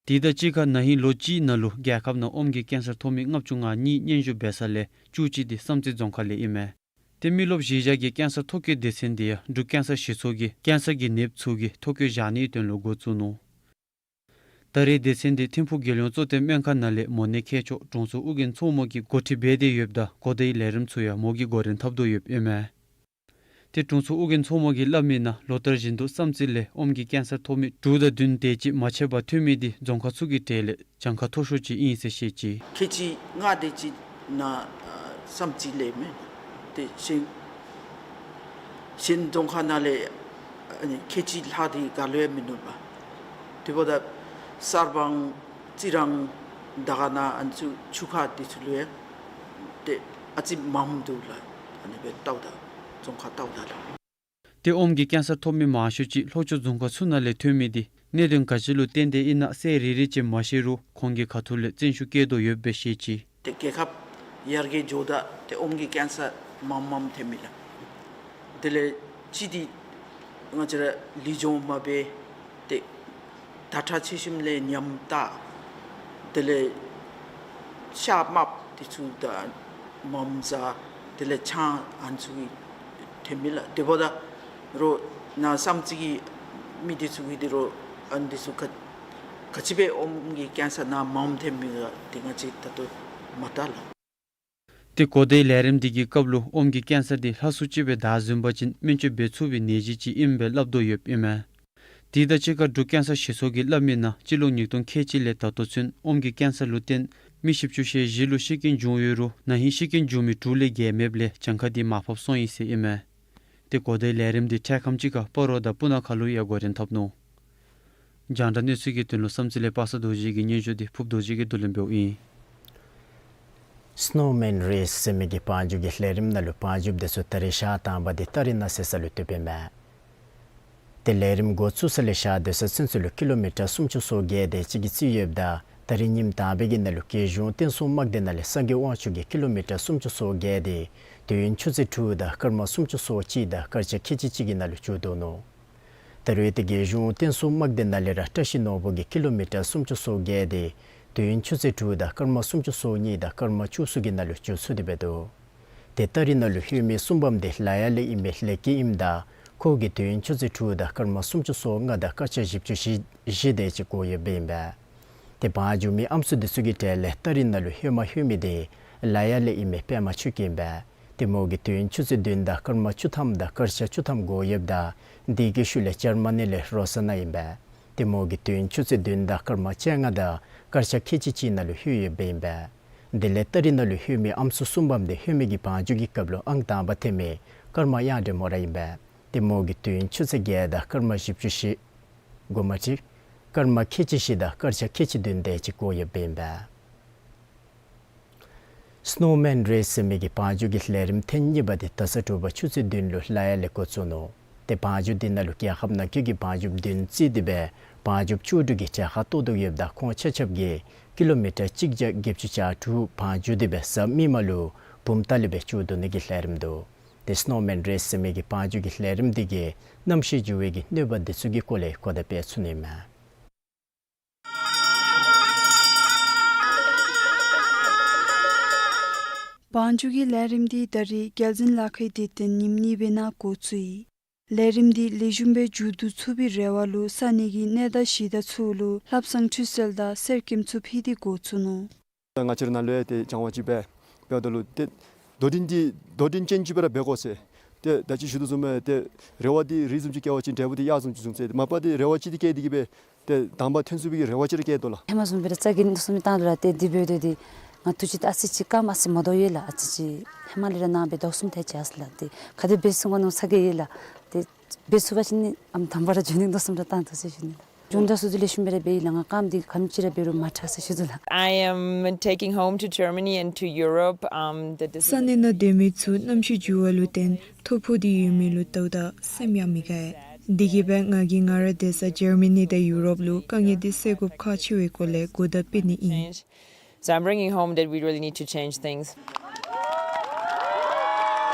དེ་དང་གཅིག་ཁར་ན་ཧིང་ལོ་གཅིག་ནང་ལུ་རྒྱལ་ཁབ་ནང་ཨོམ་གྱི་ཀེན་སར་ཐོབ་མི་ལྔ་བཅུ་ང་གཉིས་སྙན་ཞུ་འབད་ས་ལས་བཅུ་གཅིག་དེ་བསམ་རྩེ་རྫོང་ཁག་ལས་ཨིན་མས། ཏེ་མི་རློབས་གཞིས་ཆགས་ཀྱི་ཀེན་སར་ཐོ་བཀོད་སྡེ་ཚན་དེ་ཡང་འབྲུག་ཀེན་སར་གཞི་ཚོགས་ཀྱིས་ཀེན་སར་གྱི་ནདཔ་ཚུ་གི་ཐོ་བཀོད་བཞག་ནིའི་དོན་ལུ་འགོ་བཙུགས་ནུག། ད་རེས་སྡེ་ཚན་དེ་ཐིམ་ཕུག་རྒྱལ་ཡོངས་གཙོ་བསྟེན་སྨན་ཁང་ནང་ལས་མོ་ནད་མཁས་མཆོག་དྲུང་འཚོ་ཨོ་རྒྱན་མཚོ་མོ་གིས་འགོ་ཁྲིད་འབད་དེ་ཡོདཔ་ད་གོ་བརྡའི་ལས་རིམ་ཚུ་ཡང་མོ་གིས་འགོ་འདྲེན་འཐབ་དོ་ཡོདཔ་ཨིན་མས། ཏེ་དྲུང་འཚོ་ཨོ་རྒྱན་མཚོ་མོ་གིས་སླབ་མི་ནང་ལོ་ལྟར་བཞིན་དུ་བསམ་རྩེ་ལས་ཨོམ་གྱི་ཀེན་སར་ཐོབ་མི་དྲུག་དང་བདུན་དེ་ཅིག་མ་ཆད་པར་ཐོན་མི་དེ་རྫོང་ཁག་ཚུ་གི་གྲས་ལས་གྱངས་ཁ་མཐོ་ཤོས་ཅིག་ཨིན་ཟེར་བཤད་ཅི། ཁལ་གཅིག་ལྔ་དེ་ཅིག་ནང་ཨ་བསམ་རྩེ་ལས་མས། ཏེ་གཞན་གཞན་རྫོང་ཁག་ནང་ལས་ཨ་ནི་ཁལ་གཅིག་ལྷག་སྟེ་ག་ལུ་ཡང་མིན་ནུག་པ། དེ་འབདཝ་ད་གསར་སྤང་རྩི་རང་དར་དཀར་ན་ཨ་ནི་ཚུ་ཆུ་ཁ་དེ་ཚུ་ལུ་ཡང་ཏེ་ཨ་ཙི་མངམ་འདུག་ལགས། ཨ་ནི་སྦེ་བལྟཝ་ད་རྫོང་ཁག་བལྟཝ་ད་ལགས། ཏེ་ཨོམ་གྱི་ཀེན་སར་ཐོབ་མི་མང་ཤོས་ཅིག་ལྷོ་ཕྱོགས་རྫོང་ཁག་ཚུ་ནང་ལས་ཐོན་མི་དེ་གནད་དོན་ག་ཅི་ལུ་བརྟེན་ཏེ་ཨིན་ན་གསལ་རི་རི་ཅིག་མ་ཤེས་རུང་ཁོང་གི་ཁ་ཐུག་ལས་བརྩོན་ཤུགས་བསྐྱེད་དོ་ཡོདཔ་སྦེ་བཤད་ཅི། ཏེ་རྒྱལ་ཁབ་ཡར་རྒྱས་འགྱོཝ་ད་ཏེ་ཨོམ་གྱི་ཀེན་སར་མངམ་མངམ་ཐོན་མི་ལགས། དེ་ལས་གཅིག་དེ་ང་བཅས་ར་ལུས་སྦྱོང་མ་འབད་ཏེ་དར་ཁྲག་མཆེད་ཞུམ་ལས་ཉམས་ཏ། དེ་ལས་ཤ་དམརཔོ་དེ་ཚུ་དང་མངམ་བཟའ། དེ་ལས་ཆང་ཨ་ནི་ཚུ་གིས་ཐོན་མི་ལགས། དེ་འབདཝ་ད་རོགས་ནཱ་བསམ་རྩེ་གི་མི་དེ་ཚུ་གིས་དེ་རོགས་ཨ་ནི་དེ་ཚུ་ག་ག་ཅི་སྦེ་ཨོམ་གྱི་ཀེན་སར་ནཱ་མངམ་ཐོན་མི་ག་དེ་ང་བཅས་ད་ལྟོ་མ་བལྟ་ལགས། ཏེ་གོ་བརྡའི་ལས་རིམ་དེ་གི་སྐབས་ལུ་ཨོམ་གྱི་ཀེན་སར་དེ་ལྷག་སུ་ཅིག་སྦེ་བདའ་ཟུན་པ་ཅིན་སྨན་བཅོས་འབད་ཚུགས་པའི་ནད་གཞི་ཅིག་ཨིནམ་སྦེ་སླབ་དོ་ཡོདཔ་ཨིན་མས། དེ་དང་གཅིག་ཁར་འབྲུག་ཀེན་སར་གཞི་ཚོགས་ཀྱིས་སླབ་མི་ནང་སྤྱི་ལོ་ཉིས་སྟོང་ཁལ་གཅིག་ལས་ད་ལྟོ་ཚུན་ཨོམ་གྱི་ཀེན་སར་ལུ་བརྟེན་མི་བཞི་བཅུ་ཞེ་བཞི་ལུ་ཤི་རྐྱེན་བྱུང་ཡོད་རུང་ན་ཧིང་ཤི་རྐྱེན་བྱུང་མི་དྲུག་ལས་བརྒལ་མེདཔ་ལས་གྱངས་ཁ་དེ་མར་ཕབ་སོང་ཡི་ཟེར་ཨིན་མས། ཏེ་གོ་བརྡའི་ལས་རིམ་དེ་འཕྲལ་ཁམས་ཅིག་ཁར་སྤ་རོ་དང་སྤུ་ན་ཁ་ལུ་ཡང་འགོ་འདྲེན་འཐབ་ནུག། རྒྱང་བསྒྲགས་གནས་ཚུལ་གྱི་དོན་ལུ་བསམ་རྩེ་ལས་པ་སངས་རྡོ་རྗེ་གི་སྙན་ཞུ་དེ་ཕུབ་རྡོ་རྗེ་གིས་བསྡུ་ལེན་འབདཝ་ཨིན། སི་ནོ་མེན་རེས་ཟེར་མི་གི་བང་རྒྱུག་གི་ལས་རིམ་ནང་ལུ་བང་རྒྱུགཔ་དེ་ཚུ་ད་རིས་ཞག་དང་པ་དེ་སྟ་རི་ནང་ཟེར་ས་ལུ་བཏུབ་པས་མས། ཏེ་ལས་རིམ་འགོ་བཙུགས་ས་ལས་ཞག་སྡོད་ས་ཚུན་ཚོད་ལུ་ཀི་ལོ་མི་ཊར་སུམ་ཅུ་སོ་བརྒྱད་དེ་ཅིག་གི་རྩིས་ཡོདཔ་ད་ད་རིས་ཉིནམ་དང་པའི་གི་ནང་ལུ་རྒྱལ་གཞུང་བསྟན་སྲུང་དམག་སྡེ་ནང་ལས་ས་འགེངས་དབང་ཕྱུག་གིས་ཀི་ལོ་མི་ཊར་སུམ་ཅུ་སོ་བརྒྱད་དེ་དུས་ཡུན་ཆུ་ཚོད་དྲུག་དང་སྐར་མ་སུམ་ཅུ་སོ་གཅིག་དང་སྐར་ཆ་ཁལ་གཅིག་གཅིག་གི་ནང་ལུ་མཇུག་བསྡུ་ནུག། ད་རུང་ཏེ་རྒྱལ་གཞུང་བསྟན་སྲུང་དམག་སྡེ་ནང་ལས་ར་བཀྲ་ཤིས་ནོར་བུ་གིས་ཀི་ལོ་མི་ཊར་སུམ་ཅུ་སོ་བརྒྱད་དེ་ དུས་ཡུན་ཆུ་ཚོད་དྲུག་དང་སྐར་མ་སུམ་ཅུ་སོ་གཉིས་དང་སྐར་མ་བཅུ་གསུམ་གྱི་ནང་ལུ་འགོ་བཙུགས་ཏེ་འབད་དོ། ཏེ་ཏ་རིག་ནང་ལུ་ལྷོད་མི་གསུམ་པམ་འདི་ལ་ཡ་ལས་ཨིན་མི་ལེགས་སྐྱེས་ཨིནམ་ད་ཁོ་གིས་དུས་ཡུན་ཆུ་ཚོད་དྲུག་དང་སྐར་མ་སུམ་ཅུ་སོ་ལྔ་དང་སྐར་ཆ་བཞི་བཅུ་ཞེ་བཞི་དེ་ཅིག་འགོར་ཡོདཔ་ཨིན་པས། ཏེ་བང་རྒྱུག་མི་ཨམ་སྲུ་འདི་ཚུ་གི་གྲས་ལས་ཏ་རིག་ནང་ལུ་ཧེ་མ་ལྷོད་མི་འདི་ལ་ཡ་ལས་ཨིན་མི་པདྨ་ཆོས་སྐྱིད་ཨིན་པས། ཏེ་མོ་གིས་དུས་ཡུན་ཆུ་ཚོད་བདུན་དང་སྐར་མ་བཅུ་ཐམ་དང་སྐར་ཆ་བཅུ་ཐམ་འགོར་ཡོདཔ་ད་དེ་གི་ཤུལ་ལས་འཇར་མ་ནི་ལས་རོ་ས་ན་ཨིན་པས། ཏེ་མོ་གིས་དུས་ཡུན་ཆུ་ཚོད་བདུན་དང་སྐར་མ་བཅོ་ལྔ་དང་སྐར་ཆ་ཁལ་གཅིག་གཅིག་ནང་ལུ་ལྷོད་ཡོདཔ་ཨིན་པས། དེ་ལས་ཏ་རིག་ནང་ལུ་ལྷོད་མི་ཨམ་སྲུ་གསུམ་པམ་འདི་ལྷོད་མི་གི་བང་རྒྱུག་གི་སྐབས་ལུ་ཨང་དང་པ་ཐོན་མི་ཀརྨ་གཡང་སྒྲོན་མོ་ར་ཨིན་པས། ཏེ་མོ་གིས་དུས་ཡུན་ཆུ་ཚོད་བརྒྱད་དང་སྐར་མ་བཞི་བཅུ་ཞེ་དགུ་མ་ཅིག་སྐར་མ་ཁལ་གཅིག་བཞི་དང་སྐར་ཆ་ཁལ་གཅིག་བདུན་དེ་ཅིག་འགོར་ཡོདཔ་ཨིན་པས། སི་ནོ་མེན་རེས་ཟེར་མི་གི་བང་རྒྱུག་གི་ལས་རིམ་ཐེངས་གཉིས་པ་འདི་ད་ས་དྲོ་པ་ཆུ་ཚོད་བདུན་ལུ་ལ་ཡ་ལས་འགོ་བཙུགས་ནུག། ཏེ་བང་རྒྱུག་འདི་ནང་ལུ་རྒྱལ་ཁབ་ནང་འཁོད་ཀྱི་བང་རྒྱུགཔ་བདུན་རྩིས་ཏེ་སྦེ་བང་རྒྱུགཔ་བཅུ་དྲུག་གིས་གྲལ་ཁར་གཏོགས་དོ་ཡོདཔ་ད་ཁོང་ཆ་ཁྱབ་ཀྱིས་ཀི་ལོ་མི་ཊར་གཅིག་བརྒྱ་བརྒྱད་ཅུ་གྱ་དྲུག་བང་རྒྱུག་སྟེ་སྦེ་གཟའ་མིག་དམར་ལུ་བུམ་ཐང་ལས་སྦེ་བཙུགས་དོ་ནི་གི་ལས་རིམ་འདུག། ཏེ་སི་ནོ་མེན་རེས་ཟེར་མི་གི་བང་རྒྱུག་གི་ལས་རིམ་འདི་གིས་གནམ་གཤིས་འགྱུར་བའི་གི་གནོད་པ་འདི་ཚུ་གི་སྐོར་ལས་གོ་བརྡ་སྤེལ་ཚུགས་ནི་མས། བང་རྒྱུག་གི་ལས་རིམ་འདི་ད་རིས་རྒྱལ་འཛིན་ལ་ཁའི་དུས་སྟོན་ཉིནམ་གཉིས་པའི་ནང་འགོ་བཙུགས་ཡི། ལས་རིམ་འདི་ལེགས་ཤོམ་སྦེ་མཇུག་བསྡུ་ཚུགས་པའི་རེ་བ་ལུ་ས་གནས་ཀྱི་གནས་བདག་གཞི་བདག་ཚུ་ལུ་ལྷ་བསང་ཁྲུས་གསོལ་དང་གསེར་སྐྱེམས་ཚུ་ཕུལ་ཏེ་འགོ་བཙུགས་ནུག། ང་བཅས་ར་ནང་ལུ་ཡང་ཏེ་སྦྱང་བ་ཅིག་འབད་འབདཝ་ད་ལུ་ཏེ་དོ་འགྲན་འདི་དོ་འགྲན་ཅན་ཅིག་སྦེ་ར་འབད་དགོ་ཟེར་ཏེ་ད་ཅི་ཞུ་དོ་བཟུམ་སྦེ་ཏེ་རེ་བ་འདི་རི་བཟུམ་ཅིག་བསྐྱེད་པ་ཅིན་འབྲས་བུ་འདི་གཡག་བཟུམ་ཅིག་འབྱུང་ཟེར། མ་པ་འདི་རེ་བ་ཅིག་འདི་བསྐྱེད་དེ་གིས་སྦེ་ཏེ་དང་པ་ཐོན་ཚུགས་པའི་གི་རེ་བ་ཅིག་ར་བསྐྱེད་དོ་ལགས། ཧེ་མ་བཟུམ་སྦེ་ར་རྩ་འགེངས་དོ་བཟུམ་སྦེ་བཏང་དོ་ལགས། ཏེ་འདི་འབདཝ་ད་འདི་ང་ཐུགས་ཅིག་ཏེ་ཨ་ཙི་ཅིག་དཀའཝ་ཨ་ཙི་མ་དོ་ཡོད་ལགས། ཨ་ཙི་ཅིག་ཧེ་མ་ལས་ར་ནཱ་སྦེ་དོགས་ཟོན་ཐེབས་ཅི་ཟེར་ལགས། ཏེ་ག་དེ་འབད་ཚུགས་ག་མནོ་ས་གི་ཡོད་ལགས། ཏེ་འབད་ཚུགས་པ་ཅིན་ཨམ་དང་པ་ར་འབྱོན་ནི་དོགས་ཟོན་ར་བཏང་དོ་ཟེར་ཞུ་ནི་ལགས། སྦྱོང་བརྡར་ཚུ་ལེགས་ཤོམ་སྦེ་ར་འབད་ཡི་ལགས། ང་དཀའཝ་འདི་ག་དེམ་ཅིག་ར་འབད་རུང་མ་ཁྲག་ཟེར་ཞུ་དོ་ལགས། I am taking home to Germany and to Europe, um, the decision. ས་གནས་ནང་སྡོད་མི་ཚུ་གནམ་གཤིས་འགྱུར་བ་ལུ་བརྟེན་ཐོ་ཕོག་སྟེ་ཡོད་མི་ལུ་བལྟཝ་ད་སེམས་ཡང་མི་དགའ། དེ་གིས་སྦེ་ང་གིས་ང་རའི་སྡོད་ས་འཇར་མ་ནི་དང་ཡུ་རོབ་ལུ་དཀའ་ངལ་འདི་སེལ་དགོཔ་ཁག་ཆེ་བའི་སྐོར་ལས་གོ་བརྡ་སྤེལ་ནི་ཨིན། So I'm bringing home that we really need to change things.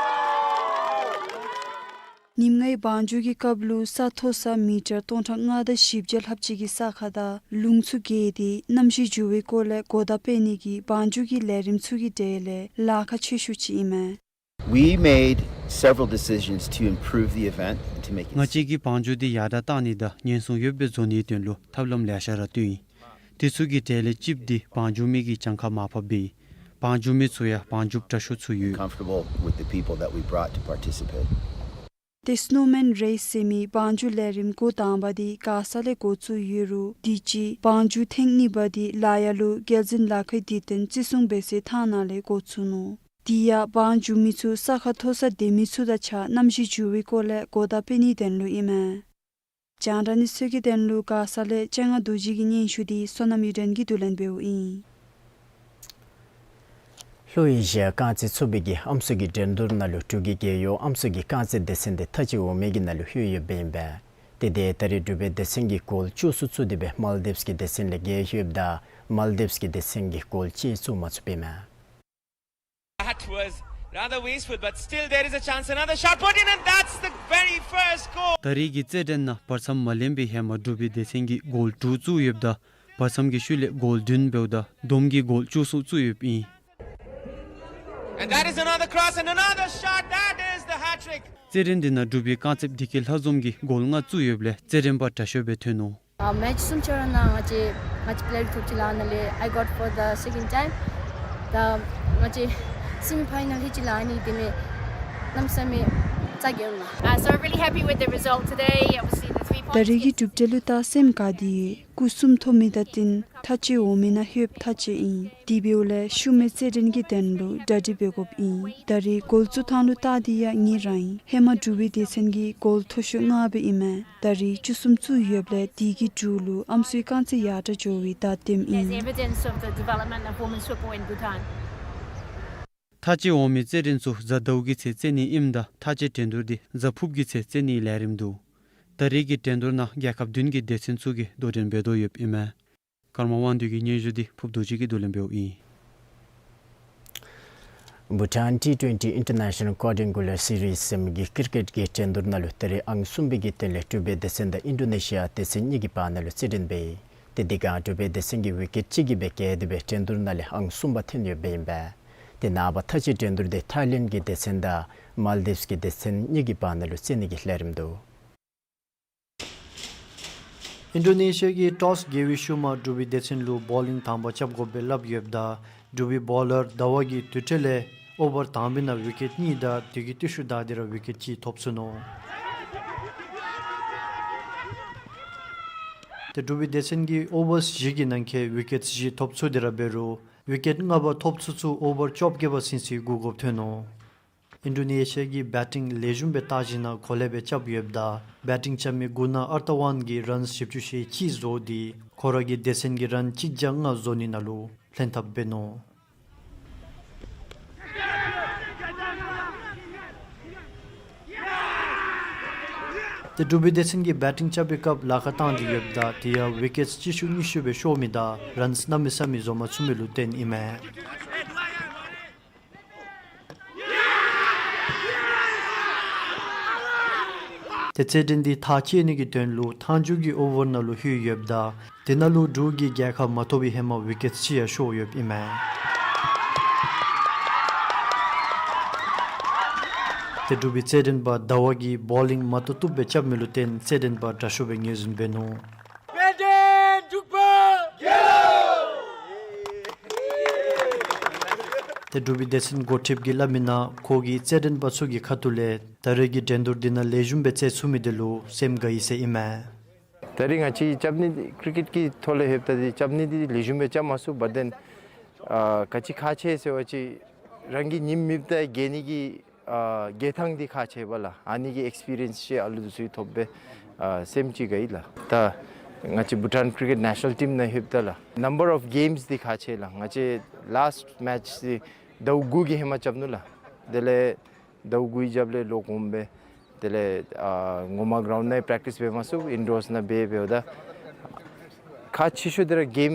ཉིནམ་ལྔའི་བང་རྒྱུག་གི་སྐབས་ལུ་ས་མཐོ་ས་མི་ཊར་སྟོང་ཕྲག་ལྔ་དང་བཞི་བརྒྱ་ལྷགཔ་ཅིག་གི་ས་ཁ་དང་ལུང་ཚུ་བརྒལ་ཏེ་གནམ་གཤིས་འགྱུར་བའི་སྐོར་ལས་གོ་བརྡ་སྤེལ་ནི་གི་བང་རྒྱུག་གི་ལས་རིམ་ཚུ་གི་གྲས་ལས་ལཱ་ཁག་ཆེ་ཤོས་ཅིག་ཨིན་མས། We made several decisions to improve the event and to make it. ང་བཅས་ཀྱིས་བང་རྒྱུག་འདི་ཡར་དྲག་གཏང་ནི་དང་ཉེན་སྲུང་ཡོདཔ་སྦེ་བཟོ་ནིའི་དོན་ལུ་ཐབས་ལམ་ལེ་ཤ་ར་བཏོན་ཡི། དེ་ཚུ་གི་གྲས་ལས་གཅིག་འདི་བང་རྒྱུག་མི་གི་གྱངས་ཁ་མར་ཕབ་འབད་ཡི། བང་རྒྱུག་མི་ཚུ་ཡང་བང་རྒྱུགཔ་དྲག་ཤོས་ཚུ་ཡོད། Comfortable with the people that we brought to participate. ཏེ་སི་ནོ་མེན་རེས་ཟེར་མི་བང་རྒྱུག་ལས་རིམ་འགོ་དང་པ་འདི་མགར་ས་ལས་འགོ་བཙུགས་ཡོད་རུང་དུས་ཅི་བང་རྒྱུག་ཐེངས་གཉིས་པ་འདི་ལ་ཡ་ལུ་རྒྱལ་འཛིན་ལ་ཁའི་དུས་སྟོན་བརྩི་སྲུང་འབད་སའི་ཐང་ནང་ལས་འགོ་བཙུགས་ནུག། དེ་ཡང་བང་རྒྱུག་མི་ཚུ་ས་ཁ་མཐོ་སར་སྡོད་མི་ཚུ་དང་གཅིག་ཁར་གནམ་གཤིས་འགྱུར་བའི་སྐོར་ལས་གོ་བརྡ་སྤེལ་ནིའི་དོན་ལུ་ཨིན་མས། རྒྱང་བསྒྲགས་གནས་ཚུལ་གྱི་དོན་ལུ་མགར་ས་ལས་སྤྱན་སྔ་རྡོ་རྗེ་གི་སྙན་ཞུ་འདི་བསོད་ནམས་གཡུ་སྒྲོན་གྱིས་བསྡུ་ལེན་འབདཝ་ཨིན། ལྷོ་ཨེ་ཤི་ཡ་རྐང་རྩེད་ཚོགས་པའི་གི་ཨམ་སྲུ་གི་འགྲན་བསྡུར་ནང་ལུ་འབྲུག་གི་རྒྱལ་ཡོངས་ཨམ་སྲུ་གི་རྐང་རྩེད་སྡེ་ཚན་འདི་མཐའ་དཔྱད་འོག་མའི་གི་ནང་ལུ་ལྷོད་ཡོདཔ་ཨིན་པས། ཏེ་དེ་ད་རིས་འབྲུག་པའི་སྡེ་ཚན་གྱིས་གོལ་བཅུ་གསུམ་བཙུགས་ཏེ་སྦེ་མཱལ་དིབས་ཀྱི་སྡེ་ཚན་ལས་རྒྱལ་ལྷོདཔ་ད་མཱལ་དིབས་ཀྱི་སྡེ་ཚན་གྱིས་གོལ་གཅིག་བཙུགས་མ་ཚུགསཔ་ཨིན་མས། That was rather wasteful, but still there is a chance. Another shot put in, and that's the very first goal. ད་རིས་ཀྱི་རྩེད་འགྲན་ནང་བར་མཚམས་མ་ལེན་པའི་ཧེ་མ་འབྲུག་པའི་སྡེ་ཚན་གྱིས་གོལ་དྲུག་བཙུགས་ཡོདཔ་ད་བར་མཚམས་ཀྱི་ཤུལ་ལས་གོལ་བདུན་འབདཝ་ད་བསྡོམས་ཀྱིས་གོལ་བཅུ་གསུམ་བཙུགས་ཡོདཔ་ཨིན། And that is another cross and another shot. That is the hat trick. རྩེད་འགྲན་འདི་ནང་འབྲུག་པའི་རྐང་རྩེདཔ་བདེ་སྐྱིད་ལྷ་འཛོམས་ཀྱིས་གོལ་ལྔ་བཙུགས་ཡོདཔ་ལས་རྩེད་འགྲན་པ་དྲག་ཤོས་སྦེ་ཐོན་ནུག། ཨ་མེཆ་གསུམ་ཆ་ར་ནང་ང་བཅས་ང་བཅས་པེ་ལེ་ཡར་ཐོབ་ཅིག་ལང་ནི་ལས་I got for the second time. ད་ང་བཅས་སེ་མི་ཕའི་ནལ་ཧེ་ཅིག་ལང་ནི་དེ་མེན་གནམ་མེད་ས་མེད་རྩ་འགེངས་ལགས། Uh, so I'm really happy with the result today. Obviously the three points. ད་རིས་ཀྱི་གྲུབ་འབྲས་ལུ་ད་སེམས་དགའ་སྟེ་ཡོད། སྐུ་གསུམ་ཐོབ་མི་དང་བསྟུན་མཐའ་དཔྱད་འོག་མའི་ནང་ལྷོདཔ་ཐག་བཅད་ཨིན། དེ་འབདཝ་ལས་ཤུལ་མའི་རྩེད་འགྲན་གྱི་དོན་ལུ་གྲ་སྒྲིག་འབད་དགོཔ་ཨིན། ད་རིས་གོལ་བཙུགས་ཐངས་ལུ་བལྟ་སྟེ་ཡང་ངེས་ར་ཨིན། ཧེ་མ་འབྲུག་པའི་སྡེ་ཚན་གྱིས་གོལ་མཐོ་ཤོས་ལྔ་སྦེ་ཨིན་མས། ད་རིས་བཅུ་གསུམ་བཙུགས་ཡོདཔ་ལས་དེ་གི་དྲུག་ལུ་ཨམ་སྲུའི་རྐང་རྩེད་ཡར་དྲག་འགྱོ་བའི་བརྡ་སྟོནམ་ཨིན། There's evidence of the development of women's football in Bhutan. མཐའ་དཔྱད་འོག་མའི་རྩེད་འགྲན་ཚུ་གཟའ་ཟླཝ་གི་ཚེ་རྩེ་ནི་ཨིནམ་ད་མཐའ་དཔྱད་འགྲན་བསྡུར་འདི་གཟའ་ཕུརཔ་གི་ཚེ་རྩེ་ནིའི་ལས་རིམ་འདུག། ད་རིས་ཀྱི་འགྲན་བསྡུར་ནང་རྒྱལ་ཁབ་བདུན་གྱི་སྡེ་ཚན་ཚུ་གིས་དོ་འགྲན་འབད་དོ་ཡོདཔ་ཨིན་མས། ཀརྨ་དབང་འདུས་ཀྱི་སྙན་ཞུ་འདི་ཕུརཔ་རྡོ་རྗེ་གིས་བསྡུ་ལེན་འབདཝ་ཨིན། Bhutan T twenty International Quadrangular Series ཟེར་མི་གི་ཀིར་ཀེཊ་ཀྱི་འགྲན་བསྡུར་ནང་ལུ་ད་རིས་ཨང་གསུམ་པའི་གི་དོན་ལས་འབྲུག་པའི་སྡེ་ཚན་དང་ཨིན་ཌོ་ནེ་ཤི་ཡ་སྡེ་ཚན་གཉིས་ཀྱི་བར་ན་ལུ་རྩེད་འགྲན་འབད་ཡི། ཏེ་དེ་སྒང་འབྲུག་པའི་སྡེ་ཚན་གྱིས་ཝི་ཀེཊ་གཅིག་གིས་སྦེ་བཀལ་ཏེ་སྦེ་འགྲན་བསྡུར་ནང་ལས་ཨང་གསུམ་པ་ཐོན་ཡོདཔ་ཨིན་པས། ཏེ་ནངས་པ་མཐའ་དཔྱད་འགྲན་བསྡུར་འདི་ཐའི་ལེནཌ་གི་སྡེ་ཚན་དང་མཱལ་ཌིབས་ཀྱི་སྡེ་ཚན་གཉིས་ཀྱི་བར་ན་ལུ་རྩེ་ནི་གི་ལས་རིམ་འདུག། ཨིན་ཌོ་ནེ་ཤི་ཡ་གིས་ཊོསི་རྒྱལ་བའི་ཤུལ་མ་འབྲུག་པའི་སྡེ་ཚན་ལུ་བོ་ལིང་དང་པ་རྐྱབ་དགོ་པའི་སླབ་ཡོདཔ་ད་འབྲུག་པའི་བོ་ལར་ཟླ་བ་གིས་དེ་འཕྲལ་ལས་ཨོ་བར་དང་པའི་ནང་ཝི་ཀེཊ་གཉིས་དང་དེ་གི་ཏེ་ཤུལ་བདའ་སྟེ་ར་ཝི་ཀེཊ་གཅིག་ཐོབ་ཚུགས་ནུག། ཏེ་འབྲུག་པའི་སྡེ་ཚན་གྱིས་ཨོ་བརསི་བཞི་གི་ནང་འཁོད་ཝི་ཀེཊ་བཞི་ཐོབ་ཚུགས་ཏེ་ར་འབད་རུང་ཝི་ཀེཊ་ལྔ་པ་ཐོབ་ཚུགས་ཚུགས་ཨོ་བར་བཅོ་བརྒྱད་པ་ཚུན་ཚོད་སྒུག་དགོཔ་ཐོན་ནུག། ཨིན་ཌོ་ནེ་ཤི་ཡ་གི་བེ་ཊིང་ལེགས་ཤོམ་སྦེ་བལྟ་ཞིན་ན་གོ་ལེགས་སྦེ་རྐྱབ་ཡོདཔ་ད་བེ་ཊིང་རྐྱབ་མི་གུ་ན་ཨར་ཏ་ཝན་གྱིས་རཱནསི་བཞི་བཅུ་ཞེ་གཅིག་བཟོ་སྟེ་ཁོ་ར་གི་སྡེ་ཚན་གྱི་རཱན་གཅིག་བརྒྱ་ལྔ་བཟོ་ནི་ནང་ལུ་ལྷན་ཐབས་འབད་ནུག། ཏེ་འབྲུག་པའི་སྡེ་ཚན་གྱིས་བེ་ཊིང་རྐྱབ་པའི་སྐབས་ལཱ་ཁག་བཏང་སྟེ་ཡོདཔ་ད་དེ་ཡང་ཝི་ཀེཊ་གཅིག་ཤུལ་གཉིས་ཤུལ་སྦེ་ཤོར་མི་དང་རཱནསི་གནམ་མེད་ས་མེད་བཟོ་མ་ཚུགས་མི་ལུ་བརྟེན་ཨིན་མས། ཏེ་རྩེད་འགྲན་འདི་མཐའ་དཔྱད་ནི་གི་དོན་ལུ་མཐའ་མཇུག་གི་ཨོ་བར་ནང་ལུ་ལྷོད་ཡོདཔ་ད་དེ་ནང་ལུ་འབྲུག་གི་རྒྱལ་ཁ་མ་ཐོབ་པའི་ཧེ་མ་ཝི་ཀེཊ་གཅིག་ཡང་ཤོར་ཡོདཔ་ཨིན་མས། ཏེ་འབྲུག་པའི་རྩེད་འགྲན་པ་ཟླ་བ་གིས་བོ་ལིང་མ་བཏུབ་བཏུབ་སྦེ་རྐྱབ་མི་ལུ་བརྟེན་རྩེད་འགྲན་པ་དྲག་ཤོས་སྦེ་ངོས་འཛིན་འབད་ནུག། དཔལ་ལྡན་འབྲུག་པ་རྒྱལ་ལོ། ཏེ་འབྲུག་པའི་སྡེ་ཚན་འགོ་ཁྲིདཔ་གིས་སླབ་མི་ནང་ཁོ་གིས་རྩེད་འགྲན་པ་ཚུ་གི་ཁ་ཐུག་ལས་ད་རེས་ཀྱི་འགྲན་བསྡུར་འདི་ནང་ལེགས་ཤོམ་སྦེ་རྩེད་ཚུགས་མི་འདི་ལུ་སེམས་དགའ་ཡི་ཟེར་ཨིན་མས། ད་རེས་ང་བཅས་རྐྱབ་ནི་ཀྲི་ཀེཊ་ཀྱི་ཐོག་ལས་ལྷོདཔ་ད་འདི་རྐྱབ་ནི་འདི་ལེགས་ཤོམ་སྦེ་རྐྱབ་མ་ཚུགས། བཊ་དེན་ཨ་ག་ཅི་ཁག་ཆེ་ཟེར་བ་ཅིན་རང་གི་ཉིམ་མེདཔ་ད་རྒྱལ་ནི་གི་ཨ་རྒྱལ་ཐང་འདི་ཁག་ཆེ་བས་ལགས། ཨ་ནི་གི་ཨེགསི་པི་རི་ཡནསི་ཅིག་ཨ་ལུ་འདི་ཚུ་ཐོབ་སྦེ་ཨ་སེམས་ཅིག་དགའ་ཡི་ལགས། ད་ང་བཅས་བྷུ་ཊཱན་ཀྲི་ཀེཊ་ནེ་ཤ་ནཱལ་ཊིམ་ནང་ལྷོདཔ་ད་ལགས་ནམ་བར་ཨོཕ་གེམསི་འདི་ཁག་ཆེ་ལགས། ང་བཅས་ལཱསཊ་མེཆ་འདི་ཟླཝ་དགུ་གི་ཧེ་མ་རྐྱབ་ནུག་ལགས། དེ་ལས་ཟླཝ་དགུའི་རྒྱབ་ལས་ལོག་འོངམ་སྦེ་དེ་ལས་ཨ་ངོ་མ་གྲཱུནཌ་ནང་པེརེཀ་ཊིསི་འབད་མ་ཚུགས། ཨིན་ཌོརསི་ནང་འབད་འབདཝ་ད་ཁག་ཆེ་ཤོས་འདི་ར་གེམ་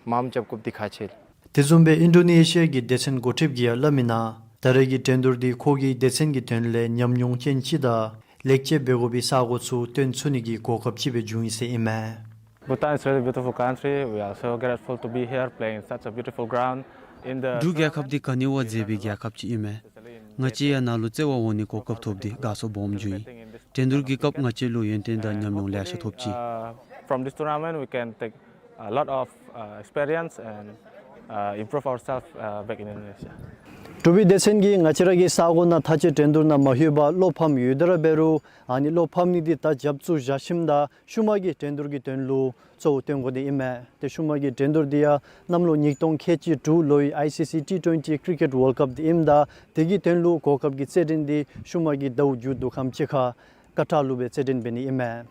མངམ་རྐྱབ་དགོཔ་འདི་ཁག་ཆེ་ལགས། དེ་བཟུམ་སྦེ་ཨིན་ཌོ་ནེ་ཤི་ཡ་གི་སྡེ་ཚན་འགོ་ཁྲིདཔ་གིས་ཡང་སླབ་མི་ནང་ད་རེས་ཀྱི་འགྲན་བསྡུར་འདི་ཁོ་གི་སྡེ་ཚན་གྱི་དོན་ལས་ཉམས་མྱོང་ཅན་ཅིག་དང་ལེགས་བཅོས་འབད་དགོ་པའི་ས་སྒོ་ཚུ་སྟོན་ཚུགས་ནི་གི་གོ་སྐབས་ཅིག་སྦེ་བྱུང་ཡི་ཟེར་ཨིན་མས། Bhutan is really a beautiful country. We are so grateful to be here playing such a beautiful ground in the འབྲུག་རྒྱལ་ཁབ་འདི་ག་ནི་བ་མཛེས་པའི་རྒྱལ་ཁབ་ཅིག་ཨིན་མས། ང་བཅས་ཡང་ནཱ་ལུ་རྩེད་པ་འོང་ནི་གོ་སྐབས་ཐོབ་སྟེ་དགའ་ཚོར་སྦོམ་བྱུང་ཡི། འགྲན་བསྡུར་གྱི་སྐབས་ང་བཅས་ལུ་ཡོན་ཏན་དང་ཉམས་མྱོང་ལེ་ཤ་ཐོབ་ཅི། Uh, from this tournament we can take a lot of uh, experience and uh, improve ourselves uh, back in Indonesia. འབྲུག་པའི་སྡེ་ཚན་གྱིས་ང་བཅས་ར་གི་ས་སྒོ་ནང་མཐའ་དཔྱད་འགྲན་བསྡུར་ནང་མ་ལྷོད་པར་བློ་ཕམ་ཡོད་དེ་ར་འབད་རུང་ཨ་ནི་བློ་ཕམ་ནི་འདི་ད་རྒྱབ་བཙུགས་བཞག་ཞིནམ་ད་ཤུལ་མ་གི་འགྲན་བསྡུར་གྱི་དོན་ལུ་གཙོ་བོ་སྟོན་དགོ་ནི་ཨིན་མས། ཏེ་ཤུལ་མ་གི་འགྲན་བསྡུར་འདི་ཡང་གནམ་ལོ་ཉིས་སྟོང་ཁལ་གཅིག་དྲུག་ལོའི་ཨའི་སི་སི་ཊི་ཊུ་ཝེན་ཊི་ཀྲི་ཀེཊ་ཝཱལཌ་ཀཔ་འདི་ཨིནམ་ད་དེ་གི་དོན་ལུ་གོ་སྐབས་ཀྱི་རྩེད་འགྲན་འདི་ཤུལ་མ་གི་ཟླཝ་མཇུག་བསྡུ་ཁམས་ཅིག་ཁར་ཀ་ཊར་ལུ་སྦེ་རྩེད་འགྲན་འབད་ནི་ཨིན་མས།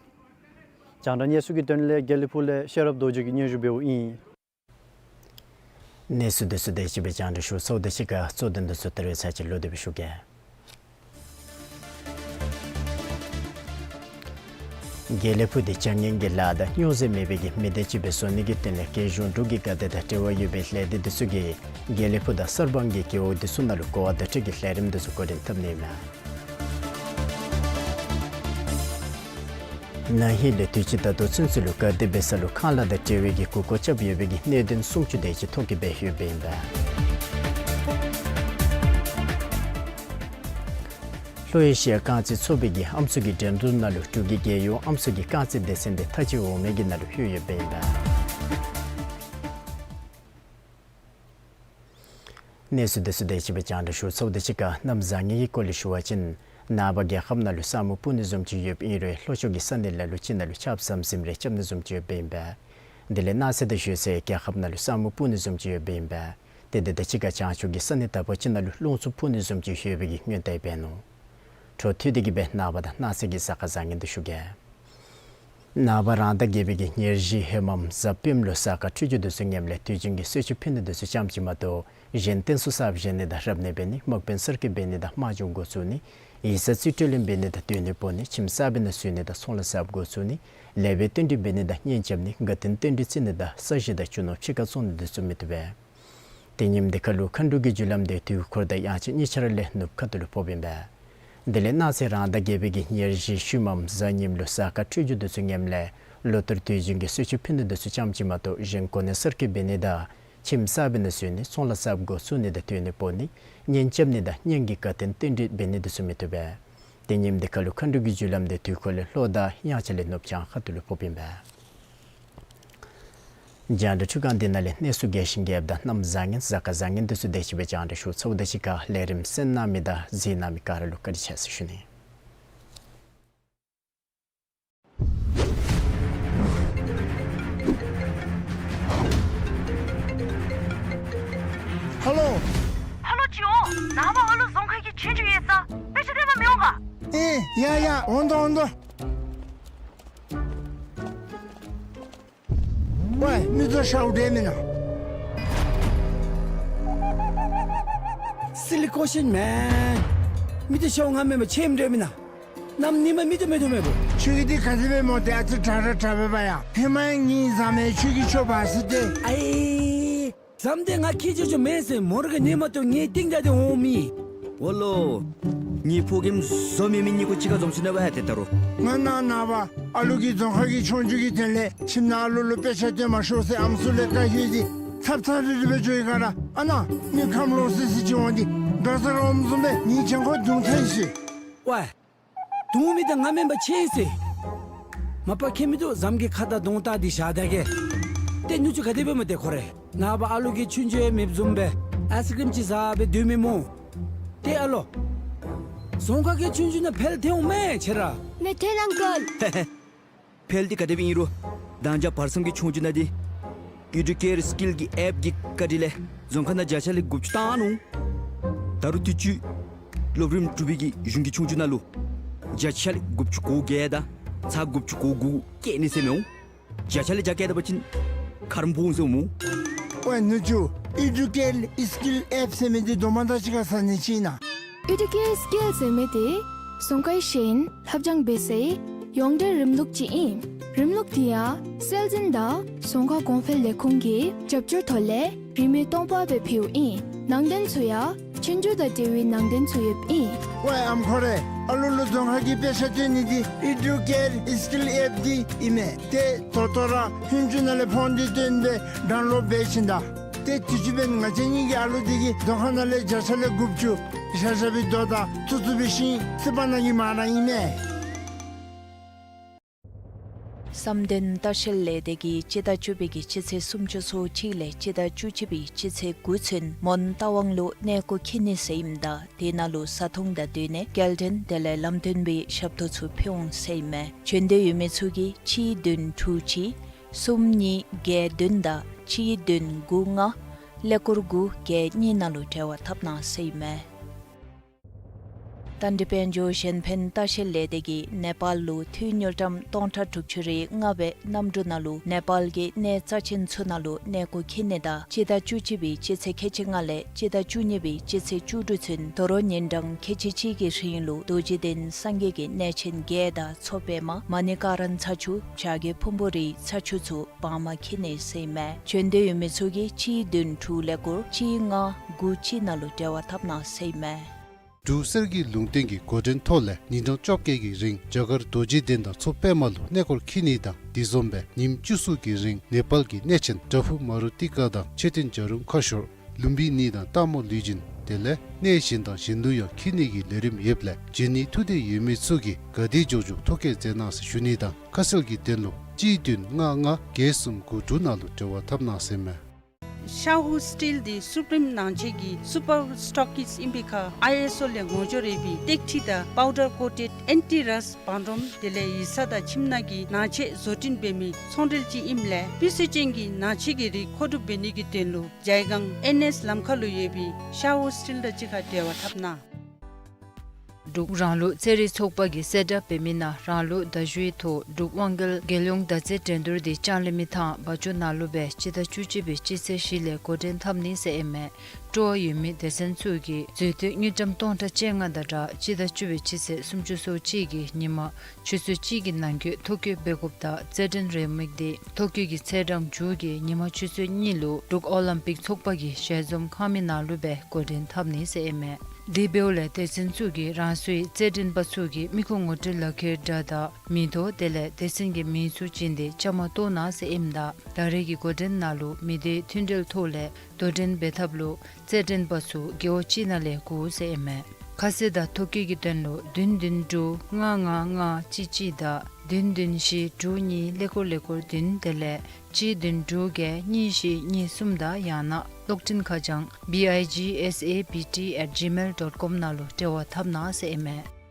རྒྱང་བསྒྲགས་གནས་ཚུལ་གྱི་དོན་ལས་དགེ་ལེགས་ཕུག་ལས་ཤེས་རབ་རྡོ་རྗེ་གིས་སྙན་ཞུ་འབདཝ་ཨིན། གནས་ཚུལ་འདི་ཚུ་དེ་ཅིག་སྦེ་རྒྱང་བསྒྲགས་ཞུ་ཚརཝ་ད་གཅིག་ཁར་གཙོ་དོན་འདི་ཚུ་ད་རེས་ཚར་གཅིག་ལོག་སྟེ་སྦེ་ཞུ་གེ། དགེ་ལེགས་ཕུག་འདི་བྱ་ངན་གྱི་ལཱ་དང་སྨྱོ་རྫས་མེད་པའི་གི་མི་སྡེ་ཅིག་སྦེ་བཟོ་ནི་གི་དོན་ལས་རྒྱལ་གཞུང་འབྲུག་གི་འགག་སྡེ་དང་འབྲེལ་བ་ཡོད་པའི་ལས་སྡེ་འདི་ཚུ་གིས་དགེ་ལེགས་ཕུག་དང་གསར་སྤང་གི་རྒེད་འོག་འདི་ཚུ་ནང་ལུ་གོ་བ་བརྡ་སྤྲོད་ཀྱི་ལས་རིམ་འདི་ཚུ་འགོ་འདྲེན་འཐབ་ནི་ཨིན་མས། ན་ཧིsig་ལས་དུས་ཅི་ད་ལྟོ་ཚུན་ཚོད་ལུ་ག་དེ་སྦེ་ས་ལུ་ཁང་གླ་དང་འབྲེལ་བའི་གི་གུར་སྐོར་རྐྱབ་ཡོད་པའི་གི་གནད་དོན་སུམ་ཅུ་དེ་ཅིག་ཐོ་བཀོད་འབད་ཡོདཔ་ཨིན་པས། ལྷོ་ཨེ་ཤི་ཡ་རྐང་རྩེད་ཚོགས་པའི་གི་ཨམ་སྲུ་གི་འགྲན་བསྡུར་ནང་ལུ་འབྲུག་གི་རྒྱལ་ཡོངས་ཨམ་སྲུ་གི་རྐང་རྩེད་སྡེ་ཚན་འདི་མཐའ་དཔྱད་འོག་མའི་གི་ནང་ལུ་ལྷོད་ཡོདཔ་ཨིན་པས། གནས་ཚུལ་འདི་ཚུ་དེ་ཅིག་སྦེ་རྒྱང་བསྒྲགས་ཞུ་ཚརཝ་ད་གཅིག་ཁར་གནམ་བཟང་ངན་གྱི་སྐོར་ལས་ཞུ་བ་ཅིན་ནངས་པ་རྒྱལ་ཁབ་ནང་ལུ་ས་སྨུག་སྤུབས་ནི་བཟུམ་ཅིག་ཡོདཔ་ཨིན་རུང་ལྷོ་ཕྱོགས་ཀྱི་ས་གནས་ལ་ལུ་ཅིག་ནང་ལུ་ཆརཔ་ཟམ་ཟིམ་རེ་རྐྱབ་ནི་བཟུམ་ཅིག་ཡོདཔ་ཨིན་པས། དེ་ལས་གནངས་ཚེ་དང་ཞོགས་ཚེ་རྒྱལ་ཁབ་ནང་ལུ་ས་སྨུག་སྤུབས་ནི་བཟུམ་ཅིག་ཡོདཔ་ཨིན་པས། ཏེ་དེ་དང་གཅིག་ཁར་བྱང་ཕྱོགས་ཀྱི་ས་གནས་དག་པ་ཅིག་ནང་ལུ་རླུང་འཚུབ་འཕུ་ནི་བཟུམ་ཅིག་ཡོད་པའི་གི་སྔོན་བརྡ་འབད་ནུག། འཕྲོ་མཐུད་དེ་གི་སྦེ་ནངས་པ་དང་གནངས་ཚེ་གི་གཟའ་སྐར་བཟང་ངན་འདི་ཞུ་གེ། ནངས་པ་རང་ཟླ་བརྒྱད་པའི་གི་ཉེར་བཞི་ཧེ་མ་གཟའ་སྤེནམ་ལུ་གཟའ་སྐར་འཕྲོད་སྦྱོར་འདི་ཚུ་ངནམ་ལས་དུས་རྒྱུན་གྱི་གསོལ་མཆོད་ཕུལ་ནི་འདི་ཚུ་ཙམ་ཅིག་མ་གཏོགས་གཞན་རྟེན་གསོལ་གསརཔ་བཞེངས་ནི་དང་རབ་གནས་འབད་ནི་དམག་དཔོན་གསར་བསྐོ་འབད་ནི་དང་དམག་སྦྱོང་འགོ་བཙུགས་ནི་ཡིག་ཚང་རྩིས་སྤྲོད་ལེན་འབད་ནི་དང་སྡོད་གནས་སྤོ་ནི་ཁྱིམ་གསར་པའི་ནང་བཞུགས་ནི་དང་ཚོང་ལཱ་གསརཔ་འགོ་བཙུགས་ནི་ལེགས་པའི་རྟེན་འབྲེལ་འབད་ནི་དང་གཉེན་རྐྱབ་ནི་དགའ་སྟོན་རྟེན་འབྲེལ་བརྩི་ནི་དང་ས་གཞི་དང་རྒྱུ་ནོར་ཕྱི་ཁར་བཙོང་ནི་འདི་ཚུ་མི་བཏུབ་པས། ཏེ་ཉིནམ་འདི་ཁར་ལུ་མཁའ་འགྲོ་གི་རྒྱུ་ལམ་འདི་དུས་འཁོར་དང་དབྱངས་ཅན་གཉིས་ཆ་ར་ལས་ནུབ་ཁ་ཐུག་ལུ་ཕོགཔ་ཨིན་པས། དེ་ལས་གནངས་ཚེ་རང་ཟླ་བརྒྱད་པའི་གི་ཉེར་བཞི་ཤུལ་མམ་གཟའ་ཉིམ་ལུ་གཟའ་སྐར་འཕྲོད་སྦྱོར་འདི་ཚུ་ངནམ་ལས་ ལོ་ལྟར་དུས་རྒྱུན་གྱི་གསོལ་མཆོད་ཕུལ་ནི་འདི་ཚུ་ཙམ་ཅིག་མ་གཏོགས་གཞན་གོ་གནས་གསར་བསྐོ་འབད་ནི་དང་ཁྱིམ་གསར་པའི་ནང་བཞུགས་ནི་ཚོང་ལཱ་གསརཔ་འགོ་བཙུགས་ནི་དང་དོན་ནི་སྤོ་ནི་གཉེན་རྐྱབ་ནི་དང་གཉེན་གྱི་དགའ་སྟོན་རྟེན་འབྲེལ་འབད་ནི་འདི་ཚུ་མི་བཏུབ་པས། དེ་ཉིནམ་འདི་ཁ་ལུ་མཁའ་འགྲོ་གི་རྒྱུ་ལམ་འདི་དུས་འཁོར་ལས་ལྷོ་དང་དབྱངས་འཆར་ལས་ནུབ་བྱང་ཁ་ཐུག་ལུ་ཕོགཔ་ཨིན་པས། རྒྱང་བསྒྲགས་འཕྲུལ་ཁང་འདི་ནང་ལས་གནས་ཚུལ་རྒྱས་ཤིང་རྒྱསཔ་དང་གནམ་བཟང་ངན་གཟའ་སྐར་བཟང་ངན་འདི་ཚུ་བདེ་སྐྱིད་སྦེ་རྒྱང་བསྒྲགས་ཞུ་ཚརཝ་ད་གཅིག་ཁར་ལས་རིམ་གསན་གནང་མི་དང་གཟིགས་གནང་མི་ག་ར་ལུ་བཀའ་དྲིན་ཆེ་ཟེར་ཞུ་ནི། ཧ་ལོ། ཧ་ལོ་ཅིག་འོང་། ནངས་པ་ཨ་ལུ་རྫོང་ཁ་གི་ཆོས་རྒྱུགས་ཡོད་ས། དཔེ་ཆ་སྟོན་པར་མི་འོང་ག། ཨེ་ཡ་ཡ་འོང་དོ་འོང་དོ། ཝའི་མི་ཚུ་ཤཝ་འདྲས་མེན་ན། Silly question man. མི་ཚུ་ཤཝ་ང་མེན་པར་ཆེམ་འདྲས་མེན་ན། གནམ་ཉིནམ་མི་ཚུ་མེད་དོ་མེད་པོ། ཁྱོད་ཀྱིས་འདི་ག་དེ་སྦེ་སྨོ། ཏེ་ཨ་ཙི་དྲག་ར་དྲག་པས་པ་ཡ། ཧེ་མ་ཡང་ངེའི་བཟའ་མི་ཁྱོད་ཀྱིས་ཁྱོད་འབག་ཟེར་ཏེ། ཨའི་བཟའ་མི་འདི་ང་ཁྱེད་ཅོག་ཅོག་མེན་ཟེར། མོ་ར་གིས་ཉན་མ་བཏུབ་ངེའི་སྟེང་བརྡབས་ཏེ་འོང་མི། འོ་ལོ། ངེའི་ཕོ་རྒནམ་བཟོ་མེད་མི་གཉིས་ཀོ་གཅིག་ཁར་འཛོམས་ཅི་ནི་པ་ཧེ་ཏེ་ད་རུང་། ང་ནཱ་ནངས་པ་ཨ་ལུ་གི་རྫོང་ཁ་གི་ཆོས་རྒྱུགས་ཀྱི་དོན་ལས་ཁྱིམ་ནང་ཨ་ལུ་ལུ་དཔེ་ཆ་སྟོན་མ་ཤོག་ཟེར་ཨམ་སྲུ་ལས་བཀའ་ཡོད་དེ་ཚབ་ཚབ་རིལ་རི་སྦེ་འགྱོ་ཡི་ག་ར། ཨ་ནཱ་མི་ཁམས་ལོག་སི་སི་ཅིག་འོང་སྟེ་འགྲོ་ས་རོམ་བཟུམ་སྦེ་ངེའི་གྱང་ཁར་རྡུང་ཐལ་ཡི་ཟེར། ཝའི། རྡུང་མི་འདི་ང་མེན་པར་ཆེ་ཟེར། མ་པ་ཁྱད་མི་འདུག། བཟའ་མི་གི་ཁ་དང་གདོང་བལྟ་སྟེ་བཞག་ད་གེ། ཏེ་ནུ་གཅུང་ག་དེ་སྦེ་སྨོ་ཏེ་ཁོ་རེ། ནངས་པ་ཨ་ལུ་གི་ཆོས་རྒྱུགས་ཡང་མེདཔ་བཟུམ་སྦེ་ཨའི་སི་ཀྲིམ་ཅིག་བཟའ་སྦེ་སྡོད་མི་སྨོ། ཏེ་ཨ་ལོ། རྫོང་ཁ་གི་ཆོས་རྒྱུགས་ནང་འཕེལ་ཐལ་འོང་མས་ཁྱེད་ར། མེད་ཐལ་ཨང་ཀལ། འཕེལ་འདི་ག་དེ་སྦེ་ཨིན་རུང་། ད་ཅི་བར་མཚམས་ཀྱི་ཆོས་རྒྱུགས་ནང་འདི་ཨི་ཌུ་ཀེར་སི་ཀིལ་གྱི་ཨེཔ་གི་བཀའ་དྲིན་ལས་རྫོང་ཁ་ནང་བརྒྱ་ཆ་ལས་དགུ་བཅུ་བཏང་ནུག། ད་རུང་དུས་ཅི་སློབ་རིམ་དྲུག་པའི་གི་གཞུང་གི་ཆོས་རྒྱུགས་ནང་ལུ་བརྒྱ་ཆ་ལས་དགུ་བཅུ་གོ་བརྒྱད་དང་ཚག་དགུ་བཅུ་གོ་དགུ་བཀལ་ནི་ཟེར་མི་འོང་། བརྒྱ་ཆ་ལས་བརྒྱ་བཀལ་ད་པ་ཅིན་ཁ་རོག་ཕོག་འོང་ཟེར་མི་འོང་། ཝའི་ནུ་གཅུང་ཨི་ཌུ་ཀེར་སི་ཀིལ་ཨེཔ་ཟེར་མི་འདི་དོ་མ་ད་ཅི་ག་ཟ་ནི་ཅིག་ཨིན་ན། ཨི་ཌུ་ཀེར་སི་ཀིལ་ཟེར་མི་འདི་རྫོང་ཁའི་ཤེས་ཡོན་ལྷབ་སྦྱང་འབད་སའི་ཡོངས་འབྲེལ་རིམ་ལུགས་ཅིག་ཨིན། རིམ་ལུགས་འདི་ཡང་སྲོལ་འཛིན་དང་རྫོང་ཁ་གོང་འཕེལ་ལས་ཁུངས་ཀྱི་རྒྱབ་སྐྱོར་ཐོག་ལས་རིས་མེད་སྟོང་པ་སྦེ་ཕུལཝ་ཨིན། ནང་དོན་ཚུ་ཡང་ཆོས་རྒྱུགས་དང་འབྲེལ་བའི་ནང་དོན་ཚུ་ཡོདཔ་ཨིན། ཝའི་ཨམ་ཁོ་རེ། ཨ་ལུ་ལུ་རྫོང་ཁ་གི་དཔེ་ཆ་སྟོན་ནི་འདི་ཨི་ཌུ་ཀེར་སི་ཀིལ་ཨེཔ་འདི་ཨིན་མས། ཏེ་ད་ལྟོ་ར་ཧུན་ཅུ་ནང་ལས་ཕོན་འདི་བཏོན་སྦེ་ཌའུན་ལོཌ་འབད་ཞིནམ་ད། ཏེ་དུས་ཅི་འབདན་ང་བཅས་གཉིས་ཀྱི་ཨ་ལུ་འདི་གིས་རྫོང་ཁ་ནང་ལས་བརྒྱ་ཆ་ལས་དགུ་བཅུ་བཞག་བཞག་པའི་དོ་དང་ཚུ་ཚུ་འབད་ཞིནམ་སི་པ་ནང་གི་མ་ར་ཨིན་མས། བསམ་གཏན་ལྟ་བཤལ་ལས་སྡེ་གིས་སྤྱི་ཟླ་བཅུ་པའི་གི་སྤྱི་ཚེས་སུམ་ཅུ་སོ་གཅིག་ལས་སྤྱི་ཟླ་བཅུ་གཅིག་པའི་སྤྱི་ཚེས་དགུ་ཚུན་མོན་རྟ་དབང་ལུ་གནས་སྐོར་འཁྱིད་ནི་ཟེར་ཨིནམ་ད་དེ་ནང་ལུ་བཟའ་འཐུང་དང་སྡོད་གནས་སྐྱེལ་འདྲེན་དེ་ལས་ལམ་སྟོན་པའི་ཞབས་ཏོག་ཚུ་ཕུལ་འོང་ཟེར་ཨིན་མས། བྱོན་འདོད་ཡོད་མི་ཚུ་གིས་གཅིག་བདུན་དྲུག་གཅིག་གསུམ་གཉིས་བརྒྱད་བདུན་དང་གཅིག་བདུན་དགུ་ལྔ་ཀླད་ཀོར་དགུ་བརྒྱད་གཉིས་ནང་ལུ་འབྲེལ་བ་འཐབ་གནང་ཟེར་ཨིན་མས། རྟ་མགྲིན་དཔལ་འབྱོར་གཞན་ཕན་ལྟ་བཤལ་ལས་སྡེ་གིས་ནེ་པཱལ་ལུ་འཐུས་དངུལ་ཀྲམ་སྟོང་ཕྲག་དྲུག་ཅུ་རེ་ལྔ་སྦེ་གནམ་གྲུ་ནང་ལུ་ནེ་པཱལ་གྱི་གནས་རྩ་ཆེན་ཚུ་ནང་ལུ་གནས་སྐོར་འཁྱིད་ནི་དང་སྤྱི་ཟླ་བཅུ་གཅིག་པའི་སྤྱི་ཚེས་ཁལ་གཅིག་ལྔ་ལས་སྤྱི་ཟླ་བཅུ་གཉིས་པའི་སྤྱི་ཚེས་བཅུ་དྲུག་ཚུན་དོ་རུང་ཉིན་གྲངས་ཁལ་གཅིག་གཅིག་གི་རིང་ལུ་རྡོ་རྗེ་གདན་སངས་རྒྱས་ཀྱི་གནས་ཆེན་བརྒྱད་དང་མཚོ་པདྨ་མ་ཎི་ཀ་ར་ཚར་ཅིག་བྱ་རྒོད་ཕུང་པོ་རིའི་ཚར་ཅིག་ཚུ་བར་མ་འཁྱིད་ནི་ཟེར་ཨིན་མས། བྱོན་འདོད་ཡོད་མི་ཚུ་གིས་གཅིག་བདུན་དྲུག་ཀླད་ཀོར་གཅིག་ལྔ་དགུ་གཅིག་ནང་ལུ་འབྲེལ་བ་འཐབ་གནང་ཟེར་ཨིན་མས། འབྲུག་གསེར་གྱི་ལུང་བསྟན་གྱི་འགོ་འདྲེན་ཐོག་ལས་ཉིན་གྲངས་བཅོ་བརྒྱད་ཀྱི་རིང་རྒྱ་གར་རྡོ་རྗེ་གདན་དང་མཚོ་པདྨ་ལུ་གནས་སྐོར་འཁྱིད་ནི་དང་དེ་བཟུམ་སྦེ་ཉིནམ་བཅུ་གསུམ་གྱི་རིང་ནེ་པཱལ་གྱི་གནས་ཆེན་པྲ་བྷུ་མ་རུ་ཏི་ཀ་དང་མཆོད་རྟེན་བྱ་རུང་ཁ་ཤོར་ལུམ་བི་ནི་དང་སྟག་མོ་ལུས་སྦྱིན་དེ་ལས་གནས་གཞན་དང་གཞན་ལུ་ཡང་འཁྱིད་ནི་གི་ལས་རིམ་ཡོདཔ་ལས་བྱོན་ནི་ཐུགས་འདོད་ཡོད་མི་ཚུ་གིས་ག་དེ་མགྱོགས་མགྱོགས་ཐོ་བཀོད་མཛད་གནང་ཟེར་ཞུ་ནི་དང་ཁ་གསལ་གྱི་དོན་ལུ་གཅིག་བདུན་ལྔ་ལྔ་བརྒྱད་གསུམ་དགུ་དྲུག་ནང་ལུ་འབྲེལ་བ་འཐབ་གནང་ཟེར་ཨིན་མས། ཤ་ཧུ་སི་ཊིལ་འདི་སུ་པིརིམ་ནང་ཆས་ཀྱི་སུ་པར་སི་ཊོག་ཀིསཊ་ཨིན་པའི་ཁར་ཨའི་ཨེསི་ཨོ་ལས་ངོ་སྦྱོར་ཡོད་པའི་སྟེགས་ཁྲི་དང་པའུ་ཌར་ཀོ་ཊེཌ་ཨེན་ཊི་རསཊ་བང་སྒྲོམ་དེ་ལས་ཡིག་ཚང་དང་ཁྱིམ་ནང་གི་ནང་ཆས་བཟོ་སྐྲུན་འབད་མི་ཚོང་འབྲེལ་ཅིག་ཨིནམ་ལས་སྤུས་ཚད་ཅན་གྱི་ནང་ཆས་ཀྱི་རིགས་མཁོ་སྒྲུབ་འབད་ནི་གི་དོན་ལུ་ཇའི་སྒང་ཨེན་ཨེསི་ལམ་ཁ་ལུ་ཡོད་པའི་ཤ་ཧུ་སི་ཊིལ་དང་གཅིག་ཁར་འབྲེལ་བ་འཐབ་གནང་། འབྲུག་རང་ལུགས་རྩེད་རིགས་ཚོགས་པ་གིས་གསལ་བསྒྲགས་འབད་མི་ནང་རང་ལུགས་མདའ་གཞུའི་ཐོག་འབྲུག་དབང་རྒྱལ་རྒྱལ་ཡོངས་མདའ་རྩེད་འགྲན་བསྡུར་འདི་ལྕང་གླིང་མི་ཐང་བ་ཅུ་ནང་ལུ་སྦེ་སྤྱི་ཟླ་བཅུ་གཅིག་པའི་སྤྱི་ཚེས་བཞི་ལས་འགོ་འདྲེན་འཐབ་ནི་ཟེར་ཨིན་མས། སྤྲོ་བ་ཡོད་མི་སྡེ་ཚན་ཚུ་གིས་འཛུལ་སྡོད་དངུལ་ཀྲམ་སྟོང་ཕྲག་བཅོ་ལྔ་དང་སྦྲགས་སྤྱི་ཟླ་བཅུ་པའི་སྤྱི་ཚེས་སུམ་ཅུ་སོ་གཅིག་གི་ཉིན་མ་ཆུ་ཚོད་གཅིག་གི་ནང་འཁོད་ཐོ་བཀོད་འབད་དགོཔ་དང་རྩེད་འགྲན་རེའུ་མིག་འདི་ཐོ་བཀོད་ཀྱི་ཚེས་གྲངས་མཇུག་གི་ཉིན་མ་ཆུ་ཚོད་གཉིས་ལུ་འབྲུག་ཨོ་ལིམ་པིག་ཚོགས་པ་གི་ཞལ་འཛོམས་ཁང་མིག་ནང་ལུ་སྦེ་འགོ་འདྲེན་འཐབ་ནི་ཟེར་ཨིན་མས། དེ་འབདཝ་ལས་སྡེ་ཚན་ཚུ་གིས་རང་སོའི་རྩེད་འགྲན་པ་ཚུ་གི་མི་ཁུངས་ངོ་སྤྲོད་ལག་ཁྱེར་འདྲ་དང་མིང་ཐོ་དེ་ལས་སྡེ་ཚན་གྱི་མིང་ཚུ་བྱིན་ཏེ་བཅའ་མར་གཏོགས་གནང་ཟེར་ཨིནམ་ད་ད་རེས་ཀྱི་འགོ་འདྲེན་ནང་ལུ་མི་སྡེ་མཐུན་འབྲེལ་ཐོག་ལས་དོ་འགྲན་འབད་ཐབས་ལུ་རྩེད་འགྲན་པ་ཚུ་རྒེད་འོག་གཅིག་ནང་ལས་དགོ་ཟེར་ཨིན་མས། ཁ་གསལ་དང་ཐོ་བཀོད་ཀྱི་དོན་ལུ་བདུན་བདུན་དྲུག་ལྔ་ལྔ་ལྔ་གཅིག་གཅིག་དང་བདུན་བདུན་བཞི་དྲུག་གཉིས་ཀླད་ཀོར་ཀླད་ཀོར་བདུན་དེ་ལས་གཅིག་བདུན་དྲུག་བརྒྱད་གཉིས་བཞི་གཉིས་གསུམ་དང་ཡང་ན་གློག་འཕྲིན་ཁ་བྱང་B I G S A B T at gmail dot com ནང་ལུ་འབྲེལ་བ་འཐབ་གནང་ཟེར་ཨིན་མས།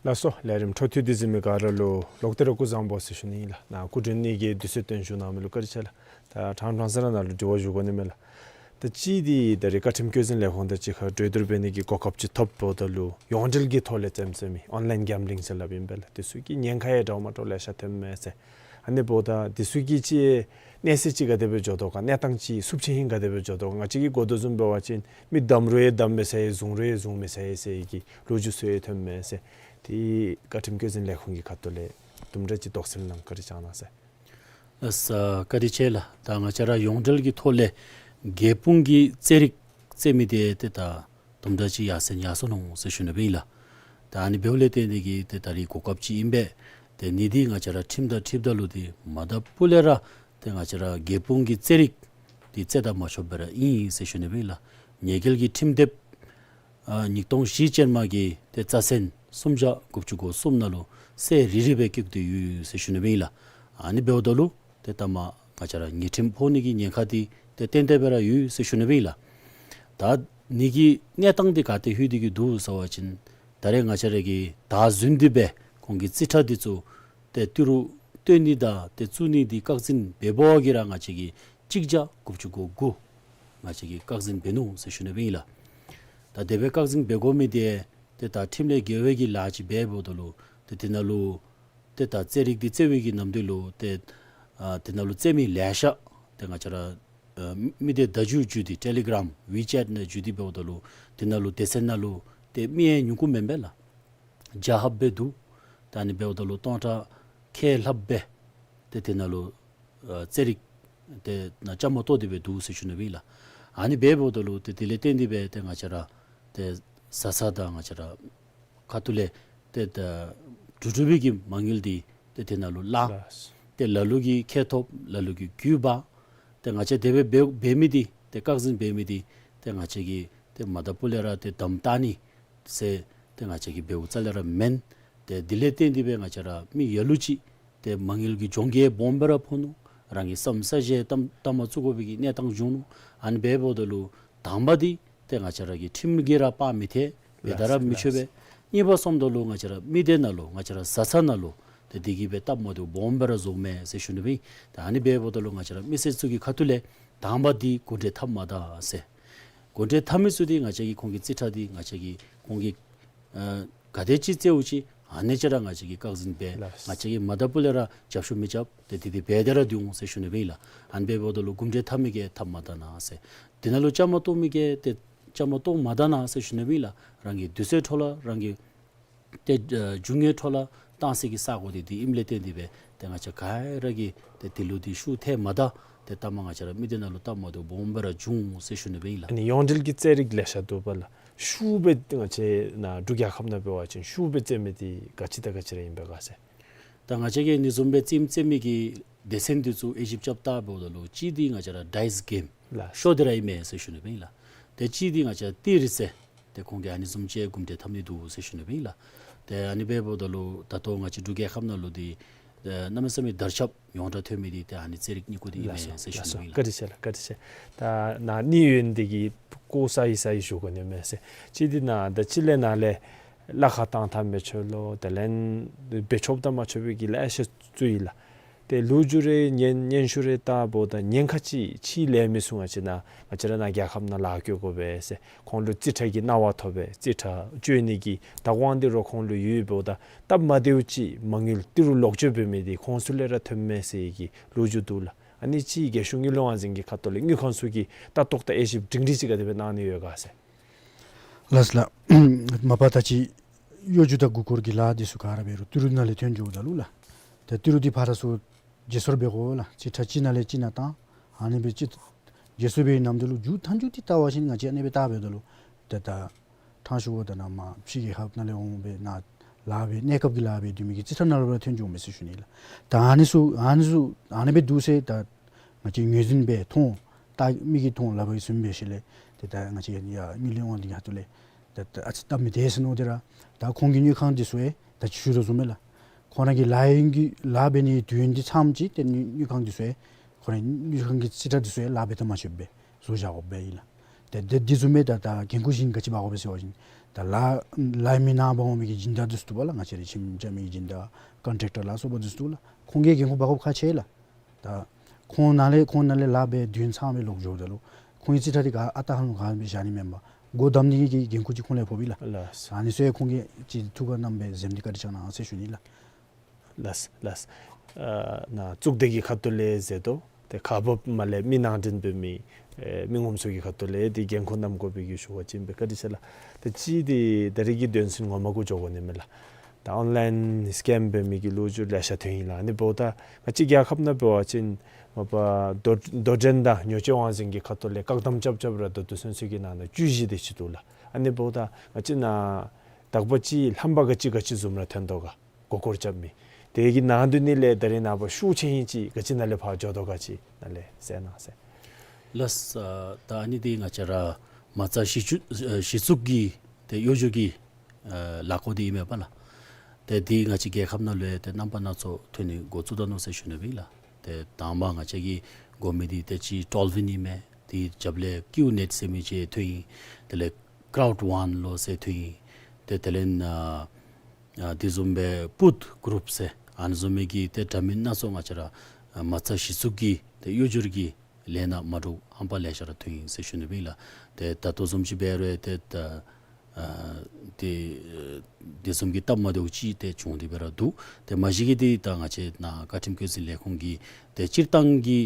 ལགས་སོ། ལས་རིམ་འཕྲོ་མཐུད་དེ་གཟིགས་མི་ག་ར་ལུ་ལོག་སྟེ་ར་སྐུ་གཟུགས་བཟང་པོ་ཟེར་ཞུ་ནི་ཨིན་ལགས། ནཱ་སྐུ་མགྲོན་གཉིས་ཀྱིས་དུས་ཚོད་བཏོན་བཞུགས་གནང་མི་ལུ་བཀའ་དྲིན་ཆེ་ལགས། ད་ཕྲང་ཕྲང་ས་ར་ནཱ་ལུ་དྲི་བ་ཞུ་དགོ་ནི་མས་ལགས། ད་ཅིག་འདི་ད་རེས་བཀའ་ཁྲིམས་བཀོད་འཛིན་ལས་ཁུངས་དང་གཅིག་ཁར་གྲོས་བསྡུར་འབད་ནི་གི་གོ་སྐབས་ཅིག་ཐོབ་འབདཝ་ད་ལུ་ཡོངས་འབྲེལ་གྱི་ཐོག་ལས་རྩེདམོ་རྩེ་མི་online gambling ཟེར་སླབ་ཨིན་པས་ལགས། དེ་ཚུ་གི་ཉེན་ཁ་ཡང་འདྲཝ་མ་འདྲཝ་ལེ་ཤ་ཐོནམ་མས་ཟེར། ཨ་ནི་འབདཝ་ད་དེ་ཚུ་གི་ཅིག་གནས་ཚད་ཅིག་ག་དེ་སྦེ་འགྱོ་དོ་ག་གནས་སྟངས་ཅིག་བསུབ་ཆེ་ཧིང་ག་དེ་སྦེ་འགྱོ་དོ་ག། ང་བཅས་ཀྱིས་གོ་དོ་བཟུམ་འབད་བ་ཅིན་མི་བསྡམ་རུང་ཡང་བསྡམ་མི་ཚར་ཡི་བཟུང་རུང་ཡང་བཟུང་མི་ཚར་ཡི་ཟེར་གྱི་ལོ་རྒྱུས་ཚུ་ཡང་ཐོནམ་མས་ཟེར། དེ་བཀའ་ཁྲིམས་བཀོད་འཛིན་ལས་ཁུངས་ཀྱི་ཁ་ཐུག་ལས་དུམ་གྲ་ཅིག་དོགས་སེལ་གནང་བཀའ་དྲིན་བསྐྱང་གནང་ཟེར། ལགས་སོ། བཀའ་དྲིན་ཆེ་ལགས། ད་ང་བཅས་ར་ཡོངས་འབྲེལ་གྱི་ཐོག་ལས་རྒྱལ་སྤུངས་ཀྱི་རྩེད་རིགས་རྩེད་མི་དེ་ཏེ་ད་དུམ་གྲ་ཅིག་ཡར་སེང་ཡར་སོང་ནུག་ཟེར་ཞུ་ནི་སྦེ་ཨིན་ལགས། ད་ཨ་ནི་འབདཝ་ལས་བརྟེན་ཏེ་གིས་ཏེ་ད་རེས་གོ་སྐབས་ཅིག་ཨིན་པས། ཏེ་ཨ་ནི་འདི་ང་བཅས་ར་ཁྲིམས་དང་འཁྲིལཝ་ད་ལུ་འདི་མ་ད་པུ་ལས་ར་ཏེ་ང་བཅས་ར་རྒྱལ་སྤུངས་ཀྱི་རྩེད་རིགས་འདི་རྩེད་ད་མ་ཆོགཔ་སྦེ་ར་ཨིན་ཟེར་ཞུ་ནི་སྦེ་ཨིན་ལགས། ཉེས་འགེལ་གྱི་ཁྲིམས་དེབ་ཨ་ཉིས་སྟོང་བཞི་ཅན་མ་གི་ཏེ་རྩ་ཚན་སུམ་བརྒྱ་དགུ་བཅུ་གོ་གསུམ་ནང་ལུ་གསལ་རི་རི་སྦེ་བཀོད་དེ་ཡོད་ཟེར་ཞུ་ནི་སྦེ་ཨིན་ལགས། ཨ་ནི་འབདཝ་ད་ལུ་ཏེ་ད་མ་ང་བཅས་ར་ཉེས་ཁྲིམས་ཕོག་ནི་གི་ཉེན་ཁ་འདི་ཏེ་ཏན་ཏན་སྦེ་ར་ཡོད་ཟེར་ཞུ་ནི་སྦེ་ཨིན་ལགས། ད་ཨ་ནི་གི་གནས་སྟངས་འདི་ག་ཏེ་ལྷོད་དེ་གི་འདུག་ཟེར་བ་ཅིན་ད་རེས་ང་བཅས་ར་གིས་ད་བཟུམ་འདི་སྦེ་ཁོང་གི་རྩིས་ཁྲ་འདི་ཚུ་ཏེ་ཏི་རུ་སྟོན་ནི་དང་ཏེ་བཙུགས་ནི་འདི་བཀག་འཛིན་འབད་བ་གིས་ར་ང་བཅས་ཀྱིས་གཅིག་བརྒྱ་དགུ་བཅུ་གོ་དགུ་ང་བཅས་ཀྱིས་བཀག་འཛིན་འབད་ནུག་ཟེར་ཞུ་ནི་སྦེ་ཨིན་ལགས། ད་དེ་སྦེ་བཀག་འཛིན་འབད་དགོ་མི་འདི་ཏེ་ད་ཁྲིམས་ལས་འགལ་བའི་གི་ལཱ་ཅིག་འབད་འབདཝ་ད་ལུ་ཏེ་དེ་ནང་ལུ་ཏེ་ད་རྩེད་རིགས་འདི་རྩེ་བའི་གི་ནམ་དུས་ལུ་ཏེ་ཨ་དེ་ནང་ལུ་རྩེད་མི་ལེ་ཤ་ཏེ་ང་བཅས་ར་ཨ་མི་སྡེ་བརྡ་བརྒྱུད་བརྒྱུད་དེ་ཊེ་ལི་གྲམ་ཝི་ཅེཊ་ནང་བརྒྱུད་དེ་འབདཝ་ད་ལུ་དེ་ནང་ལུ་སྡེ་ཚན་ནང་ལུ་ཏེ་མི་ཡང་ཉུང་ཀུ་མེན་པས་ལགས། བརྒྱ་ལྷགཔ་སྦེ་འདུག། ད་ཨ་ནི་འབདཝ་ད་ལུ་སྟོང་ཕྲག་ཁལ་ལྷགཔ་སྦེ་ཏེ་དེ་ནང་ལུ་ཨ་རྩེད་རིགས་ཏེ་ནང་བཅའ་མར་གཏོགས་ཏེ་སྦེ་འདུག་ཟེར་ཞུ་ནི་སྦེ་ཨིན་ལགས། ཨ་ནི་འབདཝ་ད་ལུ་ཏེ་དེ་ལས་བརྟེན་ཏེ་སྦེ་ཏེ་ང་བཅས་ར་ཏེ་བཟའ་ཚང་དང་ང་བཅས་ར་ཁ་ཐུག་ལས་ཏེ་ད་འབྲུག་འབྲུག་པའི་གི་མ་དངུལ་འདི་ཏེ་དེ་ནང་ལུ་བརླག། ལགས། ཏེ་ལ་ལུ་གིས་ཁེ་ཐོབ། ལ་ལུ་གིས་རྒུད་འབག། ཏེ་ང་བཅས་དེ་སྦེ་འབད་འབད་མི་འདི་ཏེ་བཀག་འཛིན་འབད་མི་འདི་ཏེ་ང་བཅས་ཀྱིས་ཏེ་མ་ད་པུ་ལས་ར་ཏེ་དམ་བཏགས་ནི་ཟེར་ཏེ་ང་བཅས་ཀྱིས་འབདཝ་རྩ་ལས་ར་མེན། ཏེ་དེ་ལས་བརྟེན་ཏེ་སྦེ་ང་བཅས་ར་མི་ལ་ལུ་ཅིག་ཏེ་མ་དངུལ་གྱི་གྱོང་རྒུད་སྦོམ་སྦེ་ར་ཕོག་ནུག། རང་གི་བསམ་ས་བཞེས་གཏམ་གཏམ་མ་བཙུགས་དགོ་པའི་གི་གནས་སྟངས་བྱུང་ནུག། ཨ་ནི་འབདཝ་ད་ལུ་དང་པ་འདི་ཏེ་ང་བཅས་ར་གི་ཁྲིམས་ཀྱིས་ར་དཔག་མི་ཐལ། འབད་ད་ར་མི་ཆོག་པས། གཉིས་པ་སོངམ་ད་ལུ་ང་བཅས་ར་མི་སྡེ་ནང་ལུ་ང་བཅས་ར་བཟའ་ཚང་ནང་ལུ་ཏེ་འདི་གིས་སྦེ་སྟབས་མ་བདེཝ་སྦོམ་སྦེ་ར་བཟོཝ་མས་ཟེར་ཞུ་ནི་སྦེ་ཨིན། ཏེ་ཨ་ནི་འབདཝ་ད་ལུ་ང་བཅས་ར་མི་སེར་ཚུ་གི་ཁ་ཐུག་ལས་དང་པ་འདི་གུང་ཁྲན་འཐབ་མ་ད་ཟེར། གུང་ཁྲན་འཐབ་མི་ཚུ་འདི་ང་བཅས་ཀྱིས་ཁོང་གི་རྩིས་ཁྲ་འདི་ང་བཅས་ཀྱིས་ཁོང་གིས་ཨ་ག་དེ་ཅིག་རྩེདཝ་ཅིག་ཨ་ནི་ཅིག་ར་ང་བཅས་ཀྱིས་བཀག་འཛིན་འབད། ལགས། ང་བཅས་ཀྱིས་མ་ད་པུ་ལས་ར་རྒྱབ་སྐྱོར་མི་རྐྱབ། ཏེ་འདི་འདི་འབད་དེ་ར་སྡོད་འོང་ཟེར་ཞུ་ནི་སྦེ་ཨིན་ལགས། ཨ་ནི་འབདཝ་ད་ལུ་གུང་ཁྲན་འཐབ་མི་གིས་འཐབ་མ་ད་གནང་ཟེར། དེ་ནང་ལུ་བཅའ་མར་གཏོགས་མི་གིས་ཏེ་བཅའ་མར་གཏོགས་མ་ད་གནང་ཟེར་ཞུ་ནི་སྦེ་ཨིན་ལགས། རང་གི་དུས་ཚོད་འཕྲོ་བརླག་རང་གི་ཏེ་ཨ་རྒྱུ་དངོས་འཕྲོ་བརླག་གཏང་སའི་གི་ས་གོ་འདི་འདི་ཨིནམ་ལས་བརྟེན་ཏེ་སྦེ་ཏེ་ང་བཅས་ག་ར་གིས་ཏེ་འདི་ལུ་འདི་ཤུགས་ཐལ་མ་ད་ཏེ་ལྟ་མ་ང་བཅས་ར་མི་སྡེ་ནང་ལུ་སྟབས་མ་བདེཝ་སྦོམ་སྦེ་ར་བྱུང་འོང་ཟེར་ཞུ་ནི་སྦེ་ཨིན་ལགས། ཨ་ནི་ཡོངས་འབྲེལ་གྱི་རྩེད་རིགས་ལེ་ཤ་འདུག་པ་ལགས། ཤུགས་སྦེ་ང་བཅས་ནཱ་འབྲུག་རྒྱལ་ཁབ་ནང་འབད་བ་ཅིན་ཤུགས་སྦེ་རྩེད་མི་འདི་ག་ཅི་དང་ག་ཅི་ར་ཨིན་པས་ག་ཟེར། ད་ང་བཅས་ཀྱིས་ཨ་ནི་བཟུམ་སྦེ་རྩེདམོ་རྩེད་མི་གི་སྡེ་ཚན་འདི་ཚུ་དབྱེ་ཞིབ་རྐྱབ་བལྟཝ་ད་ལུ་གཅིག་འདི་ང་བཅས་ར་ཌའིསི་གེམ་ལགས། ཤོ་འདི་ར་ཨིན་མས་ཟེར་ཞུ་ནི་སྦེ་ཨིན་ལགས། ཏེ་གཅིག་འདི་ང་བཅས་ར་ཏི་རི་རྩེད། ཏེ་ཁོང་གིས་ཨ་ནི་བཟུམ་ཅིག་གུང་ཁྲན་འཐབ་ནི་འདུག་ཟེར་ཞུ་ནི་སྦེ་ཨིན་ལགས། ཏེ་ཨ་ནི་འབདཝ་ད་ལུ་ད་ལྟོ་ང་བཅས་འབྲུག་རྒྱལ་ཁབ་ནང་ལུ་འདི་ཨེ་གནམ་མེད་ས་མེད་དར་ཁྱབ་ཡོངས་གྲགས་ཐོན་མི་འདི་ཏེ་ཨ་ནི་རྩེད་རིགས་གཉིས་ཀོ་འདི་ཨིན་མས་ཟེར་ཞུ་ནི་སྦེ་ཨིན་ལགས། བཀའ་དྲིན་ཆེ་ལགས། བཀའ་དྲིན་ཆེ། ད་ནཱ་ནི་ཡོན་འདི་གི་ཀོ་ས་ཡི་ས་ཡི་ཞུ་དགོ་ནི་མས་ཟེར། གཅིག་འདི་ནཱ་ད་ཅི་ལས་ནཱ་ལས་གླ་ཁར་བཏང་ཐབས་མེད་ཆོ་ལོ། དེ་ལས་འབད་ཆོགཔ་དང་མ་ཆོག་པའི་གི་ལེ་ཤ་ཚུ་ཡོད་ལགས། ཏེ་ལོ་རྒྱུས་རེ་ཉན་སྙན་ཞུ་རེ་བལྟ་འབདཝ་ད་ཉེན་ཁ་ཅིག་ཅིག་ལས་མི་ཚུ་ང་བཅས་ནཱ་ང་བཅས་ར་ནཱ་རྒྱལ་ཁབ་ནང་ལཱ་བཀོལ་དགོ་པས་ཟེར། ཁོང་ལུ་རྩིས་ཁྲ་གི་གནང་བ་ཐོབ་པས། རྩིས་ཁྲ་སྤྱོད་ནི་གི་བདག་དབང་འདི་ར་ཁོང་ལུ་ཡོད་འབདཝ་ད་སྟབས་མ་བདེཝ་ཅིག་མ་དངུལ་ཏི་རུ་ལོག་སྤྱོད་འབད་མི་འདི་ཁོང་ཚུ་ལས་ར་ཐོནམ་མས་ཟེར་གྱི་ལོ་རྒྱུས་འདུག་ལགས། ཨ་ནི་ཅིག་རྒྱལ་གཞུང་དངུལ་ལས་དབང་འཛིན་གྱི་ཁ་ཐུག་ལས་དངུལ་ཁང་ཚུ་གིས་ལྟ་རྟོག་དང་དབྱེ་ཞིབ་སྒྲིང་སྒྲི་ཅིག་ག་དེ་སྦེ་གནང་ནི་ཡོད་ག་ཟེར། ལགས་ལགས། མ་པ་ད་ཅི་གཡོ་སྒྱུ་དང་མགུ་སྐོར་གྱི་ལཱ་འདི་ཚུ་ག་ར་འབད་རུང་ཏི་རུ་ནང་ལས་ཐོན་འགྱོཝ་ད་ལུ་ལགས། ད་ཏི་རུ་འདི་ཕར་ར་ཚུར་བརྗེ་སོར་འབད་དགོ་ལགས། རྩིས་ཁྲ་གཅིག་ནང་ལས་གཅིག་ནང་བཏང་། ཨ་ནི་སྦེ་ཅིག་བརྗེ་སོར་འབད་བའི་ནམ་དུས་ལུ་མཇུག་མཐའ་མཇུག་འདི་བལྟ་བ་ཅིན་ང་བཅས་ཨ་ནི་སྦེ་བལྟ་འབདཝ་ད་ལུ་ཏེ་ད་ཕྲང་ཤུ་བ་ད་ནཱ་མར་ཕྱི་རྒྱལ་ཁབ་ནང་ལས་འོང་སྦེ་ནཱ་ལཱ་འབད་གནས་སྐབས་ཀྱི་ལཱ་འབད་སྡོད་མི་གི་རྩིས་ཁྲ་ནང་ལུ་ར་ཐོན་འགྱོཝ་མས་ཟེར་ཞུ་ནི་ལགས། ད་ཨ་ནི་ཚུ་ཨ་ནི་ཚུ་ཨ་ནི་སྦེ་འདུག་ཟེར་ད་ང་བཅས་ངོས་འཛིན་འབད་མཐོང་། ད་མིག་གིས་མཐོང་ལག་པ་གིས་བཟུང་འབད་ཞིནམ་ལས་ཏེ་ད་ང་བཅས་ཡར་དངུལ་ལས་དབང་འདི་ཁ་ཐུག་ལས་ད་ད་ཨ་ཙི་སྟབས་མི་བདེ་ཟེར་མནོ་སྟེ་ར། ད་ཁོང་གི་དངུལ་ཁང་འདི་ཚུ་ཡང་ད་ཅི་ཞུ་དོ་བཟུམ་སྦེ་ལགས། ཁོང་ར་གི་ལཱ་ཡོན་གྱི་ལཱ་འབད་ནི་དུས་ཡུན་འདི་ཚངམ་ཅིག་ཏེ་དངུལ་དངུལ་ཁང་འདི་ཚུ་ཡང་ཁོང་རའི་དངུལ་ཁང་གི་རྩིས་ཁྲ་འདི་ཚུ་ཡང་ལཱ་འབད་དེ་མ་ཆོདཔ་སྦེ་བཟོ་བཞག་དགོཔ་སྦེ་ཨིན་ལགས། ཏེ་ཏེ་འདི་བཟུམ་སྦེ་ད་ད་འགན་ཁུར་ཅིག་ག་ཅི་འབག་དགོ་པས་ཟེར་བ་ཅིན་ད་ལཱ་ལཱ་མི་ནང་འབག་འོང་མི་གི་སྦྱིན་བདག་འདི་ཚུ་འདུག་པ་ལགས། ང་བཅས་རའི་ཁྱིམ་རྐྱབ་མི་གི་སྦྱིན་བདག་ཀོན་ཊེག་ཊར་ལ་སོགས་པ་འདི་ཚུ་འདུག་ལགས། ཁོང་གིས་འགན་ཁུར་འབག་དགོཔ་ཁག་ཆེ་ལགས། ད་ཁོང་ནཱ་ལས་ཁོང་ནཱ་ལས་ལཱ་འབད་དུས་ཡུན་ཚངམ་སྦེ་ལོག་འགྱོཝ་ད་ལུ་ཁོང་གི་རྩིས་ཁྲ་འདི་ག་ཨ་རྟག་ཧ་ལམ་ག་སྦེ་བཞག་ནི་མེན་པར་སྒོ་བསྡམ་ནི་གི་འགན་ཁུར་ཅིག་ཁོང་ལུ་ཕོགཔ་ཨིན་ལགས། ལགས། ཨ་ནི་ཚུ་ཡང་ཁོང་གིས་ཅིག་ཐུགས་ཁར་བསྣམས་སྦེ་གཟིམ་སྟེ་བཀའ་དྲིན་བསྐྱང་གནང་ཟེར་ཞུ་ནི་ལགས། ལགས་ལགས། ཨ་ནཱ་གཙུག་སྡེ་གི་ཁ་ཐུག་ལས་ཟེར་དོ། ཏེ་ཁག་འབགཔ་མ་ལས་མི་ནང་འདྲེན་འབད་མི་ཨེ་མི་ངོམ་ཚུ་གི་ཁ་ཐུག་ལས་ཏེ་འགན་ཁུར་བསྣམ་དགོ་པའི་གི་ཞུ་བ་ཅིན་སྦེ་བཀའ་དྲིན་ཆེ་ལགས། ཏེ་ཅིག་འདི་ད་རིས་ཀྱི་དོན་ཚན་ངོ་མ་གུ་འགྱོ་དགོ་ནི་མས་ལགས། ད་ཨོན་ལཱའིན་སི་ཀེམ་འབད་མི་གི་ལོ་རྒྱུས་ལེ་ཤ་ཐོན་ཡི་ལགས། ཨ་ནི་འབདཝ་ད་ང་བཅས་རྒྱལ་ཁབ་ནང་འབད་བ་ཅིན་མ་པ་དོ་དོ་འགྲན་དང་ཉོ་སྤྱོད་དབང་འཛིན་གྱི་ཁ་ཐུག་ལས་བཀག་དམ་རྐྱབ་རྐྱབ་ར་ད་ལྟོ་ཚུན་ཚོད་ཀྱི་ནང་ན་བཅུ་བཞི་དེ་ཅིག་འདུག་ལགས། ཨ་ནི་འབདཝ་ད་ང་བཅས་ནཱ་དག་པ་ཅིག་རྣམ་པ་ག་ཅི་ག་ཅི་བཟུམ་ར་ཐོན་དོ་ག། མགུ་སྐོར་རྐྱབ་མི་དེ་གི་ནང་དོན་ནི་ལས་ད་རིས་ནངས་པ་ཤུགས་ཆེ་ཧིང་ཅིག་ག་ཅི་ནང་ལས་ཕར་འགྱོ་དོ་ག་ཅིག་ནཱ་ལས་ཟེར་གནང་ཟེར། ལགས། ཨ་ད་ཨ་ནི་འདི་ང་བཅས་ར་མ་རྩ་གཞི་བཙུགས་ཨ་གཞི་བཙུགས་ཀྱི་ཏེ་གཡོ་སྒྱུ་གི་ཨ་ལཱ་སྐོར་འདི་ཨིན་མས་པ་ལགས། ཏེ་འདི་ང་བཅས་རྒྱལ་ཁབ་ནང་ལུ་ཡང་ཏེ་རྣམ་པ་སྣ་ཚོགས་ཐོན་ནི་འགོ་བཙུགས་ད་ནུག་ཟེར་ཞུ་ནི་སྦེ་ཨིན་ལགས། ཏེ་དང་པ་ང་བཅས་ཀྱིས་གོ་མི་འདི་ཏེ་ཅིག་ཊོལ་ཝིན་ཨིན་མས། དེའི་རྒྱབ་ལས་ཀིའུ་ནེཊ་ཟེར་མི་ཅིག་ཐོན་ཡི། དེ་ལས་ཀརའུཌ་ཝཱན་ལོ་ཟེར་ཐོན་ཡི། ཏེ་དེ་ལས་ཨ་ཨ་དེ་བཟུམ་སྦེ་པུཊ་གུ་རུཔ་ཟེར་ཨ་ནི་བཟུམ་མའི་གི་ཏེ་འདྲ་མིན་སྣ་ཚོགས་ང་བཅས་ར་ཨ་མ་རྩ་གཞི་བཙུགས་ཀྱི་ཏེ་གཡོ་སྒྱུ་གི་ལས་སྣ་མ་འདྲཝ་རྣམ་པ་ལེ་ཤ་ར་ཐོན་ཡི་ཟེར་ཞུ་ནི་སྦེ་ཨིན་ལགས། ཏེ་ད་ལྟོ་བཟུམ་ཅིག་འབད་རུང་ཏེ་ད་ཨ་དེ་ཨ་དེ་བཟུམ་གྱི་སྟབས་མ་བདེཝ་ཅིག་ཏེ་བྱུང་སྟེ་སྦེ་ར་འདུག། ཏེ་མ་གཞི་གི་འདི་ད་ང་བཅས་ནཱ་བཀའ་ཁྲིམས་བཀོད་འཛིན་ལས་ཁུངས་ཀྱི་ཏེ་སྤྱིར་བཏང་གི་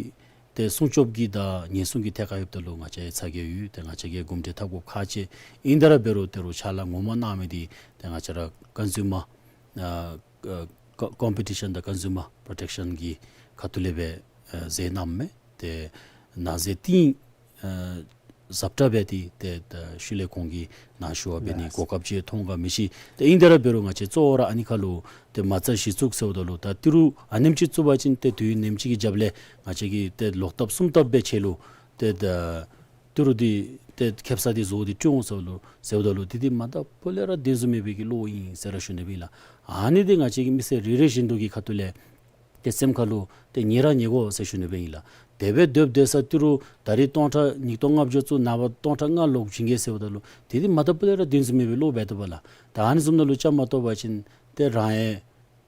ཏེ་སྲུང་སྐྱོབ་ཀྱི་དང་ཉེན་སྲུང་གི་ཐད་ཁར་ཡོདཔ་ད་ལུ་ང་བཅས་ཡང་ཚ་གྱང་ཡོད། ཏེ་ང་བཅས་ཀྱིས་གོམས་འདྲིས་འཐབ་དགོཔ་ཁག་ཆེ། ཨིན་ཏེ་ར་འབད་རུང་ཏེ་རུང་ཕྱག་ལཱ་ངོ་མ་གནང་མི་འདི་ཏེ་ང་བཅས་ར་ཀོན་སིའུ་མར་ཨ་ཀོ་ཀོམ་པི་ཊི་ཤཱན་དང་ཀོན་སིའུ་མར་པྲོ་ཊེག་ཤཱན་གྱི་ཁ་ཐུག་ལས་སྦེ་ཨ་མཛད་གནངམ་མས། ཏེ་ནང་གཟེར་ཏིང་ཨ་ཟབ་དྲགས་འབད་དེ་ཏེ་ད་ཤུལ་ལས་ཁོང་གིས་ནཱ་ཞུ་བ་འབད་ནི་ལགས། གོ་སྐབས་ཅིག་ཐོབ་ག་མི་ཤེས། ཏེ་ཨིན་ཏེ་ར་འབད་རུང་ང་བཅས་གཙོ་བོ་ར་ཨ་ནི་ཁར་ལུ་ཏེ་མ་རྩ་གཞི་བཙུགས་ཟེརཝ་ད་ལུ་ད་ཏི་རུ་ཨ་ནེམ་ཅིག་བཙུགས་པ་ཅིན་ཏེ་དུས་ཡུན་ནེམ་ཅིག་གི་རྒྱབ་ལས་ང་བཅས་ཀྱིས་ཏེ་ལོག་ཐབས་གསུམ་ཐབས་འབད་ཆེ་ལུ་ཏེ་ད་ཏི་རུ་འདི་ཏེ་ཁེབ་ས་འདི་བཟོ་སྟེ་སྤྲོད་འོང་ཟེརཝ་ད་ལུ་ཟེརཝ་ད་ལུ་འདི་འདི་མ་ད་པོ་ལས་ར་བདེན་བཟུམ་མེད་པའི་གི་བློ་ཨིན་ཟེར་ར་ཞུ་ནི་སྦེ་ཨིན་ལགས། ཨ་ནི་འདི་ང་བཅས་ཀྱི་མི་སེར་རེ་རེ་བཞིན་དུ་གི་ཁ་ཐུག་ལས་ཏེ་སེམས་ཁར་ལུ་ཏེ་ཉེ་ར་ཉེ་དགོ་ཟེར་ཞུ་ནི་སྦེ་ཨིན་ལགས། དེ་སྦེ་སྡོདཔ་སྡོད་ས་ཏི་རུ་ད་རིས་སྟོང་ཕྲག་ཉིས་སྟོང་ལྔ་བཅུ་བཙུགས་ནངས་པ་སྟོང་ཕྲག་ལྔ་ལོག་བྱིན་གེ་ཟེརཝ་ད་ལུ་འདི་འདི་མ་ད་པོ་ལས་ར་བདེན་བཟུམ་མེད་པའི་བློ་འབད་དོ་བ་ལགས། ད་ཨ་ནི་བཟུམ་ནང་ལུ་བཅའ་མར་གཏོགས་པ་ཅིན་ཏེ་རང་ཡང་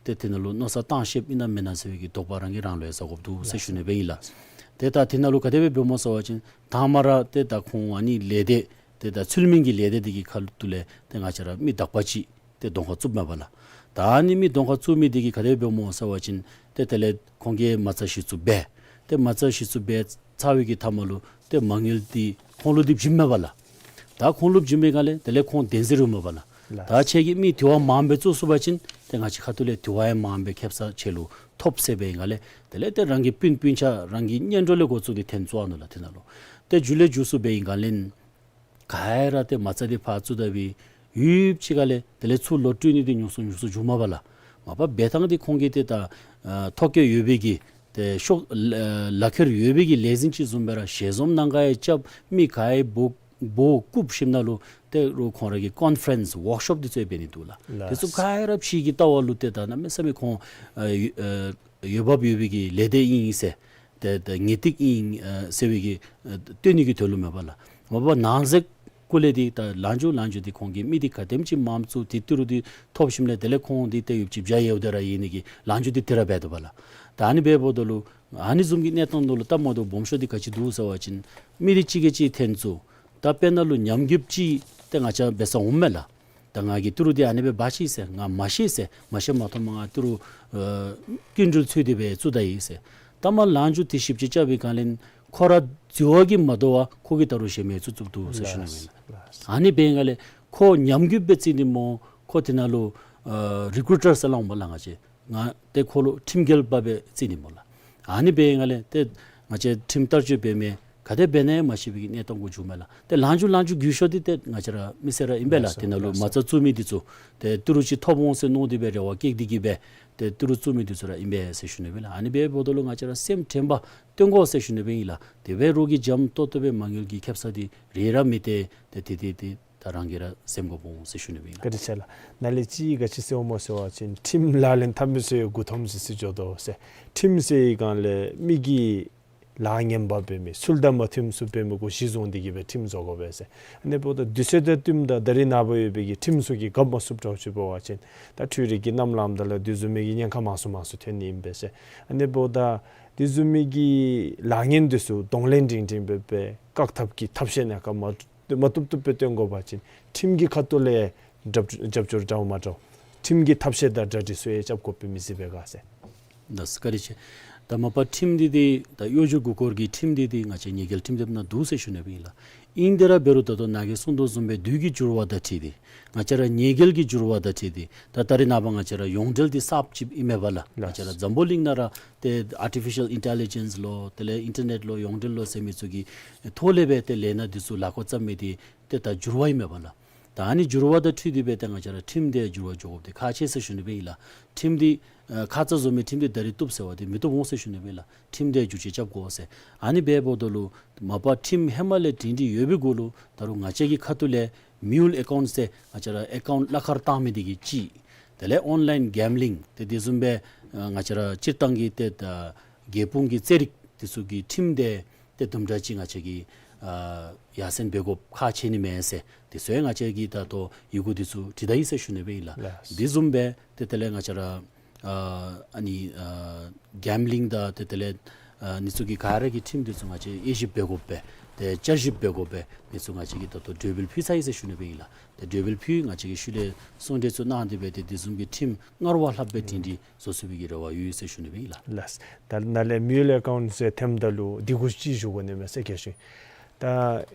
ཏེ་དེ་ནང་ལུ་མནོ་བསམ་བཏང་ཤེསཔ་ཨིན་ན་མེན་ན་ཟེར་བའི་གི་དོགས་པ་རང་གིས་རང་ལུ་ཡང་ཟ་དགོཔ་འདུག་ཟེར་ཞུ་ནི་སྦེ་ཨིན་ལགས། ཏེ་ད་དེ་ནང་ལུ་ག་དེ་སྦེ་འབདཝ་སྨོ་ཟེར་བ་ཅིན་དང་པ་ར་ཏེ་ད་ཁོང་ཨ་ནི་ལས་སྡེ་ཏེ་ད་ཚུལ་མིན་གྱི་ལས་སྡེ་འདི་གི་ཁ་ཐུག་ལས་ཏེ་ང་བཅས་ར་མི་དག་པ་ཅིག་ཏེ་གདོང་ཁར་བཙུགསཔ་མས་པ་ལགས། ད་ཨ་ནི་མི་གདོང་ཁར་བཙུགས་མི་འདི་གིས་ག་དེ་སྦེ་འབདཝ་སྨོ་ཟེར་བ་ཅིན་ཏེ་དེ་ལས་ཁོང་གིས་མ་རྩ་གཞི་བཙུགས་འབད། ཏེ་མ་རྩ་གཞི་བཙུགས་འབད་ཚར་བའི་གི་མཐའ་མ་ལུ་ཏེ་མ་དངུལ་འདི་ཁོང་ལུ་འདི་བྱིནམ་མས་པ་ལགས། ད་ཁོང་ལུ་བྱིན་པའི་སྒང་ལས་དེ་ལས་ཁོང་བདེན་འཛིན་ར་མས་པ་ལགས། ལགས། ད་ཁྱེད་ཀྱིས་མི་དེ་བ་མངམ་སྦེ་བཙུགས་ཚུགས་པ་ཅིན་ཏེ་ང་བཅས་ཁ་ཐུག་ལས་དེ་བ་ཡང་མངམ་སྦེ་ཁེབ་ས་ཁྱེད་ལུ་ཐོབ་ཟེར་བའི་སྒང་ལས་དེ་ལས་ཏེ་རང་གི་སྤུན་སྤུན་ཆ་རང་གི་གཉེན་གྲོགས་ལས་འགོ་བཙུགས་ཏེ་འཐོན་བཙུགས་ནུག་ལགས། དེ་ནང་ལུ་ཏེ་མཇུག་ལས་མཇུག་སུ་འབད་བའི་སྒང་ལས་ག་ར་ཏེ་མ་རྩ་འདི་ཕར་བཙུགས་ད་བའི་ཡུདཔ་ཅིག་ཁ་ལས་དེ་ལས་ཚུར་ལོག་སྤྲོད་ནི་འདི་ཉུང་སུ་ཉུང་སུ་འགྱོཝ་མས་པ་ལགས། མ་པ་འབད་ཐངས་འདི་ཁོང་གིས་ཏེ་ད་ཨ་ཐོ་བཀོད་ཡོད་པའི་གི་ཏེ་ཤོག་ལག་ཁྱེར་ཡོད་པའི་གི་ལས་འཛིན་ཅིག་བཟུམ་སྦེ་ར་ཞལ་འཛོམས་ནང་ག་ཡང་རྐྱབ། མི་ག་ཡང་འབོ་འབོ་བཀུག་ཞིནམ་ལས་ཏེ་རུང་ཁོང་ར་གིས་ཀོན་ཕ་རེནསི་ཝརཀ་ཤོབ་འདི་ཚུ་ཡང་འབད་ནི་འདུག་ལགས། ལགས། དེ་ཚུ་ག་ར་ཕྱི་གི་ལྟ་བ་ལུ་ཏེ་ད་གནམ་མེད་ས་མེད་ཁོང་ཨ་ཨ་འོས་འབབ་ཡོད་པའི་གི་ལས་སྡེ་ཨིན་ཟེར་ཏེ་ད་ངེས་ཏིག་ཨིན་ཨ་ཟེར་བའི་གི་ཨ་སྟོན་ནི་གི་དོན་ལུ་མས་པ་ལགས། མ་པ་ནང་གཟིགས་སྐོར་ལས་འདི་ད་ལམ་འཇུག་ལམ་འཇུག་འདི་ཁོང་གིས་མི་འདི་ག་དེམ་ཅིག་མངམ་བཙུགས་ཏེ་ཏི་རུ་འདི་ཐོབ་ཞིནམ་ལས་དེ་ལས་ཁོང་འདི་ཏེ་ཡུདཔ་ཅིག་བྱ་ཡོདཔ་ད་ར་ཨིན་ནི་གི་ལམ་འཇུག་འདི་དེ་ར་འབད་དོ་བ་ལགས། ད་ཨ་ནི་འབདཝ་ད་ལུ་ཨ་ནི་བཟུམ་གྱི་གནས་སྟངས་ནང་ལུ་སྟབས་མ་བདེཝ་སྦོམ་ཤོས་འདི་ག་ཅི་འདུག་ཟེར་བ་ཅིན་མི་འདི་གཅིག་གིས་གཅིག་འཐེན་ཚུགས། ད་དཔེར་ན་ལུ་ཉམས་རྒུདཔ་ཅིག་ཏེ་ང་བཅས་འབད་ས་འོངམ་མས་ལགས། ད་ང་གིས་ཏི་རུ་འདི་ཨ་ནི་སྦེ་འབག་ཅི་ཟེར། ང་མ་ཤེས་ཟེར། མ་ཤེས་མ་མཐོངམ་ང་ཏི་རུ་ཨ་སྐྱིན་འགྲུལ་ཚུད་དེ་སྦེ་བཙུགས་ད་ཡི་ཟེར། ད་མ་ལང་ཅུ་དེ་ཞིབ་དཔྱད་རྐྱབ་པའི་སྒང་ལས་ཁོ་ར་འཛོལ་བ་གིས་མ་དོ་བར་ཁོ་གིས་ད་རུང་གཞན་མི་བཙུགས་བཙུགསཔ་འདུག་ཟེར་ཞུ་ནི་ཨིན་ལགས། ཨ་ནི་འབད་བའི་སྒང་ལས་ཁོ་ཉམས་རྒུད་སྦེ་བརྩི་ནི་སྨོ། ཁོ་དེ་ནང་ལུ་ཨ་རི་ཀུ་རུ་ཊར་ཟེར་སླབ་འོང་པ་ལགས། ང་བཅས་ང་ཏེ་ཁོ་ལུ་ཁྲིམས་འགལ་པ་སྦེ་བརྩི་ནི་སྨོ་ལགས། ཨ་ནི་འབད་བའི་སྒང་ལས་ཏེ་ང་བཅས་ཁྲིམས་བསྟར་སྤྱོད་འབད་མི་ག་དེ་འབད་ནི་ཡང་མ་ཤེས་པའི་གི་གནས་སྟངས་གུ་འགྱུརཝ་མས་ལགས། ཏེ་ལང་ཅུ་ལང་ཅུ་རྒུད་ཤོས་འདི་ཏེ་ང་བཅས་ར་མི་སེར་ར་ཨིན་པས་ལགས། དེ་ནང་ལུ་མ་རྩ་བཙུགས་མི་འདི་ཚུ་ཏེ་ཏི་རུ་ཅིག་ཐོབ་འོང་ཟེར་མནོ་སྟེ་སྦེ་རེ་བ་བསྐྱེད་དེ་གིས་སྦེ་ཏེ་ཏི་རུ་བཙུགས་མི་འདི་ཚུ་ར་ཨིན་པས་ཟེར་ཞུ་ནི་ཨིན་ལགས། ཨ་ནི་འབདཝ་ད་ལུ་ང་བཅས་ར་སེམས་དྲན་པ་བཏོན་དགོ་ཟེར་ཞུ་ནི་ཨིན་ལགས། དེ་སྦེ་རོགས་ཀྱིས་འཇམ་ཏོག་ཏོ་སྦེ་མ་དངུལ་གྱི་ཁེབ་ས་འདི་རེ་ར་མི་སྟེར། ཏེ་དེ་དེ་དེ་ད་རང་གིས་ར་སེམས་དགོཔ་འོང་ཟེར་ཞུ་ནི་ཨིན་ལགས། བཀའ་དྲིན་ཆེ་ལགས། ནཱ་ལས་ཅིག་ག་ཅི་ཟེར་འོང་སྨོ་ཟེར་བ་ཅིན་ཁྲིམས་ལག་ལེན་འཐབ་མི་ཚུ་ཡང་མགུ་འཐོམ་སི་སི་འགྱོ་དོ་ཟེར། ཁྲིམས་ཟེར་བའི་སྒང་ལས་མི་གིས་ལཱ་ངན་པ་འབད་མི་ཚུལ་དང་མ་མཐུནམ་ཚུ་འབད་མི་གུ་གཞི་བཟུང་སྟེ་གིས་སྦེ་ཁྲིམས་བཟོ་དགོ་པས་ཟེར། ཨ་ནི་འབདཝ་ད་དུས་ཚོད་དང་བསྟུནམ་ད་ད་རིས་ནངས་པ་ཡོད་པའི་གི་ཁྲིམས་ཚུ་གིས་རྒཔོ་མ་ཚུགསཔ་འདྲཝ་ཅིག་འབད་བ་ཅིན་ད་འཕྲུལ་རིག་གི་གནམ་ལངམ་ད་ལུ་དེ་བཟུམ་མའི་གི་ཉེན་ཁ་མང་སུ་མང་སུ་ཐོན་ནི་ཨིན་པས་ཟེར། ཨ་ནི་འབདཝ་ད་དེ་བཟུམ་མའི་གི་ལཱ་ངན་འདི་ཚུ་གདོང་ལེན་སྒྲིང་སྒྲིང་འབད་སྦེ་བཀག་ཐབས་ཀྱི་ཐབས་ཤེས་ནམ་མཁའ་མ་མ་བཏུབ་བཏུབ་སྦེ་བཏོན་དགོ་པ་ཅིན་ཁྲིམས་ཀྱི་ཁ་ཐུག་ལས་རྒྱབ་རྒྱབ་སྐྱོར་འདྲཝ་མ་འདྲཝ་ཁྲིམས་ཀྱི་ཐབས་ཤེས་དང་གྲ་སྒྲིག་ཚུ་ཡང་རྐྱབ་དགོཔ་མས་ཟེར་སྦེ་ག་ཟེར། ལགས་སོ། བཀའ་དྲིན་ཆེ། ད་མ་པ་ཁྲིམས་འདི་འདི་ད་གཡོ་སྒྱུ་མགུ་སྐོར་གྱི་ཁྲིམས་འདི་འདི་ང་བཅས་ཉེས་འགེལ་ཁྲིམས་དེབ་ནང་འདུག་ཟེར་ཞུ་ནི་ཨིན་ལགས། ཨིན་ཏེ་ར་འབད་རུང་ད་ལྟོ་ནཱ་གིས་གསུངས་དོ་བཟུམ་སྦེ་དུས་ཀྱི་འགྱུར་བ་དང་འཁྲིལ་ཏེ་ང་བཅས་ར་ཉེས་འགེལ་གྱི་འགྱུར་བ་དང་འཁྲིལ་ཏེ་ད་ད་རིས་ནངས་པ་ང་བཅས་ར་ཡོངས་འབྲེལ་འདི་གསརཔ་ཅིག་ཨིན་མས་པ་ལགས། ང་བཅས་ར་འཛམ་བུ་གླིང་ནང་ར་ཏེ་ཨར་ཊི་ཕི་ཤལ་ཨིན་ཊེ་ལི་ཇེནསི་ལོ་དེ་ལས་ཨིན་ཊར་ནེཊ་ལོ་ཡོངས་འབྲེལ་ལོ་ཟེར་མི་ཚུ་གི་ཐོག་ལས་སྦེ་ཏེ་ལས་སྣ་འདི་ཚུ་ལཱ་འགོ་བརྩམ་མི་འདི་ཏེ་ད་འགྱུར་བ་ཨིན་མས་པ་ལགས། ད་ཨ་ནི་འགྱུར་བ་དང་འཁྲིལ་ཏེ་སྦེ་ཏེ་ང་བཅས་ར་ཁྲིམས་འདི་འགྱུར་བ་འགྱོ་དགོཔ་འདི་ཁག་ཆེ་ཟེར་ཞུ་ནི་ཨིན་ལགས། ཁྲིམས་འདི་ཨ་ཁ་ཙ་བཟོ་མི་ཁྲིམས་འདི་ད་རིས་བཏུབ་ཟེར་བ་འདི་མི་བཏུབ་འོང་ཟེར་ཞུ་ནི་ཨིན་ལགས། ཁྲིམས་འདི་འགྱུར་བཅོས་རྐྱབ་དགོ་ཟེར། ཨ་ནི་འབདཝ་ད་ལུ་མ་པ་ཁྲིམས་ཧེ་མ་ལས་སྒྲིང་སྒྲིང་ཡོད་པའི་གུ་ལུ་ད་རུང་ང་བཅས་ཀྱི་ཁ་ཐུག་ལས་མིའུལ་ཨེ་ཀའུནཊ་ཟེར་ང་བཅས་ར་ཨེ་ཀའུནཊ་གླ་ཁར་བཏང་མི་འདི་གིས་གཅིག། དེ་ལས་ཨོན་ལའིན་གེམ་བི་ལིང་ཏེ་དེ་བཟུམ་སྦེ་ཨ་ང་བཅས་ར་སྤྱིར་བཏང་གི་ཏེ་ད་རྒྱལ་སྤུངས་ཀྱི་རྩེད་རིགས་འདི་ཚུ་གི་ཁྲིམས་འདི་ཏེ་དུམ་གྲ་ཅིག་ང་བཅས་ཀྱིས་ཨ་ཡར་སེང་འབད་དགོཔ་ཁག་ཆེ་ནི་མས་ཟེར། དེ་ཚུ་ཡང་ང་བཅས་ཀྱིས་ད་ལྟོ་ཡི་གུ་འདི་ཚུ་བྲིས་ད་ཡི་ཟེར་ཞུ་ནི་ཨིན་ལགས། ལགས། དེ་བཟུམ་སྦེ་ཏེ་དེ་ལས་ང་བཅས་ར་ཨ་ཨ་ནི་ཨ་གེམ་བི་ལིང་དང་ཏེ་དེ་ལས་ཨ་ནི་ཚུ་གི་ག་ར་གི་ཁྲིམས་འདི་ཚུ་ང་བཅས་དབྱེ་ཞིབ་འབད་དགོ་པས། ཏེ་བསྐྱར་ཞིབ་འབད་དགོ་པས། ཨ་ནི་ཚུ་ང་བཅས་ཀྱིས་ད་ལྟོ་གྲོས་འབུལ་ཕུལ་ཚར་ཡི་ཟེར་ཞུ་ནི་ཨིན་ལགས། ཏེ་གྲོས་འབུལ་ཕུལ་ང་བཅས་ཀྱིས་ཤུལ་ལས་གསུང་གྲོས་ཚུ་གནང་སྟེ་སྦེ་ཏེ་དེ་བཟུམ་གྱི་ཁྲིམས་སྔར་བ་ལྷག་སྦེ་སྒྲིང་སྒྲིང་བཟོ་ཚུགས་པའི་གི་རེ་བ་ཡོད་ཟེར་ཞུ་ནི་ཨིན་ལགས། ལགས། ད་ནཱ་ལས་མིའུལ་ཨེ་ཀའུནཊ་ཟེར་ཐོནམ་ད་ལུ་འདི་གུ་ཅིག་ཞུ་དགོ་ནི་མས་ཟེར་ཁྱེད་ཞུ། ད་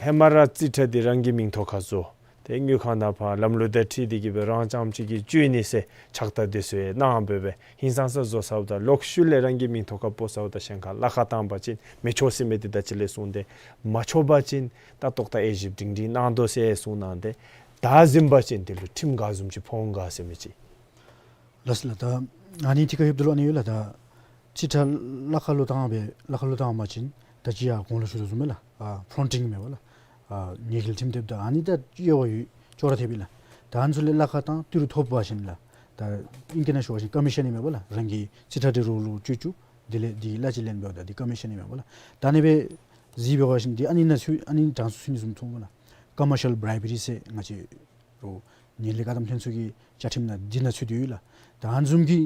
ཧེ་མ་ར་རྩིས་ཁྲ་འདི་རང་གི་མིང་ཐོག་ཁར་བཟོ། ཏེ་དངུལ་ཁང་ནང་ཕར་ལམ་ལུགས་དང་འཁྲིལ་ཏེ་གིས་སྦེ་རང་རྐྱངམ་གཅིག་གིས་སྤྱོད་ནི་ཟེར་ཕྱག་རྟགས་འདི་ཚུ་ཡང་གནང་སྦེ་སྦེ་ཧིང་སངས་ས་བཟོ་ཚརཝ་ད་ལོག་ཤུལ་ལས་རང་གི་མིང་ཐོག་ཁར་སྤོ་ཚརཝ་ད་གཞན་ཁར་གླ་ཁར་བཏང་པ་ཅིན་མི་ཆོག་ཟེར་མི་འདི་ད་ཅི་ལས་གསུངས་ཏེ་མ་ཆོག་པ་ཅིན་ད་ཏོག་ཏ་དབྱེ་ཞིབ་སྒྲིང་སྒྲིང་གནང་དོ་ཟེར་གསུངས་གནང་སྟེ་ད་ཟིན་པ་ཅིན་འདི་ལུ་ཁྲིམས་ག་བཟུམ་ཅིག་ཕོག་ག་ཟེར་མི་ཅིག། ལགས་ལགས། ད་ཨ་ནི་ཐད་ཁར་ཡོདཔ་ད་ལུ་ཨ་ནི་ཡོད་ལགས། ད་རྩིས་ཁྲ་གླ་ཁར་ལུ་བཏང་སྦེ་གླ་ཁར་ལུ་བཏང་པ་ཅིན་ད་ཅི་ཡར་གོང་ལུ་ཞུ་དོ་བཟུམ་སྦེ་ལགས། ཨ་ཕོ་རོཌ་རིང་མས་པ་ལགས། ཨ་ཉེས་འགེལ་ཁྲིམས་དེབ་ད་ཨ་ནི་ད་དབྱེ་བ་ཡོད་ཅོག་ར་འཐདཔ་ཨིན་ལགས། ད་ཨ་ནི་ཚུ་ལས་གླ་ཁར་བཏང་ཏི་རུ་ཐོབ་པ་ཅིན་ལགས། ད་ཨིང་སྐད་ནང་ཞུ་བ་ཅིན་ཀོ་མི་ཤཱན་ཨིན་མས་པ་ལགས། རང་གི་རྩིས་ཁྲ་འདི་རོགས་ལུ་སྤྱོད་བཅུག། དེ་ལས་འདི་གླ་ཅིག་ལེན་འབདཝ་ད་འདི་ཀོ་མི་ཤཱན་ཨིན་མས་པ་ལགས། ད་ཨ་ནི་སྦེ་གཟིགས་འབད་བ་ཅིན་འདི་ཨ་ནི་ནང་ཚུད་ཨ་ནི་གྲངས་སུ་ཚུད་ནི་བཟུམ་མཐོང་པ་ལགས། ཀོ་མར་ཤཱལ་བྲའི་བ་རི་ཟེར་ང་བཅས་རོགས་ངན་ལྷད་བཀག་སྡོམ་ལྷན་ཚོགས་ཀྱི་བཅའ་ཁྲིམས་ནང་འདི་ནང་ཚུད་དེ་ཡོད་ལགས། ད་ཨ་ནི་བཟུམ་གྱི་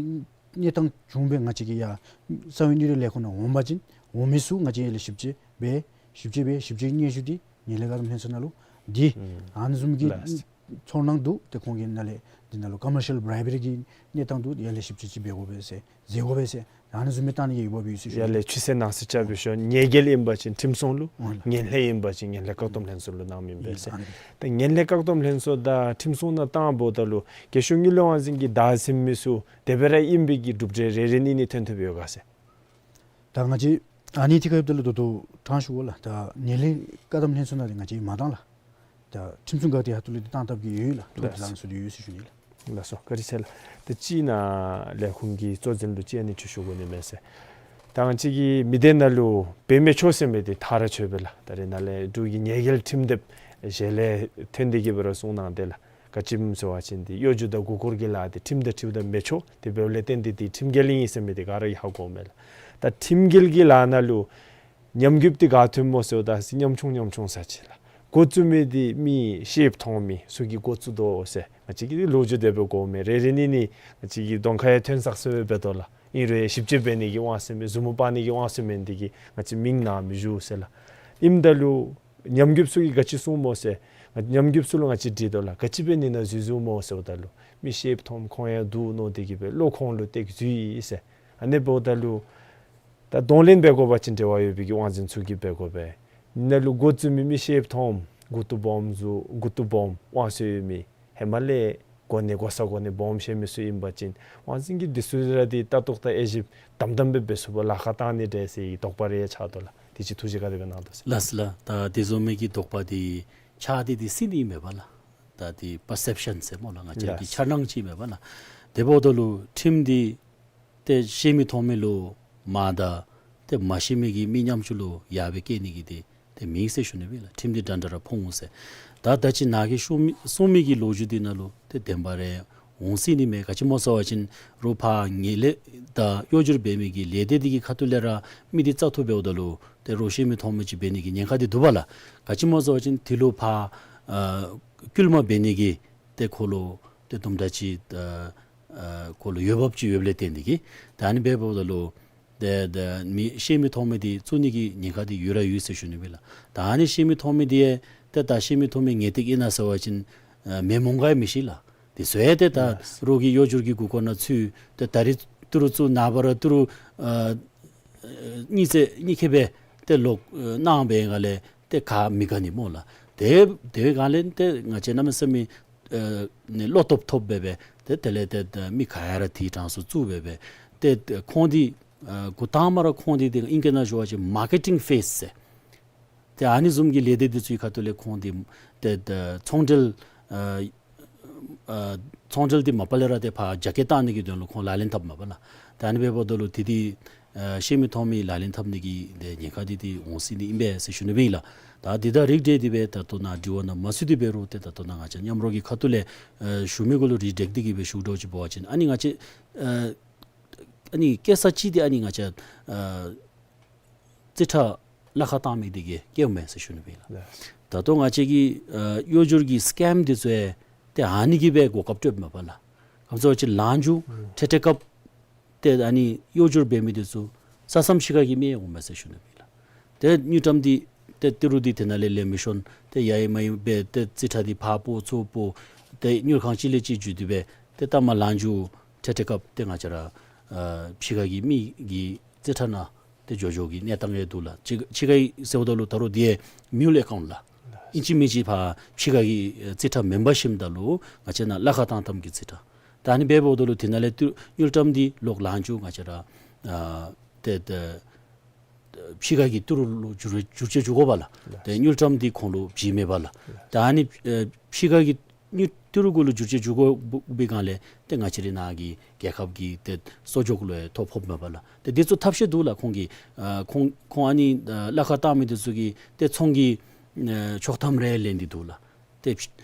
གནས་སྟངས་བྱུང་སྦེ་ང་བཅས་ཀྱི་ཡར་རྩ་བའི་གནས་རིག་ལས་ཁུངས་ནང་འོང་པ་ཅིན་འོང་མི་ཚུ་ང་བཅས་ཡར་ལས་ཞིབ་དཔྱད་འབད་ཞིབ་དཔྱད་འབད་ཞིབ་དཔྱད་སྙན་ཞུ་འདི་ངན་ལྷད་བཀག་སྡོམ་ལྷན་ཚོགས་ནང་ལུ་འདི་ཨ་ནི་བཟུམ་གྱི་ལགས། ཚོར་སྣང་འདུག། ཏེ་ཁོང་གིས་ནཱ་ལས་འདི་ནང་ལུ་ཀོ་མར་ཤཱལ་བྲའི་བ་རི་གི་གནས་སྟངས་འདུག། ཡར་ལས་ཞིབ་དཔྱད་ཅིག་འབད་དགོ་པས་ཟེར་མཛད་དགོ་པས་ཟེར་ཨ་ནི་བཟུམ་མའི་བཏང་ནི་གི་འོས་འབབ་ཡོད་ཟེར་ཞུ་ཡར་ནི། ལས་ཆུ་ཚན་ནང་གསེས་རྐྱབ་སྦེ་ཞུ། ཉེས་འགེལ་ཨིན་པ་ཅིན་ཁྲིམས་སྲུང་ལུ། ཨོ་ལགས། ངན་ལྷད་ཨིན་པ་ཅིན་ངན་ལྷད་བཀག་སྡོམ་ལྷན་ཚོགས་ལུ་གནང་མི་ཨིན་པས་ཟེར། ཨ་ནི། ད་ངན་ལྷད་བཀག་སྡོམ་ལྷན་ཚོགས་དང་ཁྲིམས་སྲུང་ནང་བཏངམ་ད་ལུ་རྒྱལ་གཞུང་དངུལ་ལས་དབང་འཛིན་གྱི་བདའ་ཟིན་མི་ཚུ་དེ་སྦེ་ར་ཨིན་པའི་གི་གྲུབ་འབྲས་རེ་རེ་གཉིས་གཉིས་ཐོན་ཐོབ་ཡོད་ག་ཟེར། ད་ང་བཅས་ཨ་ནི་ཐད་ཁར་ཡོདཔ་ད་ལུ་ད་ལྟོ་དྲང་ཞུ་བ་ལགས། ད་ངན་ལྷད་བཀག་སྡོམ་ལྷན་ཚོགས་ནང་འདི་ང་བཅས་མ་བཏང་ལགས། ད་ཁྲིམས་སྲུང་འགག་སྡེ་ཁ་ཐུག་ལས་འདི་བཏང་བཏངམ་གི་ཡོད་ལགས། ཐུགས་ལགས་སོ། ལངས་སོ་འདི་ཡོད་ཟེར་ཞུ་ནི་ལགས། ལགས་སོ། བཀའ་དྲིན་ཆེ་ལགས། ཏེ་གཅིག་ནཱ་ལས་ཁུངས་ཀྱི་གཙོ་འཛིན་ལུ་གཅིག་ཨ་ནི་ཅིག་ཞུ་དགོ་ནི་མས་ཟེར། ད་ང་བཅས་ཀྱི་མི་སྡེ་ནང་ལུ་འབད་མི་ཆོག་ཟེར་མི་འདི་ཐག་ར་ཆོད་པས་ལགས། ད་རེས་ནཱ་ལས་འབྲུག་གི་ཉེས་འགེལ་ཁྲིམས་དེབ་ཞལ་ལས་ཐོན་ཏེ་གིས་སྦེ་ར་གསུངས་གནང་སྟེ་ལགས། ག་ཅི་སྨོ་ཟེར་བ་ཅིན་འདི་གཡོ་སྒྱུ་དང་མགུ་སྐོར་གྱི་ལཱ་འདི་ཁྲིམས་དང་འཁྲིལཝ་ད་མི་ཆོག། དེ་འབདཝ་ལས་བརྟེན་ཏེ་འདི་ཁྲིམས་འགལ་ཨིན་ཟེར་མི་འདི་ག་ར་གིས་ཧ་གོཝ་མས་ལགས། ད་ཁྲིམས་འགལ་གྱི་ལཱ་ནང་ལུ་ཉམས་རྒུདཔ་འདི་ག་ཐོནམ་སྨོ་ཟེརཝ་ད་ཅིག་ཉམ་ཆུང་ཉམ་ཆུང་ས་ཅིག་ལགས། འགོ་བཙུགས་མི་འདི་མི་ཤེསཔ་མཐོང་མི་ཚུ་གིས་འགོ་བཙུགས་དོ་ཟེར་ང་བཅས་ཀྱིས་ལོ་རྒྱུས་དེ་སྦེ་གོཝ་མས། རེ་རེ་གཉིས་གཉིས་ང་བཅས་ཀྱི་གདོང་ཁར་ཡང་ཐོན་ས་ཟེར་སྦེ་འབད་དོ་ལགས། ཨིན་རུང་ཞིབ་དཔྱད་འབད་ནི་གི་དབང་ཚད་མེད། མཛུབ་མོ་དཔག་ནི་གི་དབང་ཚད་མེད་ནི་དེ་གིས་ང་བཅས་མིང་ནང་མི་ཞུ་ཟེར་ལགས། ཨིནམ་ད་ལུ་ཉམས་རྒུདཔ་ཚུ་གིས་ག་ཅི་གསུངམ་སྨོ་ཟེར། ང་ཉམས་རྒུདཔ་ཚུ་ལུ་ང་བཅས་དྲིས་དོ་ལགས། ག་ཅི་འབད་ནི་ནང་འཛུལ་འཛུལཝ་སྨོ་ཟེརཝ་ད་ལུ་མི་ཤེསཔ་མཐོངམ་ཁོང་ཡང་འདུག་མནོ་སྟེ་གིས་སྦེ་བློ་ཁོང་ལུ་བཏེག་འཛུལ་ཡི་ཟེར། ཨ་ནི་འབདཝ་ད་ལུ་ད་གདོང་ལེན་འབད་དགོ་པ་ཅིན་འབྲེལ་བ་ཡོད་པའི་གི་དབང་འཛིན་ཚུ་གིས་འབད་དགོ་པས། ཨ་ནཱ་ལུ་འགོ་བཙུགས་མི་མི་ཤེསཔ་མཐོངམ་མགུ་ཏོ་སྦོམ་ཚུ་མགུ་ཏོ་སྦོམ་དབང་ཚད་ཡོད་མི་ཧེ་མ་ལས་གོ་གནས་གོ་ས་གོ་གནས་སྦོམ་བཞེས་མི་ཚུ་ཨིན་པ་ཅིན་དབང་འཛིན་གྱིས་འདི་ཚུ་ར་འདི་ལྟ་རྟོག་དང་དབྱེ་ཞིབ་དམ་དམ་སྦེ་འབད་ཚུགས་པར་ལཱ་ཁག་བཏང་ནི་འདྲས་ཟེར་བའི་དོགས་པ་རེ་ཡང་ཆགས་དོ་ལགས། དེ་ཅིག་ཐུགས་རྗེ་ག་དེ་སྦེ་གནང་དོ་ཟེར། ལགས་སོ་ལགས། ད་དེ་བཟུམ་མའི་གི་དོགས་པ་འདི་ཆགས་ཏེ་འདི་སེལ་ནི་མེད་པས་ལགས། ད་འདི་པར་སེབ་ཤཱན་ཟེར་སྨོ་ལགས། ང་བཅས་ཀྱི་ལགས། འཆར་སྣང་ཅིག་མེད་པས་ལགས། དེ་འབདཝ་ད་ལུ་ཁྲིམས་འདི་ཏེ་ཤེས་མི་མཐོང་མི་ལུ་མ་དག། ཏེ་མ་ཤེས་མི་གི་མི་ཉམ་ཆུང་ལུ་ཡ་སྦེ་བཀལ་ནི་གི་འདི་ཏེ་མེད་ཟེར་ཞུ་ནི་སྦེ་ལགས། ཁྲིམས་འདི་འདྲན་འདྲ་ར་ཕོག་འོང་ཟེར། ད་ད་ཅི་ནཱ་གིས་ཞུ་མི་གསུང་མི་གི་ལོ་རྒྱུས་འདི་ནང་ལུ་ཏེ་བདེན་པ་རེ་འོང་སྲིད་ནི་མས། ག་ཅི་སྨོ་ཟེར་བ་ཅིན་རོགས་ཕར་ངན་ལྷད་དང་གཡོ་སྒྱུ་འབད་མི་གི་ལས་སྡེ་འདི་གི་ཁ་ཐུག་ལས་ར་མི་འདི་བཙག་འཐུ་འབདཝ་ད་ལུ་ཏེ་རོགས་ཤེས་མི་མཐོང་མི་ཅིག་འབད་ནི་གི་ཉེན་ཁ་འདི་འདུག་པ་ལགས། ག་ཅི་སྨོ་ཟེར་བ་ཅིན་དེ་ལུ་ཕར་ཨ་སྐུལ་མ་འབད་ནི་གི་ཏེ་ཁོ་ལུ་ཏེ་དུམ་གྲ་ཅིག་ཨ་ཨ་ཁོ་ལུ་འོས་འབབ་ཅིག་ཡོདཔ་ལས་བརྟེན་ཏེ་གིས་ད་ཨ་ནི་འབདཝ་ད་ལུ་ཏེ་ཏེ་མི་ཤེས་མི་མཐོང་མི་འདི་བཙུགས་ནི་གི་ཉེན་ཁ་འདི་ཡོད་ར་ཡོད་ཟེར་ཞུ་ནི་སྦེ་ལགས། ད་ཨ་ནི་ཤེས་མི་མཐོང་མི་འདི་ཡང་ཏེ་ད་ཤེས་མི་མཐོང་མི་ངེས་ཏིག་ཨིན་ན་ཟེར་བ་ཅིན་ཨ་མེན་མོང་ག་ཡང་མི་ཤེས་ལགས། དེ་ཚུ་ཡང་ཏེ་ད་ལགས། རོགས་ཀྱི་གཡོ་སྒྱུ་གི་མགུ་སྐོར་ནང་ཚུད། ཏེ་ད་རིས་ཏི་རུ་བཙུགས་ནངས་པ་ར་ཏི་རུ་ཨ་ཨ་གཉིས་ཚེ་གཉིས་ཁེ་སྦེ་ཏེ་ལོག་ཨ་གནང་བའི་སྒང་ལས་ཏེ་ག་མི་དགའ་ནི་སྨོ་ལགས། དེ་དེ་སྒང་ལས་ཏེ་ང་བཅས་གནམ་མེད་ས་མེད་ཨ་ནི་བློ་སྟོབས་ཐོབ་སྦེ་སྦེ་ཏེ་དེ་ལས་ཏེ་ཏེ་མི་ག་ཡ་ར་དེའི་གྲངས་སུ་བཙུགས་སྦེ་སྦེ་ཏེ་ཏེ་ཁོང་འདི་ཨ་འགོ་དང་པ་ར་ཁོང་འདི་ཏེ་ཨིང་སྐད་ནང་ཞུ་བ་ཅིན་མར་ཀེ་ཊིང་ཕེསི་ཟེར། ཏེ་ཨ་ནི་བཟུམ་གྱི་ལས་སྡེ་འདི་ཚུ་གི་ཁ་ཐུག་ལས་ཁོང་འདི་ཏེ་ཏེ་ཚོང་འབྲེལ་ཨ་ཨ་ཚོང་འབྲེལ་འདི་མ་པ་ལས་ར་ཏེ་ཕར་རྒྱ་སྐྱེད་བཏང་ནི་གི་དོན་ལུ་ཁོང་ལག་ལེན་འཐབ་མས་པ་ལགས། ཏེ་ཨ་ནི་འབདཝ་ད་ལུ་དེ་འདི་ཨ་ཤེས་མི་མཐོང་མི་ལག་ལེན་འཐབ་ནི་གི་ཏེ་ཉེན་ཁ་འདི་འདི་འོང་སྲིད་ནི་ཨིན་པས་ཟེར་ཞུ་ནི་སྦེ་ཨིན་ལགས། ད་འདི་དང་རིགས་བསྒྲེས་ཏེ་སྦེ་ད་ལྟོ་ནཱ་དྲི་བ་ནང་མ་ཚུད་དེ་འབད་རུང་ཏེ་ད་ལྟོ་ནཱ་ང་བཅས་མཉམ་རོགས་ཀྱི་ཁ་ཐུག་ལས་ཨ་ཞུ་མི་གུ་ལུ་རིགས་བསྒྲེས་ཏེ་གིས་སྦེ་ཞུ་དོ་ཅིག་འབད་བ་ཅིན་ཨ་ནི་ང་བཅས་ཨ་ཨ་ནི་སྐྱེལ་ས་ཅིག་འདི་ཨ་ནི་ང་བཅས་ཨ་རྩིས་ཁྲ་ལཱ་ཁག་བཏང་མི་འདི་གིས་སྐྱེལཝ་མས་ཟེར་ཞུ་ནི་སྦེ་ཨིན་ལགས། ད་ལྟོ་ང་བཅས་ཀྱི་ཨ་གཡོ་སྒྱུ་གི་སི་ཀེམ་འདི་ཚུ་ཡང་ཏེ་ཨ་ནི་གིས་སྦེ་གོ་སྐབས་སྤྲོདཔ་མས་པ་ལགས། ག་ཅི་སྨོ་ཟེར་བ་ཅིན་ལངས་རྒྱུ་ཨུམ་ཁྲེ་ཁྲེ་སྐབས་ཏེ་ཨ་ནི་གཡོ་སྒྱུ་འབད་མི་འདི་ཚུ་ས་མཚམས་ཕྱི་ཁ་གི་མི་ཡང་འོང་མས་ཟེར་ཞུ་ནི་སྦེ་ཨིན་ལགས། ཏེ་དངུལ་ཀྲམ་འདི་ཏེ་ཏི་རུ་འདི་དེ་ནང་ལས་ལེན་མི་ཤོང་། ཏེ་ཡ་ཡི་མ་ཡི་སྦེ་ཏེ་རྩིས་ཁྲ་འདི་ཕར་སྤོ་ཚུར་སྤོ། ཏེ་དངུལ་ཁང་གཅིག་ལས་གཅིག་བརྒྱུད་དེ་སྦེ་ཏེ་ལྟ་མ་ལངས་རྒྱུ་ཁྲེ་ཁྲེ་སྐབས་ཏེ་ང་བཅས་ར་ཨ་ཕྱི་ཁ་གི་མི་གི་རྩིས་ཁྲ་ནང་ཏེ་འགྱོ་འགྱོ་གི་གནས་སྟངས་ཡང་འདུག་ལགས། ཕྱི་ཕྱི་ཁ་གི་ཟེརཝ་ད་ལུ་ད་རུང་འདི་ཡང་མིའུལ་ཨེ་ཀའུནཊ་ལགས། ཨིན་ཅི་མིན་ཅི་ཕར་ཕྱི་ཁ་གི་རྩིས་ཁྲ་མེན་པར་ཞིནམ་ད་ལུ་ང་བཅས་ནཱ་ལཱ་ཁག་བཏང་བཏངམ་གི་རྩིས་ཁྲ། ད་ཨ་ནི་འབདཝ་ད་ལུ་དེ་ནང་ལས་ཏེ་དངུལ་ཀྲམ་འདི་ལོག་ལངས་རྒྱུ་ང་བཅས་ར་ཨ་ཏེ་ཏེ་ཕྱི་ཁ་གི་ཏི་རུ་ལུ་བསྒྱུར་བསྒྱུར་བཅོས་འགྱོ་དགོ་པ་ལགས། ཏེ་དངུལ་ཀྲམ་འདི་ཁོང་ལུ་བྱིན་མེད་པ་ལགས། ད་ཨ་ནི་ཨ་ཕྱི་ཁ་གི་དངུལ་ཏི་རུ་གུ་ལུ་བསྒྱུར་བཅོས་འགྱོ་དགོ་པའི་སྒང་ལས་ཏེ་ང་བཅས་རའི་ནཱ་གི་རྒྱལ་ཁབ་ཀྱི་ཏེ་གསོག་འཇོག་ལུ་ཡང་ཐོ་ཕོགཔ་མས་པ་ལགས། ཏེ་འདི་ཚུ་ཐབས་ཤེས་འདུག་ལགས། ཁོང་གིས་ཨ་ཁོང་ཁོང་ཨ་ནི་ཨ་ལཱ་ཁག་བཏང་མི་འདི་ཚུ་གིས་ཏེ་ཚོང་གི་ཨ་ཆོག་ཐམ་རེ་ལེན་ཏེ་འདུག་ལགས། ཏེ་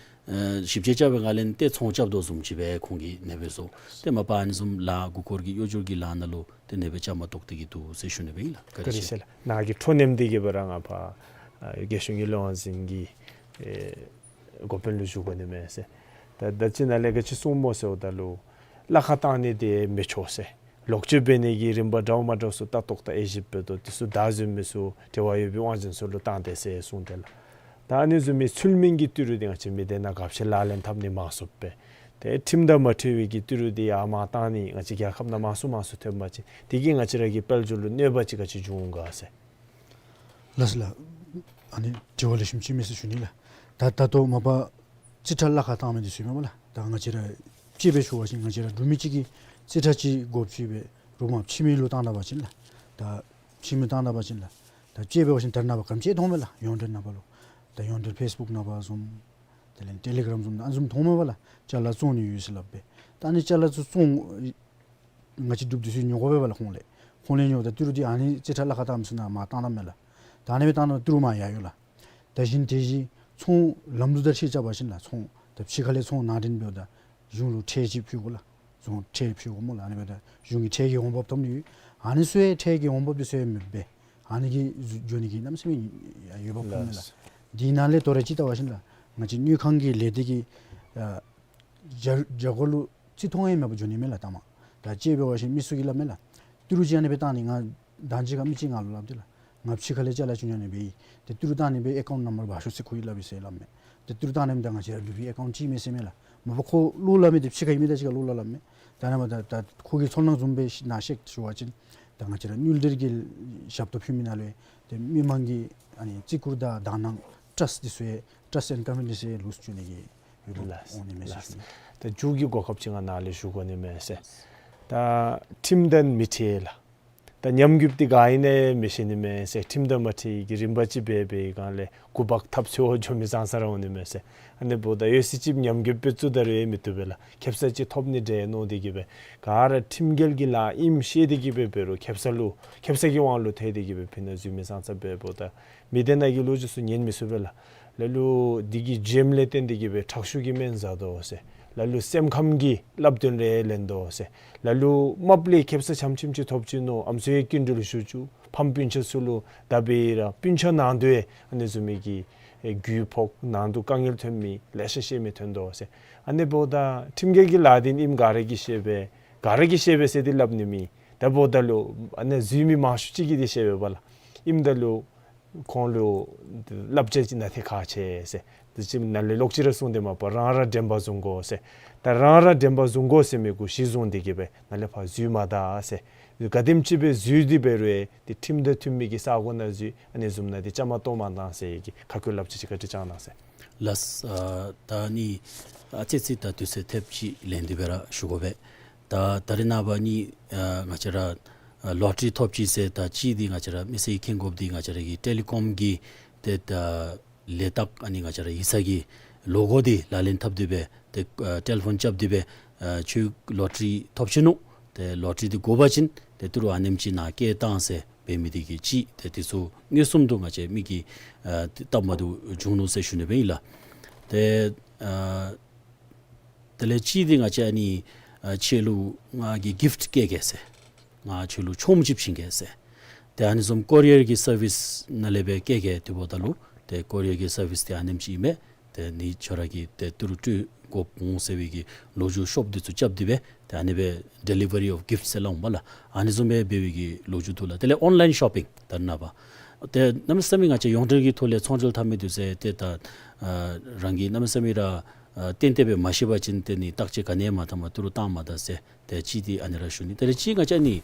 ཨ་ཞིབ་དཔྱད་རྐྱབ་པའི་སྒང་ལས་ཏེ་ཚོང་རྐྱབ་དོ་བཟུམ་ཅིག་སྦེ་ཁོང་གིས་ཨ་ནེ་སྦེ་བཟོ། ཏེ་མ་པ་ཨ་ནི་བཟུམ་ལཱ་མགུ་སྐོར་གྱི་གཡོ་སྒྱུ་གི་ལཱ་ནང་ལུ་ཏེ་ཨ་ནེ་སྦེ་བཅའ་མར་གཏོགས་ཏེ་གིས་འདུག་ཟེར་ཞུ་ནི་སྦེ་ཨིན་ལགས། བཀའ་དྲིན་ཆེ། ནཱ་གི་འཕྲོ་མཉམ་འདི་གིས་སྦེ་ར་ང་ཕར་ཨ་རྒྱལ་གཞུང་གི་བློན་འཛིན་གྱི་ཨེ་འགོ་དཔོན་ལུ་ཞུ་དགོ་ནི་མས་ཟེར། ད་ད་ཅི་ནཱ་ལས་ག་ཅི་གསུངམ་སྨོ་ཟེརཝ་ད་ལུ་ལཱ་ཁག་བཏང་ནི་འདི་མི་ཆོག་ཟེར། ལོག་སྤྱོད་འབད་ནི་གི་རིམ་པ་འདྲཝ་མ་འདྲཝ་ཚུ་ལྟ་རྟོག་དང་དབྱེ་ཞིབ་འབད་དོ། དེ་ཚུ་བདའ་འཛུལ་མི་ཚུ་འབྲེལ་བ་ཡོད་པའི་དབང་འཛིན་ཚུ་ལུ་བཏང་སྟེ་ཟེར་གསུངས་ཏེ་ལགས། ད་ཨ་ནི་བཟུམ་མའི་ཚུལ་མིན་གྱི་ཏི་རུ་འདི་ང་བཅས་མི་སྡེ་ནང་ག་ཅི་ལག་ལེན་འཐབ་ནི་མང་སུ་སྦེ། ཏེ་ཁྲིམས་དང་མ་འཁྲིལ་བའི་གི་ཏི་རུ་འདི་ཡར་མར་བཏང་ནི་ང་བཅས་རྒྱལ་ཁབ་ནང་མང་སུ་མང་སུ་ཐོན་པ་ཅིན་དེ་གིས་ང་བཅས་ར་གི་དཔལ་འབྱོར་ལུ་གནོད་པ་ཅིག་ག་ཅི་འབྱུང་ག་ཟེར། ལགས་སོ་ལགས། ཨ་ནི་དྲི་བ་ལེགས་ཤོམ་ཅིག་མས་ཟེར་ཞུ་ནི་ལགས། ད་ད་ལྟོ་མ་པ་རྩིས་ཁྲ་ལཱ་ཁག་བཏང་མི་འདི་ཚུ་ཨིན་མས་པ་ལགས། ད་ང་བཅས་ར་དཔྱེ་སྦེ་ཞུ་བ་ཅིན་ང་བཅས་ར་འབྲུག་མི་གཅིག་གིས་རྩིས་ཁྲ་ཅིག་དགོཔ་ཅིག་སྦེ་རོགས་མར་ཕྱི་མི་ལུ་བཏང་ད་པ་ཅིན་ལགས། ད་ཕྱི་མི་བཏང་ད་པ་ཅིན་ལགས། ད་དཔྱེ་འབད་བ་ཅིན་ད་རེས་ནངས་པ་ག་ཅི་མཐོངམ་མས་ལགས། ཡོངས་འབྲེལ་ནང་པ་ལུ། ད་ཡོངས་འབྲེལ་ཕེསི་བུཀ་ནང་པ་བཟུམ། དེ་ལས་ཊེ་ལི་གརམ་བཟུམ་ཨ་ནི་བཟུམ་མཐོངམ་མས་པ་ལགས། ཅ་ལ་བཙོང་ནི་ཡོད་ཟེར་སླབ་སྦེ། ད་ཨ་ནི་ཅ་ལ་ཚུ་བཙོང་ང་བཅས་འབྲུགཔ་འདི་ཚུ་ཉོ་དགོ་པས་པ་ལགས་ཁོང་ལས། ཁོང་ལས་ཉོཝ་ད་ཏི་རུ་འདི་ཨ་ནི་རྩིས་ཁྲ་ལཱ་ཁག་བཏང་མི་ཚུ་ནང་མར་བཏང་ད་མས་ལགས། ད་ཨ་ནི་སྦེ་བཏང་ད་ཏི་རུ་མར་ཡར་ཡོད་ལགས། ད་གཞན་དེ་བཞིན་ཚོང་ལམ་ལུགས་དང་འཁྲིལ་རྐྱབ་པ་ཅིན་ལགས། ཚོང་ད་ཕྱི་ཁ་ལས་ཚོང་ནང་འདྲེན་འབདཝ་ད་གཞུང་ལུ་ཁྲལ་ཅིག་ཕུལ་དགོ་ལགས། གཞུང་ཁྲལ་ཕུལ་དགོ་སྨོ་ལགས། ཨ་ནི་འབདཝ་ད་གཞུང་གི་ཁྲལ་གྱི་འོང་འབབ་ཐོབ་ནི་ཡོད། ཨ་ནི་ཚུ་ཡང་ཁྲལ་གྱི་འོང་འབབ་འདི་ཚུ་ཡང་མེདཔ་སྦེ་ཨ་ནི་གིས་འགྱོ་ནི་གི་གནམ་མེད་ས་མེད་འོས་འབབ་ཕོགཔ་མས་ལགས། འདི་ནང་ལས་དོ་རུང་ཅིག་བལྟ་བ་ཅིན་ལགས། ང་བཅས་དངུལ་ཁང་གི་ལས་སྡེ་གི་ཨ་རྒྱ་རྒྱ་སྒོ་ལུ་རྩིས་མཐོང་ཡང་མེདཔ་འགྱོ་ནི་མས་ལགས་ལྟ་མ། ད་དཔྱེ་འབད་བ་ཅིན་མི་ཚུ་གིས་སླབ་མས་ལགས། ཏི་རུ་ཅིག་ཨ་ནི་སྦེ་བཏང་ནི། ང་ད་ཅི་ཁར་མི་ཅིག་ང་ལུ་སླབ་སྟེ་ལགས། ང་ཕྱི་ཁ་ལས་ཅ་ལ་བཙུགས་ནི་ཨ་ནི་སྦེ་ཨིན། ཏེ་ཏི་རུ་བཏང་ནི་སྦེ་ཨེ་ཀའུནཊ་ནམ་བར་འབག་ཤོག་ཟེར་ཁོ་གིས་སླབ་ཡི་ཟེར་སླབ་མས། ཏེ་ཏི་རུ་བཏང་ནི་སྦེ་ད་ང་བཅས་ར་བི་པི་ཨེ་ཀའུནཊ་ཅིག་མས་ཟེར་མས་ལགས། མ་པ་ཁོ་ལོག་སླབ་མི་འདི་ཕྱི་ཁར་ཨིན་མི་དང་གཅིག་ཁར་ལོག་སླབ་སླབ་མས། ད་ནཱ་མ་ད་ད་ཁོ་གིས་ཚོར་སྣང་བཟུམ་སྦེ་ནཱ་བཤད་ཞུ་བ་ཅིན་ད་ང་བཅས་ར་དངུལ་འབྲེལ་གྱི་ཞབས་ཏོག་ཕུལ་མི་ནང་ལུ་ཏེ་མི་མང་གི་ཨ་ནི་བརྩི་བཀུར་དང་དག་སྣང་ཊརསཊ་འདི་ཚུ་ཡང་ཊརསཊ་ཨེནཌ་ཀོན་ཕི་ཌེནསི་ཡང་ལུས་བཅུག་ནི་གི་ཡོདཔ་ལགས། འོང་ནི་མས་ཟེར་ལགས། ཞུ་ནི། ད་མཇུག་གི་གོ་སྐབས་ཅིག་ང་ནཱ་ལས་ཞུ་དགོ་ནི་མས་ཟེར། ད་ཁྲིམས་དང་མི་འཁྲིལ་ལགས། ད་ཉམས་རྒུདཔ་འདི་ག་ཨིན་ན་མི་ཤེས་ནི་མས་ཟེར། ཁྲིམས་དང་མ་འཁྲིལ་གྱི་རིམ་པ་ཅིག་འབད་འབད་བའི་སྒང་ལས་འགོ་འབག་ཐབས་འཚོལ་འགྱོ་མི་ཙང་ཙ་ར་འོང་ནི་མས་ཟེར། ཨ་ནི་འབདཝ་ད་ཡོད་ཚད་ཅིག་ཉམས་རྒུདཔ་སྦེ་བཙུགས་ད་རུང་ཡང་མི་བཏུབ་པས་ལགས། ཁེབ་ས་ཅིག་ཐོབ་ནི་འདྲས་མནོ་སྟེ་གིས་སྦེ་ག་ར་ཁྲིམས་འགལ་གྱི་ལཱ་ཨིནམ་ཤེས་ཏེ་གིས་སྦེ་འབད་རུང་ཁེབ་ས་ལུ་ཁེབ་ས་གི་དབང་ལུ་ཐལ་ཏེ་གིས་སྦེ་ཕི་ནཱ་འཛུལ་མི་ཙང་ཙ་འབདཝ་ད་མི་དེ་ནང་གི་ལོ་རྒྱུས་ཚུ་ཉན་མི་ཚུགས་པས་ལགས། ལ་ལུ་འདི་གི་བྱེམ་ལས་བརྟེན་ཏེ་གིས་སྦེ་ཁྲག་ཤུགས་ཀྱི་སྨན་ཟ་དོ་ཟེར། ལ་ལུ་སེམས་ཁམས་ཀྱི་བསླབ་སྟོན་རེ་ལེན་དོ་ཟེར། ལ་ལུ་རྨགཔ་ལས་ཁེབ་ས་ཆམ་ཆིམ་ཅིག་ཐོབ་ཅི་མནོ། ཨམ་སྲུ་ཡང་སྐྱིན་འགྲུལ་ཞུ་བཅུག། ཕམ་སྤུན་ཆ་ཚུ་ལུ་ད་འབད་ར་སྤུན་ཆ་ནང་དུ་ཡང་ཨ་ནི་བཟུམ་མའི་གི་ཨེ་རྒུད་ཕོག་ནང་དུ་དཀའ་ངལ་ཐོན་མི་ལེ་ཤ་ཤེས་མི་ཐོན་དོ་ཟེར། ཨ་ནི་འབདཝ་ད་ཁྲིམས་འགལ་གྱི་ལཱ་འདི་ཨིནམ་ག་ར་གིས་ཤེས་པས། ག་ར་གིས་ཤེས་པས་ཟེར་འདི་སླབ་ནི་མེད། ད་འབདཝ་ད་ལུ་ཨ་ནི་འཛུལ་མི་མང་ཤོས་ཅིག་གིས་འདི་ཤེས་པས་པ་ལགས། ཨིནམ་ད་ལུ་ཁོང་ལུ་བསླབ་བྱ་ཅིག་ནང་ཐེབས་ཁག་ཆེ་ཟེར། དེ་ཅིག་ནཱ་ལས་ལོག་ཅི་ར་གསུངས་ཏེ་མ་པ་རང་ར་དྲན་པ་བཟུང་དགོ་ཟེར། ད་རང་ར་དྲན་པ་བཟུང་དགོ་ཟེར་མི་གུ་གཞི་བཟུང་སྟེ་གིས་སྦེ་ནཱ་ལས་ཕར་འཛུལ་མ་ད་ཟེར། ག་དེམ་ཅིག་སྦེ་འཛུལ་ཏེ་འབད་རུང་ཡང་དེ་ཁྲིམས་དང་མཐུན་མི་གི་ས་གོ་ནང་འཛུལ། ཨ་ནི་བཟུམ་ནང་འདི་བཅའ་མར་གཏོགས་མ་གཏང་ཟེར་གྱི་ཁ་བཀོད་བསླབ་བྱ་ཅིག་བཀའ་དྲིན་བསྐྱང་གནང་ཟེར། ལགས། ཨ་ད་ནི་ཨ་ཙི་ཙི་ད་དུས་ཚོད་ཐེབས་ཅིག་ལེན་ཏེ་སྦེ་ར་ཞུ་དགོ་པས། ད་ད་རེས་ནངས་པ་ནི་ཨ་ང་བཅས་ར་ཨ་ལོ་ཊ་རི་ཐོབ་ཅི་ཟེར་ད་ཅིག་འདི་ང་བཅས་ར་མི་སེར་གྱིས་མཁྱེན་དགོཔ་འདི་ང་བཅས་ར་གི་ཊེ་ལི་ཀོམ་གྱི་ཏེ་ད་ལས་རྟགས་ཨ་ནི་ང་བཅས་ར་ཡིག་ཚང་གི་ལོ་གོ་འདི་ལག་ལེན་འཐབ་སྟེ་སྦེ་ཏེ་ཨ་ཊེ་ལི་ཕོན་རྐྱབ་སྟེ་སྦེ་ཨ་ཁྱོད་ལོ་ཊ་རི་ཐོབ་ཅི་ནུག། ཏེ་ལོ་ཊ་རི་འདི་དགོ་པ་ཅིན་ཏེ་ཏི་རུ་ཨ་ནེམ་ཅིག་ནཱ་བསྐྱལ་གཏང་ཟེར་འབད་མི་འདི་གིས་ཅིག་ཏེ་དེ་ཚུ་མངོན་སུམ་དུ་ང་བཅས་མི་གིས་ཨ་ཏེ་སྟབས་མ་བདེཝ་བྱུང་ནུག་ཟེར་ཞུ་ནི་སྦེ་ཨིན་ལགས། ཏེ་ཨ་དེ་ལས་ཅིག་འདི་ང་བཅས་ཨ་ནི་ཨ་ཁྱོད་ལུ་ང་གིས་གིཕཊ་བསྐྱལ་གེ་ཟེར། ང་ཁྱོད་ལུ་ཆོངམ་ཅིག་བྱིན་གེ་ཟེར། ཏེ་ཨ་ནི་བཟུམ་ཀོ་རི་ཡར་གྱི་སར་བིསི་ནང་ལས་སྦེ་བསྐྱལ་གེ། དེ་འབདཝ་ད་ལུ་ཏེ་ཀོ་རི་ཡར་གྱི་སར་བིསི་འདི་ཨ་ནེམ་ཅིག་ཨིན་མས། ཏེ་ནི་ཁྱོད་ར་གིས་ཏེ་ཏི་རུ་སྤྲོད་དགོཔ་འོང་ཟེར་བའི་གི་ལོ་རྒྱུས་ཤོབ་འདི་ཚུ་རྐྱབ་སྟེ་སྦེ་ཏེ་ཨ་ནི་སྦེ་ཌེ་ལི་ཝ་རི་ཨོཕ་གིཕཊ་ཟེར་སླབ་འོང་པ་ལགས། ཨ་ནི་བཟུམ་སྦེ་འབད་བའི་གི་ལོ་རྒྱུས་འདུག་ལགས། དེ་ལས་ཨོན་ལའིན་ཤོ་པིང་ད་རེས་ནངས་པ་ཏེ་གནམ་མེད་ས་མེད་ང་བཅས་ཡོངས་འབྲེལ་གྱི་ཐོག་ལས་ཚོང་འབྲེལ་འཐབ་མི་འདི་ཚུ་ཏེ་ད་ཨ་རང་གིས་གནམ་མེད་ས་མེད་ར་ཨ་ཏན་ཏན་སྦེ་མ་ཤེས་པ་ཅིན་ཏེ་ནི་བརྟག་དཔྱད་ག་ནི་ཡང་མ་བཏང་པར་ཏི་རུ་བཏང་མ་ད་ཟེར། ཏེ་ཅིག་འདི་ཨ་ནི་ར་ཞུ་ནི། དེ་ལས་ཅིག་ང་བཅས་ནི་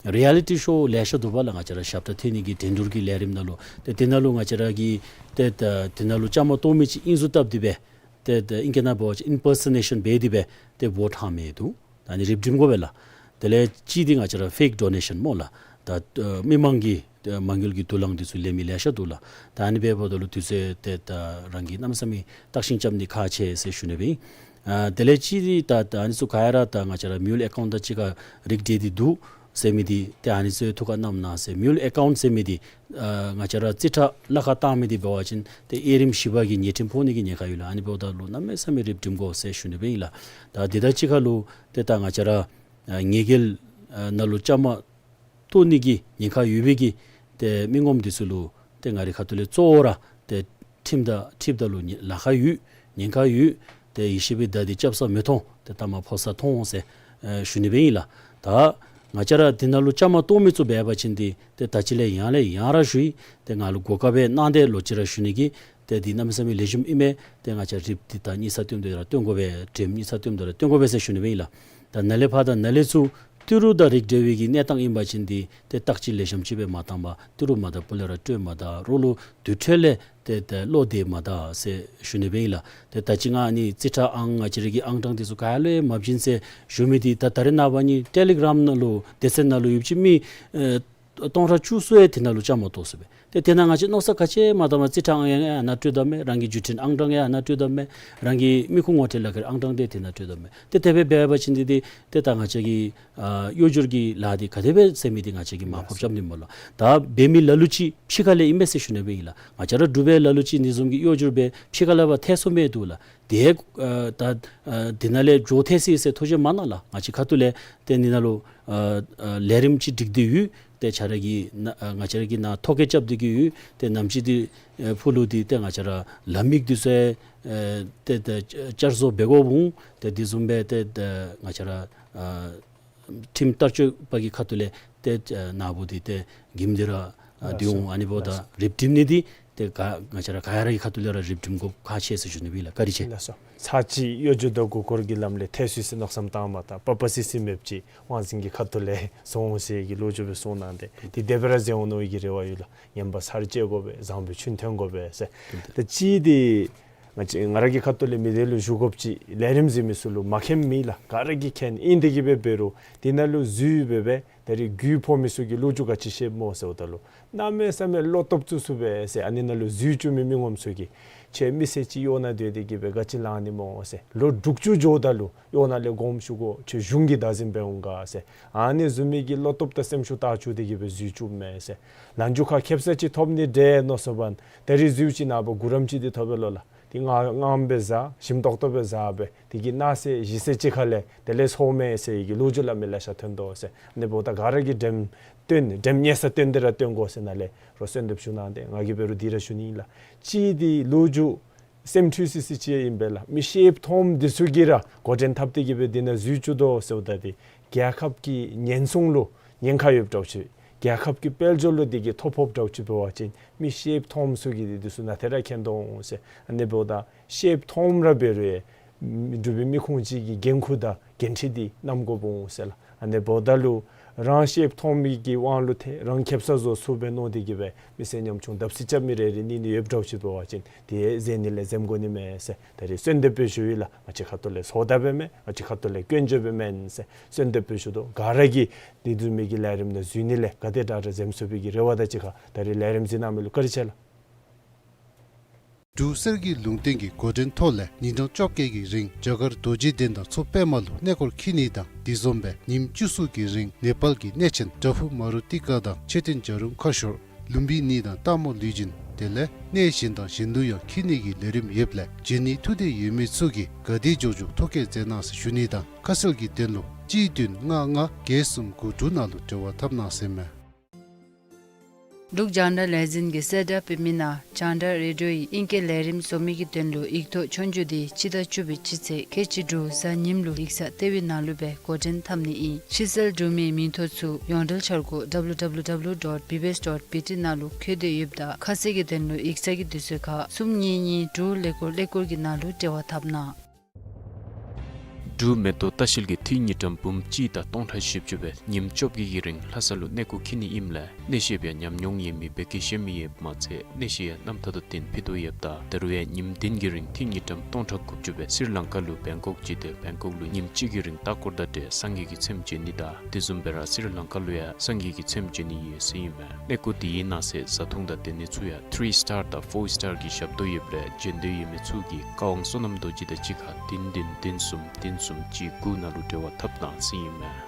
རི་ཡ་ལི་ཊི་ཤོ་ལེ་ཤ་འདུག་པ་ལགས། ང་བཅས་ར་ཞབས་ཁྲ་འཐེན་ནི་གི་འགྲན་བསྡུར་གྱི་ལས་རིམ་ནང་ལུ་ཏེ་དེ་ནང་ལུ་ང་བཅས་ར་གིས་ཏེ་ད་དེ་ནང་ལུ་བཅའ་མར་གཏོགས་མི་ཅིག་ཨིན་ཟེར་བཏབ་སྟེ་སྦེ་ཏེ་ད་ཨིང་སྐད་ནང་འབད་བ་ཅིན་ཨིམ་པར་སོ་ནེ་ཤཱན་འབད་དེ་སྦེ་ཏེ་བོཊ་འཐོན་མི་འདུག། ད་ཨ་ནི་རིགཔ་སྒྲིམ་དགོ་པས་ལགས། དེ་ལས་ཅིག་འདི་ང་བཅས་ར་ཕེཀ་ཌོ་ནེ་ཤཱན་སྨོ་ལགས། ད་ཨ་མི་མང་གི་ཨ་མ་དངུལ་གྱི་དུག་རླངས་འདི་ཚུ་ལེན་མི་ལེ་ཤ་འདུག་ལགས། ད་ཨ་ནི་འབདཝ་ད་ལུ་དུས་ཚོད་ཏེ་ད་རང་གིས་གནམ་མེད་ས་མེད་བརྟག་ཞིབ་རྐྱབ་ནི་ཁག་ཆེ་ཟེར་ཞུ་ནི་སྦེ་ཨིན། ཨ་དེ་ལས་ཅིག་འདི་ད་ད་ཨ་ནི་ཚུ་ག་ར་ད་ང་བཅས་ར་མིའུལ་ཨེ་ཀའུནཊ་དང་གཅིག་ཁར་རིགས་འདྲེས་ཏེ་འདུག་ཟེར་མི་འདི་ཏེ་ཨ་ནི་ཚུ་ཐུགས་ཁར་བསྣམས་གནང་ཟེར། མིའུལ་ཨེ་ཀའུནཊ་ཟེར་མི་འདི་ཨ་ང་བཅས་ར་རྩིས་ཁྲ་ལཱ་ཁག་བཏང་མི་འདི་འབད་བ་ཅིན་ཏེ་དབྱེ་རིམ་བཞི་པ་གི་ཉེས་ཁྲིམས་ཕོག་ནི་གི་ཉེན་ཁ་ཡོད་ལགས། ཨ་ནི་འབདཝ་ད་ལུ་གནམ་མེད་ས་མེད་རིགཔ་སྒྲིམ་དགོ་ཟེར་ཞུ་ནི་སྦེ་ཨིན་ལགས། ད་འདི་དང་གཅིག་ཁར་ལུ་ཏེ་ད་ང་བཅས་ར་ཨ་ཉེས་འགེལ་ཨ་ནང་ལུ་བཅའ་མར་གཏོགས་ནི་གི་ཉེན་ཁ་ཡོད་པའི་གི་ཏེ་མི་ངོམ་འདི་ཚུ་ལུ་ཏེ་ང་རའི་ཁ་ཐུག་ལས་གཙོ་བོ་ར་ཏེ་ཁྲིམས་དང་འཁྲིལཝ་ད་ལུ་ཉེ་ལཱ་ཁག་ཡོད། ཉེན་ཁ་ཡོད། ཏེ་ཡེ་ཤེས་པའི་བརྡ་འདི་རྐྱབ་ས་མི་མཐོང་། ཏེ་ལྟ་མ་ཕོ་ས་མཐོང་ཟེར་ཨེ་ཞུ་ནི་སྦེ་ཨིན་ལགས། ད་ང་བཅས་ར་འདི་ནང་ལུ་བཅའ་མར་གཏོགས་མི་ཚུ་འབད་བ་ཅིན་འདི་ཏེ་ད་ཅི་ལས་ཡང་ལས་ཡང་ར་ཞུ་ཡི། ཏེ་ང་ལུ་གོ་སྐབས་སྦེ་གནང་སྟེ་ལོག་ཅི་ར་ཞུ་ནི་གི་ཏེ་འདི་གནམ་མེད་ས་མེད་ལེགས་ཤོམ་ཨིན་མས། ཏེ་ང་བཅས་རིགཔ་འདི་ད་གཉིས་ས་བཏོན་ཏེ་ར་བཏོན་དགོ་པས། དྲེམ་གཉིས་ས་བཏོན་ཏེ་ར་བཏོན་དགོ་པས་ཟེར་ཞུ་ནི་སྦེ་ཨིན་ལགས། ད་ནཱ་ལས་ཕར་ད་ནཱ་ལས་ཚུར་ཏི་རུ་དང་རིགས་འདྲེས་པའི་གི་གནས་སྟངས་ཨིན་པ་ཅིན་འདི་ཏེ་བརྟག་དཔྱད་ལེགས་ཤོམ་ཅིག་སྦེ་མ་བཏང་པར་ཏི་རུ་མ་ད་སྤུ་ལས་ར་སྤྲོད་མ་ད། རོགས་ལུ་དུར་ཁྲོད་ལས་ཏེ་ཏེ་བློ་གཏད་མ་ད་ཟེར་ཞུ་ནི་སྦེ་ཨིན་ལགས། ཏེ་ད་ཅི་ང་ཨ་ནི་རྩིས་ཁྲ་ཨང་ང་བཅས་ར་གི་ཨང་གྲངས་འདི་ཚུ་ག་ཡང་ལུ་ཡང་མ་བྱིན་ཟེར་ཞུ་མི་འདི་ད་ད་རེས་ནངས་པ་ནི་ཊེ་ལི་གརམ་ནང་ལུ་སྡེ་ཚན་ནང་ལུ་ཡོདཔ་ཅིག་མི་ཨེ་སྟོང་ཕྲག་བཅུ་གསུམ་ཡང་དེ་ནང་ལུ་བཅའ་མར་གཏོགས་ཚུགས་པས། ཏེ་དེ་ནང་ང་བཅས་མནོ་བསམ་ག་ཅི་མ་བཏངམ་རྩིས་ཁྲ་ཨང་ཡང་ཨ་ནཱ་སྤྲོད་དོ་མས། རང་གི་བརྒྱུད་འཕྲིན་ཨང་གྲངས་ཡང་ཨ་ནཱ་སྤྲོད་དོ་མས། རང་གི་མི་ཁུངས་ངོ་སྤྲོད་ལག་ཁྱེར་ཨང་གྲངས་འདི་དེ་ནང་སྤྲོད་དོ་མས། ཏེ་དེ་སྦེ་འབད་བ་ཅིན་འདི་འདི་ཏེ་ད་ང་བཅས་ཀྱི་ཨ་གཡོ་སྒྱུར་གྱི་ལཱ་འདི་ག་དེ་སྦེ་ཟེར་མི་འདི་ང་བཅས་ཀྱིས་མར་ཕབ་རྐྱབ་ནི་སྨོ་ལགས། ད་འབད་མི་ལ་ལུ་ཅིག་ཕྱི་ཁ་ལས་ཨིན་མས་ཟེར་ཞུ་ནི་སྦེ་ཨིན་ལགས། ང་བཅས་ར་འབྲུག་པའི་ལ་ལུ་ཅིག་འདི་བཟུམ་གྱི་གཡོ་སྒྱུར་སྦེ་ཕྱི་ཁ་ལས་ཕར་ཐལ་སོང་མི་འདུག་ལགས། དེ་ཨ་ད་ཨ་འདི་ནང་ལས་འགྱོ་ཐལ་སོ་ཡི་ཟེར་ཐུགས་བཞེད་མ་གནང་ལགས། ང་བཅས་ཁ་ཐུག་ལས་ཏེ་འདི་ནང་ལུ་ཨ་ཨ་ལས་རིམ་ཅིག་སྒྲིག་སྟེ་ཡོད། ཏེ་ཁྱོད་ར་གིས་ནཱ་ཨ་ང་བཅས་ར་གིས་ནཱ་ཐོ་བཀོད་རྐྱབ་སྟེ་གི་ཡོད། ཏེ་ནམ་ཅིག་འདི་ཨེ་ཕུལ་ལུ་འདི་ཏེ་ང་བཅས་ར་ལམ་ཡིག་འདི་ཚུ་ཨེ་ཏེ་ཏེ་བསྐྱར་བཟོ་འབད་དགོཔ་འོང་། ཏེ་འདི་བཟུམ་སྦེ་ཏེ་ཏེ་ང་བཅས་ར་ཨ་ ཁྲིམས་བསྟར་སྤྱོད་པ་གི་ཁ་ཐུག་ལས་ཏེ་ནཱ་བུ་འདི་ཏེ་གིམ་འདི་ར་ཨ་ལགས་སོ། འདི་འོང་། ཨ་ནི་འབདཝ་ད་ལགས་སོ། རིགཔ་སྒྲིམ་ནི་འདི་ཏེ་ག་ང་བཅས་ར་ག་ར་གི་ཁ་ཐུག་ལས་ར་རིགཔ་སྒྲིམ་དགོཔ་ཁག་ཆེ་ཟེར་ཞུ་ནི་སྦེ་ཨིན་ལགས། བཀའ་དྲིན་ཆེ། ལགས་སོ། ཚར་གཅིག་གཡོ་སྒྱུ་དང་མགུ་སྐོར་གྱི་ལམ་ལས་ཐལ་སོ་ཡི་ཟེར་མནོ་བསམ་བཏངམ་ད་པ་པ་སི་སི་མེདཔ་ཅིག་དབང་འཛིན་གྱི་ཁ་ཐུག་ལས་སོང་ཟེར་གྱི་ལོ་རྒྱུས་སྦེ་གསུངས་གནང་སྟེ་ཏེ་དེ་སྦེ་ར་མཛད་འོང་མནོ་བའི་གི་རེ་བ་ཡོད་ལགས། ངན་པ་ཚར་བཅད་དགོ་པས། བཟང་པོའི་ཆོས་ཐོན་དགོ་པས་ཟེར། ད་ཅི་འདི་ང་བཅས་ང་ར་གི་ཁ་ཐུག་ལས་མི་སྡེ་ལུ་བཞུགས་དགོཔ་ཅིག་ལས་རིམ་གཟིགས་མི་ཚུ་ལུ་མ་མཁྱེནམ་མེད་ལགས། ག་ར་གིས་མཁྱེན། ཨིན་དེ་གིས་སྦེ་འབད་རུང་དེ་ནང་ལུ་འཛུལ་སྦེ་སྦེ་ད་རེས་རྒུད་ཕོག་མི་ཚུ་གིས་ལོ་རྒྱུས་ག་ཅི་བཤདཔ་སྨོ་ཟེརཝ་ད་ལུ་གནམ་མེད་ས་མེད་བློ་སྟོབས་བཙུགས་བཙུགསཔ་སྦེ་ཟེར། ཨ་ནི་ནང་ལུ་འཛུལ་བཅུག་མི་མི་ངོམ་ཚུ་གིས་ཁྱོད་མི་སེར་ཅིག་གཡོག་ནང་སྡོད་དེ་གིས་སྦེ་ག་ཅི་ལང་ནི་སྨོ་ཟེར། ལོ་དྲུག་ཅུ་འགྱོཝ་ད་ལུ་གཡོག་ནང་ལས་དགོངསམ་ཞུ་དགོ། ཁྱོད་གཞུང་གི་བདག་འཛིན་འབད་འོང་ག་ཟེར། ཨ་ནི་བཟུམ་མའི་གི་བློ་སྟོབས་དང་སེམས་ཤུགས་དར་བཅུག་དེ་གིས་སྦེ་འཛུལ་བཅུགཔ་མས་ཟེར། ལན་ཅུ་ཁར་ཁེབ་ས་ཅིག་ཐོབ་ནི་འདྲས་མནོ་སོངམ་ད་ད་རེས་འཛུལ་ཅི་ནངས་པ་གུ་རམ་ཅིག་འདི་ཐོབ་པས་ལོ་ལགས། དེ་ངང་ངམ་སྦེ་བཟའ། ཞིམ་ཏོག་ཏོ་སྦེ་བཟའ་སྦེ་དེ་གི་གནངས་ཚེ་གཞེས་ཚེ་ཅིག་ཁ་ལས་དེ་ལས་སོང་མས་ཟེར་གྱི་ལོ་རྒྱུས་སླབ་མི་ལེ་ཤ་ཐོན་དོ་ཟེར། ཨ་ནི་འབདཝ་ད་ག་ར་གིས་འགྲེམས་སྟོན་འགྲེམས་ཉེས་ས་སྟོན་ཏེ་ར་སྟོན་དགོ་ཟེར་ནཱ་ལས་རོགས་གསོལ་འདེབས་ཞུ་གནང་སྟེ་ང་གིས་འབད་རུང་འདི་ར་ཞུ་ནི་ཨིན་ལགས། ཅི་འདི་ལོ་རྒྱུས་སེམས་འཁྲུལ་སི་སི་ཅིག་ཨིན་པས་ལགས། མི་ཤེསཔ་མཐོངམ་འདི་ཚུ་གིས་ར་འགོ་འདྲེན་འཐབ་སྟེ་གིས་སྦེ་འདི་ནང་འཛུལ་བཅུག་དོ་ཟེརཝ་ད་འདི་རྒྱལ་ཁབ་ཀྱི་ཉེན་སྲུང་ལུ་ཉེན་ཁ་ཡོདཔ་འདྲཝ་ཅིག་རྒྱལ་ཁབ་ཀྱི་དཔལ་འབྱོར་ལུ་འདི་གིས་ཐོ་ཕོགཔ་འདྲཝ་ཅིག་འབད་བ་ཅིན་མི་ཤེསཔ་མཐོངམ་ཚུ་གིས་འདི་འདི་ཚུ་ནང་ཏེ་ར་མཁྱེན་དོ་འོང་ཟེར། ཨ་ནི་འབདཝ་ད་ཤེསཔ་མཐོངམ་ར་འབད་རུང་ཡང་འབྲུག་པའི་མི་ཁུངས་ཅིག་གི་འགན་ཁུར་དང་འགན་འཁྲི་འདི་བསྣམ་དགོཔ་འོང་ཟེར་ལགས། ཨ་ནི་འབདཝ་ད་ལུ་རང་ཤེསཔ་མཐོང་མི་གི་དབང་ལུ་ཏེ་རང་ཁེབ་ས་བཟོ་ཚུགས་པས་མནོ་སྟེ་གིས་སྦེ་མི་སེར་ཉམ་ཆུང་བརྡབ་གསིག་རྐྱབ་མི་རེ་རེ་གཉིས་གཉིས་ཡོདཔ་འདྲཝ་ཅིག་འབད་བ་ཅིན་དེ་འཛེམ་ནི་ལས་འཛེམ་དགོ་ནི་མས་ཟེར་ད་རེས་གསོལ་འདེབས་སྦེ་ཞུ་ཡི་ལགས། ང་བཅས་ཁ་ཐུག་ལས་ཚོགས་བདའ་འབདཝ་མེན། ང་བཅས་ཁ་ཐུག་ལས་སྐྱོན་བརྗོད་འབདཝ་མེན་ཟེར་གསོལ་འདེབས་སྦེ་ཞུ་དོ། ག་ར་གིས་འདི་བཟུམ་མའི་གི་ལས་རིམ་ནང་འཛུལ་ནི་ལས་ག་དེ་དྲག་དྲག་འཛེམ་ཚུགས་པའི་གི་རེ་བ་དང་གཅིག་ཁར་ད་རེས་ལས་རིམ་གཟིགས་གནང་མི་ལུ་བཀའ་དྲིན་ཆེ་ལགས། འབྲུག་གསེར་གྱི་ལུང་བསྟན་གྱི་འགོ་འདྲེན་ཐོག་ལས་ཉིན་གྲངས་བཅོ་བརྒྱད་ཀྱི་རིང་རྒྱ་གར་རྡོ་རྗེ་གདན་དང་མཚོ་པདྨ་ལུ་གནས་སྐོར་འཁྱིད་ནི་དང་དེ་བཟུམ་སྦེ་ཉིནམ་བཅུ་གསུམ་གྱི་རིང་ནེ་པཱལ་གྱི་གནས་ཆེན་པྲ་བྷུ་མ་རུ་ཏི་ཀ་དང་མཆོད་རྟེན་བྱ་རུང་ཁ་ཤོར་ལུམ་བི་ནི་དང་སྟག་མོ་ལུས་སྦྱིན་དེ་ལས་གནས་གཞན་དང་གཞན་ལུ་ཡང་འཁྱིད་ནི་གི་ལས་རིམ་ཡོདཔ་ལས་འབྱོན་ནི་ཐུགས་འདོད་ཡོད་མི་ཚུ་གིས་ག་དེ་མགྱོགས་མགྱོགས་ཐོ་བཀོད་མཛད་གནང་ཟེར་ཞུ་ནི་དང་ཁ་གསལ་གྱི་དོན་ལུ་གཅིག་བདུན་ལྔ་ལྔ་བརྒྱད་གསུམ་དགུ་དྲུག་ནང་ལུ་འབྲེལ་བ་འཐབ་གནང་ཟེར་མས། འབྲུག་རྒྱང་བསྒྲགས་ལས་འཛིན་གྱིས་གསལ་བསྒྲགས་འབད་མི་ནང་རྒྱང་བསྒྲགས་རེ་ཌིའོ་ཡི་ཨིང་སྐད་ལས་རིམ་བཟོ་མི་གི་དོན་ལུ་ཡིག་ཐོག་ཆོས་རྒྱུགས་འདི་སྤྱི་ཟླ་བཅུ་པའི་སྤྱི་ཚེས་ཁལ་གཅིག་དྲུག་གཟའ་ཉིམ་ལུ་ཡིག་ཚང་ལྟེ་བའི་ནང་ལུ་སྦེ་འགོ་འདྲེན་འཐབ་ནི་ཨིན། ཕྱི་སེལ་འབྲུག་མིའི་མིང་ཐོ་ཚུ་ཡོངས་འབྲེལ་འཆར་སྒོ་W W W dot B B S dot B T ནང་ལུ་འཁོད་དེ་ཡོདཔ་ད་ཁ་གསལ་གྱི་དོན་ལུ་ཡིག་ཚང་གི་དུས་ཚོད་ཁར་གསུམ་གཉིས་གཉིས་དྲུག་ཀླད་ཀོར་ཀླད་ཀོར་གྱི་ནང་ལུ་འབྲེལ་བ་འཐབ་གནང་། འབྲུག་མེ་ཏོག་ལྟ་བཤལ་གྱིས་ཏི་རི་ཉིས་ཀྲམ་འབུམ་གཅིག་དང་སྟོང་ཕྲག་བཞི་བཅུ་སྦེ་ཉིནམ་བཅོ་བརྒྱད་ཀྱི་རིང་ལྷ་ས་ལུ་གནས་སྐོར་འཁྱིད་ནི་ཨིནམ་ལས་གནས་བཤད་པའི་ཉམས་མྱོང་ཡོད་མི་བོད་སྐད་ཤེས་མི་ཡོདཔ་མ་ཚད་གནས་བཤད་ཡང་རྣམ་ཐར་དང་བསྟུན་ཕུལ་དོ་ཡོདཔ་ད་ད་རུང་ཡང་ཉིནམ་བདུན་གྱི་རིང་ཏི་རི་ཉིས་ཀྲམ་སྟོང་ཕྲག་དགུ་བཅུ་སྦེ་སི་རི་ལང་ཀ་ལུ་བེང་ཀོག་བྱོན་ཏེ་བེང་ཀོག་ལུ་ཉིནམ་གཅིག་གི་རིང་ལྟ་སྐོར་དང་འབྲེལ་སངས་རྒྱས་ཀྱི་ཚེམས་བྱོན་ནི་དང་དེ་བཟུམ་སྦེ་ར་སི་རི་ལང་ཀ་ལུ་ཡང་སངས་རྒྱས་ཀྱི་ཚེམས་བྱོན་ནི་ཡོད་ཟེར་ཨིན་མས། གནས་སྐོར་དེའི་ནང་གསེས་བཟའ་འཐུང་དང་སྡོད་གནས་ཚུ་ཡང་ཐི་རི་སི་ཊར་དང་ཕོར་སི་ཊར་གྱི་ཞབས་ཏོག་ཡོདཔ་ལས་འབྱོན་འདོད་ཡོད་མི་ཚུ་གིས་བཀའ་དབང་བསོད་ནམས་རྡོ་རྗེ་དང་གཅིག་ཁར་བདུན་བདུན་བདུན་གསུམ་བདུན་གསུམ་གཅིག་དགུ་ནང་ལུ་འབྲེལ་བ་འཐབ་གནང་ཟེར་ཨིན་མས།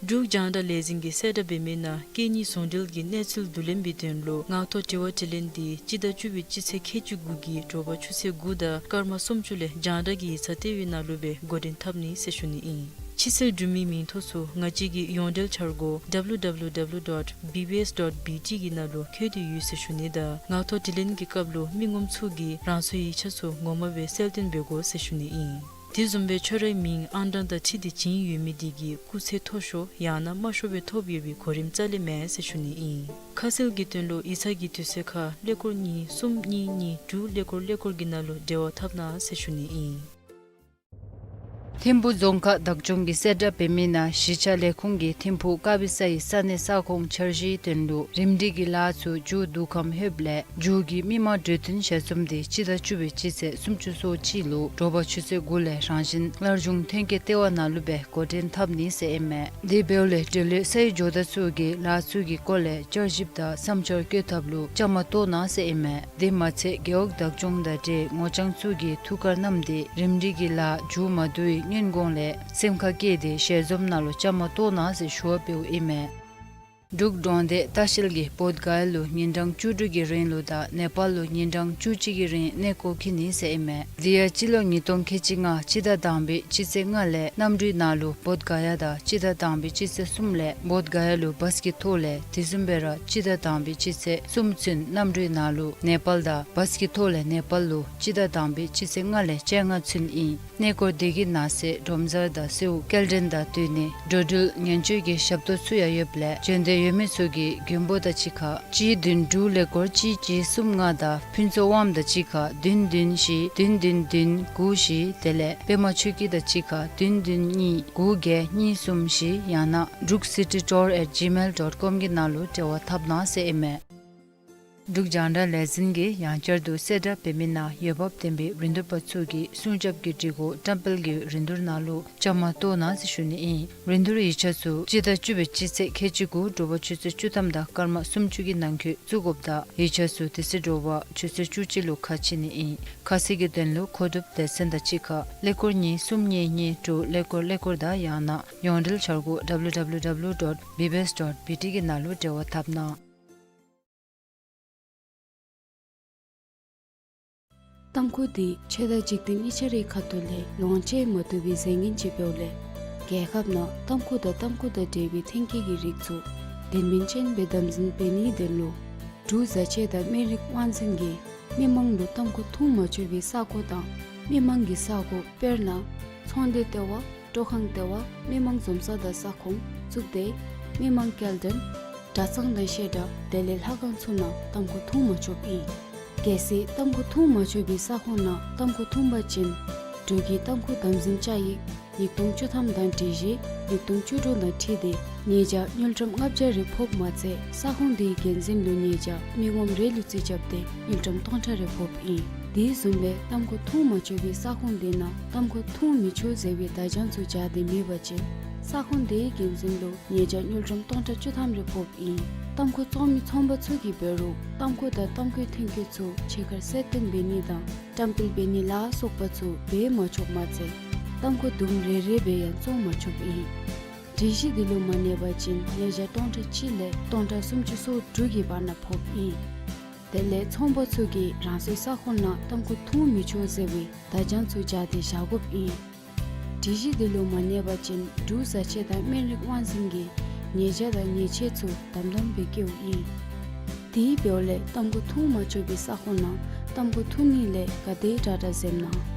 འབྲུག་རྒྱང་བསྒྲགས་ལས་འཛིན་གྱིས་གསལ་བསྒྲགས་འབད་མི་ནང་སྐད་གཉིས་ཟུང་འབྲེལ་གྱི་གནས་ཚུལ་བསྡུ་ལེན་པའི་དོན་ལུ་ངག་ཐོག་དྲི་བ་དྲིས་ལན་འདི་སྤྱི་ཟླ་བཅུ་པའི་སྤྱི་ཚེས་ཁལ་གཅིག་དགུ་གི་དྲོ་པ་ཆུ་ཚོད་དགུ་དང་སྐར་མ་སུམ་ཅུ་ལས་རྒྱང་བསྒྲགས་ཀྱི་ཡིག་ཚང་ལྟེ་བའི་ནང་ལུ་སྦེ་འགོ་འདྲེན་འཐབ་ནི་ཟེར་ཞུ་ནི་ཨིན། ཕྱི་སེལ་འབྲུག་མིའི་མིང་ཐོ་ཚུ་ང་བཅས་ཀྱི་ཡོངས་འབྲེལ་འཆར་སྒོ་W W W dot B B S dot B T གི་ནང་ལུ་འཁོད་དེ་ཡོད་ཟེར་ཞུ་ནི་དང་ངག་ཐོག་དྲིས་ལན་གྱི་སྐབས་ལུ་མི་ངོམ་ཚུ་གིས་རང་སོའི་ཡིག་ཆ་ཚུ་ངོ་མ་སྦེ་གསལ་སྟོན་འབད་དགོ་ཟེར་ཞུ་ནི་ཨིན། དེ་བཟུམ་སྦེ་ཁྱོད་རའི་མིང་ཨང་གྲངས་དང་འཁྲིལ་ཏེ་བྱིན་ཡོད་མི་དེ་གིས་སྐུགས་ཚད་མཐོ་ཤོས་ཡང་ན་དམའ་ཤོས་སྦེ་ཐོབ་ཡོད་པའི་གོ་རིམ་རྩ་ལས་མེད་ཟེར་ཞུ་ནི་ཨིན། ཁ་གསལ་གྱི་དོན་ལུ་ཡིག་ཚང་གི་དུས་ཚོད་ཁར་ཀླད་ཀོར་གཉིས་གསུམ་གཉིས་གཉིས་དྲུག་ཀླད་ཀོར་ཀླད་ཀོར་གྱི་ནང་ལུ་འབྲེལ་བ་འཐབ་གནང་ཟེར་ཞུ་ནི་ཨིན། ཐིམ་ཕུ་རྫོང་ཁག་བདག་སྐྱོང་གིས་གསལ་བསྒྲགས་འབད་མི་ནང་གཞིས་ཆགས་ལས་ཁུངས་ཀྱིས་ཐིམ་ཕུ་ཀ་པི་ས་ཡི་ས་གནས་ས་ཁོངས་འཆར་གཞིའི་དོན་ལུ་རིམ་སྒྲིག་གི་ལཱ་ཚུ་མཇུག་བསྡུ་ཁམས་ལྷོདཔ་ལས་མཇུག་གི་མི་མང་གྲོས་བསྟུན་ཞལ་འཛོམས་དེ་སྤྱི་ཟླ་བཅུ་པའི་སྤྱི་ཚེས་སུམ་ཅུ་སོ་གཅིག་ལུ་དྲོ་པ་ཆུ་ཚོད་དགུ་ལས་རང་བཞིན་སླར་འབྱུང་ཐོན་སྐྱེད་ལྟེ་བ་ནང་ལུ་སྦེ་འགོ་འདྲེན་འཐབ་ནི་ཟེར་ཨིན་མས། དེ་འབདཝ་ལས་འབྲེལ་ཡོད་ས་ཡི་ཇོ་བདག་ཚུ་གིས་ལཱ་ཚུ་གི་སྐོར་ལས་བསྐྱར་ཞིབ་དང་བསམ་འཆར་བཀོད་ཐབས་ལུ་བཅའ་མར་གཏོགས་གནང་ཟེར་ཨིན་མས། དེ་མ་ཚད་རྒེད་འོག་བདག་སྐྱོང་དང་འབྲེལ་ངོ་རྐྱང་ཚུ་གིས་ཐུགས་ཁར་བསྣམས་ཏེ་རིམ་སྒྲིག་གི་ལཱ་མཇུག་མ་བསྡུ་བའི་སྔོན་གོང་ལས་སེམས་ཁར་བསྐྱེད་དེ་ཞལ་འཛོམས་ནང་ལུ་བཅའ་མར་གཏོགས་གནང་ཟེར་ཞུ་བ་འབདཝ་ཨིན་མས། འབྲུག་འབྲོང་སྡེ་ལྟ་བཤལ་གྱིས་བོདྷ་ག་ཡ་ལུ་ཉིན་གྲངས་བཅུ་དྲུག་གི་རིང་ལུ་དང་ནེ་པཱལ་ལུ་ཉིན་གྲངས་བཅུ་གཅིག་གི་རིང་གནས་སྐོར་འཁྱིད་ནི་ཟེར་ཨིན་མས། དེ་ཡང་སྤྱི་ལོ་ཉིས་སྟོང་ཁལ་གཅིག་ལྔ་སྤྱི་ཟླ་དང་པའི་སྤྱི་ཚེས་ལྔ་ལས་གནམ་གྲུའི་ནང་ལུ་བོདྷ་ག་ཡ་དང་སྤྱི་ཟླ་དང་པའི་སྤྱི་ཚེས་གསུམ་ལས་བོདྷ་ག་ཡ་ལུ་བཱས་ཀྱི་ཐོག་ལས་དེ་བཟུམ་སྦེ་ར་སྤྱི་ཟླ་དང་པའི་སྤྱི་ཚེས་གསུམ་ཚུན་གནམ་གྲུའི་ནང་ལུ་ནེ་པཱལ་དང་བཱས་ཀྱི་ཐོག་ལས་ནེ་པཱལ་ལུ་སྤྱི་ཟླ་དང་པའི་སྤྱི་ཚེས་ལྔ་ལས་བཅོ་ལྔ་ཚུན་ཨིན། གནས་སྐོར་དེ་གི་ནང་གསེས་སྒྲོམ་གསར་དང་གསོལཝ་སྐྱེལ་འདྲེན་དང་བསྟུན་ནི་འགྲོ་འགྲུལ་ཉེན་བཅོལ་གྱི་ཞབས་ཏོག་ཚུ་ཡང་ཡོདཔ་ལས་འབྱོན་འདོད་ཡོད་མི་ཚུ་གིས་མགོན་པོ་དང་གཅིག་ཁར་གཅིག་བདུན་དྲུག་ཀླད་ཀོར་གཅིག་གཅིག་གསུམ་ལྔ་དང་ཕུན་ཚོགས་དབངམོ་དང་གཅིག་ཁར་བདུན་བདུན་བཞི་བདུན་བདུན་བདུན་དགུ་བཞི་དེ་ལས་པདྨ་ཆོས་སྐྱིད་དང་གཅིག་ཁར་བདུན་བདུན་གཉིས་དགུ་བརྒྱད་གཉིས་གསུམ་བཞི་ཡང་ན་འབྲུག་སི་ཊི་ཊུར་ཨེཊ་ཇི་མེལ་ཌོཊ་ཀོམ་གི་ནང་ལུ་འབྲེལ་བ་འཐབ་གནང་ཟེར་ཨིན་མས། འབྲུག་རྒྱང་བསྒྲགས་ལས་འཛིན་གྱིས་ཡང་བསྐྱར་དུ་གསལ་བསྒྲགས་འབད་མི་ནང་འོས་འབབ་ལྡན་པའི་རིན་བསྡུར་པ་ཚུ་གིས་སྲུང་སྐྱོབ་ཀྱི་སྒྲིག་གོ་བཀྲམ་སྤེལ་གྱི་རིན་བསྡུར་ནང་ལུ་བཅའ་མར་གཏོགས་གནང་ཟེར་ཞུ་ནི་ཨིན། རིན་བསྡུར་ཡིག་ཆ་ཚུ་སྤྱི་ཟླ་བཅུ་པའི་སྤྱི་ཚེས་ཁལ་གཅིག་དགུ་དྲོ་པ་ཆུ་ཚོད་བཅུ་ཐམ་དང་སྐར་མ་སུམ་ཅུ་གི་ནང་འཁོད་བཙུགས་དགོཔ་དང་ཡིག་ཆ་ཚུ་དེ་ཚེ་དྲོ་པ་ཆུ་ཚོད་བཅུ་གཅིག་ལུ་ཁ་ཕྱེ་ནི་ཨིན། ཁ་གསལ་གྱི་དོན་ལུ་མཁོ་སྒྲུབ་སྡེ་ཚན་དང་གཅིག་ཁར་ཀླད་ཀོར་གཉིས་གསུམ་གཉིས་གཉིས་དྲུག་ཀླད་ཀོར་ཀླད་ཀོར་དང་ཡང་ན་ཡོངས་འབྲེལ་འཆར་སྒོ་W W W dot B B S dot B T གི་ནང་ལུ་འབྲེལ་བ་འཐབ་གནང་། ཏམ་ཁུ་འདི་ཆོས་དང་འཇིག་རྟེན་གཉིས་ཆ་རའི་ཁ་ཐུག་ལས་ལོངས་སྤྱོད་མ་བཏུབ་པའི་རྫས་ངན་ཅིག་འབདཝ་ལས་རྒྱལ་ཁབ་ནང་ཏམ་ཁུ་དང་ཏམ་ཁུ་དང་འབྲེལ་བའི་ཐོན་སྐྱེད་ཀྱི་རིགས་ཚུ་དྲན་མེད་ཅན་སྦེ་དམ་འཛིན་འབད་ནིའི་དོན་ལུ་འབྲུག་བཟའ་ཆས་དང་སྨན་རིགས་དབང་འཛིན་གྱིས་མི་མང་ལུ་ཏམ་ཁུ་འཐུང་མ་ཆོག་པའི་ས་གོ་དང་མི་མང་གི་ས་གོ་དཔེར་ན་ཚོང་སྡེ་ལྟེ་བ། སྤྲོ་ཁང་ལྟེ་བ། མི་མང་འཛོམས་ས་དང་ས་ཁོངས་བཙུགས་ཏེ་མི་མང་སྐྱེལ་འདྲེན་གྲྭ་ཚང་དང་བཤད་གྲྭ་དེ་ལས་ལྷ་ཁང་ཚུ་ནང་ཏམ་ཁུ་འཐུང་མ་ཆོགཔ་ཨིན། གལ་སྲིད་ཏམ་ཁུ་འཐུང་མ་ཆོག་པའི་ས་ཁོངས་ནང་ཏམ་ཁུ་འཐུང་པ་ཅིན་འབྲུག་གི་ཏམ་ཁུ་དམ་འཛིན་བཅའ་ཡིག་ཉིས་སྟོང་བཅུ་ཐམ་དང་སྒྲིག་གཞི་ཉིས་སྟོང་བཅུ་དྲུག་དང་འཁྲིལ་ཏེ་ཉེས་བྱ་དངུལ་ཀྲམ་ལྔ་བརྒྱ་རེ་ཕོགཔ་མ་ཚད་ས་ཁོངས་དེའི་འགན་འཛིན་ལུ་ཉེས་བྱ་མི་ངོམ་རེ་ལུ་རྩིས་རྐྱབ་སྟེ་དངུལ་ཀྲམ་སྟོང་ཕྲག་རེ་ཕོགཔ་ཨིན། དེ་བཟུམ་སྦེ་ཏམ་ཁུ་འཐུང་མ་ཆོག་པའི་ས་ཁོངས་དེ་ནང་ཏམ་ཁུ་འཐུང་མི་ཆོག་ཟེར་བའི་བརྡ་བྱང་ཚུ་སྦྱར་ཏེ་མེད་པ་ཅིན་ས་ཁོངས་དེའི་འགན་འཛིན་ལུ་ཉེས་བྱ་དངུལ་ཀྲམ་སྟོང་ཕྲག་བཅུ་ཐམ་རེ་ཕོགཔ་ཨིན། ཏམ་ཁུ་བཙོང་མི་ཚོང་པ་ཚུ་གིས་འབད་རུང་ཏམ་ཁུ་དང་ཏམ་ཁུའི་ཐོན་སྐྱེད་ཚུ་ཕྱི་ཁར་གསལ་སྟོན་འབད་ནི་དང་བཀྲམ་སྤེལ་འབད་ནི་ལ་སོགས་པ་ཚུ་འབད་མ་ཆོགཔ་མ་ཚད་ཏམ་ཁུ་དུམ་རེ་རེ་སྦེ་ཡང་བཙོང་མ་ཆོགཔ་ཨིན། སྒྲིག་གཞི་འདི་ལུ་མ་གནས་པ་ཅིན་ཉེས་བྱ་སྟོང་ཕྲག་གཅིག་ལས་སྟོང་ཕྲག་སུམ་ཅུ་སོ་དྲུག་གི་བར་ན་ཕོགཔ་ཨིན། དེ་ལས་ཚོང་པ་ཚུ་གིས་རང་སོའི་ས་ཁོངས་ནང་ཏམ་ཁུ་འཐུང་མི་ཆོག་ཟེར་བའི་བརྡ་བྱང་ཚུ་སྦྱར་ཏེ་བཞག་དགོཔ་ཨིན། སྒྲིག་གཞི་འདི་ལུ་མ་གནས་པ་ཅིན་འབྲུག་བཟའ་ཆས་དང་སྨན་རིགས་དབང་འཛིན་གྱིས་ཉེས་བྱ་དང་ཉེས་ཆད་ཚུ་དམ་དམ་སྦེ་བཀལཝ་ཨིན། དེ་འབདཝ་ལས་ཏམ་ཁུ་འཐུང་མ་ཆོག་པའི་ས་ཁོངས་ནང་ཏམ་ཁུ་འཐུང་ནི་ལས་ག་དེ་དྲག་དྲག་འཛེམ་གནང་།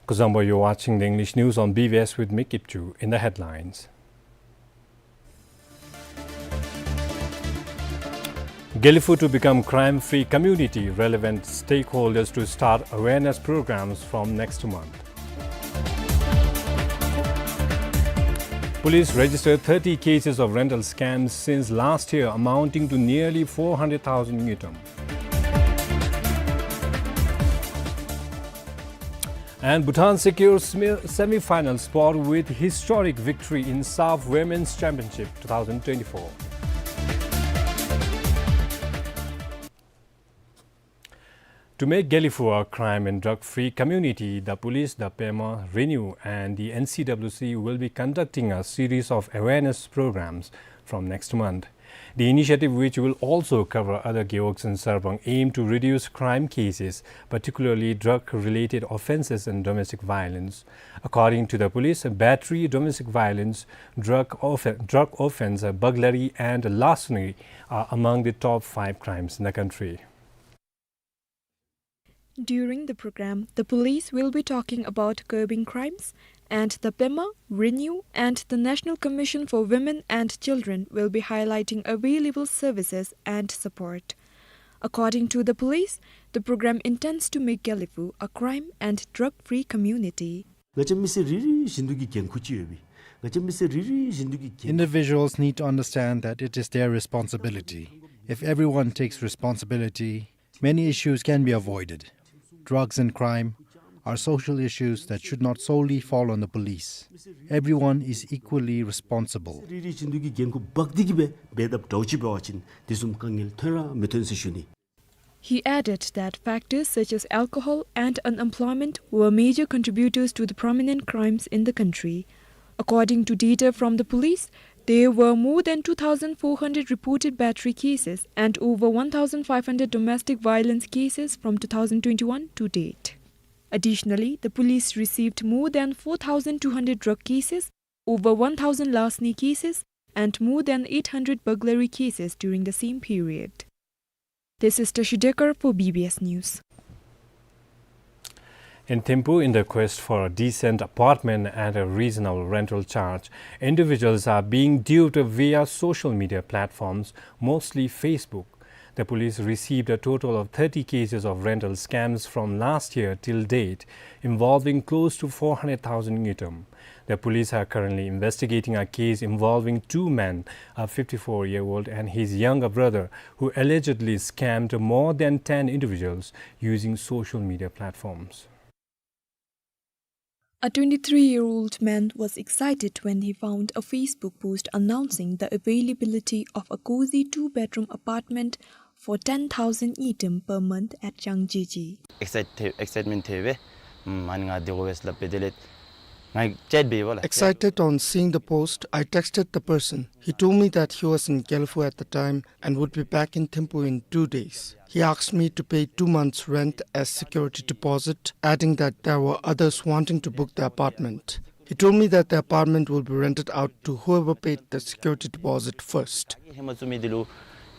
Kuzuzangpo, you're watching the English news on B B S with me, Kipchu. In the headlines, Gelephu to become crime-free community, relevant stakeholders to start awareness programs from next month. Police registered thirty cases of rental scams since last year, amounting to nearly four hundred thousand ngultrum. And Bhutan secures semi-, semi-final spot with historic victory in SAFF Women's Championship twenty twenty-four. To make Gelephu a crime and drug-free community, the police, the Pema, RENEW, and the N C W C will be conducting a series of awareness programs from next month. The initiative, which will also cover other gewogs in Sarpang, aim to reduce crime cases, particularly drug-related offenses and domestic violence. According to the police, battery, domestic violence, drug off-, drug offense, burglary, and larceny are among the top five crimes in the country. During the program, the police will be talking about curbing crimes, and the Pema, RENEW, and the National Commission for Women and Children will be highlighting available services and support. According to the police, the program intends to make Gelephu a crime and drug-free community. ང་བཅས་མི་སེར་རེ་རེ་བཞིན་དུ་གི་འགན་ཁུར་ཅིག་ཡོད་པས། ང་བཅས་མི་སེར་རེ་རེ་བཞིན་དུ་གི་འགན། Individuals need to understand that it is their responsibility. If everyone takes responsibility, many issues can be avoided. Drugs and crime are social issues that should not solely fall on the police. Everyone is equally responsible. རེ་རེ་བཞིན་དུ་གི་འགན་ཁུར་འབག་སྟེ་གི་སྦེ་འབད་དཔ་འདྲཝ་ཅིག་འབད་བ་ཅིན་དེ་བཟུམ་དཀའ་ངལ་ཐོན་ར་མི་ཐོན་ཟེར་ཞུ་ནི། He added that factors such as alcohol and unemployment were major contributors to the prominent crimes in the country. According to data from the police, there were more than two thousand four hundred reported battery cases and over one thousand five hundred domestic violence cases from two thousand twenty-one to date. Additionally, the police received more than four thousand two hundred drug cases, over one thousand larceny cases, and more than eight hundred burglary cases during the same period. This is Tashi Dekar for B B S News. In Thimphu, in the quest for a decent apartment at a reasonable rental charge, individuals are being duped via social media platforms, mostly Facebook. The police received a total of thirty cases of rental scams from last year till date, involving close to four hundred thousand ngultrum. The police are currently investigating a case involving two men, a fifty-four-year-old and his younger brother, who allegedly scammed more than ten individuals using social media platforms. A twenty-three-year-old man was excited when he found a Facebook post announcing the availability of a cozy two-bedroom apartment for ten thousand ngultrum per month at Changjeji. Excite- excitement ཐེབས་པས། ཨམ་ཨ་ནི་ང་དེ་གོ་བས་སླབ་སྦེ་དེ་ལས་ང་ཅེཊ་འབད་བ་ལགས། Excited on seeing the post, I texted the person. He told me that he was in Gelephu at the time and would be back in Thimphu in two days. He asked me to pay two months' rent as security deposit, adding that there were others wanting to book the apartment. He told me that the apartment will be rented out to whoever paid the security deposit first. ཧེ་མ་བཙུགས་མི་འདི་ལུ་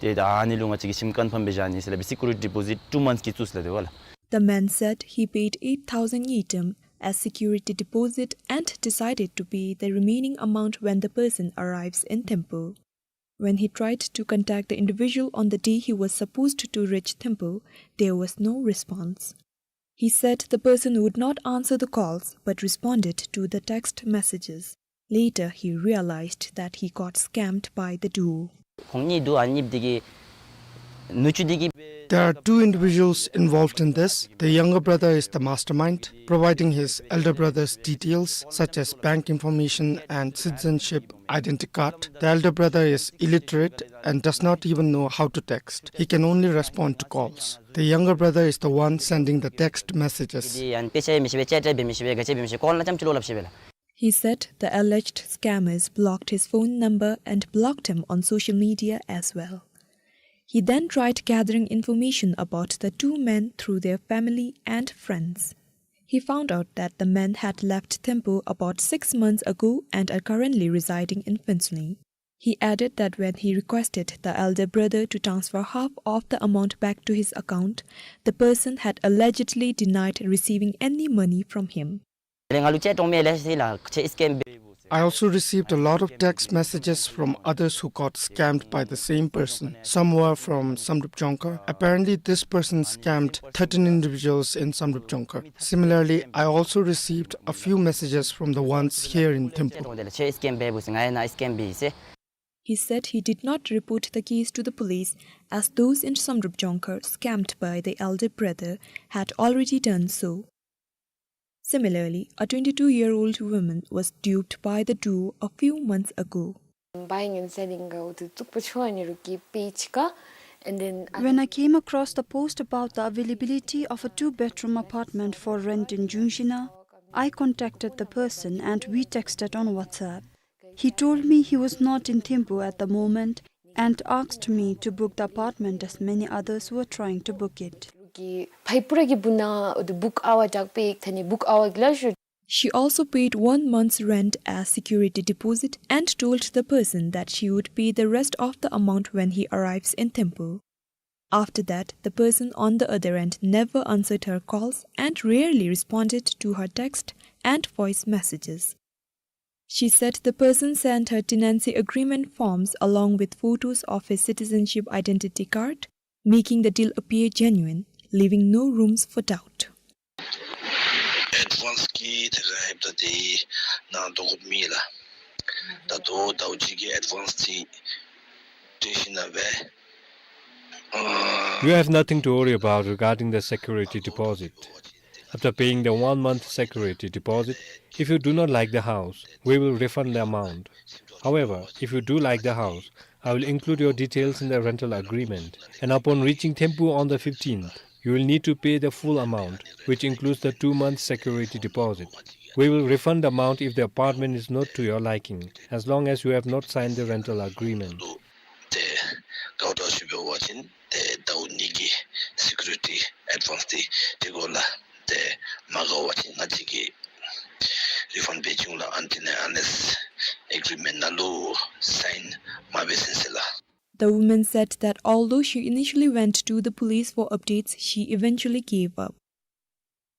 ཏེ་ད་ཨ་ནི་ལུ་ང་བཅས་ཀྱིས་ཞིནམ་ཀོན་ཕཱམ་འབད་བཞག་ནི་ཟེར་སླབ་སྦེ་སི་ཀུ་རི་ཊི་ཌི་པོ་ཟིཊ་ཊུ་མནཐས་ཀྱི་བཙུགས་ཟེར་སླབ་འདུག་པ་ལགས། The man said he paid eight thousand ngultrum as security deposit and decided to pay the remaining amount when the person arrives in Thimphu. When he tried to contact the individual on the day he was supposed to reach Thimphu, there was no response. He said the person would not answer the calls but responded to the text messages. Later, he realized that he got scammed by the duo. ཁོང་གཉིས་འདུག། ཨ་གཉིས་འདི་གིས་ནུ་གཅུང་འདི་གིས། There are two individuals involved in this. The younger brother is the mastermind, providing his elder brother's details such as bank information and citizenship identity card. The elder brother is illiterate and does not even know how to text. He can only respond to calls. The younger brother is the one sending the text messages. འདི་ཨ་ནི་དཔེ་ཆ་ཡང་མི་ཤེས་པས། ཅེཊ་ཡང་འབད་མི་ཤེས་པས། ག་ཅི་འབད་མི་ཤེས། ཀོལ་ནང་ཙམ་ཅིག་ལོག་སླབ་ཤེས་པས་ལགས། He said the alleged scammers blocked his phone number and blocked him on social media as well. He then tried gathering information about the two men through their family and friends. He found out that the men had left Thimphu about six months ago and are currently residing in Phuentsholing. He added that when he requested the elder brother to transfer half of the amount back to his account, the person had allegedly denied receiving any money from him. ང་ལུ་ཅེཊ་འོང་མི་ལེ་ཤ་ཅིག་ལགས། ཁྱོད་སི་ཀེམ་འབད་བས་ཟེར། I also received a lot of text messages from others who got scammed by the same person. Some were from Samdrup Jongkhar. Apparently, this person scammed thirteen individuals in Samdrup Jongkhar. Similarly, I also received a few messages from the ones here in Thimphu. ཅེཊ་འོང་དེ་ལགས། ཁྱོད་སི་ཀེམ་འབད་བས་ཟེར། ང་ཡང་ནཱ་སི་ཀེམ་འབད་ཡི་ཟེར། He said he did not report the case to the police, as those in Samdrup Jongkhar scammed by the elder brother had already done so. Similarly, a twenty-two-year-old woman was duped by the duo a few months ago. Buying and selling ག་འོ་དེ་བཙུགས་པ་ཆོ་ཨ་ནི་རུ་གི་པེཇ་ཁར། And then I When I came across the post about the availability of a two-bedroom apartment for rent in Jungshina, I contacted the person and we texted on WhatsApp. He told me he was not in Thimphu at the moment and asked me to book the apartment as many others were trying to book it. གི་ཕར་པུ་ར་གི་སྦུག་ནང་འོ་དེ་བུཀ་ཨ་ཝར་དྲག་པས། ད་ནི་བུཀ་ཨ་ཝར་གི་ལ་ཞུ། She also paid one month's rent as security deposit and told the person that she would pay the rest of the amount when he arrives in Thimphu. After that, the person on the other end never answered her calls and rarely responded to her text and voice messages. She said the person sent her tenancy agreement forms along with photos of his citizenship identity card, making the deal appear genuine, leaving no rooms for doubt. ཨེཌ་ཝཱནསི་གི་དེ་ག་ཨེབ་ད་དེ་ནང་དོ་གུ་མི་ལ། ད་དོ་ཟླཝ་གཅིག་གི་ཨེཌ་ཝཱནསི་དེ་སྤྲོད་ཞིནམ་ལས། You have nothing to worry about regarding the security deposit. After paying the one month security deposit, if you do not like the house, we will refund the amount. However, if you do like the house, I will include your details in the rental agreement, and upon reaching Thimphu on the fifteenth, you will need to pay the full amount, which includes the two month security deposit. We will refund the amount if the apartment is not to your liking, as long as you have not signed the rental agreement. དེ་དགའཝ་འདྲཝ་ཞུ་བ་ཅིན་དེ་ཟླཝ་གཉིས་ཀྱི་སི་ཀིའུ་རི་ཊི་ཨེཌ་ཝཱནསི་དེ་དེ་གུ་ལུ་དེ་མ་དགའ་བ་ཅིན་ང་བཅས་ཀྱིས་རི་ཕཱནཌ་འབད་བཅུག་ལགས། ཨན་ཊིལ་ཨེནཌ་ཨན་ལེསི་ཨེག་རི་མེནཊ་ནང་ལུ་སའིན་མ་འབད་ཚུན་ཚོད་ལགས། The woman said that although she initially went to the police for updates, she eventually gave up.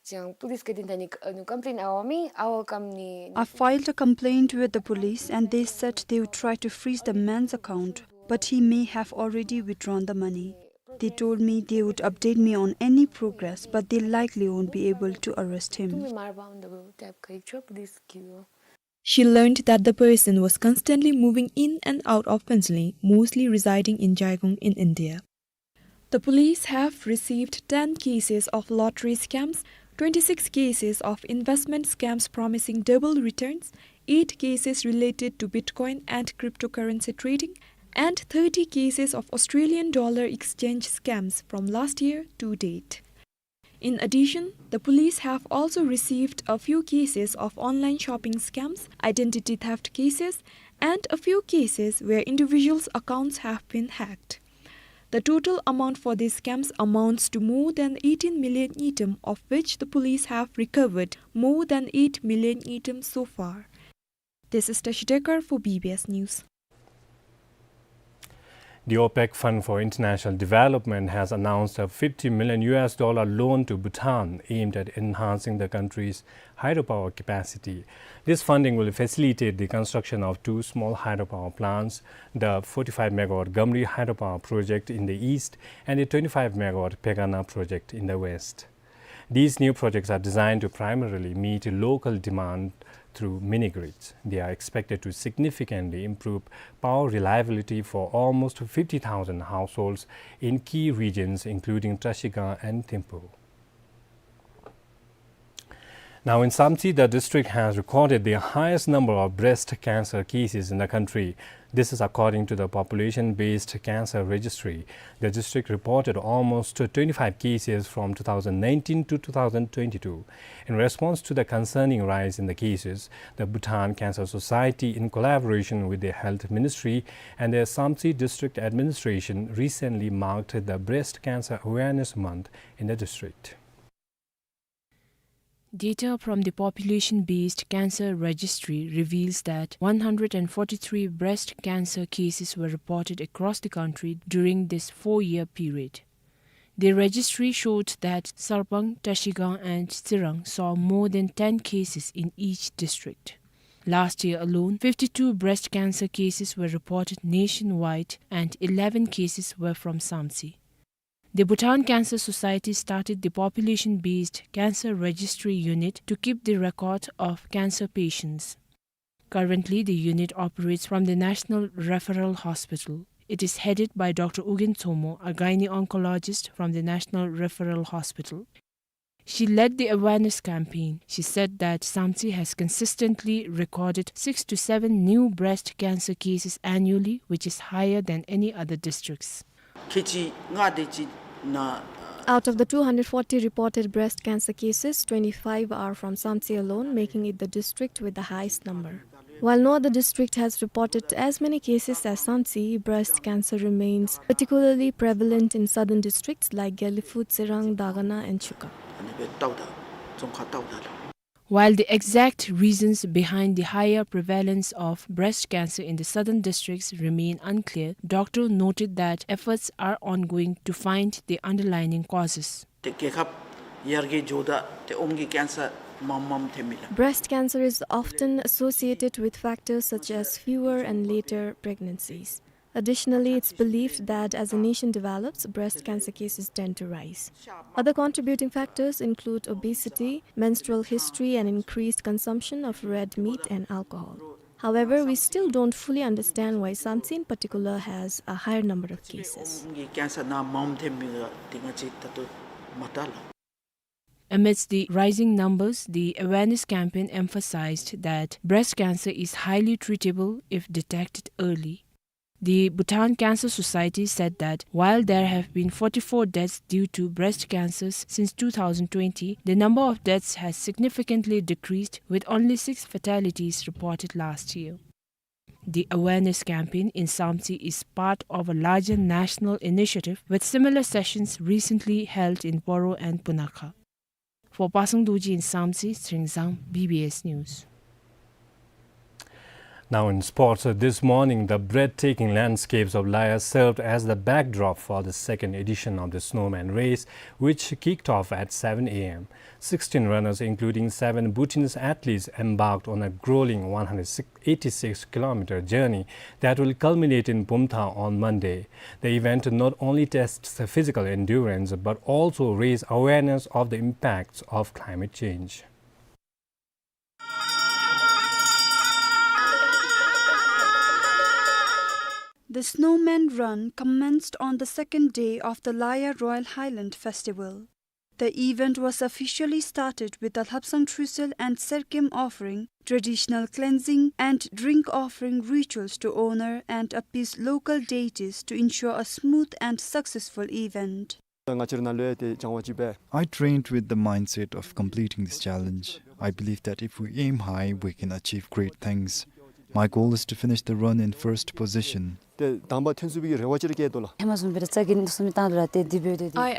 ཅང་པུ་ལིསི་ཀ་དེ་ད་ནི་ཨ་ནི་ཀམ་པི་ལེན་ཨ་བ་མི་ཨ་བ་ཀམ་ནི། I filed a complaint with the police and they said they would try to freeze the man's account, but he may have already withdrawn the money. They told me they would update me on any progress, but they likely won't be able to arrest him. She learned that the person was constantly moving in and out of Phuentsholing, mostly residing in Jaigong in India. The police have received ten cases of lottery scams, twenty-six cases of investment scams promising double returns, eight cases related to Bitcoin and cryptocurrency trading, and thirty cases of Australian dollar exchange scams from last year to date. In addition, the police have also received a few cases of online shopping scams, identity theft cases, and a few cases where individuals' accounts have been hacked. The total amount for these scams amounts to more than eighteen million ngultrum, of which the police have recovered more than eight million ngultrum so far. This is Tashi Dekar for B B S News. The OPEC Fund for International Development has announced a fifty million U S dollar loan to Bhutan aimed at enhancing the country's hydropower capacity. This funding will facilitate the construction of two small hydropower plants, the forty-five megawatt Gamri hydropower project in the east and the twenty-five megawatt Phek Anna project in the west. These new projects are designed to primarily meet local demand through mini-grids. They are expected to significantly improve power reliability for almost fifty thousand households in key regions, including Trashigang and Thimphu. Now, in Samtse, the district has recorded the highest number of breast cancer cases in the country. This is according to the Population-Based Cancer Registry. The district reported almost twenty-five cases from two thousand nineteen to two thousand twenty-two. In response to the concerning rise in the cases, the Bhutan Cancer Society, in collaboration with the Health Ministry and the Samtse District Administration, recently marked the Breast Cancer Awareness Month in the district. Data from the Population-Based Cancer Registry reveals that one hundred and forty-three breast cancer cases were reported across the country during this four-year period. The registry showed that Sarpang, Trashigang, and Tsirang saw more than ten cases in each district. Last year alone, fifty-two breast cancer cases were reported nationwide and eleven cases were from Samtse. The Bhutan Cancer Society started the Population-Based Cancer Registry Unit to keep the record of cancer patients. Currently, the unit operates from the National Referral Hospital. It is headed by Doctor Ugyen Tsomo, a gynae-oncologist from the National Referral Hospital. She led the awareness campaign. She said that Samtse has consistently recorded six to seven new breast cancer cases annually, which is higher than any other districts. Out of the two hundred forty reported breast cancer cases, twenty-five are from Samtse alone, making it the district with the highest number. While no other district has reported as many cases as Samtse, breast cancer remains particularly prevalent in southern districts like Gelephu, Tsirang, Dagana, and Chuka. While the exact reasons behind the higher prevalence of breast cancer in the southern districts remain unclear, Doctor noted that efforts are ongoing to find the underlying causes. ཏེ་རྒྱལ་ཁབ་ཡར་རྒྱས་འགྱོཝ་ད་ཏེ་ཨོམ་གྱི་ཀེན་སར་མངམ་མངམ་ཐོན་མི་ལགས། Breast cancer is often associated with factors such as fewer and later pregnancies. Additionally, it's believed that as a nation develops, breast cancer cases tend to rise. Other contributing factors include obesity, menstrual history, and increased consumption of red meat and alcohol. However, we still don't fully understand why Samtse in particular has a higher number of cases. Amidst the rising numbers, the awareness campaign emphasized that breast cancer is highly treatable if detected early. The Bhutan Cancer Society said that while there have been forty-four deaths due to breast cancers since two thousand twenty, the number of deaths has significantly decreased, with only six fatalities reported last year. The awareness campaign in Samtse is part of a larger national initiative, with similar sessions recently held in Poro and Punakha. For Pasang Dorji in Samtse, Tshering Zam, B B S News. Now in sports, uh, this morning, the breathtaking landscapes of Laya served as the backdrop for the second edition of the Snowman Race, which kicked off at seven A M. Sixteen runners, including seven Bhutanese athletes, embarked on a grueling one hundred eighty-six kilometer journey that will culminate in Bumthang on Monday. The event not only tests the physical endurance, but also raise awareness of the impacts of climate change. The Snowman Run commenced on the second day of the Laya Royal Highland Festival. The event was officially started with the Lhapsang Truesdale and Serkem offering, traditional cleansing and drink offering rituals to honor and appease local deities to ensure a smooth and successful event. I trained with the mindset of completing this challenge. I believe that if we aim high, we can achieve great things. My goal is to finish the run in first position. I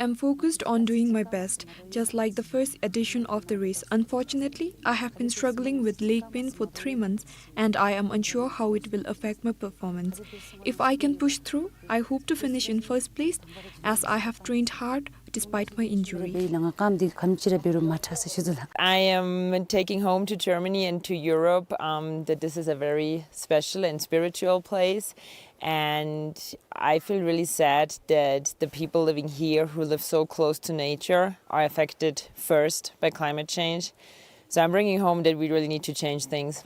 am focused on doing my best, just like the first edition of the race. Unfortunately, I have been struggling with leg pain for three months, and I am unsure how it will affect my performance. If I can push through, I hope to finish in first place, as I have trained hard despite my injury. I am taking home to Germany and to Europe, um, that this is a very special and spiritual place. And I feel really sad that the people living here who live so close to nature are affected first by climate change. So I'm bringing home that we really need to change things.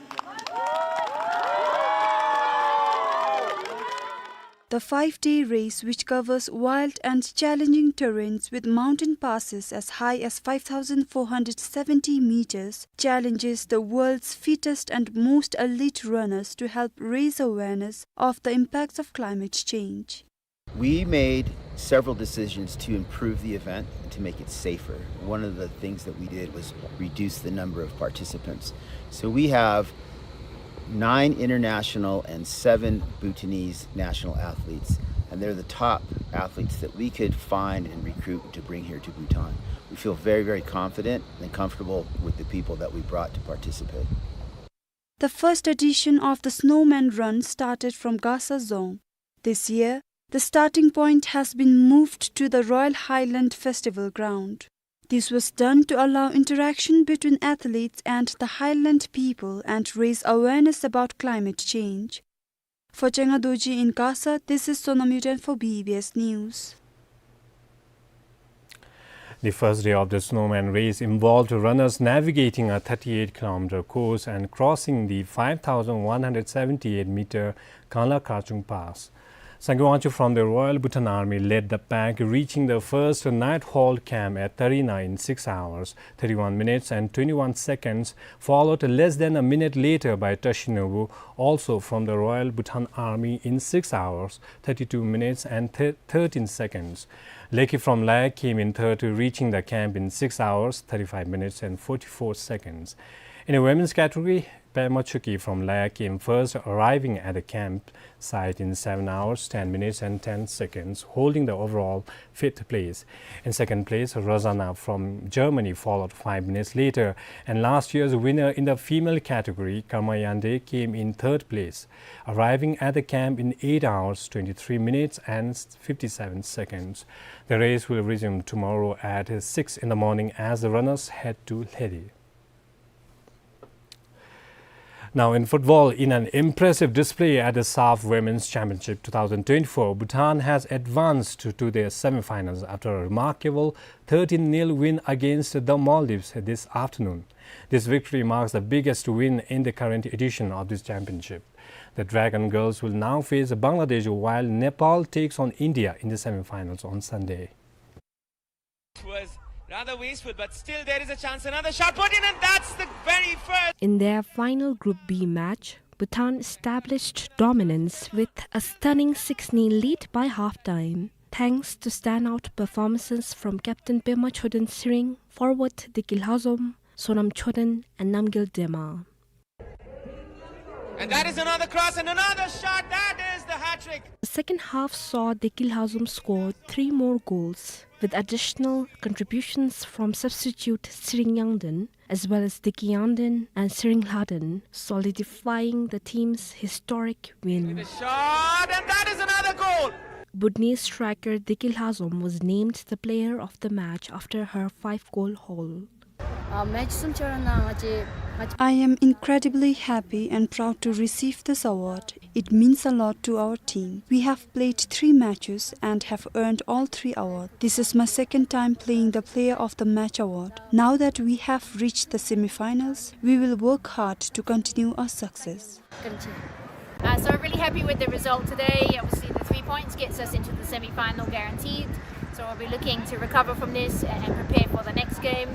The five-day race, which covers wild and challenging terrains with mountain passes as high as five thousand four hundred seventy meters, challenges the world's fittest and most elite runners to help raise awareness of the impacts of climate change. We made several decisions to improve the event and to make it safer. One of the things that we did was reduce the number of participants. So we have nine international and seven Bhutanese national athletes, and they're the top athletes that we could find and recruit to bring here to Bhutan. We feel very, very confident and comfortable with the people that we brought to participate. The first edition of the Snowman Run started from Gasa Dzong. This year, the starting point has been moved to the Royal Highland Festival ground. This was done to allow interaction between athletes and the highland people and raise awareness about climate change. For Chenga Dorji in Gasa, this is Sonam Yuden for B B S News. The first day of the Snowman Race involved runners navigating a thirty-eight kilometer course and crossing the five thousand one hundred seventy-eight meter Kangla Kachung Pass. Sangay Wangchuk from the Royal Bhutan Army led the pack, reaching the first night halt camp at Tarina in six hours, thirty-one minutes and twenty-one seconds, followed less than a minute later by Tashi Nobu, also from the Royal Bhutan Army, in six hours, thirty-two minutes and thir-, thirteen seconds. Leki from Laya came in third, reaching the camp in six hours, thirty-five minutes and forty-four seconds. In the women's category, Pema Chuki from Laya came first, arriving at the camp site in seven hours, ten minutes and ten seconds, holding the overall fifth place. In second place, Rosanna from Germany followed five minutes later, and last year's winner in the female category, Karma Yande, came in third place, arriving at the camp in eight hours, twenty-three minutes and fifty-seven seconds. The race will resume tomorrow at six in the morning as the runners head to Lhedi. Now in football, in an impressive display at the SAFF Women's Championship two thousand twenty-four, Bhutan has advanced to, to their semi-finals after a remarkable thirteen nil win against the Maldives this afternoon. This victory marks the biggest win in the current edition of this championship. The Dragon Girls will now face Bangladesh, while Nepal takes on India in the semi-finals on Sunday. Was rather wasteful, but still there is a chance. Another shot put in, and that's the very first. In their final Group B match, Bhutan established dominance with a stunning six nil lead by halftime, thanks to standout performances from captain Pema Choden Tshering, forward Deki Lhazom, Sonam Choden, and Namgyel Dema. And that is another cross and another shot. That is the hat-trick. The second half saw Deki Lhazom score three more goals, with additional contributions from substitute Tshering Yangden, as well as Deki Yangden and Tshering Lhaden, solidifying the team's historic win. The shot, and that is another goal. Bhutanese striker Deki Lhazom was named the player of the match after her five-goal haul. ཨ་མེཆ་གསུམ་ཆ་ར་ནང་ང་བཅས་ང་བཅས། I am incredibly happy and proud to receive this award. It means a lot to our team. We have played three matches and have earned all three awards. This is my second time playing the Player of the Match award. Now that we have reached the semi-finals, we will work hard to continue our success. Uh, so we're really happy with the result today. Obviously, the three points gets us into the semi-final guaranteed. So we'll be looking to recover from this and, and prepare for the next game.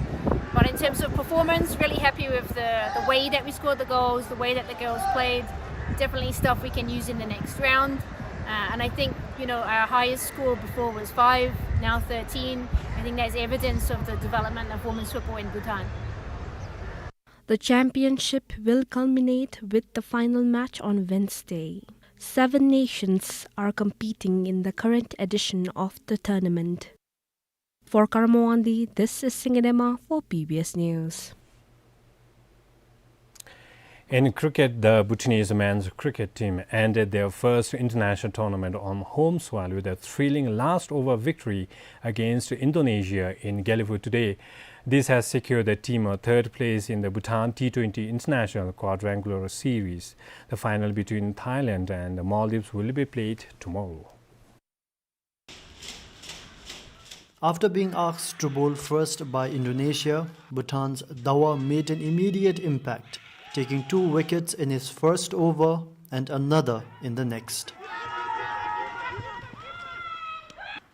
But in terms of performance, really happy with the, the way that we scored the goals, the way that the girls played. Definitely stuff we can use in the next round. Uh, and I think, you know, our highest score before was five, now thirteen. I think that's evidence of the development of women's football in Bhutan. The championship will culminate with the final match on Wednesday. Seven nations are competing in the current edition of the tournament. For Karamo Wangdi, this is Singye Dema for B B S News. In cricket, the Bhutanese men's cricket team ended their first international tournament on home soil with a thrilling last over victory against Indonesia in Gelephu today. This has secured the team a third place in the Bhutan T twenty International Quadrangular Series. The final between Thailand and the Maldives will be played tomorrow. After being asked to bowl first by Indonesia, Bhutan's Dawa made an immediate impact, taking two wickets in his first over and another in the next.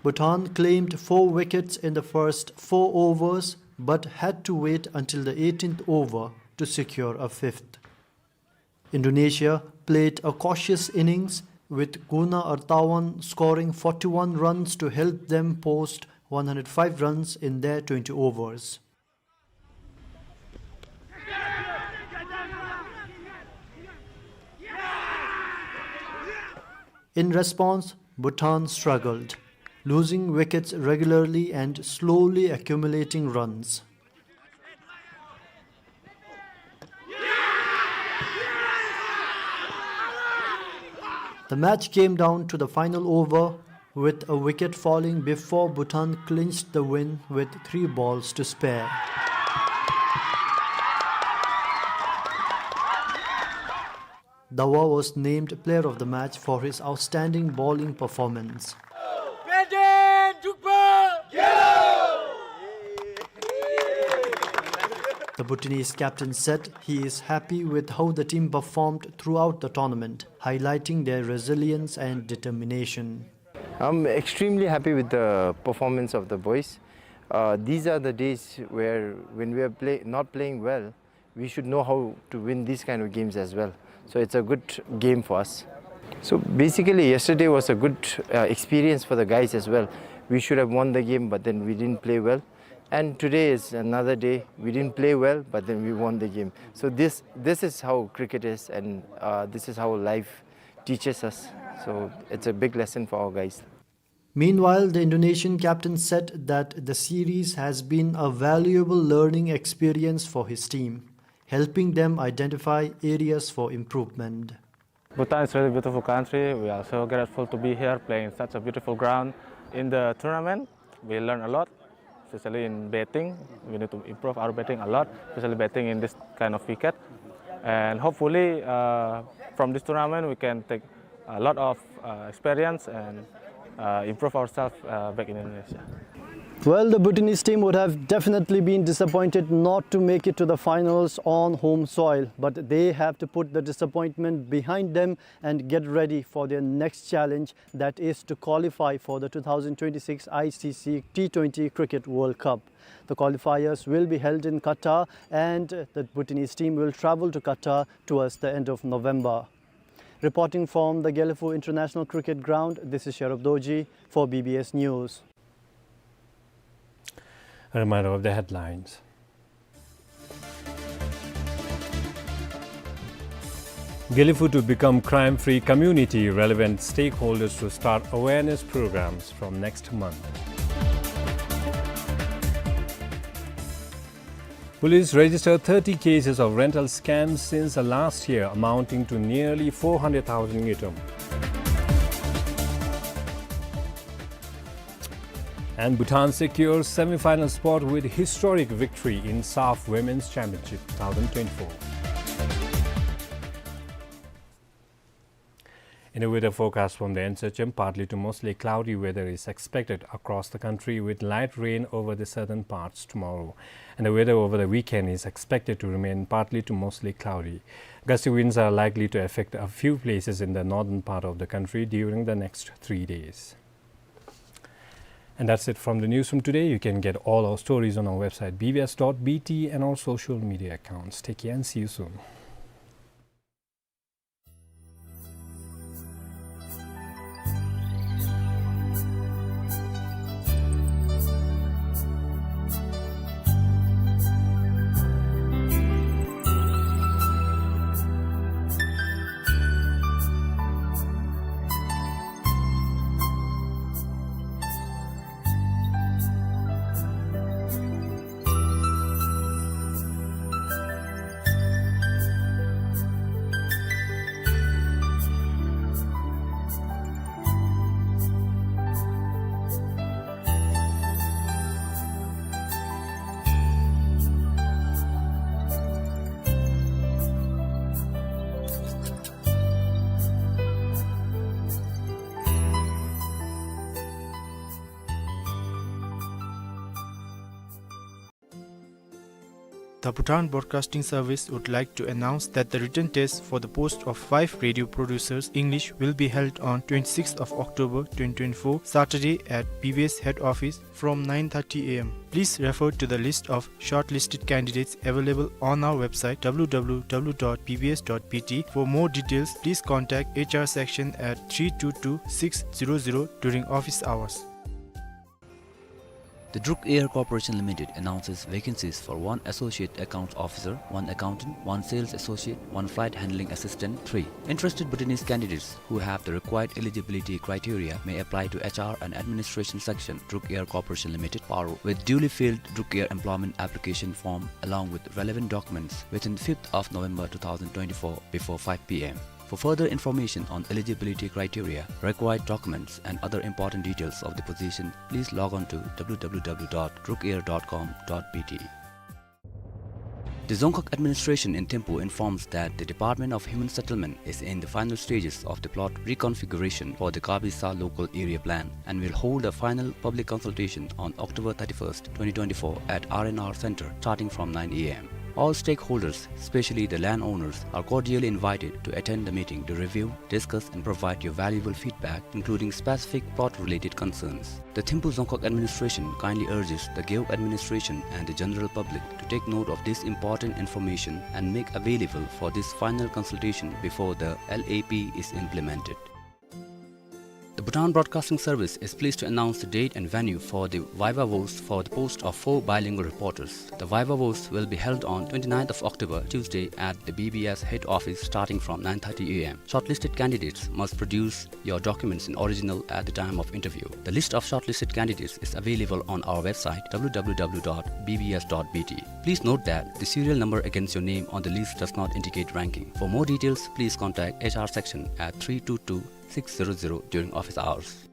Bhutan claimed four wickets in the first four overs, but had to wait until the eighteenth over to secure a fifth. Indonesia played a cautious innings, with Guna Artawan scoring forty-one runs to help them post one hundred five runs in their twenty overs. In response, Bhutan struggled, losing wickets regularly and slowly accumulating runs. The match came down to the final over, with a wicket falling before Bhutan clinched the win with three balls to spare. Dawa was named player of the match for his outstanding bowling performance. The Bhutanese captain said he is happy with how the team performed throughout the tournament, highlighting their resilience and determination. I'm extremely happy with the performance of the boys. Uh, these are the days where, when we are play-, not playing well, we should know how to win these kind of games as well. So it's a good game for us. So basically, yesterday was a good, uh, experience for the guys as well. We should have won the game, but then we didn't play well. And today is another day. We didn't play well, but then we won the game. So this, this is how cricket is, and, uh, this is how life teaches us. So it's a big lesson for our guys. Meanwhile, the Indonesian captain said that the series has been a valuable learning experience for his team, helping them identify areas for improvement. Bhutan is a really beautiful country. We are so grateful to be here playing in such a beautiful ground. In the tournament, we learn a lot, especially in batting. We need to improve our batting a lot, especially batting in this kind of wicket. And hopefully, uh, from this tournament, we can take a lot of, uh, experience and, uh, improve ourselves, uh, back in Indonesia. Well, the Bhutanese team would have definitely been disappointed not to make it to the finals on home soil, but they have to put the disappointment behind them and get ready for their next challenge, that is to qualify for the two thousand twenty-six I C C T twenty Cricket World Cup. The qualifiers will be held in Qatar, and the Bhutanese team will travel to Qatar towards the end of November. Reporting from the Gelephu International Cricket Ground, this is Sherub Dorji for B B S News. A reminder of the headlines. Gelephu to become crime-free community, relevant stakeholders to start awareness programs from next month. Police register thirty cases of rental scams since the last year, amounting to nearly four hundred thousand ngultrum. And Bhutan secures semi-final spot with historic victory in SAFF Women's Championship two thousand twenty-four. In the weather forecast from the N S H M, partly to mostly cloudy weather is expected across the country with light rain over the southern parts tomorrow. And the weather over the weekend is expected to remain partly to mostly cloudy. Gusty winds are likely to affect a few places in the northern part of the country during the next three days. And that's it from the newsroom today. You can get all our stories on our website B B S dot B T and our social media accounts. Take care and see you soon. The Bhutan Broadcasting Service would like to announce that the written test for the post of five radio producers English will be held on twenty-sixth of October twenty twenty-four, Saturday at B B S head office from nine thirty A M. Please refer to the list of shortlisted candidates available on our website W W W dot B B S dot B T. For more details, please contact H R section at three two two six zero zero during office hours. The Druk Air Corporation Limited announces vacancies for one Associate Accounts Officer, one Accountant, one Sales Associate, one Flight Handling Assistant, three. Interested Bhutanese candidates who have the required eligibility criteria may apply to H R and Administration Section, Druk Air Corporation Limited, Paro, with duly filled Druk Air Employment Application Form along with relevant documents within fifth of November two thousand twenty-four before five P M. For further information on eligibility criteria, required documents, and other important details of the position, please log on to W W W dot druk air dot com dot B T. The Dzongkhag administration in Thimphu informs that the Department of Human Settlement is in the final stages of the plot reconfiguration for the Gabisa Local Area Plan and will hold a final public consultation on October thirty-first, twenty twenty-four at R and R Center starting from nine A M. All stakeholders, especially the landowners, are cordially invited to attend the meeting to review, discuss and provide your valuable feedback, including specific plot-related concerns. The Thimphu Dzongkhag administration kindly urges the Gewog administration and the general public to take note of this important information and make available for this final consultation before the L A P is implemented. The Bhutan Broadcasting Service is pleased to announce the date and venue for the Viva Voce for the post of four bilingual reporters. The Viva Voce will be held on twenty-ninth of October, Tuesday, at the B B S head office starting from nine thirty A M. Shortlisted candidates must produce your documents in original at the time of interview. The list of shortlisted candidates is available on our website W W W dot B B S dot B T. Please note that the serial number against your name on the list does not indicate ranking. For more details, please contact H R section at three two two six zero zero during office hours.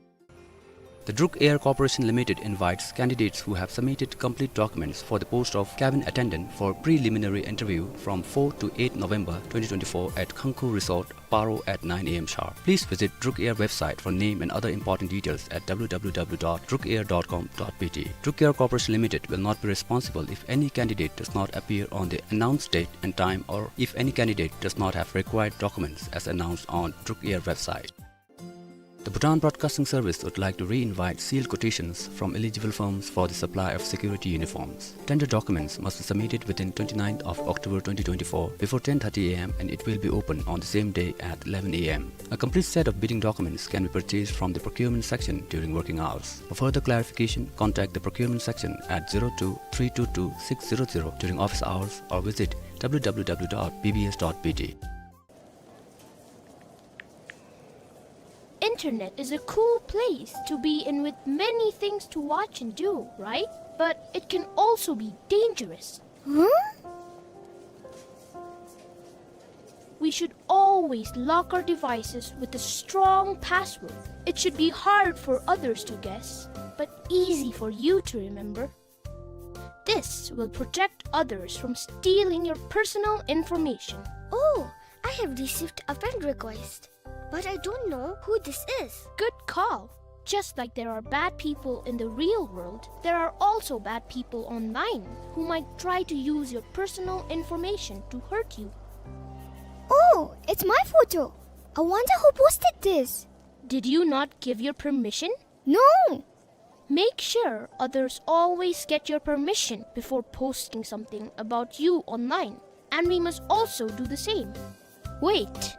The Druk Air Corporation Limited invites candidates who have submitted complete documents for the post of cabin attendant for preliminary interview from fourth to eighth November twenty twenty-four at Khangkhu Resort, Paro at nine A M sharp. Please visit Druk Air website for name and other important details at W W W dot druk air dot com dot B T. Druk Air Corporation Limited will not be responsible if any candidate does not appear on the announced date and time or if any candidate does not have required documents as announced on Druk Air website. The Bhutan Broadcasting Service would like to re-invite sealed quotations from eligible firms for the supply of security uniforms. Tender documents must be submitted within twenty-ninth of October twenty twenty-four before ten thirty A M and it will be open on the same day at eleven A M. A complete set of bidding documents can be purchased from the procurement section during working hours. For further clarification, contact the procurement section at zero two three two two six zero zero during office hours or visit W W W dot B B S dot B T. Internet is a cool place to be in with many things to watch and do, right? But it can also be dangerous. Huh? We should always lock our devices with a strong password. It should be hard for others to guess, but easy for you to remember. This will protect others from stealing your personal information. Oh, I have received a friend request, but I don't know who this is. Good call. Just like there are bad people in the real world, there are also bad people online who might try to use your personal information to hurt you. Oh, it's my photo. I wonder who posted this. Did you not give your permission? No. Make sure others always get your permission before posting something about you online, and we must also do the same. Wait,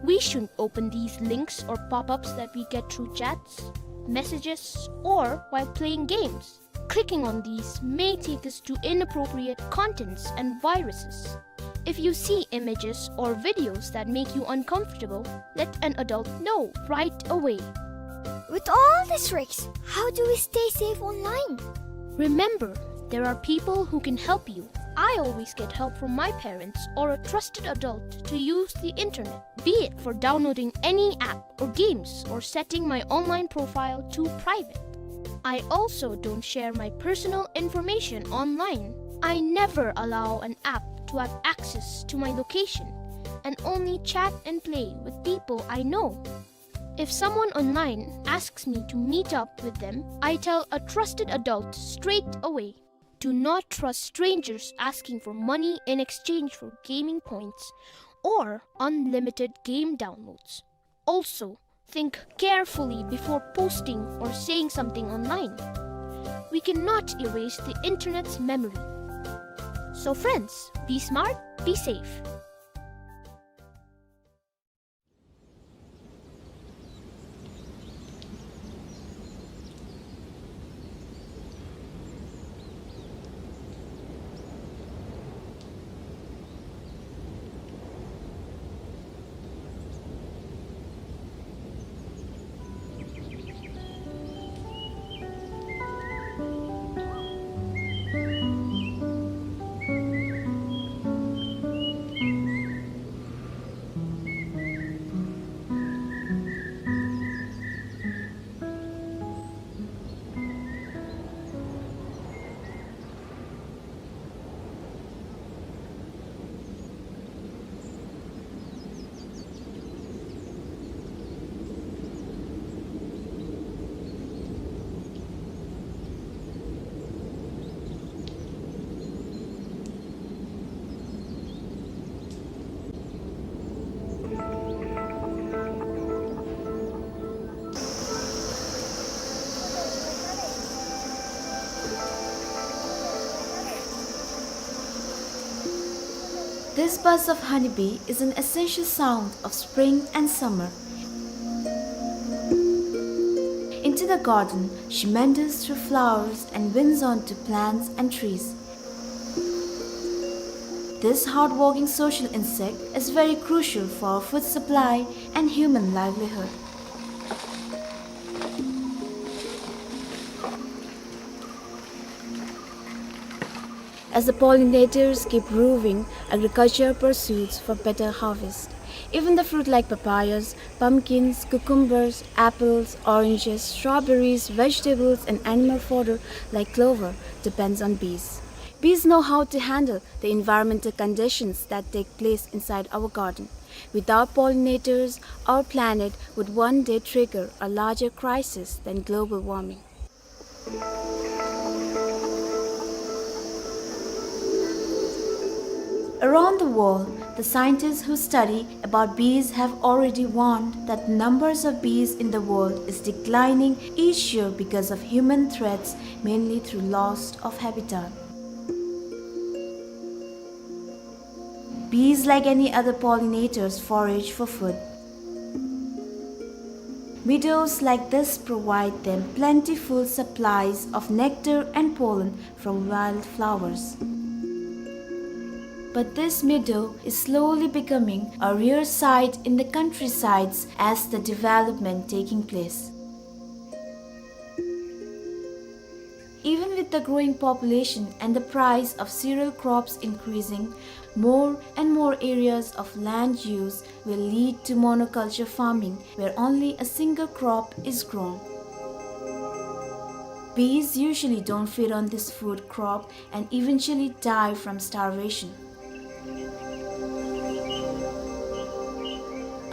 we shouldn't open these links or pop-ups that we get through chats, messages, or while playing games. Clicking on these may take us to inappropriate contents and viruses. If you see images or videos that make you uncomfortable, let an adult know right away. With all these risks, how do we stay safe online? Remember, there are people who can help you. I always get help from my parents or a trusted adult to use the internet, be it for downloading any app or games or setting my online profile to private. I also don't share my personal information online. I never allow an app to have access to my location and only chat and play with people I know. If someone online asks me to meet up with them, I tell a trusted adult straight away. Do not trust strangers asking for money in exchange for gaming points or unlimited game downloads. Also, think carefully before posting or saying something online. We cannot erase the internet's memory. So friends, be smart, be safe. This buzz of honeybee is an essential sound of spring and summer. Into the garden, she meanders through flowers and winds onto plants and trees. This hardworking social insect is very crucial for our food supply and human livelihood. As the pollinators keep roving, agriculture pursues for better harvest. Even the fruit like papayas, pumpkins, cucumbers, apples, oranges, strawberries, vegetables, and animal fodder like clover depends on bees. Bees know how to handle the environmental conditions that take place inside our garden. Without pollinators, our planet would one day trigger a larger crisis than global warming. Around the world, the scientists who study about bees have already warned that numbers of bees in the world is declining each year because of human threats, mainly through loss of habitat. Bees, like any other pollinators, forage for food. Meadows like this provide them plentiful supplies of nectar and pollen from wildflowers. But this meadow is slowly becoming a rare sight in the countrysides as the development taking place. Even with the growing population and the price of cereal crops increasing, more and more areas of land use will lead to monoculture farming, where only a single crop is grown. Bees usually don't feed on this food crop and eventually die from starvation.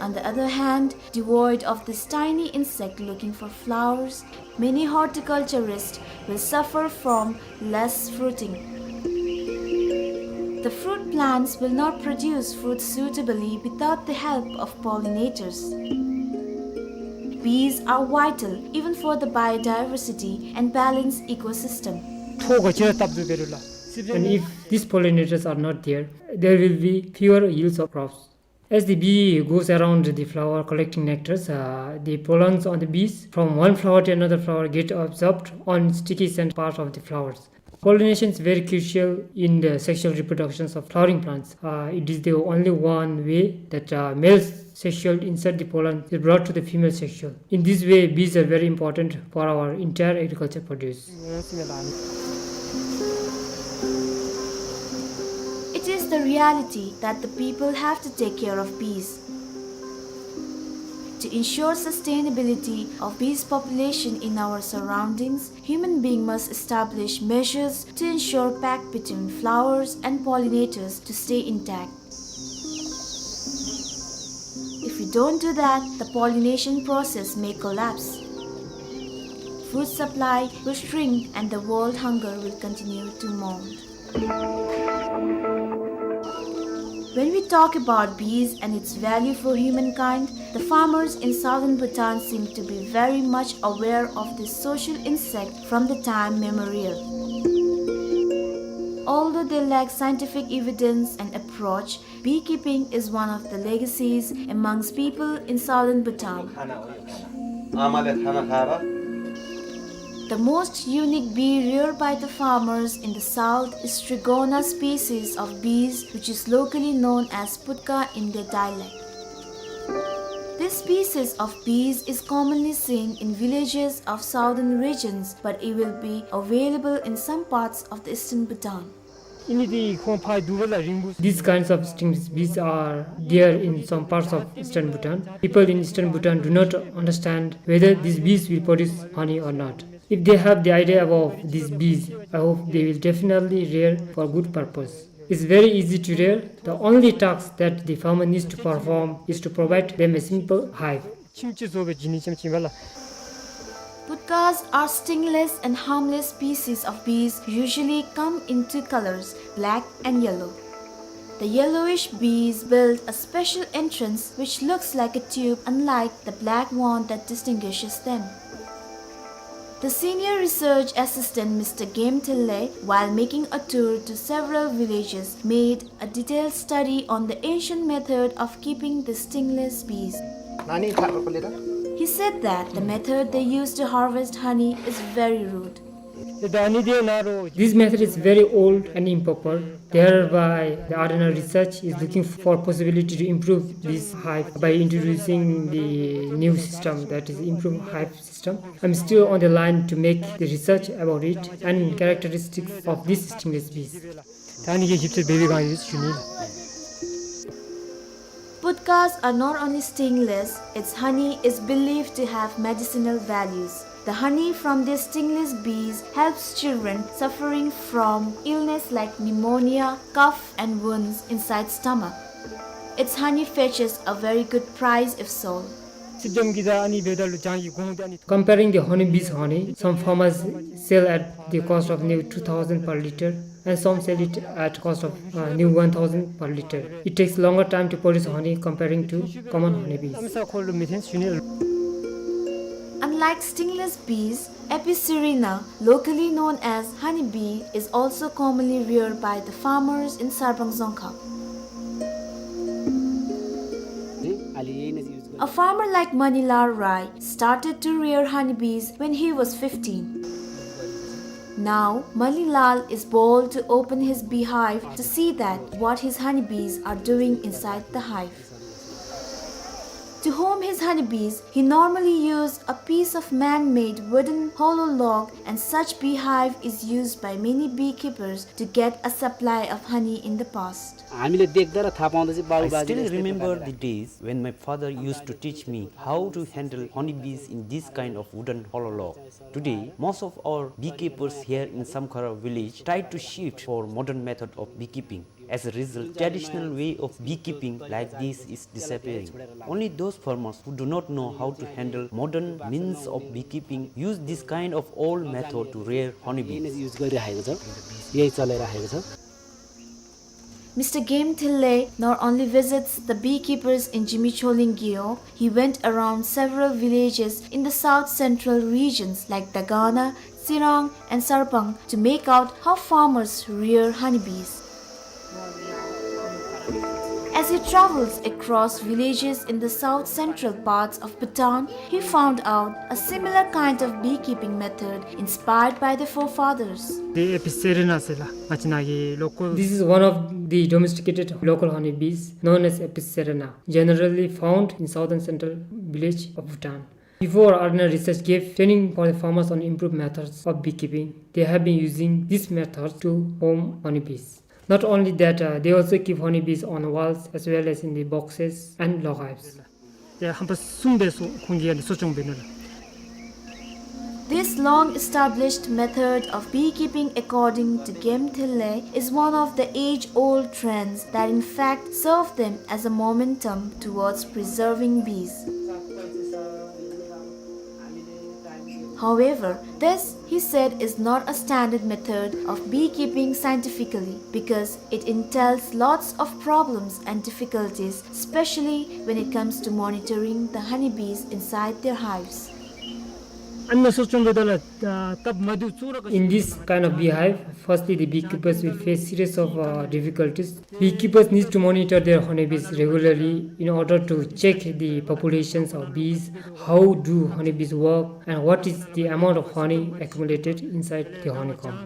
On the other hand, devoid of this tiny insect looking for flowers, many horticulturists will suffer from less fruiting. The fruit plants will not produce fruit suitably without the help of pollinators. Bees are vital even for the biodiversity and balanced ecosystem. And if these pollinators are not there, there will be fewer yields of crops. As the bee goes around the flower collecting nectars, uh, the pollens on the bees from one flower to another flower get absorbed on sticky scent part of the flowers. Pollination is very crucial in the sexual reproductions of flowering plants. Uh, it is the only one way that, uh, male sexual insert the pollen is brought to the female sexual. In this way, bees are very important for our entire agriculture produce. It is the reality that the people have to take care of bees. To ensure sustainability of bees population in our surroundings, human being must establish measures to ensure pact between flowers and pollinators to stay intact. If we don't do that, the pollination process may collapse. Food supply will shrink and the world hunger will continue to mount. When we talk about bees and its value for humankind, the farmers in southern Bhutan seem to be very much aware of this social insect from the time memorial. Although they lack scientific evidence and approach, beekeeping is one of the legacies amongst people in southern Bhutan. The most unique bee reared by the farmers in the south is Trigona species of bees, which is locally known as putka in their dialect. This species of bees is commonly seen in villages of southern regions, but it will be available in some parts of the eastern Bhutan. These kinds of stingless bees are there in some parts of eastern Bhutan. People in eastern Bhutan do not understand whether these bees will produce honey or not. If they have the idea about these bees, I hope they will definitely rear for good purpose. It's very easy to rear. The only task that the farmer needs to perform is to provide them a simple hive. Putkas are stingless and harmless species of bees, usually come in two colors, black and yellow. The yellowish bees build a special entrance which looks like a tube, unlike the black one that distinguishes them. The senior research assistant, Mister Game Thille, while making a tour to several villages, made a detailed study on the ancient method of keeping the stingless bees. He said that the method they use to harvest honey is very rude. This method is very old and improper. Thereby, the Ardhanar's research is looking for possibility to improve this hive by introducing the new system, that is, improved hive system. I'm still on the line to make the research about it and characteristics of these stingless bees. Putkas are not only stingless, its honey is believed to have medicinal values. The honey from these stingless bees helps children suffering from illness like pneumonia, cough, and wounds inside stomach. Its honey fetches a very good price if sold. སྲིད་སྐྱོང་གིས་ད་ཨ་ནི་འབདཝ་ད་ལུ་གྱང་གི་གོང་དེ་ཨ་ནི། Comparing the honey bees honey, some farmers sell at the cost of near two thousand per liter, and some sell it at cost of, uh, near one thousand per liter. It takes longer time to produce honey comparing to common honey bees. Unlike stingless bees, Apicerina, locally known as honey bee, is also commonly reared by the farmers in Sarpang Dzongkhag. A farmer like Manilal Rai started to rear honeybees when he was fifteen. Now, Manilal is bold to open his beehive to see that what his honeybees are doing inside the hive. To home his honeybees, he normally used a piece of man-made wooden hollow log, and such beehive is used by many beekeepers to get a supply of honey in the past. हामीले देख्दा र थाहा पाउँदा चाहिँ बाबु I बाजेले still यस्तै remember प्रकारले the days when my father used to teach me how to handle honeybees in this kind of wooden hollow log. Today, most of our beekeepers here in Samkhara village try to shift for modern method of beekeeping. As a result, traditional way of beekeeping like this is disappearing. Only those farmers who do not know how to handle modern means of beekeeping use this kind of old method to rear honeybees. यही युज गरिराखेको छ, यही चलाइराखेको छ। Mister Game Thille not only visits the beekeepers in Zimichholing Gewog, he went around several villages in the south central regions like Dagana, Tsirang, and Sarpang to make out how farmers rear honeybees. As he travels across villages in the south central parts of Bhutan, he found out a similar kind of beekeeping method inspired by the forefathers. འདི་ཨེ་པི་སེ་རི་ན་ཟེར་ལགས། ང་བཅས་ནཱ་གི་local. This is one of the domesticated local honeybees known as Apis cerana, generally found in southern central village of Bhutan. Before, R N R Research gave training for the farmers on improved methods of beekeeping, they have been using this method to home honeybees. Not only that, uh, they also keep honeybees on walls as well as in the boxes and log hives. ཡ་ཧམ་པ་གསུམ་འབད་སོང་ཁོང་གིས་ཡ་འདི་གསོ་སྐྱོང་འབད་ནི་ལགས། This long-established method of beekeeping, according to Game Thille, is one of the age-old trends that in fact serve them as a momentum towards preserving bees. However, this, he said, is not a standard method of beekeeping scientifically because it entails lots of problems and difficulties, especially when it comes to monitoring the honeybees inside their hives. ཨ་ནི་གསོ་སྐྱོང་འབདཝ་ད་ལུ་ཨ་སྟབས་མ་བདེཝ་གཙོ་བོ་ར། In this kind of beehive, firstly, the beekeepers will face series of, uh, difficulties. Beekeepers need to monitor their honeybees regularly in order to check the populations of bees, how do honeybees work, and what is the amount of honey accumulated inside the honeycomb.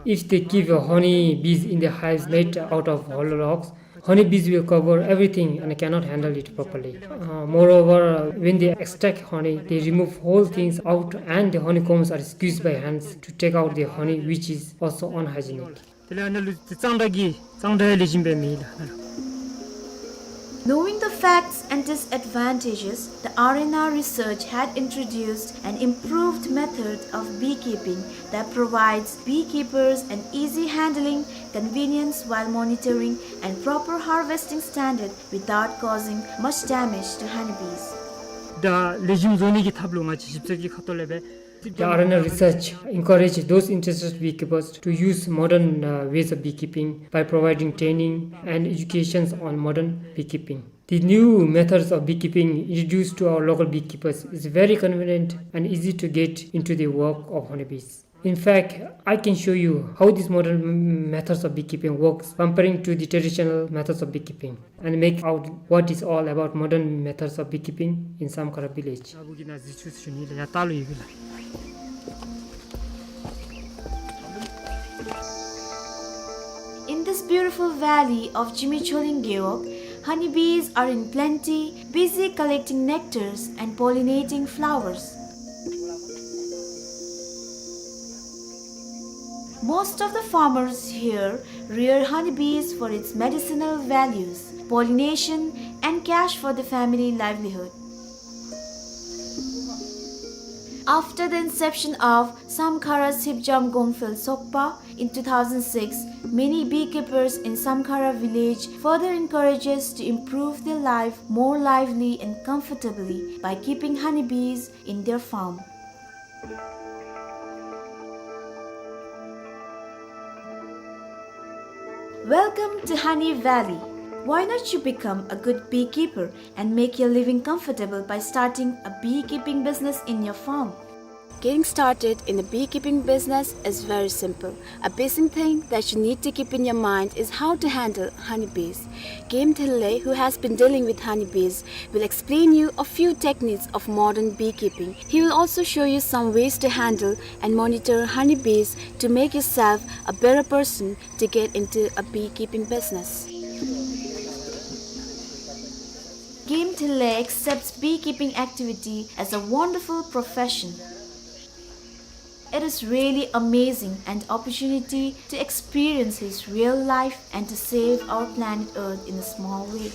If they keep, uh, honeybees in the hives made out of hollow logs, honeybees will cover everything and cannot handle it properly. Uh, moreover, uh, when they extract honey, they remove whole things out and the honeycombs are squeezed by hands to take out the honey, which is also unhygienic. དེ་ལས་ཨ་ནཱ་ལུ་གཙང་སྦྲ་གི་གཙང་སྦྲ་ལེགས་ཤོམ་སྦེ་མེད་ལགས། Knowing the facts and disadvantages, the R N R Research had introduced an improved method of beekeeping that provides beekeepers an easy handling, convenience while monitoring, and proper harvesting standard without causing much damage to honeybees. ད་ལེགས་ཤོམ་བཟོ་ནི་གི་ཐབས་ལུ་ང་བཅས་ཞིབ་འཚོལ་གྱི་ཁ་ཐུག་ལས་སྦེ། The R N R Research encourage those interested beekeepers to use modern, uh, ways of beekeeping by providing training and educations on modern beekeeping. The new methods of beekeeping introduced to our local beekeepers is very convenient and easy to get into the work of honeybees. In fact, I can show you how these modern m-, methods of beekeeping works comparing to the traditional methods of beekeeping and make out what is all about modern methods of beekeeping in Samkhara village. In this beautiful valley of Zimichholing Gewog, honeybees are in plenty, busy collecting nectars and pollinating flowers. Most of the farmers here rear honeybees for its medicinal values. Pollination and cash for the family livelihood. After the inception of Samkhara Sipjam Gongphel Sokpa in two thousand six, many beekeepers in Samkhara village further encourages to improve their life more lively and comfortably by keeping honeybees in their farm. Welcome to Honey Valley. Why not you become a good beekeeper and make your living comfortable by starting a beekeeping business in your farm? Getting started in a beekeeping business is very simple. A basic thing that you need to keep in your mind is how to handle honeybees. Game Thille, who has been dealing with honeybees, will explain you a few techniques of modern beekeeping. He will also show you some ways to handle and monitor honeybees to make yourself a better person to get into a beekeeping business. Game Thille accepts beekeeping activity as a wonderful profession. It is really amazing an opportunity to experience his real life and to save our planet Earth in a small way.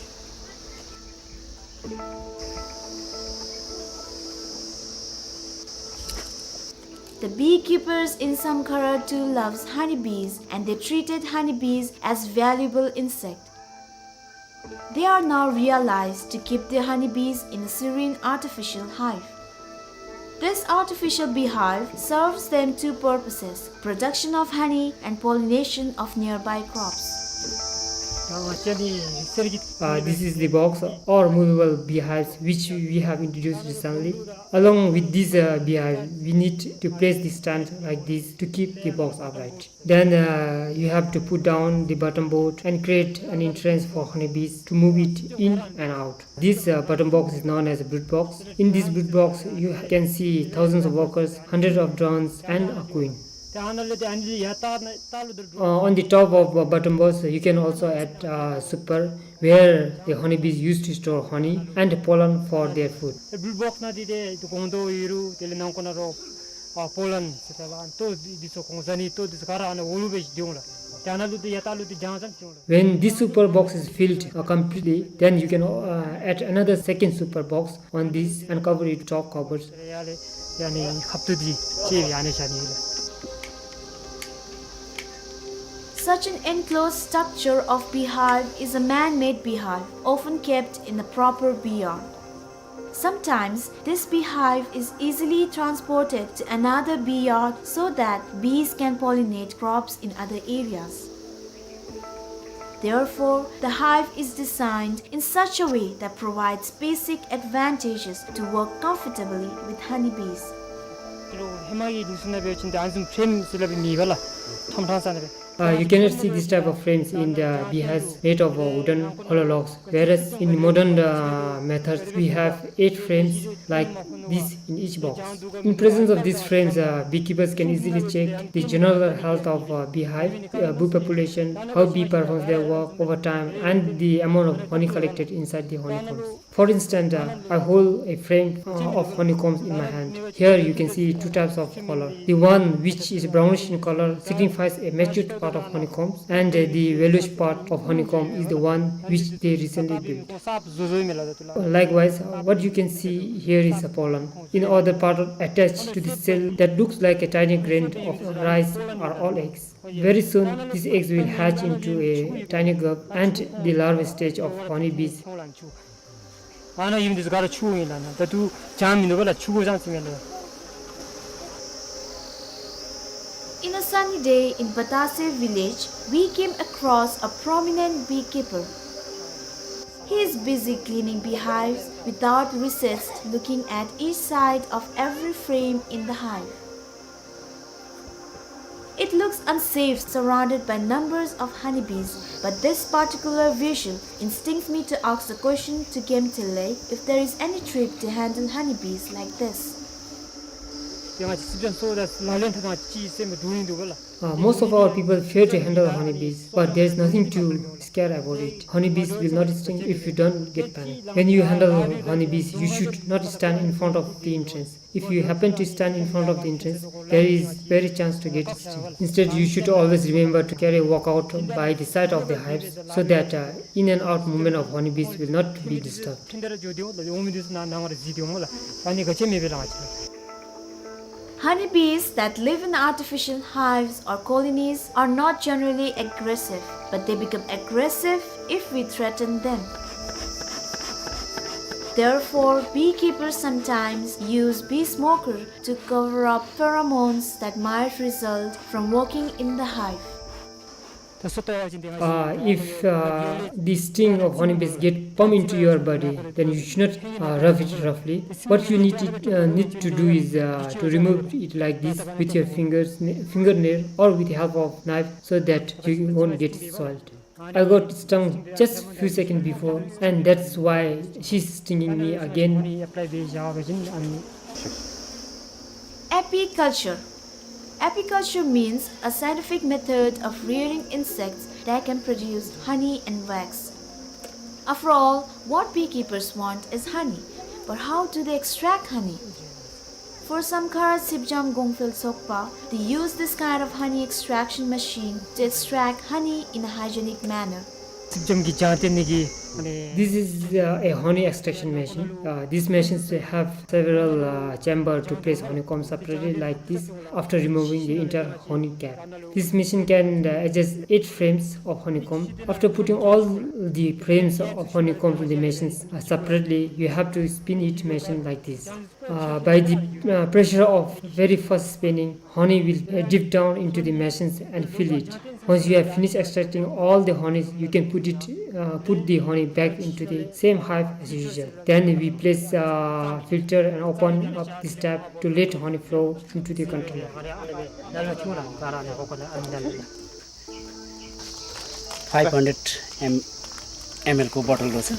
The beekeepers in Samkhara too loves honeybees, and they treated honeybees as valuable insect. They are now realized to keep their honeybees in a serene artificial hive. This artificial beehive serves them two purposes, production of honey and pollination of nearby crops. Uh, this is the box or movable beehives which we have introduced recently. Along with these uh, beehives, we need to place the stand like this to keep the box upright. Then uh, you have to put down the bottom board and create an entrance for honeybees to move it in and out. This uh, bottom box is known as a brood box. In this brood box, you can see thousands of workers, hundreds of drones, and a queen. Uh, on the top of uh, bottom box, you can also add uh, super, where the honeybees used to store honey and pollen for their food. When this super box is filled uh, completely, then you can uh, add another second super box on this and cover it with chalk covers. Such an enclosed structure of beehive is a man-made beehive, often kept in a proper bee yard. Sometimes, this beehive is easily transported to another bee yard so that bees can pollinate crops in other areas. Therefore, the hive is designed in such a way that provides basic advantages to work comfortably with honeybees. Uh, you cannot see this type of frames in the beehives made of uh, wooden hollow logs, whereas in modern uh, methods we have eight frames like this in each box. In presence of these frames, uh, beekeepers can easily check the general health of uh, beehive, uh, bee population, how bee performs their work over time, and the amount of honey collected inside the honeycombs. For instance, uh, I hold a frame uh, of honeycombs in my hand. Here you can see two types of color. The one which is brownish in color signifies a matured part of honeycombs, and uh, the yellowish part of honeycomb is the one which they recently built. Likewise, uh, what you can see here is a pollen. In other part attached to the cell that looks like a tiny grain of rice are all eggs. Very soon, these eggs will hatch into a tiny grub and the larva stage of honeybees. In a sunny day in Batase village, we came across a prominent beekeeper. He is busy cleaning beehives without recess, looking at each side of every frame in the hive. It looks unsafe, surrounded by numbers of honeybees, but this particular visual instincts me to ask the question to Game Thille if there is any trick to handle honeybees like this. Uh, most of our people fear to handle honeybees, but there is nothing to care about it. Honeybees will not sting if you don't get panic. When you handle honeybees, you should not stand in front of the entrance. If you happen to stand in front of the entrance, there is very chance to get stung. Instead, you should always remember to carry walk out by the side of the hives so that, uh, in and out movement of honeybees will not be disturbed. Honeybees that live in artificial hives or colonies are not generally aggressive, but they become aggressive if we threaten them. Therefore, beekeepers sometimes use bee smoker to cover up pheromones that might result from working in the hive. Uh, if, uh, the sting of honeybees get pump into your body, then you should not, uh, rub it roughly. What you need to, uh, need to do is, uh, to remove it like this with your fingers, fingernail, or with the help of knife, so that you won't get soiled. I got stung just few seconds before, and that's why she's stinging me again. Apiculture. Apiculture means a scientific method of rearing insects that can produce honey and wax. After all, what beekeepers want is honey. But how do they extract honey? For Samkhara Sipjam Gongphel Sokpa, they use this kind of honey extraction machine to extract honey in a hygienic manner. Sipjam ki jante niki, mane, this is, uh, a honey extraction machine. Uh, these machines have several, uh, chamber to place honeycomb separately like this after removing the entire honey cap. This machine can, uh, adjust eight frames of honeycomb. After putting all the frames of honeycomb in the machines, uh, separately, you have to spin each machine like this. Uh, by the, uh, pressure of very fast spinning, honey will, uh, drip down into the machines and fill it. Once you have finished extracting all the honeys, you can put it, uh, put the honey back into the same hive as usual. Then we place, uh, filter and open up this tap to let honey flow into the container. Five hundred M-, M L को bottle रहेछ।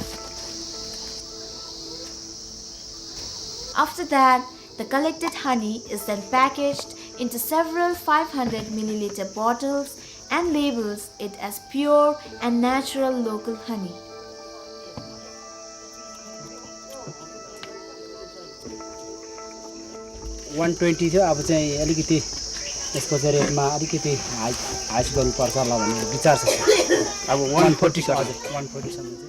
After that, the collected honey is then packaged into several five hundred milliliter bottles and labels it as pure and natural local honey. One twenty थियो, अब चाहिँ अलिकति यसको चाहिँ rate मा अलिकति high, high गर्नुपर्छ होला भन्ने विचार छ। अब one forty सर। हजुर, one forty सम्म चाहिँ।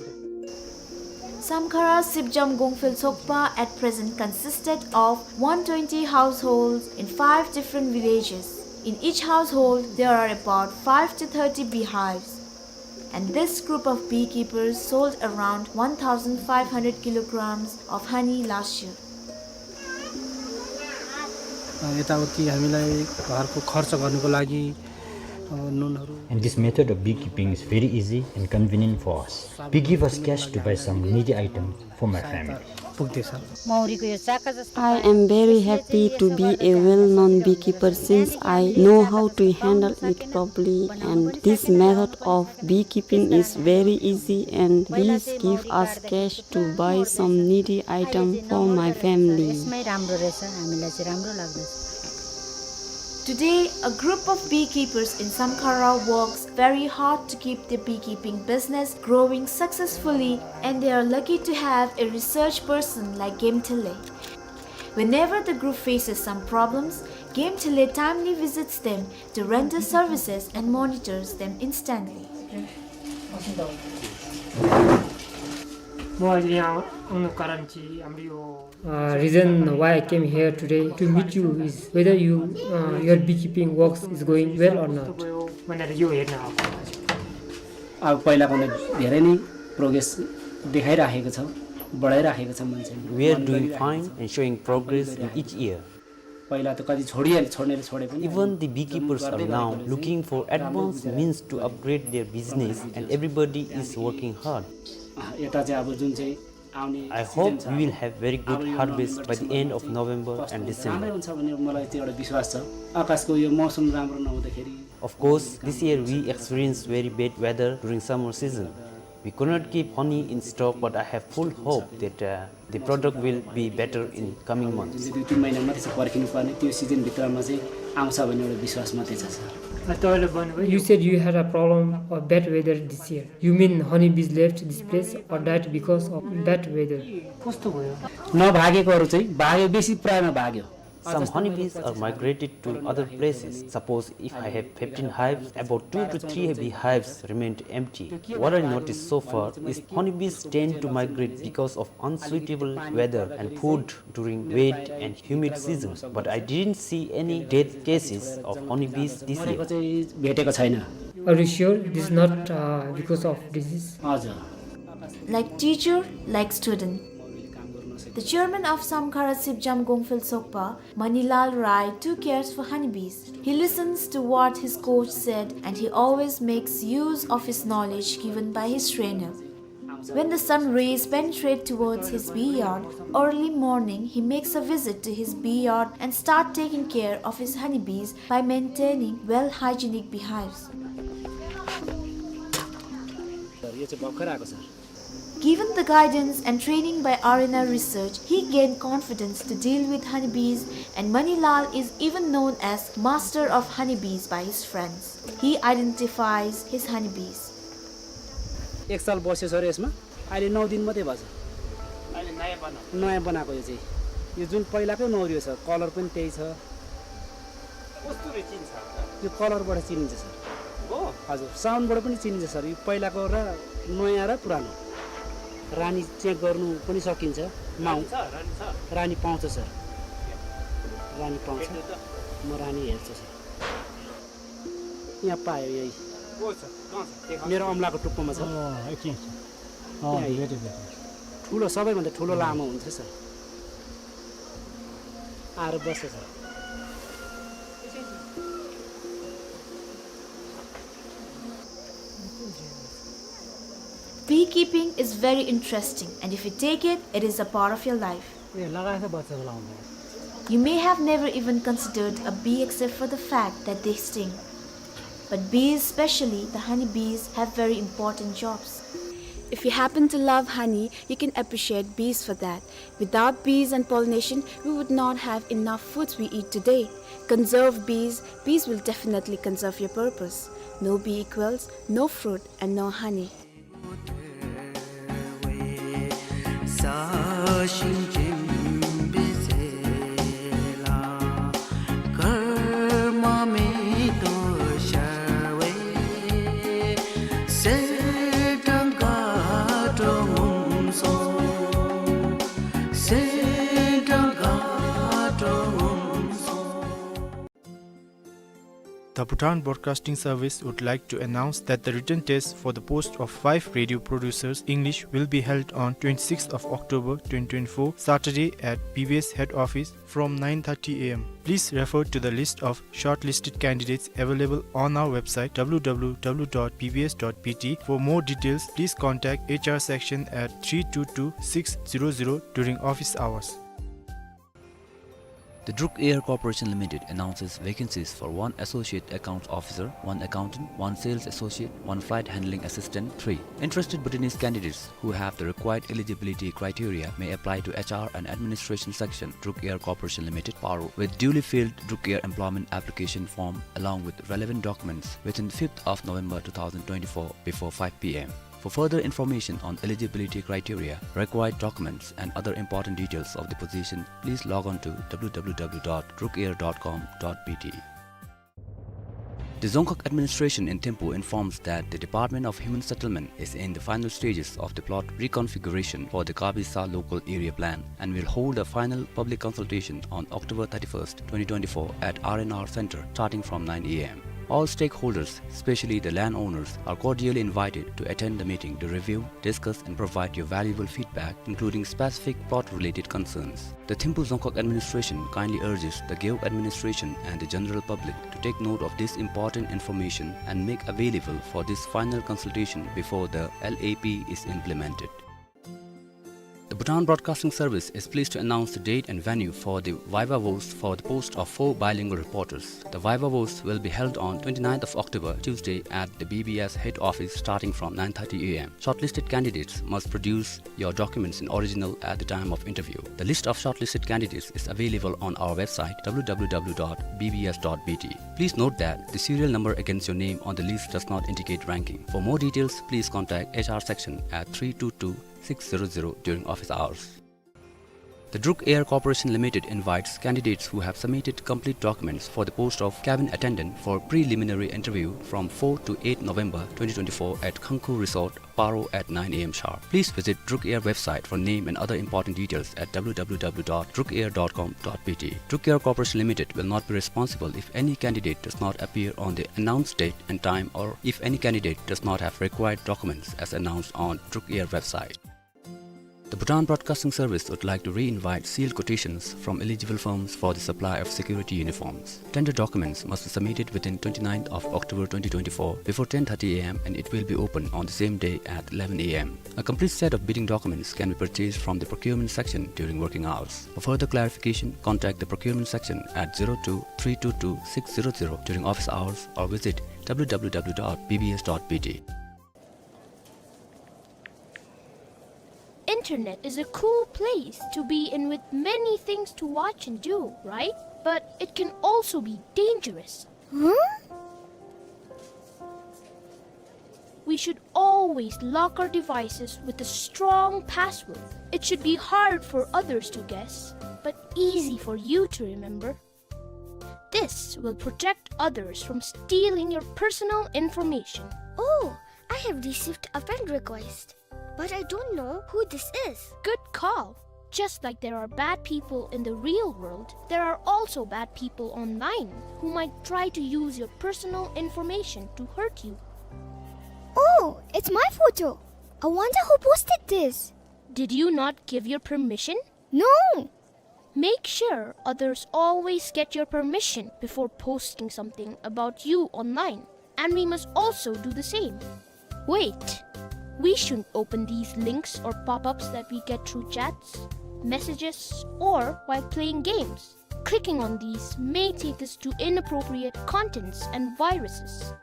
Samkhara Sipjam Gongphel Sokpa at present consisted of one twenty households in five different villages. In each household, there are about five to thirty beehives. And this group of beekeepers sold around one thousand five hundred kilograms of honey last year. अ, यताउति हामीलाई घरको खर्च गर्नको लागि, अ, नुनहरू। And this method of beekeeping is very easy and convenient for us. Bee give us cash to buy some needy item for my family. पुग्दैछ। मौरीको यो चाका जस्तो I am very happy to be a well-known beekeeper since I know how to handle it properly, and this method of beekeeping is very easy and bees give us cash to buy some needy item for my family. यसमै राम्रो रहेछ, हामीलाई चाहिँ राम्रो लाग्दछ। Today, a group of beekeepers in Samkhara works very hard to keep their beekeeping business growing successfully, and they are lucky to have a research person like Gemthele. Whenever the group faces some problems, Gemthele timely visits them to render services and monitors them instantly. म अहिले यहाँ आउनुको कारण चाहिँ हाम्रो यो Uh, reason why I came here today to meet you is whether you, uh, your beekeeping works is going well or not. भनेर यो हेर्न आएको। अब पहिलाभन्दा धेरै नै progress देखाइराखेको छ, बढाइराखेको छ मान्छेले। We are doing fine and showing progress in each year. पहिला त कति छोडिहाले, छोड्नेले छोडे पनि। Even the beekeepers are now looking for advanced means to upgrade their business, and everybody is working hard. अँ, यता चाहिँ अब जुन चाहिँ आउने season छ, I hope we will have very good harvest by the end of November and December. अब यो फसलमा चाहिँ कस्तो हुन्छ, राम्रै हुन्छ भन्ने मलाई त्यो एउटा विश्वास छ। आकाशको यो मौसम राम्रो नहुँदाखेरि Of course, this year we experienced very bad weather during summer season. We could not keep honey in stock, but I have full hope that, uh, the product will be better in coming months. जुन चाहिँ दुई तिन महिना मात्रै छ पर्खिनुपर्ने, त्यो season भित्रमा चाहिँ आउँछ भन्ने एउटा विश्वास मात्रै छ, सर। अ, तपाईँले भन्नुभयो। You said you had a problem of bad weather this year. You mean honeybees left this place or died because of bad weather? कस्तो भयो? नभागेकोहरू चाहिँ भाग्यो, बेसी प्रायमा भाग्यो। Some honeybees are migrated to other places. Suppose if I have fifteen hives, about two to three beehives remained empty. What I noticed so far is honeybees tend to migrate because of unsuitable weather and food during wet and humid seasons, but I didn't see any death cases of honeybees this year. मरेको चाहिँ भेटेको छैन। Are you sure this is not, uh, because of disease? हजुर। Like teacher, like student. The chairman of Samkhara Sipjam Gongphel Sokpa, Manilal Rai, too cares for honeybees. He listens to what his coach said and he always makes use of his knowledge given by his trainer. When the sun rays penetrate towards his bee yard, early morning he makes a visit to his bee yard and start taking care of his honeybees by maintaining well hygienic beehives. Sir, यो चाहिँ भर्खर आएको, sir. Given the guidance and training by R N R Research, he gained confidence to deal with honeybees, and Manilal is even known as master of honeybees by his friends. He identifies his honeybees. एक साल बस्यो सर यसमा, अहिले नौ दिन मात्रै भएको छ। अहिले नयाँ बनाएको। नयाँ बनाएको यो चाहिँ। यो जुन पहिलाकै नौ रियो छ, कलर पनि त्यही छ। कस्तुरी चिन्छ? यो कलरबाट चिनिन्छ सर। हो? हजुर, साउन्डबाट पनि चिनिन्छ सर। यो पहिलाको र नयाँ र पुरानो। रानी चेक गर्नु पनि सकिन्छ। माउ- रानी छ, रानी छ। रानी पाउँछ सर। रानी पाउँछ। भेट्नु त। म रानी हेर्छु सर। यहाँ पायो यही। को छ? कहाँ छ? देखा। मेरो औँलाको टुप्पोमा छ। अँ, एकछिन, एकछिन। अँ, यहाँ भेटेँ, भेटेँ। ठुलो, सबैभन्दा ठुलो लामो हुन्छ सर। आएर बस्छ sir. Beekeeping is very interesting, and if you take it, it is a part of your life. ए, लगाएछ बच्चाको लाउँदा। You may have never even considered a bee except for the fact that they sting. But bees, especially the honey bees, have very important jobs. If you happen to love honey, you can appreciate bees for that. Without bees and pollination, we would not have enough foods we eat today. Conserve bees, bees will definitely conserve your purpose. No bee equals no fruit and no honey. The Bhutan Broadcasting Service would like to announce that the written test for the post of five radio producers English will be held on twenty-sixth of October twenty twenty-four, Saturday, at B B S head office from nine thirty A M. Please refer to the list of shortlisted candidates available on our website, W W W dot B B S dot B T. For more details, please contact H R section at three two two six zero zero during office hours. The Druk Air Corporation Limited announces vacancies for one Associate Accounts Officer, one Accountant, one Sales Associate, one Flight Handling Assistant, three. Interested Bhutanese candidates who have the required eligibility criteria may apply to H R and Administration Section, Druk Air Corporation Limited, Paro, with duly filled Druk Air Employment Application Form along with relevant documents within fifth of November two thousand twenty-four before five P M. For further information on eligibility criteria, required documents, and other important details of the position, please log on to W W W dot druk air dot com dot B T. The Dzongkhag administration in Thimphu informs that the Department of Human Settlement is in the final stages of the plot reconfiguration for the Kabisa local area plan and will hold a final public consultation on October thirty-first, twenty twenty-four at R and R Center starting from nine A M. All stakeholders, especially the landowners, are cordially invited to attend the meeting to review, discuss and provide your valuable feedback, including specific plot-related concerns. The Thimphu Dzongkhag administration kindly urges the Gewog administration and the general public to take note of this important information and make available for this final consultation before the L A P is implemented. The Bhutan Broadcasting Service is pleased to announce the date and venue for the viva voce for the post of four bilingual reporters. The viva voce will be held on twenty-ninth of October, Tuesday, at the B B S head office starting from nine thirty a m. Shortlisted candidates must produce your documents in original at the time of interview. The list of shortlisted candidates is available on our website, w w w dot b b s dot b t. Please note that the serial number against your name on the list does not indicate ranking. For more details, please contact H R section at three two two six zero zero during office hours. The Druk Air Corporation Limited invites candidates who have submitted complete documents for the post of cabin attendant for preliminary interview from fourth to eighth November twenty twenty-four at Khangkhu Resort, Paro at nine a m sharp. Please visit Druk Air website for name and other important details at w w w dot druk air dot com dot b t. Druk Air Corporation Limited will not be responsible if any candidate does not appear on the announced date and time or if any candidate does not have required documents as announced on Druk Air website. The Bhutan Broadcasting Service would like to re-invite sealed quotations from eligible firms for the supply of security uniforms. Tender documents must be submitted within twenty-ninth of October twenty twenty-four before ten thirty a m and it will be open on the same day at eleven a m. A complete set of bidding documents can be purchased from the procurement section during working hours. For further clarification, contact the procurement section at zero two three two two six zero zero during office hours or visit w w w dot b b s dot b t. Internet is a cool place to be in with many things to watch and do, right? But it can also be dangerous. Huh? We should always lock our devices with a strong password. It should be hard for others to guess, but easy for you to remember. This will protect others from stealing your personal information. Oh, I have received a friend request, but I don't know who this is. Good call. Just like there are bad people in the real world, there are also bad people online who might try to use your personal information to hurt you. Oh, it's my photo. I wonder who posted this. Did you not give your permission? No! Make sure others always get your permission before posting something about you online, and we must also do the same. Wait! We shouldn't open these links or pop-ups that we get through chats, messages, or while playing games. Clicking on these may take us to inappropriate contents and viruses.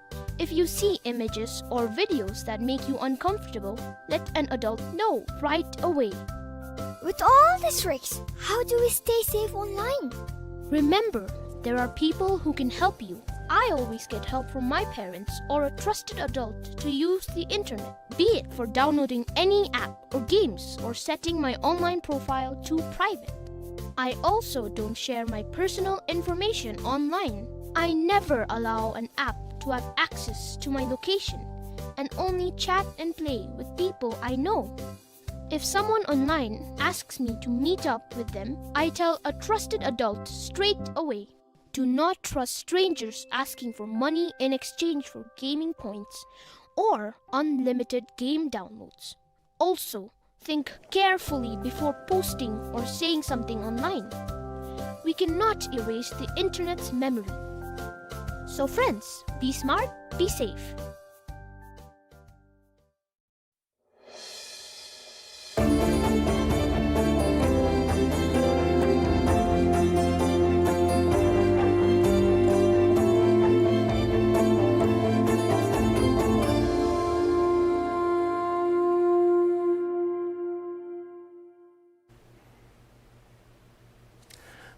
If you see images or videos that make you uncomfortable, let an adult know right away. With all these risks, how do we stay safe online? Remember, there are people who can help you. I always get help from my parents or a trusted adult to use the internet, be it for downloading any app or games or setting my online profile to private. I also don't share my personal information online. I never allow an app to have access to my location and only chat and play with people I know. If someone online asks me to meet up with them, I tell a trusted adult straight away. Do not trust strangers asking for money in exchange for gaming points or unlimited game downloads. Also, think carefully before posting or saying something online. We cannot erase the internet's memory. So friends, be smart, be safe.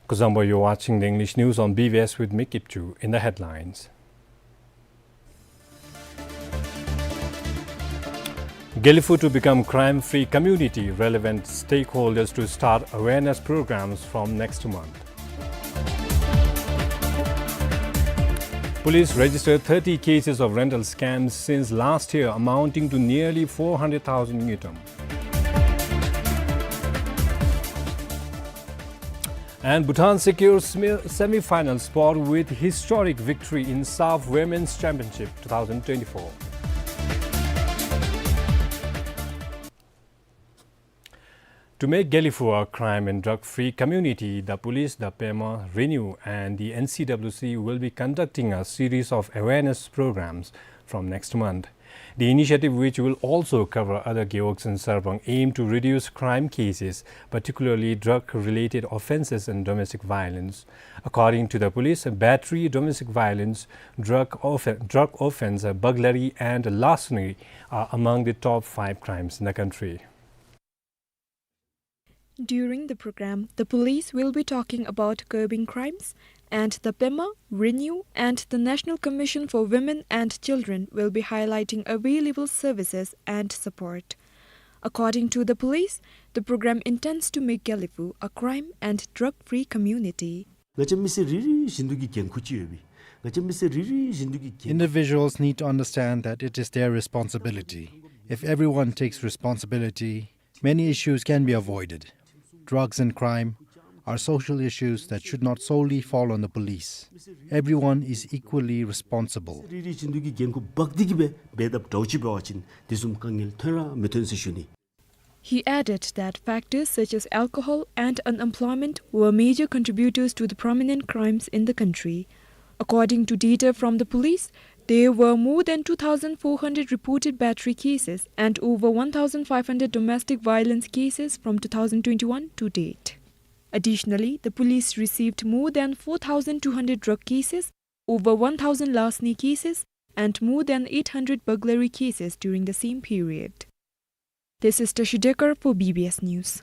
Kuzuzangpo, you're watching the English news on B B S with me, Kipchu. In the headlines: Gelephu to become crime-free community, relevant stakeholders to start awareness programs from next month. Police registered thirty cases of rental scams since last year, amounting to nearly four hundred thousand ngultrum. And Bhutan secures semi-, semi-final spot with historic victory in SAFF Women's Championship two thousand twenty-four. To make Gelephu a crime and drug-free community, the police, the Pema, RENEW, and the N C W C will be conducting a series of awareness programs from next month. The initiative, which will also cover other gewogs in Sarpang, aim to reduce crime cases, particularly drug-related offenses and domestic violence. According to the police, battery, domestic violence, drug off-, drug offense, burglary, and larceny are among the top five crimes in the country. During the program, the police will be talking about curbing crimes, and the Pema, Renew, and the National Commission for Women and Children will be highlighting available services and support. According to the police, the program intends to make Gelephu a crime and drug-free community. ང་བཅས་མི་སེར་རེ་རེ་བཞིན་དུ་གི་འགན་ཁུར་ཅིག་ཡོད་པས། ང་བཅས་མི་སེར་རེ་རེ་བཞིན་དུ་གི་འགན། Individuals need to understand that it is their responsibility. If everyone takes responsibility, many issues can be avoided. Drugs and crime are social issues that should not solely fall on the police. Everyone is equally responsible. རེ་རེ་བཞིན་དུ་གི་འགན་ཁུར་འབག་སྟེ་གི་སྦེ་འབད་དཔ་འདྲཝ་ཅིག་འབད་བ་ཅིན་དེ་བཟུམ་དཀའ་ངལ་ཐོན་ར་མི་ཐོན་ཟེར་ཞུ་ནི། He added that factors such as alcohol and unemployment were major contributors to the prominent crimes in the country. According to data from the police, there were more than two thousand four hundred reported battery cases and over one thousand five hundred domestic violence cases from two thousand twenty-one to date. Additionally, the police received more than four thousand two hundred drug cases, over one thousand larceny cases, and more than eight hundred burglary cases during the same period. This is Tashi Dekar for B B S News.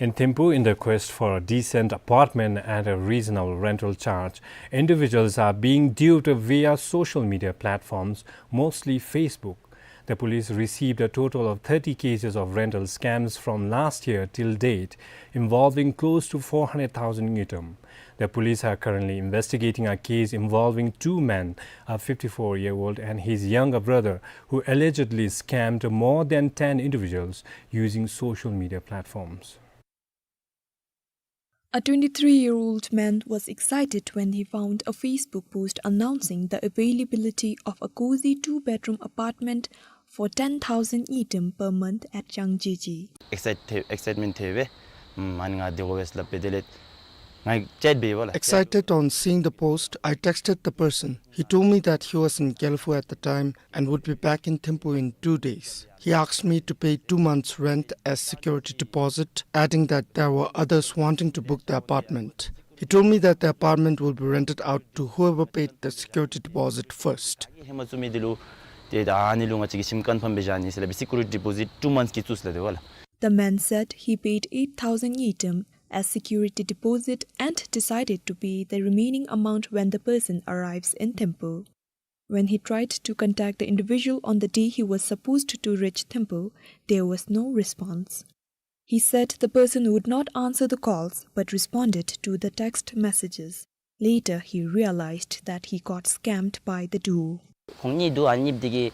In Thimphu, in the quest for a decent apartment at a reasonable rental charge, individuals are being duped via social media platforms, mostly Facebook. The police received a total of thirty cases of rental scams from last year till date, involving close to four hundred thousand ngultrum. The police are currently investigating a case involving two men, a fifty-four-year-old and his younger brother, who allegedly scammed more than ten individuals using social media platforms. A twenty-three-year-old man was excited when he found a Facebook post announcing the availability of a cozy two-bedroom apartment for ten thousand ngultrum per month at Changjeji. Excite- excitement ཐེབས་པས། ཨམ་ཨ་ནི་ང་དེ་གོ་བས་ལབ་པས། དེ་ལས་ང་ཅེཊ་འབད་བ་ལ། Excited on seeing the post, I texted the person. He told me that he was in Gelephu at the time and would be back in Thimphu in two days. He asked me to pay two months' rent as security deposit, adding that there were others wanting to book the apartment. He told me that the apartment will be rented out to whoever paid the security deposit first. ཧེ་མ་བཙུགས་མི་འདི་ལུ་ཏེ་ད་ཨ་ནི་ལུ་ང་བཅས་ཀྱིས་ཞིནམ་ཀོན་ཕཱམ་འབད་བཞག་ནི་ཟེར་སླབ་པས། སི་ཀུ་རི་ཊི་ཌི་པོ་ཟིཊ་ཊུ་མནཐས་ཀྱི་བཙུགས་ཟེར་སླབ་དེ་བ་ལགས། The man said he paid eight thousand ngultrum as security deposit and decided to pay the remaining amount when the person arrives in Thimphu. When he tried to contact the individual on the day he was supposed to reach Thimphu, there was no response. He said the person would not answer the calls but responded to the text messages. Later, he realized that he got scammed by the duo. ཁོང་གཉིས་འདུག། ཨ་གཉིས་འདི་གིས་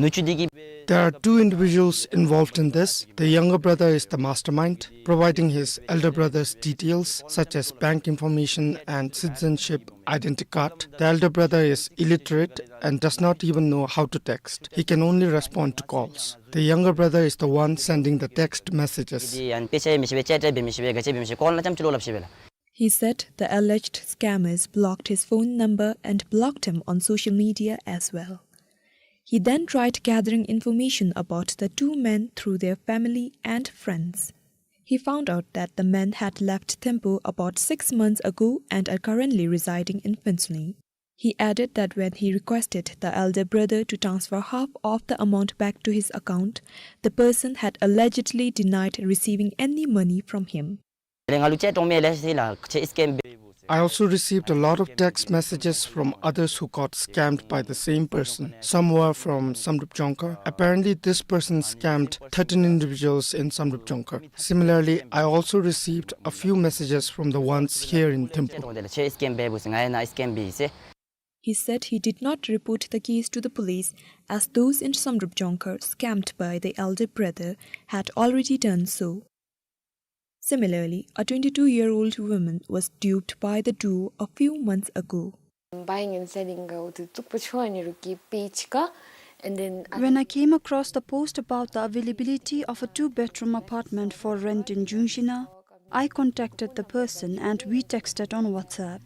ནུ་གཅུང་འདི་གིས། There are two individuals involved in this. The younger brother is the mastermind, providing his elder brother's details such as bank information and citizenship identity card. The elder brother is illiterate and does not even know how to text. He can only respond to calls. The younger brother is the one sending the text messages. འདི་ཡང་དཔེ་ཆ་ཡང་མི་ཤེས་པས། ཅེཊ་འབད་མི་ཤེས་པས། ག་ཅི་འབད་མི་ཤེས། ཀོལ་ནང་ཙམ་ཅིག་ལོག་སླབ་ཤེས་པས་ལགས། He said the alleged scammers blocked his phone number and blocked him on social media as well. He then tried gathering information about the two men through their family and friends. He found out that the men had left Thimphu about six months ago and are currently residing in Phuentsholing. He added that when he requested the elder brother to transfer half of the amount back to his account, the person had allegedly denied receiving any money from him. ང་ལུ་ཅེཊ་འོང་མི་ལེ་ཤ་ལགས། ཁྱོད་སི་ཀེམ་འབད། I also received a lot of text messages from others who got scammed by the same person. Some were from Samdrup Jongkhar. Apparently, this person scammed thirteen individuals in Samdrup Jongkhar. Similarly, I also received a few messages from the ones here in Thimphu. ཅེཊ་འོང་དེ་ལགས། ཁྱོད་སི་ཀེམ་འབད་བུ་ཟེར། ང་ཡང་ནཱ་སི་ཀེམ་འབད་ཡི་ཟེར། He said he did not report the case to the police, as those in Samdrup Jongkhar scammed by the elder brother had already done so. Similarly, a twenty-two-year-old woman was duped by the duo a few months ago. Buying and selling ག་འོ་དེ་བཙུགས་པ་ཆོ་ཨ་ནི་རུ་གི་པེཇ་ག། And then I When I came across the post about the availability of a two-bedroom apartment for rent in Jungshina, I contacted the person and we texted on WhatsApp.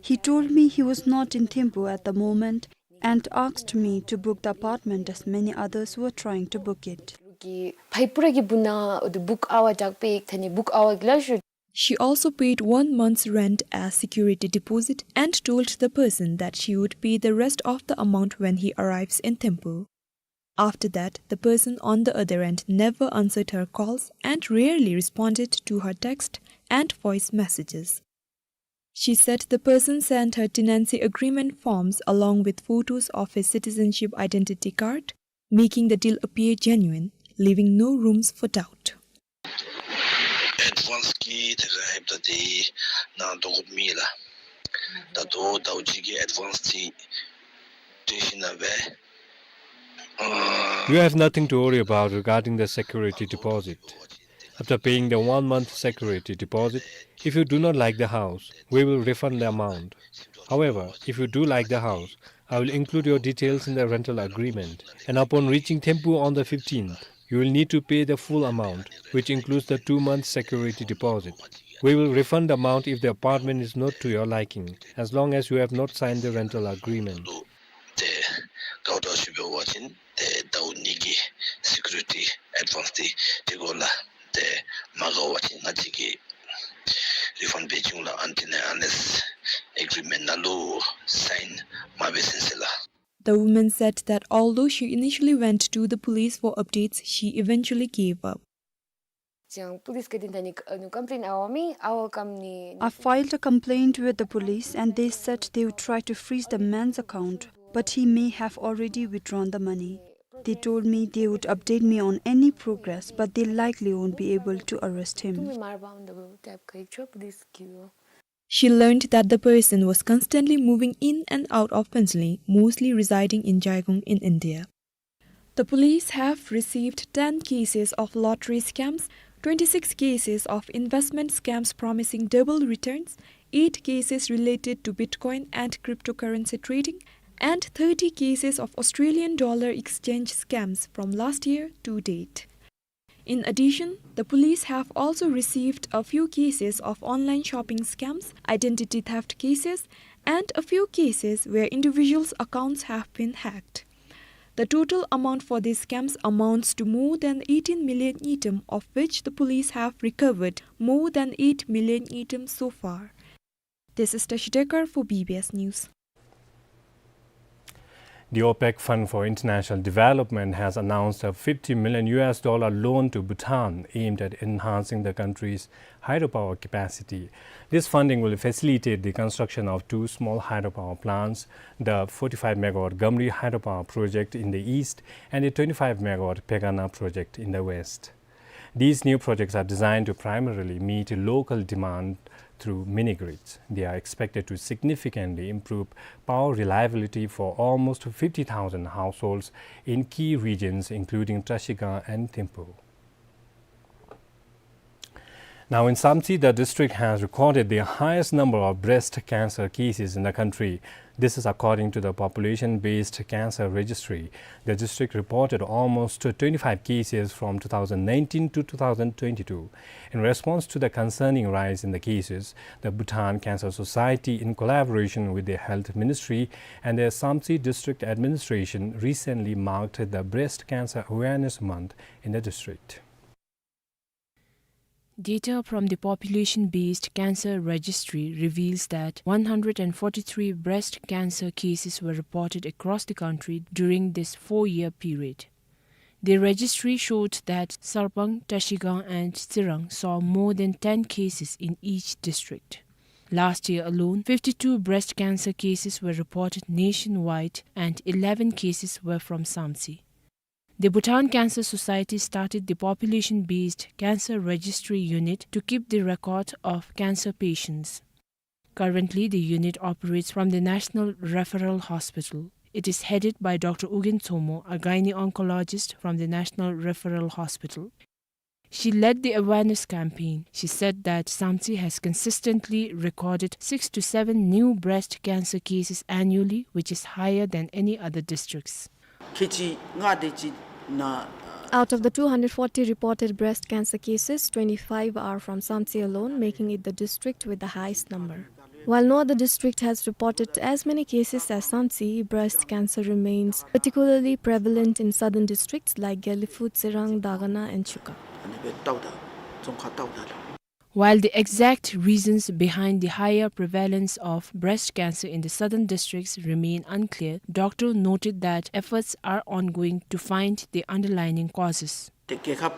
He told me he was not in Thimphu at the moment and asked me to book the apartment as many others were trying to book it. གི་ཕར་པུ་ར་གི་སྦུག་ན་འོ་དེ་བུཀ་ཨ་བ་དྲག་པའི་ཐ་ནི་བུཀ་ཨ་བ་གི་ལ་ཞུ། She also paid one month's rent as security deposit and told the person that she would pay the rest of the amount when he arrives in Thimphu. After that, the person on the other end never answered her calls and rarely responded to her text and voice messages. She said the person sent her tenancy agreement forms along with photos of his citizenship identity card, making the deal appear genuine, leaving no rooms for doubt. Advance གི་ཐད་ཁར་ཡོད་པ་དེ་ནང་དོ་གུ་མི་ལ། ད་དོ་ཟླཝ་གཅིག་གི་advance དེ་སྤྲོད་ཞིནམ་ལས། You have nothing to worry about regarding the security deposit. After paying the one month security deposit, if you do not like the house, we will refund the amount. However, if you do like the house, I will include your details in the rental agreement, and upon reaching Thimphu on the fifteenth, you will need to pay the full amount, which includes the two month security deposit. We will refund the amount if the apartment is not to your liking, as long as you have not signed the rental agreement. ཏེ་ག་བ་ཞུ་བ་ཅིན་ཏེ་ཟླཝ་གཉིས་ཀྱི་security advance དེ་དེ་གུ་ལུ་ཏེ་མ་དགའ་བ་ཅིན་ང་བཅས་ཀྱིས་refund འབད་བྱིན་འོང་ལགས། Until and unless agreement ནང་ལུ་sign མ་འབད་ཚུན་ཚོད་ལགས། The woman said that although she initially went to the police for updates, she eventually gave up. ཅང་པུ་ལིསི་ཁ་ཐུག་ད་ནི་ཨ་ནི་complain ཨ་བ་མི་ཨ་བ་ཀམ་ནི། I filed a complaint with the police and they said they would try to freeze the man's account, but he may have already withdrawn the money. They told me they would update me on any progress, but they likely won't be able to arrest him. She learned that the person was constantly moving in and out of Phuentsholing, mostly residing in Jaigong in India. The police have received ten cases of lottery scams, twenty-six cases of investment scams promising double returns, eight cases related to Bitcoin and cryptocurrency trading, and thirty cases of Australian dollar exchange scams from last year to date. In addition, the police have also received a few cases of online shopping scams, identity theft cases, and a few cases where individuals' accounts have been hacked. The total amount for these scams amounts to more than eighteen million ngultrum, of which the police have recovered more than eight million ngultrum so far. This is Tashi Dekar for B B S News. The OPEC Fund for International Development has announced a fifty million U S dollar loan to Bhutan aimed at enhancing the country's hydropower capacity. This funding will facilitate the construction of two small hydropower plants, the forty-five megawatt Gamri hydropower project in the east and a twenty-five megawatt Pegana project in the west. These new projects are designed to primarily meet local demand through mini grids. They are expected to significantly improve power reliability for almost fifty thousand households in key regions, including Trashigang and Thimphu. Now in Samtse, the district has recorded the highest number of breast cancer cases in the country. This is according to the Population-Based Cancer Registry. The district reported almost twenty-five cases from two thousand nineteen to two thousand twenty-two. In response to the concerning rise in the cases, the Bhutan Cancer Society, in collaboration with the Health Ministry and the Samtse District Administration, recently marked the Breast Cancer Awareness Month in the district. Data from the Population-Based Cancer Registry reveals that one hundred and forty-three breast cancer cases were reported across the country during this four-year period. The registry showed that Sarpang, Trashigang and Tsirang saw more than ten cases in each district. Last year alone, fifty-two breast cancer cases were reported nationwide and eleven cases were from Samtse. The Bhutan Cancer Society started the Population-Based Cancer Registry Unit to keep the record of cancer patients. Currently, the unit operates from the National Referral Hospital. It is headed by Doctor Ugyen Tsomo, a gynae-oncologist from the National Referral Hospital. She led the awareness campaign. She said that Samtse has consistently recorded six to seven new breast cancer cases annually, which is higher than any other districts. Out of the two hundred forty reported breast cancer cases, twenty-five are from Samtse alone, making it the district with the highest number. While no other district has reported as many cases as Samtse, breast cancer remains particularly prevalent in southern districts like Gelephu, Tsirang, Dagana, and Chuka. While the exact reasons behind the higher prevalence of breast cancer in the southern districts remain unclear, Doctor noted that efforts are ongoing to find the underlying causes. ཏེ་རྒྱལ་ཁབ་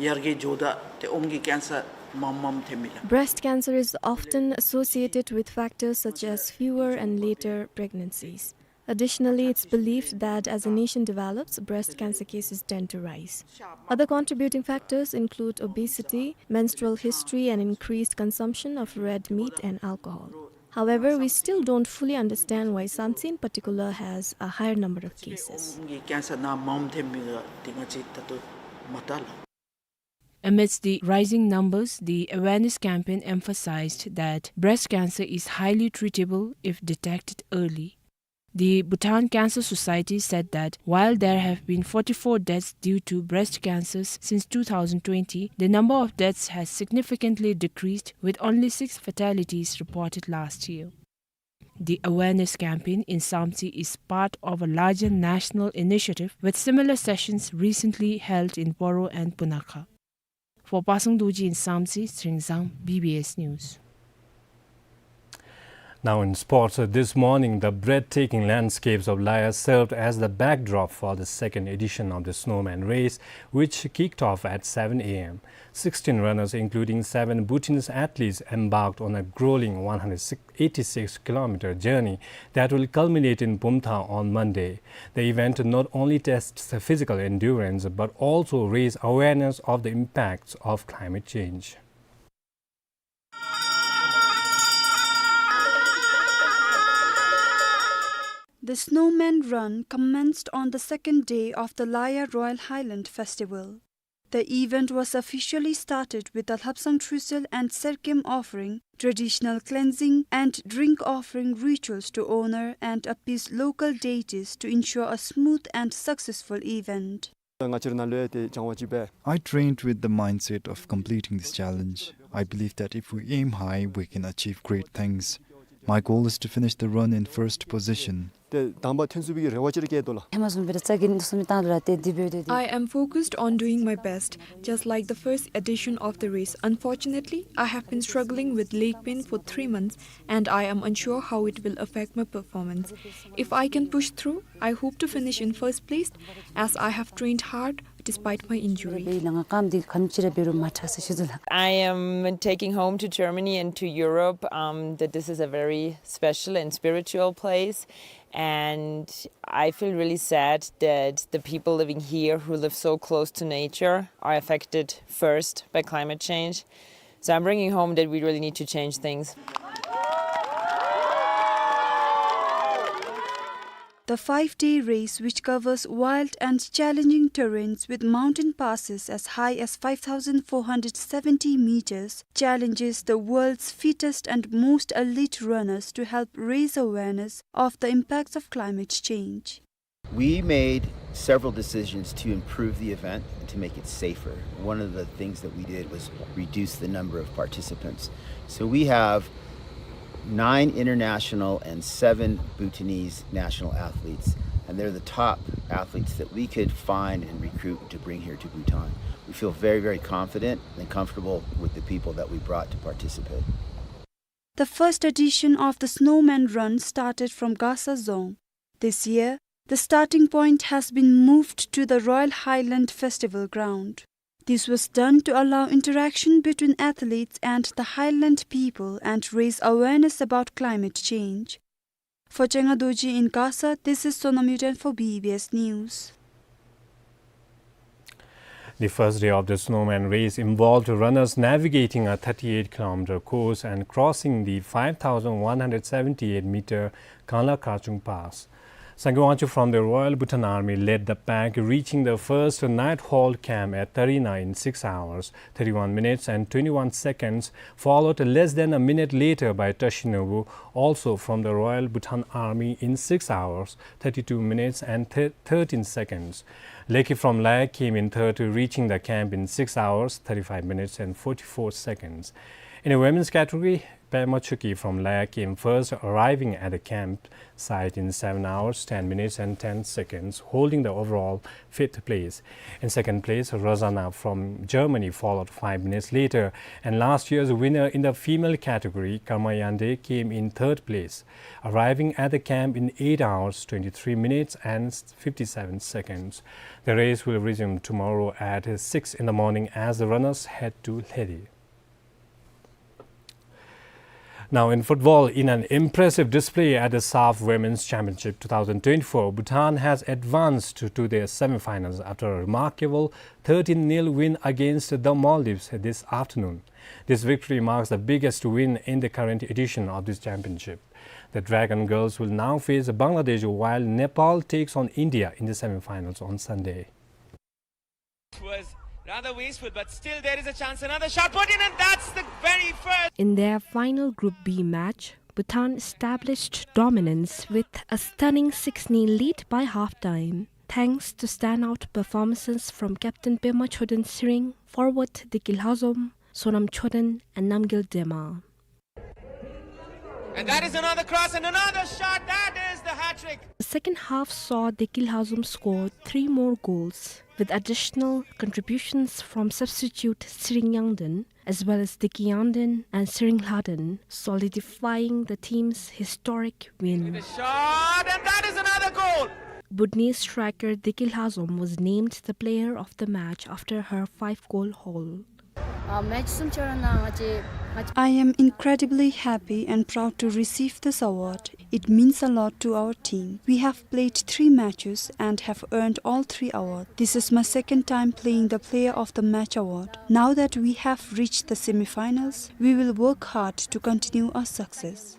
ཡར་རྒྱས་འགྱོཝ་ད་ཏེ་ཨོམ་གྱི་ཀེན་སར་མངམ་མངམ་ཐོན་མི་ལགས། Breast cancer is often associated with factors such as fewer and later pregnancies. Additionally, it's believed that as a nation develops, breast cancer cases tend to rise. Other contributing factors include obesity, menstrual history, and increased consumption of red meat and alcohol. However, we still don't fully understand why Samtse in particular has a higher number of cases. ཨོམ་གྱི་ཀེན་སར་ནང་མངམ་ཐོན་མི་ག་ཏེ་ང་བཅས་ད་ལྟོ་མ་བལྟ་ལགས། Amidst the rising numbers, the awareness campaign emphasized that breast cancer is highly treatable if detected early. The Bhutan Cancer Society said that while there have been forty-four deaths due to breast cancers since two thousand twenty, the number of deaths has significantly decreased, with only six fatalities reported last year. The awareness campaign in Samtse is part of a larger national initiative, with similar sessions recently held in Poro and Punakha. For Pasang Dorji in Samtse, Tsering Zam, B B S News. Now in sports, uh, this morning, the breathtaking landscapes of Laya served as the backdrop for the second edition of the Snowman Race, which kicked off at seven A M. Sixteen runners, including seven Bhutanese athletes, embarked on a grueling one hundred eighty-six kilometer journey that will culminate in Bumthang on Monday. The event not only tests physical endurance, but also raises awareness of the impacts of climate change. The Snowman Run commenced on the second day of the Laya Royal Highland Festival. The event was officially started with the Lhapsang Trussel and Serkem offering, traditional cleansing and drink offering rituals to honor and appease local deities to ensure a smooth and successful event. ང་བཅས་ར་ནང་ལུ་ཡང་ཏེ་སྦྱང་བ་ཅིག་འབད། I trained with the mindset of completing this challenge. I believe that if we aim high, we can achieve great things. My goal is to finish the run in first position. ཏེ་དང་པ་ཐོན་ཚུགས་པའི་རེ་བ་ཅིག་ར་བསྐྱེད་དོ་ལགས། ཧེ་མ་བཟུམ་སྦེ་རྩ་འགེངས་ནུག་ཟེར་མི་བཏང་དོ་ལགས། ཏེ་དེ་སྦེ་ཏེ་ཏེ། I am focused on doing my best, just like the first edition of the race. Unfortunately, I have been struggling with leg pain for three months, and I am unsure how it will affect my performance. If I can push through, I hope to finish in first place, as I have trained hard despite my injury. ལས་ལ་ང་རྐངམ་འདི་ག་ཅི་ར་འབད་རུང་མ་ཁྲག་ཟེར་ཞུ་དོ་ལགས། I am taking home to Germany and to Europe, um, that this is a very special and spiritual place. And I feel really sad that the people living here who live so close to nature are affected first by climate change. So I'm bringing home that we really need to change things. The five-day race, which covers wild and challenging terrains with mountain passes as high as five thousand four hundred seventy meters, challenges the world's fittest and most elite runners to help raise awareness of the impacts of climate change. We made several decisions to improve the event and to make it safer. One of the things that we did was reduce the number of participants. So we have nine international and seven Bhutanese national athletes, and they're the top athletes that we could find and recruit to bring here to Bhutan. We feel very, very confident and comfortable with the people that we brought to participate. The first edition of the Snowman Run started from Gasa Dzong. This year, the starting point has been moved to the Royal Highland Festival ground. This was done to allow interaction between athletes and the highland people and raise awareness about climate change. For Chenga Dorji in Gasa, this is Sonam Yuden for B B S News. The first day of the Snowman Race involved runners navigating a thirty-eight kilometer course and crossing the five thousand one hundred seventy-eight meter Kangla Karchung Pass. Sangay Wangchuk from the Royal Bhutan Army led the pack, reaching the first night halt camp at Tarina in six hours, thirty-one minutes and twenty-one seconds, followed less than a minute later by Tashi Nobu, also from the Royal Bhutan Army, in six hours, thirty-two minutes and thir-, thirteen seconds. Leki from Laya came in third, reaching the camp in six hours, thirty-five minutes and forty-four seconds. In the women's category, Pema Choekyi from Layar came first, arriving at the camp site in seven hours, ten minutes and ten seconds, holding the overall fifth place. In second place, Rosanna from Germany followed five minutes later, and last year's winner in the female category, Karma Yande, came in third place, arriving at the camp in eight hours, twenty-three minutes and fifty-seven seconds. The race will resume tomorrow at six in the morning as the runners head to Lhedi. Now in football, in an impressive display at the SAFF Women's Championship two thousand twenty-four, Bhutan has advanced to, to their semi-finals after a remarkable thirteen nil win against the Maldives this afternoon. This victory marks the biggest win in the current edition of this championship. The Dragon Girls will now face Bangladesh, while Nepal takes on India in the semi-finals on Sunday. It was rather wasteful, but still there is a chance. Another shot put in, and that's the very first. In their final Group B match, Bhutan established dominance with a stunning six nil lead by halftime, thanks to standout performances from captain Pema Choden Tshering, forward Deki Lhazom, Sonam Choden, and Namgyel Dema. And that is another cross and another shot. That is the hat-trick. The second half saw Deki Lhazom score three more goals, with additional contributions from substitute Tshering Yangden, as well as Deki Yangden and Tshering Lhaden, solidifying the team's historic win. The shot, and that is another goal. Bhutanese striker Deki Lhazom was named the player of the match after her five-goal haul. I am incredibly happy and proud to receive this award. It means a lot to our team. We have played three matches and have earned all three awards. This is my second time playing the Player of the Match award. Now that we have reached the semi-finals, we will work hard to continue our success.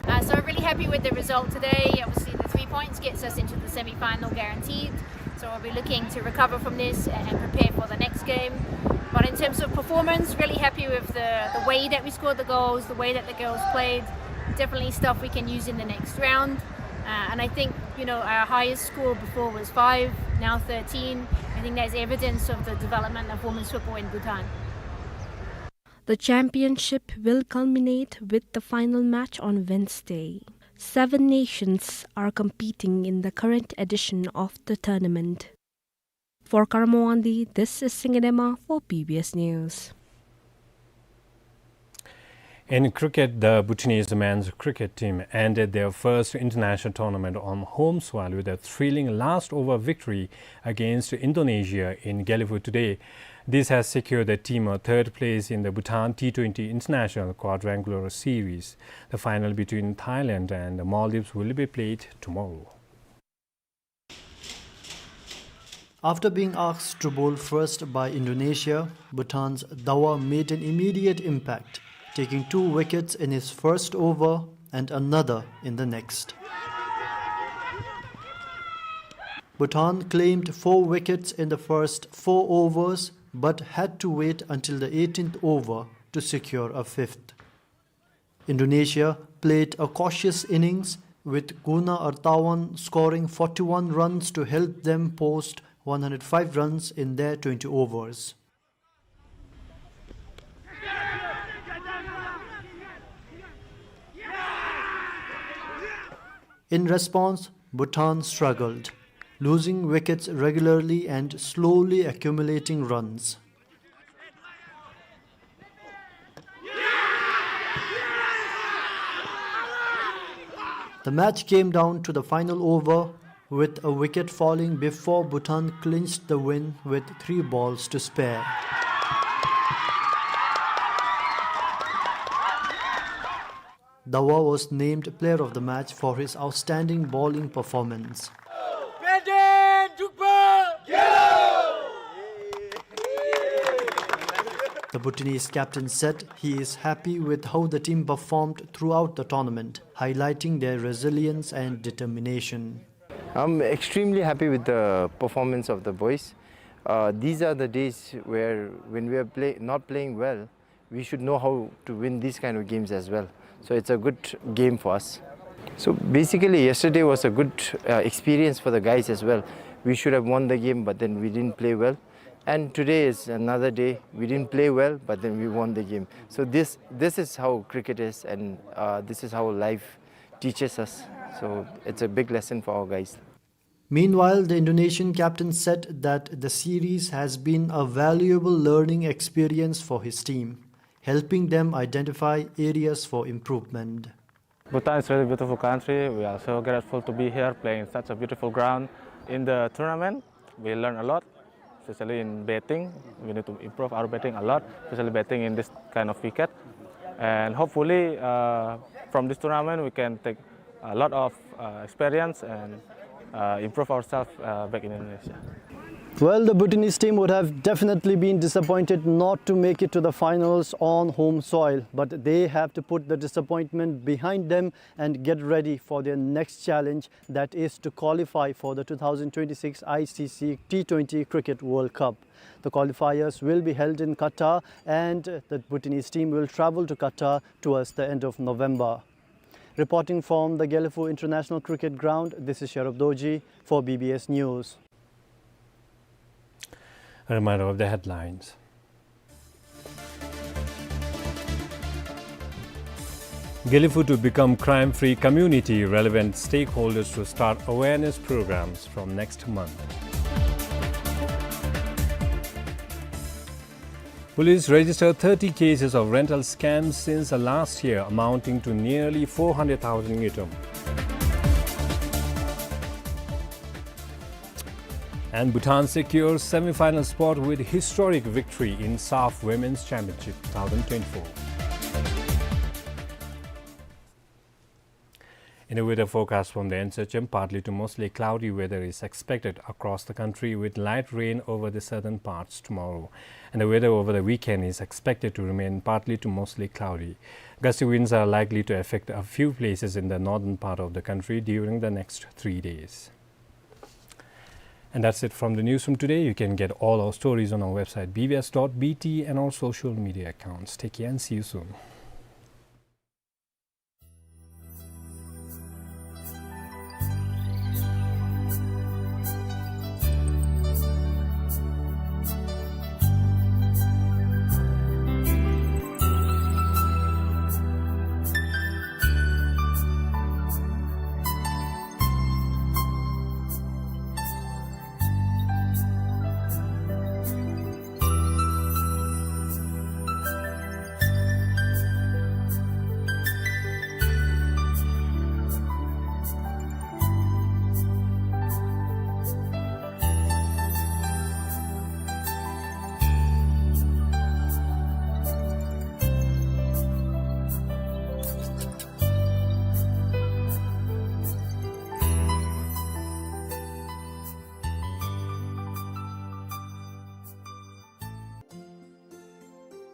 Uh, so we're really happy with the result today. Obviously, the three points gets us into the semi-final guaranteed. So we'll be looking to recover from this and, and prepare for the next game. But in terms of performance, really happy with the, the way that we scored the goals, the way that the girls played. Definitely stuff we can use in the next round. Uh, and I think, you know, our highest score before was five, now thirteen. I think that's evidence of the development of women's football in Bhutan. The championship will culminate with the final match on Wednesday. Seven nations are competing in the current edition of the tournament. For Karma Wangdi, this is Singye Dema for B B S News. In cricket, the Bhutanese men's cricket team ended their first international tournament on home soil with a thrilling last over victory against Indonesia in Gelephu today. This has secured the team a third place in the Bhutan T twenty International Quadrangular Series. The final between Thailand and the Maldives will be played tomorrow. After being asked to bowl first by Indonesia, Bhutan's Dawa made an immediate impact, taking two wickets in his first over and another in the next. Bhutan claimed four wickets in the first four overs, but had to wait until the eighteenth over to secure a fifth. Indonesia played a cautious innings, with Guna Artawan scoring forty-one runs to help them post one hundred five runs in their twenty overs. In response, Bhutan struggled, losing wickets regularly and slowly accumulating runs. The match came down to the final over, with a wicket falling before Bhutan clinched the win with three balls to spare. Dawa was named player of the match for his outstanding bowling performance. The Bhutanese captain said he is happy with how the team performed throughout the tournament, highlighting their resilience and determination. I'm extremely happy with the performance of the boys. Uh, these are the days where, when we are play-, not playing well, we should know how to win these kind of games as well. So it's a good game for us. So basically, yesterday was a good, uh, experience for the guys as well. We should have won the game, but then we didn't play well. And today is another day. We didn't play well, but then we won the game. So this, this is how cricket is, and, uh, this is how life teaches us. So it's a big lesson for our guys. Meanwhile, the Indonesian captain said that the series has been a valuable learning experience for his team, helping them identify areas for improvement. Bhutan is a really beautiful country. We are so grateful to be here playing in such a beautiful ground. In the tournament, we learn a lot, especially in batting. We need to improve our batting a lot, especially batting in this kind of wicket. And hopefully, uh, from this tournament, we can take a lot of, uh, experience and, uh, improve ourselves, uh, back in Indonesia. Well, the Bhutanese team would have definitely been disappointed not to make it to the finals on home soil, but they have to put the disappointment behind them and get ready for their next challenge, that is to qualify for the two thousand twenty-six I C C T twenty Cricket World Cup. The qualifiers will be held in Qatar, and the Bhutanese team will travel to Qatar towards the end of November. Reporting from the Gelephu International Cricket Ground, this is Sherub Dorji for B B S News. A reminder of the headlines. Gelephu to become crime-free community, relevant stakeholders to start awareness programs from next month. Police registered thirty cases of rental scams since the last year, amounting to nearly four hundred thousand ngultrum. And Bhutan secures semi-final spot with historic victory in SAFF Women's Championship two thousand twenty-four. In the weather forecast from the N S H M, partly to mostly cloudy weather is expected across the country with light rain over the southern parts tomorrow. And the weather over the weekend is expected to remain partly to mostly cloudy. Gusty winds are likely to affect a few places in the northern part of the country during the next three days. And that's it from the newsroom today. You can get all our stories on our website B B S dot B T and our social media accounts. Take care and see you soon.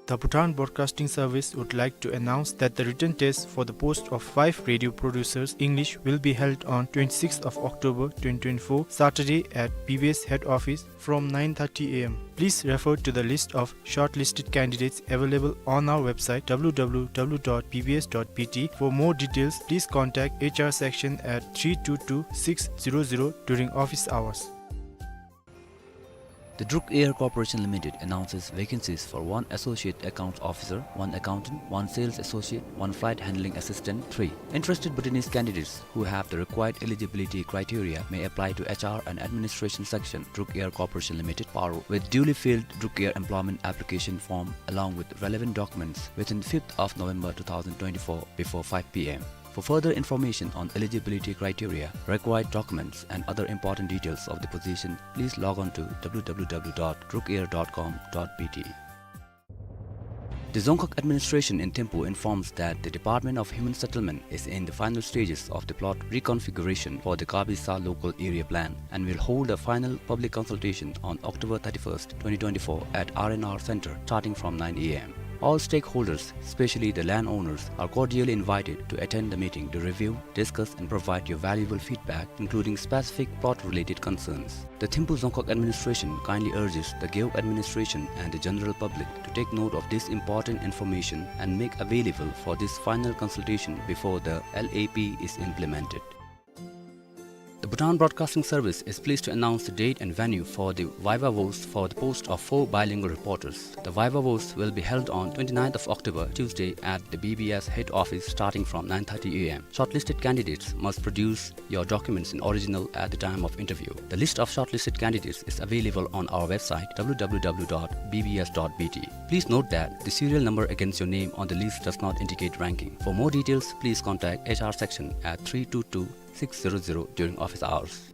The Bhutan Broadcasting Service would like to announce that the written test for the post of five radio producers English will be held on twenty-sixth of October twenty twenty-four, Saturday, at B B S head office from nine thirty A M. Please refer to the list of shortlisted candidates available on our website W W W dot B B S dot B T. For more details, please contact H R section at three two two six zero zero during office hours. The Druk Air Corporation Limited announces vacancies for one Associate Accounts Officer, one Accountant, one Sales Associate, one Flight Handling Assistant, three. Interested Bhutanese candidates who have the required eligibility criteria may apply to H R and Administration Section, Druk Air Corporation Limited, Paro, with duly filled Druk Air employment application form along with relevant documents within fifth of November two thousand twenty-four before five P M. For further information on eligibility criteria, required documents, and other important details of the position, please log on to W W W dot druk air dot com dot B T. The Dzongkhag administration in Thimphu informs that the Department of Human Settlement is in the final stages of the plot reconfiguration for the Kabisa local area plan and will hold a final public consultation on October thirty-first, twenty twenty-four at R and R Center starting from nine A M. All stakeholders, especially the landowners, are cordially invited to attend the meeting to review, discuss and provide your valuable feedback, including specific plot-related concerns. The Thimphu Dzongkhag administration kindly urges the Gewog administration and the general public to take note of this important information and make available for this final consultation before the L A P is implemented. Bhutan Broadcasting Service is pleased to announce the date and venue for the Viva Voce for the post of four bilingual reporters. The Viva Voce will be held on twenty-ninth of October, Tuesday, at the B B S head office starting from nine thirty a m. Shortlisted candidates must produce your documents in original at the time of interview. The list of shortlisted candidates is available on our website, w w w dot b b s dot b t. Please note that the serial number against your name on the list does not indicate ranking. For more details, please contact H R section at three two two six zero zero during office hours.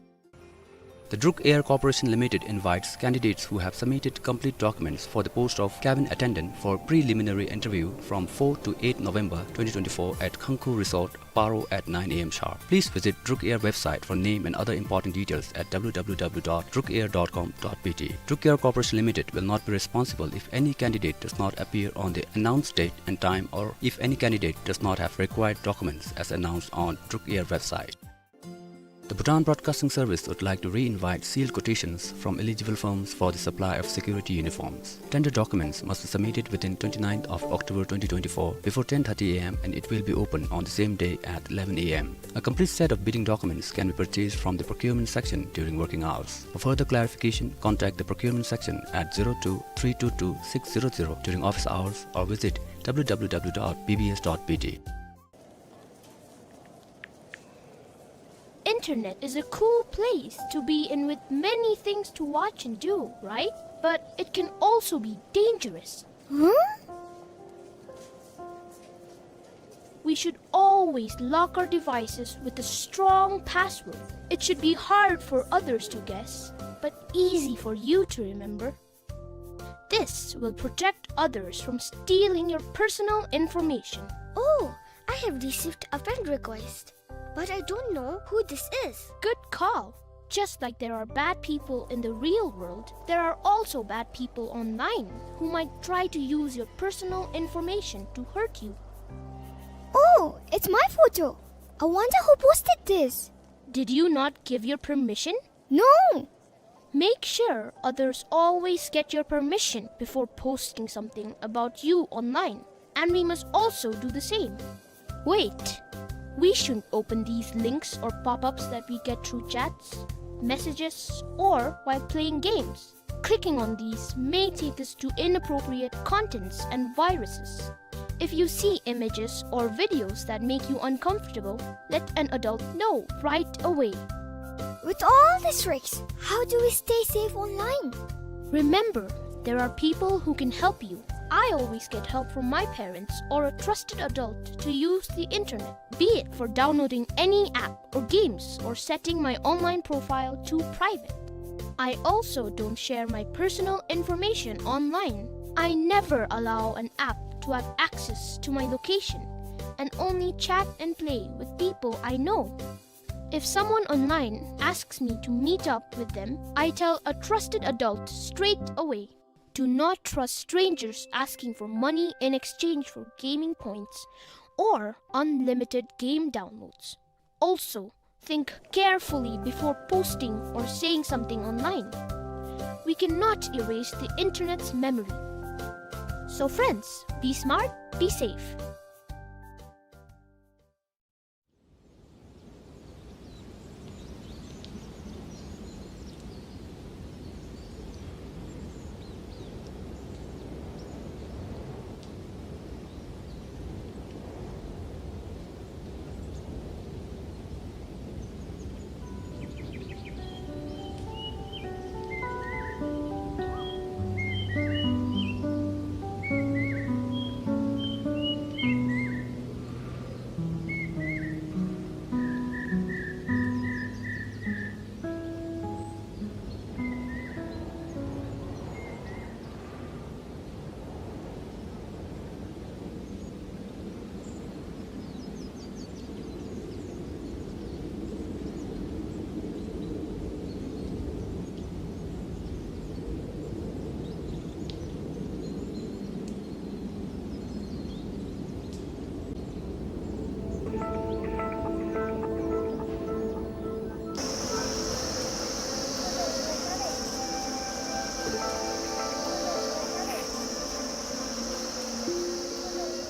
The Druk Air Corporation Limited invites candidates who have submitted complete documents for the post of cabin attendant for preliminary interview from fourth to eighth November twenty twenty-four at Khangkhu Resort, Paro at nine a m sharp. Please visit Druk Air website for name and other important details at w w w dot druk air dot com dot b t. Druk Air Corporation Limited will not be responsible if any candidate does not appear on the announced date and time or if any candidate does not have required documents as announced on Druk Air website. The Bhutan Broadcasting Service would like to re-invite sealed quotations from eligible firms for the supply of security uniforms. Tender documents must be submitted within twenty-ninth of October twenty twenty-four before ten thirty a m and it will be open on the same day at eleven a m. A complete set of bidding documents can be purchased from the procurement section during working hours. For further clarification, contact the procurement section at zero two three two two six zero zero during office hours or visit w w w dot b b s dot b t. Internet is a cool place to be in with many things to watch and do, right? But it can also be dangerous. Huh? We should always lock our devices with a strong password. It should be hard for others to guess, but easy for you to remember. This will protect others from stealing your personal information. Oh, I have received a friend request, but I don't know who this is. Good call. Just like there are bad people in the real world, there are also bad people online who might try to use your personal information to hurt you. Oh, it's my photo. I wonder who posted this. Did you not give your permission? No. Make sure others always get your permission before posting something about you online, and we must also do the same. Wait, we shouldn't open these links or pop-ups that we get through chats, messages, or while playing games. Clicking on these may take us to inappropriate contents and viruses. If you see images or videos that make you uncomfortable, let an adult know right away. With all these risks, how do we stay safe online? Remember, there are people who can help you. I always get help from my parents or a trusted adult to use the internet, be it for downloading any app or games or setting my online profile to private. I also don't share my personal information online. I never allow an app to have access to my location and only chat and play with people I know. If someone online asks me to meet up with them, I tell a trusted adult straight away. Do not trust strangers asking for money in exchange for gaming points or unlimited game downloads. Also, think carefully before posting or saying something online. We cannot erase the internet's memory. So friends, be smart, be safe.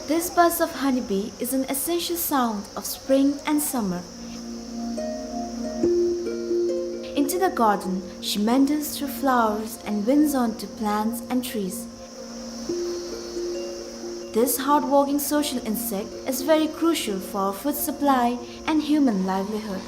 This buzz of honeybee is an essential sound of spring and summer. To the garden, she meanders through flowers and winds onto plants and trees. This hardworking social insect is very crucial for food supply and human livelihood.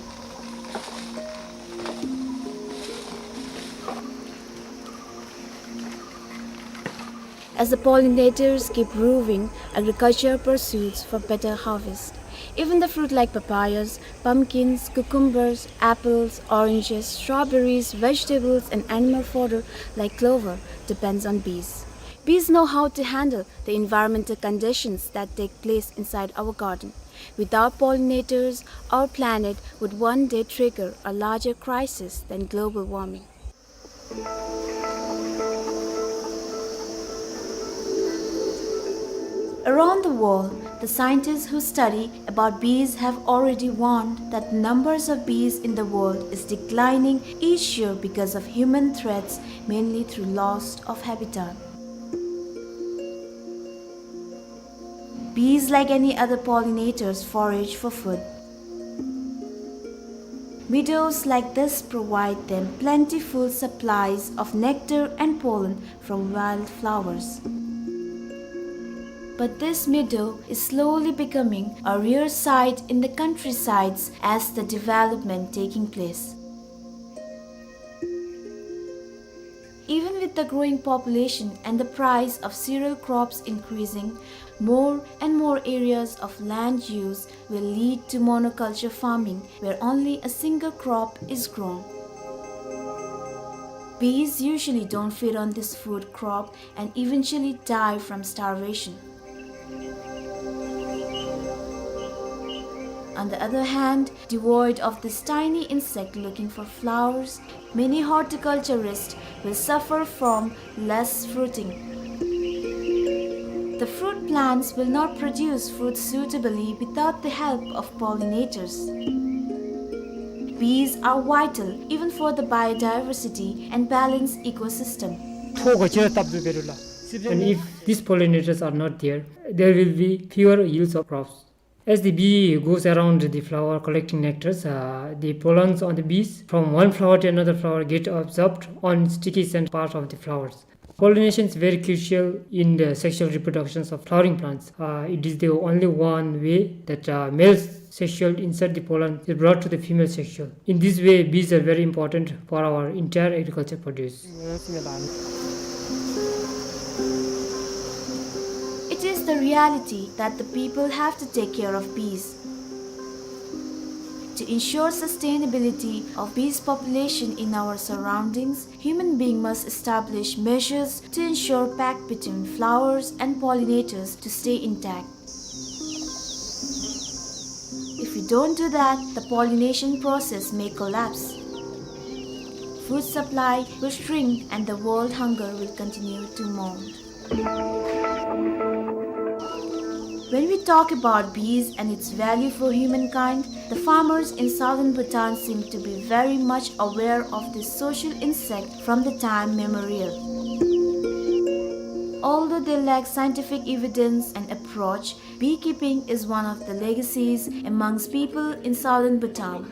As the pollinators keep roving, agriculture pursues for better harvest. Even the fruit like papayas, pumpkins, cucumbers, apples, oranges, strawberries, vegetables, and animal fodder like clover depends on bees. Bees know how to handle the environmental conditions that take place inside our garden. Without pollinators, our planet would one day trigger a larger crisis than global warming. Around the world, the scientists who study about bees have already warned that the numbers of bees in the world is declining each year because of human threats, mainly through loss of habitat. Bees, like any other pollinators, forage for food. Meadows like this provide them plentiful supplies of nectar and pollen from wildflowers. But this meadow is slowly becoming a rare sight in the countrysides as the development taking place. Even with the growing population and the price of cereal crops increasing, more and more areas of land use will lead to monoculture farming, where only a single crop is grown. Bees usually don't feed on this food crop and eventually die from starvation. On the other hand, devoid of this tiny insect looking for flowers, many horticulturists will suffer from less fruiting. The fruit plants will not produce fruit suitably without the help of pollinators. Bees are vital even for the biodiversity and balanced ecosystem. And if these pollinators are not there, there will be fewer yields of crops. As the bee goes around the flower collecting nectars, uh, the pollens on the bees from one flower to another flower get absorbed on sticky scent part of the flowers. Pollination is very crucial in the sexual reproductions of flowering plants. Uh, it is the only one way that, uh, male sexual insert the pollen is brought to the female sexual. In this way, bees are very important for our entire agriculture produce. It is the reality that the people have to take care of bees. To ensure sustainability of bees population in our surroundings, human being must establish measures to ensure pact between flowers and pollinators to stay intact. If we don't do that, the pollination process may collapse. Food supply will shrink and the world hunger will continue to mount. When we talk about bees and its value for humankind, the farmers in southern Bhutan seem to be very much aware of this social insect from the time memorial. Although they lack scientific evidence and approach, beekeeping is one of the legacies amongst people in southern Bhutan.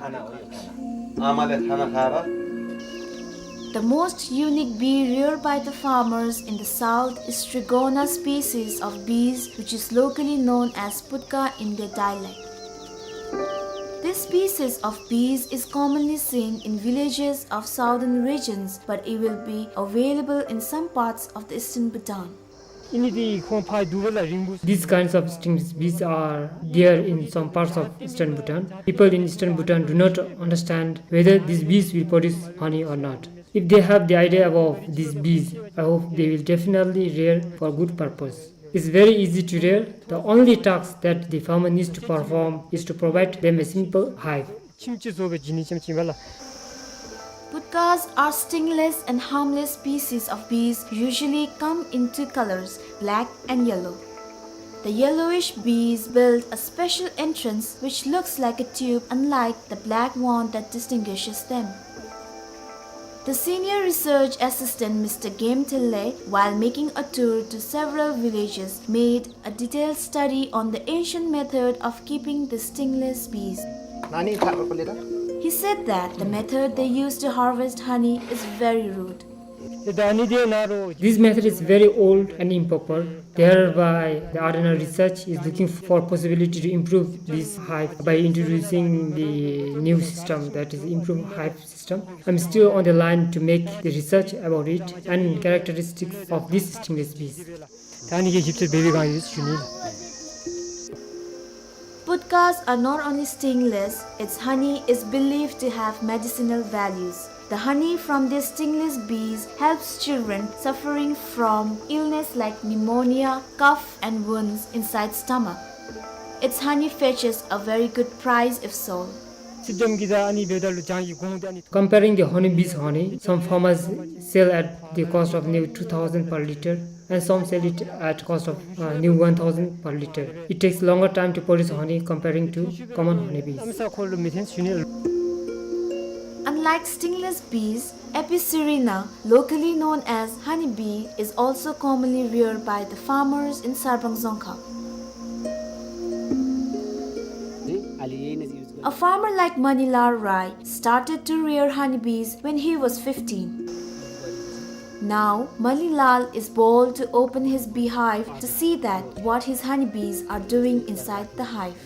The most unique bee reared by the farmers in the south is Trigona species of bees, which is locally known as putka in their dialect. This species of bees is commonly seen in villages of southern regions, but it will be available in some parts of the eastern Bhutan. These kinds of stingless bees are there in some parts of eastern Bhutan. People in eastern Bhutan do not understand whether these bees will produce honey or not. If they have the idea about these bees, I hope they will definitely rear for good purpose. It's very easy to rear. The only task that the farmer needs to perform is to provide them a simple hive. Putkas are stingless and harmless species of bees, usually come in two colors, black and yellow. The yellowish bees build a special entrance which looks like a tube, unlike the black one that distinguishes them. The senior research assistant, Mister Game Thille, while making a tour to several villages, made a detailed study on the ancient method of keeping the stingless bees. He said that the method they use to harvest honey is very rude. This method is very old and improper. Thereby, the R N R research is looking for possibility to improve this hive by introducing the new system, that is, improve hive system. I'm still on the line to make the research about it and characteristics of these stingless bees. ད་ཨ་ནི་གི་ཞིབ་འཚོལ་འབད་བའི་སྒང་ཡོད་ཞུ་ནི། Putkas are not only stingless, its honey is believed to have medicinal values. The honey from these stingless bees helps children suffering from illness like pneumonia, cough, and wounds inside stomach. Its honey fetches a very good price if sold. ཚིག་དོན་གྱི་ད་ཨ་ནི་འབདཝ་ད་ལུ་ཅང་གི་གོང་དེ་ཨ་ནི། Comparing the honeybee's honey, some farmers sell at the cost of new two thousand per litre and some sell it at cost of, uh, new one thousand per litre. It takes longer time to produce honey comparing to common honeybees. ཨ་མི་ས་ཁོ་ལུ་མི་ཐེན་ཞུ་ནི། Unlike stingless bees, Epicerena, locally known as honeybee, is also commonly reared by the farmers in Sarbang Dzongkha. A farmer like Manilal Rai started to rear honeybees when he was fifteen. Now, Manilal is bold to open his beehive to see that what his honeybees are doing inside the hive.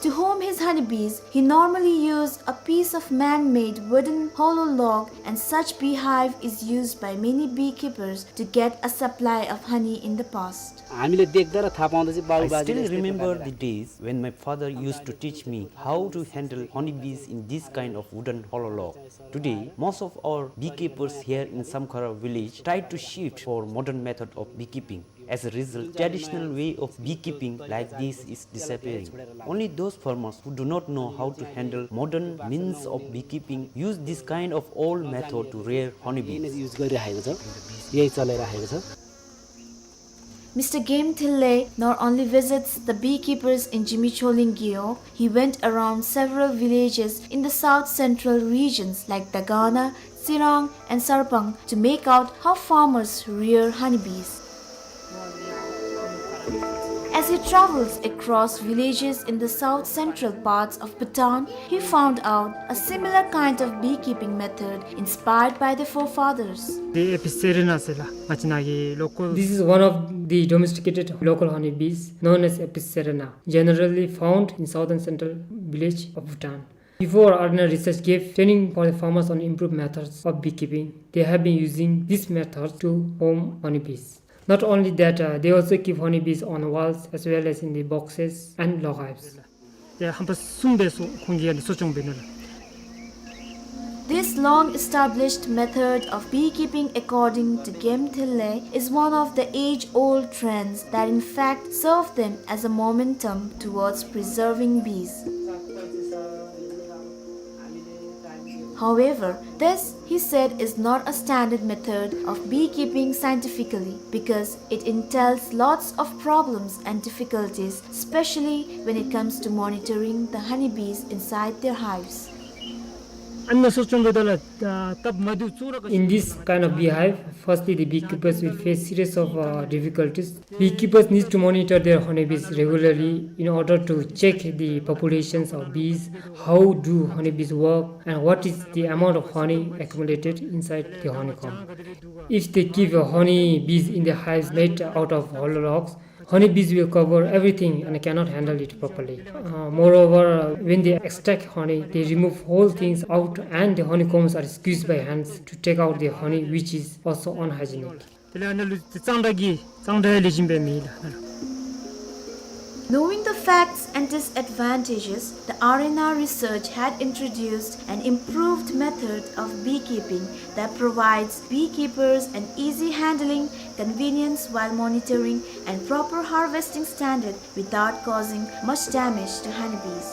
To home his honeybees, he normally used a piece of man-made wooden hollow log, and such beehive is used by many beekeepers to get a supply of honey in the past. हामीले देख्दा र थाहा पाउँदा चाहिँ बाबु I बाजेले still यस्तै remember प्रकारले the days when my father used to teach me how to handle honeybees in this kind of wooden hollow log. Today, most of our beekeepers here in Samkhara village try to shift for modern method of beekeeping. As a result, traditional way of beekeeping like this is disappearing. Only those farmers who do not know how to handle modern means of beekeeping use this kind of old method to rear honeybees. Use गरिराखेको छ, यही चलाइराखेको छ। Mister Game Thille not only visits the beekeepers in Jimicholing Gyo, he went around several villages in the south central regions like Dagana, Tsirang, and Sarpang to make out how farmers rear honeybees. As he travels across villages in the south central parts of Bhutan, he found out a similar kind of beekeeping method inspired by the forefathers. The Epicerena ཟེར་ལགས། ང་བཅས་ནཱ་གི་local. This is one of the domesticated local honeybees known as Epicerena, generally found in southern central village of Bhutan. Before, R N R research gave training for the farmers on improved methods of beekeeping. They have been using this method to home honeybees. Not only that, uh, they also keep honeybees on walls as well as in the boxes and log hives. ཡ་ཧམ་པ་གསུམ་སྦེ་སོ་ཁོང་གིས་ཡ་འདི་གསོ་སྐྱོང་འབད་ནུག་ལགས། This long-established method of beekeeping, according to Game Thille, is one of the age-old trends that in fact serve them as a momentum towards preserving bees. However, this, he said, is not a standard method of beekeeping scientifically because it entails lots of problems and difficulties, especially when it comes to monitoring the honeybees inside their hives. In this kind of beehive, firstly, the beekeepers will face series of, uh, difficulties. Beekeepers need to monitor their honeybees regularly in order to check the populations of bees, how do honeybees work, and what is the amount of honey accumulated inside the honeycomb. If they keep, uh, honeybees in the hives made out of hollow logs, honeybees will cover everything and cannot handle it properly. Uh, moreover, when they extract honey, they remove whole things out and the honeycombs are squeezed by hands to take out the honey, which is also unhygienic. དེ་ལས་ཨ་ནཱ་ལུ་གཙང་སྦྲ་གི་གཙང་སྦྲའི་ལེགས་ཤོམ་སྦེ་མེད་ལགས། Knowing the facts and disadvantages, the R N R research had introduced an improved method of beekeeping that provides beekeepers an easy handling, convenience while monitoring, and proper harvesting standard without causing much damage to honeybees.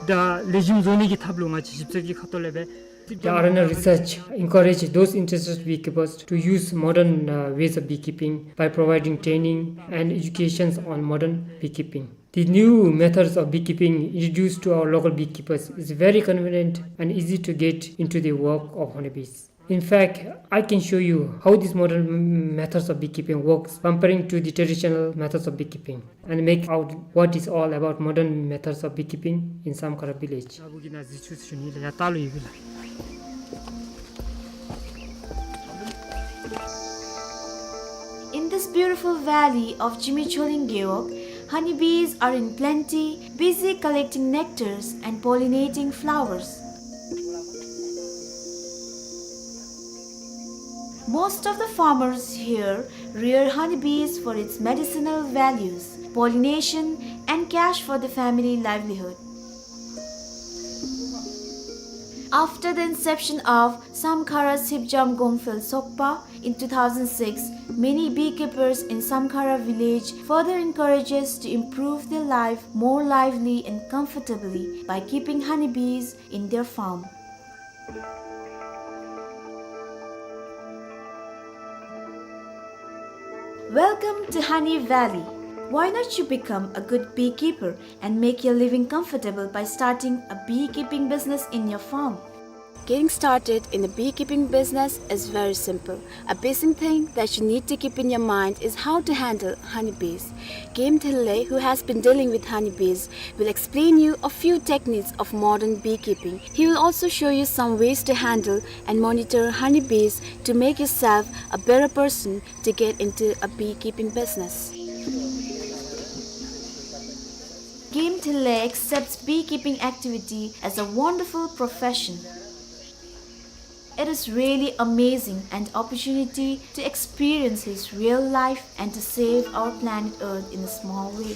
ད་ལེགས་ཤོམ་བཟོ་ནི་གི་ཐབས་ལུ་ང་བཅས་ཞིབ་འཚོལ་གྱི་ཁ་ཐུག་ལས་སྦེ། The R N R research encourage those interested beekeepers to use modern, uh, ways of beekeeping by providing training and educations on modern beekeeping. The new methods of beekeeping introduced to our local beekeepers is very convenient and easy to get into the work of honeybees. In fact, I can show you how these modern methods of beekeeping works comparing to the traditional methods of beekeeping and make out what is all about modern methods of beekeeping in Samkhara village. In this beautiful valley of Jigme Choling Gewog, honeybees are in plenty, busy collecting nectars and pollinating flowers. Most of the farmers here rear honeybees for its medicinal values, pollination, and cash for the family livelihood. After the inception of Samkhara Sipjam Gongphel Sokpa in two thousand six, many beekeepers in Samkhara village further encourages to improve their life more lively and comfortably by keeping honeybees in their farm. Welcome to Honey Valley. Why not you become a good beekeeper and make your living comfortable by starting a beekeeping business in your farm? Getting started in a beekeeping business is very simple. A basic thing that you need to keep in your mind is how to handle honeybees. Game Thille, who has been dealing with honeybees, will explain you a few techniques of modern beekeeping. He will also show you some ways to handle and monitor honeybees to make yourself a better person to get into a beekeeping business. Game Thille accepts beekeeping activity as a wonderful profession. It is really amazing an opportunity to experience his real life and to save our planet Earth in a small way.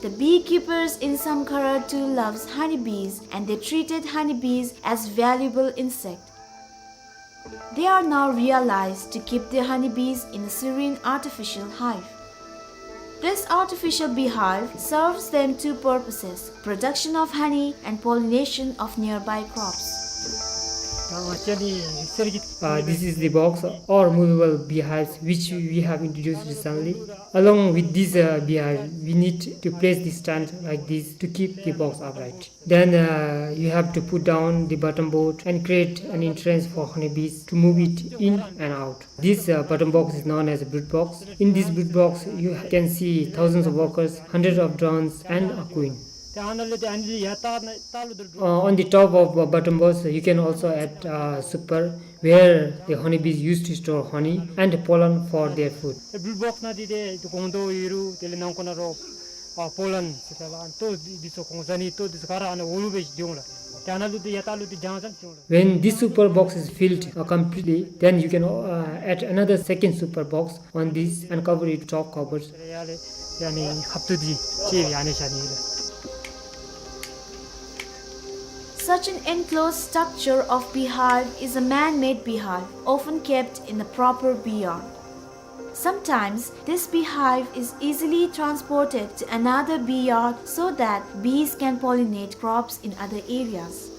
The beekeepers in Samkhara too loves honeybees, and they treated honeybees as valuable insect. They are now realized to keep their honeybees in a serene artificial hive. This artificial beehive serves them two purposes, production of honey and pollination of nearby crops. Uh, this is the box or movable beehives which we have introduced recently. Along with this, uh, beehive, we need to place the stand like this to keep the box upright. Then, uh, you have to put down the bottom board and create an entrance for honeybees to move it in and out. This, uh, bottom box is known as a brood box. In this brood box, you can see thousands of workers, hundreds of drones, and a queen. Uh, on the top of, uh, bottom box, you can also add, uh, super, where the honeybees used to store honey and pollen for their food. ཨེ་བུལ་བོགས་ནང་འདི་ཏེ་ཏེ་སྒོང་རྡོག་ཡོད་རུང་དེ་ལས་ནང་ཁོག་ནང་རོ་ཨ་པོ་ལན་ཟེར་ཏེ་ལགས། ཨ་ནི་ལྟོ་འདི་ཚུ་སྒོང་རྩ་ནི་ལྟོ་འདི་ཚུ་ག་ར་ཨ་ནི་འོག་ལུ་སྦེ་འགྱོ་འོང་ལགས། ཏེ་ཨ་ནཱ་ལུ་ཏེ་ཡར་ལྟག་ལུ་ཏེ་རྒྱང་ཙམ་འགྱོ་འོང་ལགས། When this super box is filled, uh, completely, then you can, uh, add another second super box on this and cover it top covers. ཡར་ལས་ཡར་ནི་ཁབ་ཏོ་འདི་ཅིག་ཡར་ནི་བཞག་ནི་ལགས། Such an enclosed structure of beehive is a man-made beehive, often kept in a proper bee yard. Sometimes, this beehive is easily transported to another bee yard so that bees can pollinate crops in other areas.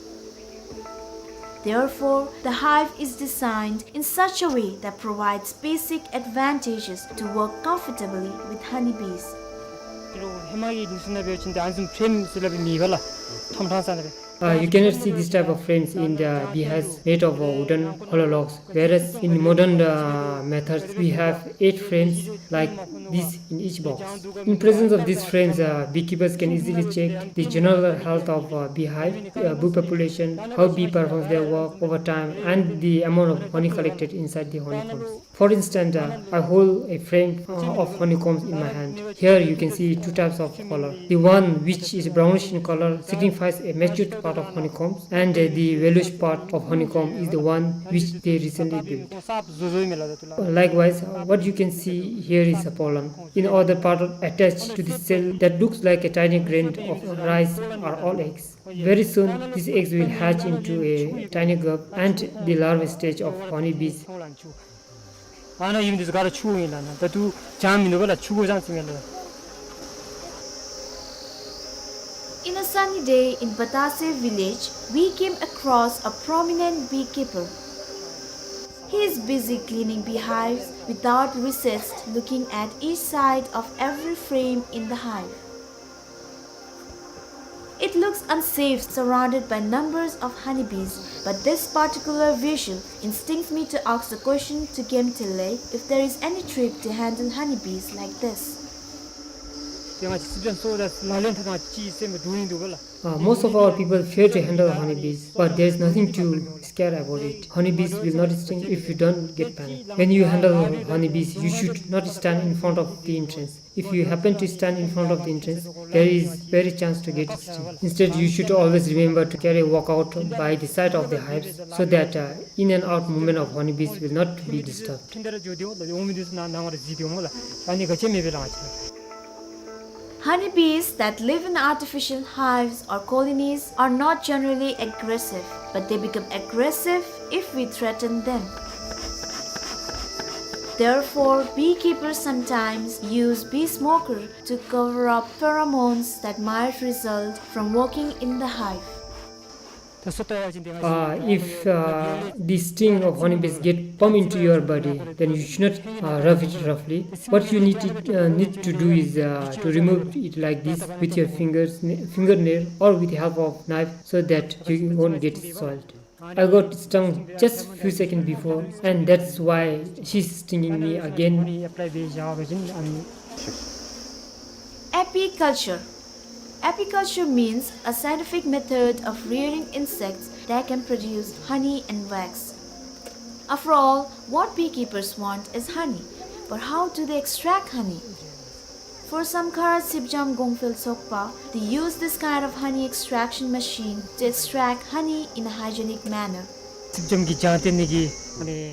Therefore, the hive is designed in such a way that provides basic advantages to work comfortably with honeybees. ཧེ་མ་གི་ནི་སུ་ན་འབད་བ་ཅིན་ཏེ་ཨ་ནི་བཟུམ་ཕྲེམ་ཟེར་སླབ་མེད་པ་ལགས། ཁྲོམ་ཁྲང་ས་ན་སྦེ། Uh, you cannot see this type of frames in the beehives made of, uh, wooden hollow logs, whereas in modern, uh, methods we have eight frames like this in each box. In presence of these frames, uh, beekeepers can easily check the general health of, uh, beehive, uh, bee population, how bee performs their work over time, and the amount of honey collected inside the honeycombs. For instance, uh, I hold a frame, uh, of honeycombs in my hand. Here you can see two types of color. The one which is brownish in color signifies a matured part of honeycombs, and, uh, the yellowish part of honeycomb is the one which they recently built. Likewise, uh, what you can see here is a pollen. In other part, attached to the cell that looks like a tiny grain of rice are all eggs. Very soon, these eggs will hatch into a tiny grub and the larva stage of honeybees. ཨ་ནཱ་ཨིན་འདི་ཚུ་ག་ར་ཆུ་ཨིན་ལགས། ད་ལྟོ་ལྗང་མིན་འདུག་པ་ལགས། ཆུ་གོ་ལྗང་ཅིག་ཨིན་ལགས། In a sunny day in Batase village, we came across a prominent beekeeper. He is busy cleaning beehives without recess, looking at each side of every frame in the hive. Unsafe, surrounded by numbers of honeybees, but this particular visual instincts me to ask the question to Gemtele if there is any trick to handle honeybees like this. དེ་ང་ཅིག་སི་ཊེམ་སོ་ད་ལག་ལེན་འཐབ་སྟངས་ཅིག་སེམས་ལུ་འདུག་ཡིན་འདུག་ག་ལགས། Uh, most of our people fear to handle honeybees, but there is nothing to scare about it. Honeybees will not sting if you don't get panic. When you handle honeybees, you should not stand in front of the entrance. If you happen to stand in front of the entrance, there is very chance to get stung. Instead, you should always remember to carry a walkout by the side of the hives so that, uh, in and out movement of honeybees will not be disturbed. Honeybees that live in artificial hives or colonies are not generally aggressive, but they become aggressive if we threaten them. Therefore, beekeepers sometimes use bee smoker to cover up pheromones that might result from working in the hive. Uh, if, uh, the sting of honeybees get pump into your body, then you should not, uh, rub it roughly. What you need to, uh, need to do is, uh, to remove it like this with your fingers, fingernail, or with the help of knife, so that you won't get soiled. I got stung just few seconds before, and that's why she's stinging me again. Apiculture. Apiculture means a scientific method of rearing insects that can produce honey and wax. After all, what beekeepers want is honey. But how do they extract honey? For Samkhara Sipjam Gongphel Tsokpa, they use this kind of honey extraction machine to extract honey in a hygienic manner. སིབ་ཇམ་གྱི་ལྗང་ཏེ་ནི་གི།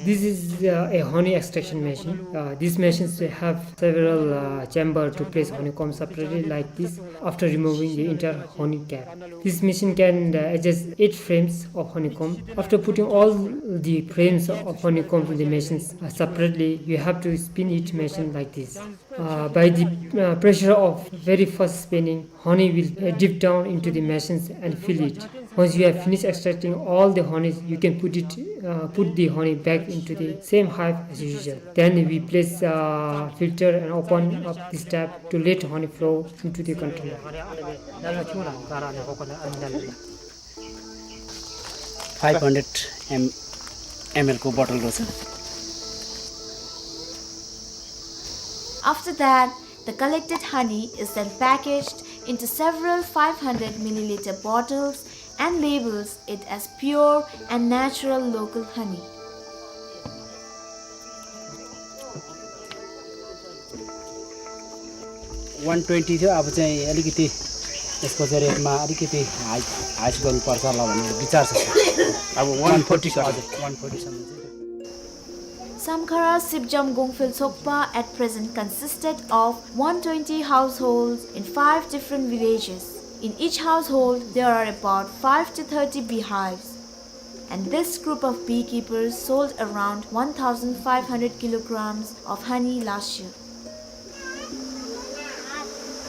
This is, uh, a honey extraction machine. Uh, these machines have several, uh, chamber to place honeycomb separately like this after removing the entire honey cap. This machine can, uh, adjust eight frames of honeycomb. After putting all the frames of honeycomb in the machines, uh, separately, you have to spin each machine like this. Uh, by the, uh, pressure of very fast spinning, honey will, uh, drip down into the machines and fill it. Once you have finished extracting all the honeys, you can put it, uh, put the honey back into the same hive as usual. Then we place, uh, filter and open up this tap to let honey flow into the container. Five hundred M, M L को बोतल रहेछ। After that, the collected honey is then packaged into several five hundred milliliter bottles and labels it as pure and natural local honey. One twenty थियो, अब चाहिँ अलिकति यसको चाहिँ रेटमा अलिकति हाई, हाई गर्नुपर्छ होला भन्ने विचार छ, सर। अब one forty, सर। हजुर, one forty सम्म चाहिँ। Samkhara Sipjam Gongphel Tsokpa at present consisted of one twenty households in five different villages. In each household, there are about five to thirty beehives. And this group of beekeepers sold around one thousand five hundred kilograms of honey last year.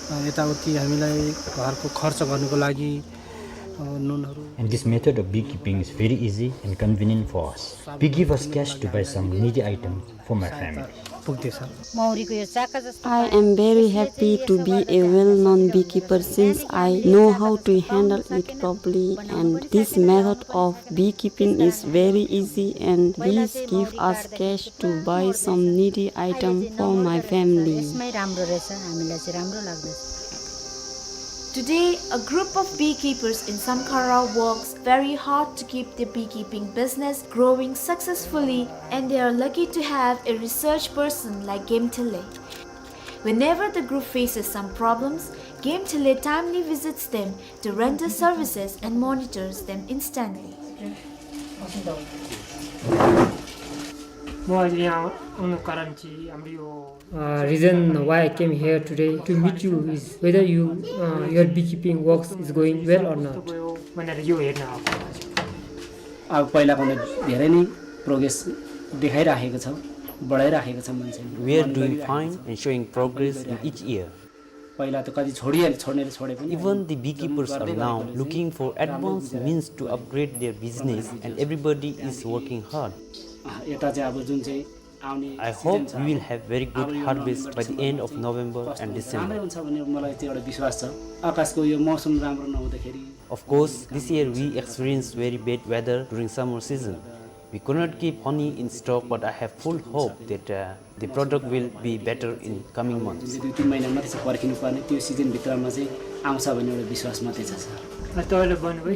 अ, यताउति हामीलाई घरको खर्च गर्नको लागि, अ, नुनहरू। And this method of beekeeping is very easy and convenient for us. We give us cash to buy some needy items for my family. पुग्दैछ। मौरीको यो चाका जस्तो I am very happy to be a well-known beekeeper since I know how to handle it properly, and this method of beekeeping is very easy and this give us cash to buy some needy item for my family. यसमै राम्रो रहेछ, हामीलाई चाहिँ राम्रो लाग्दछ। Today, a group of beekeepers in Samkhara works very hard to keep their beekeeping business growing successfully, and they are lucky to have a research person like Gemtele. Whenever the group faces some problems, Gemtele timely visits them to render services and monitors them instantly. म आज यहाँ आउनुको कारण चाहिँ हाम्रो यो Uh, reason why I came here today to meet you is whether you, uh, your beekeeping works is going well or not. भनेर यो हेर्न आएको। अब पहिलाभन्दा धेरै नै प्रोग्रेस देखाइराखेको छ, बढाइराखेको छ मान्छेले। We are doing fine and showing progress in each year. पहिला त कति छोडिहाले, छोड्नेले छोडे पनि। Even the beekeepers are now looking for advanced means to upgrade their business and everybody is working hard. अँ, यता चाहिँ अब जुन चाहिँ I hope we will have very good harvest by the end of November and December. Of course, this year we experienced very bad weather during summer season. We could not keep honey in stock, but I have full hope that, uh, the product will be better in coming months. दुई तिन महिना मात्रै छ पर्खिनु पर्ने, त्यो सिजनभित्रमा चाहिँ आउँछ भन्ने एउटा विश्वास मात्रै छ, sir.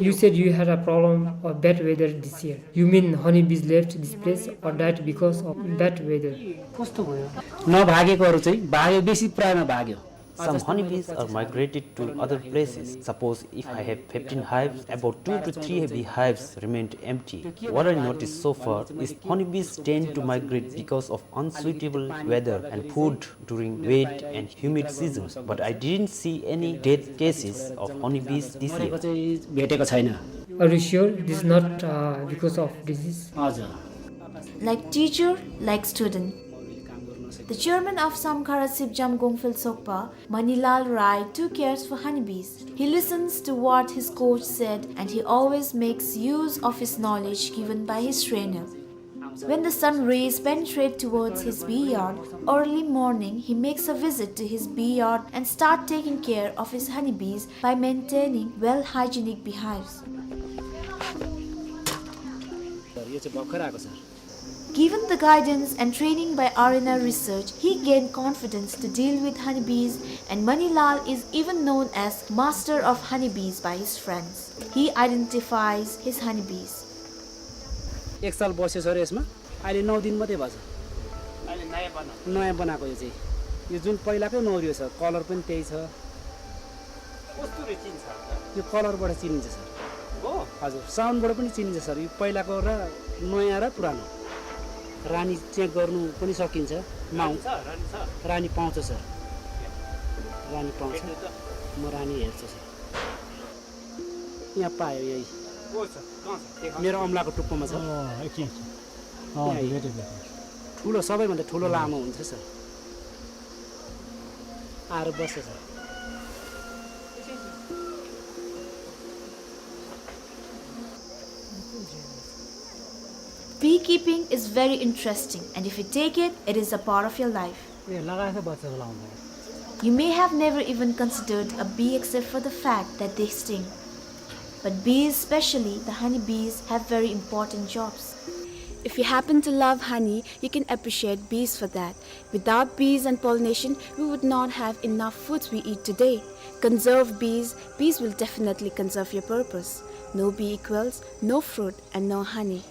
You said you had a problem of bad weather this year. You mean honeybees left this place or died because of bad weather? कस्तो भयो? नभागेकोहरू चाहिँ भाग्यो, बेसी प्रायमा भाग्यो। Some honeybees are migrated to other places. Suppose if I have fifteen hives, about two to three beehives remained empty. What I noticed so far is honeybees tend to migrate because of unsuitable weather and food during wet and humid season, but I didn't see any death cases of honeybees this year. Are you sure this is not, uh, because of disease? हजुर। Like teacher, like student. The chairman of Samkhara Sipjam Gongphel Sokpa, Manilal Rai, too cares for honeybees. He listens to what his coach said and he always makes use of his knowledge given by his trainer. When the sun rays penetrate towards his bee yard, early morning he makes a visit to his bee yard and start taking care of his honeybees by maintaining well hygienic beehives. Sir, यो चाहिँ भर्खर आएको, sir. Given the guidance and training by R N R Research, he gained confidence to deal with honeybees, and Manilal is even known as master of honeybees by his friends. He identifies his honeybees. एक साल बस्यो सर यसमा, अहिले नौ दिन मात्रै भएको छ। अहिले नयाँ बनाएको। नयाँ बनाएको यो चाहिँ। यो जुन पहिलाकै नौ रियो छ, कलर पनि त्यही छ। कस्तुरी चिन्छ? यो कलरबाट चिनिन्छ सर। हो? हजुर, साउन्डबाट पनि चिनिन्छ सर। यो पहिलाको र नयाँ र पुरानो। रानी चेक गर्नु पनि सकिन्छ। माउ-, रानी छ, रानी छ। रानी पाउँछ सर। रानी पाउँछ। भेट्नु त। म रानी हेर्छु सर। यहाँ पायो यही। को छ? कहाँ छ? देखा। मेरो औँलाको टुप्पोमा छ। अँ, एकछिन, एकछिन। अँ, यहाँ भेटेँ, भेटेँ। ठुलो, सबैभन्दा ठुलो लामो हुन्छ सर। आएर बस्छ sir. Beekeeping is very interesting, and if you take it, it is a part of your life. ए, लगाएछ बच्चाको लाउँदा। You may have never even considered a bee except for the fact that they sting. But bees, especially the honey bees, have very important jobs. If you happen to love honey, you can appreciate bees for that. Without bees and pollination, we would not have enough foods we eat today. Conserve bees, bees will definitely conserve your purpose. No bee equals no fruit and no honey.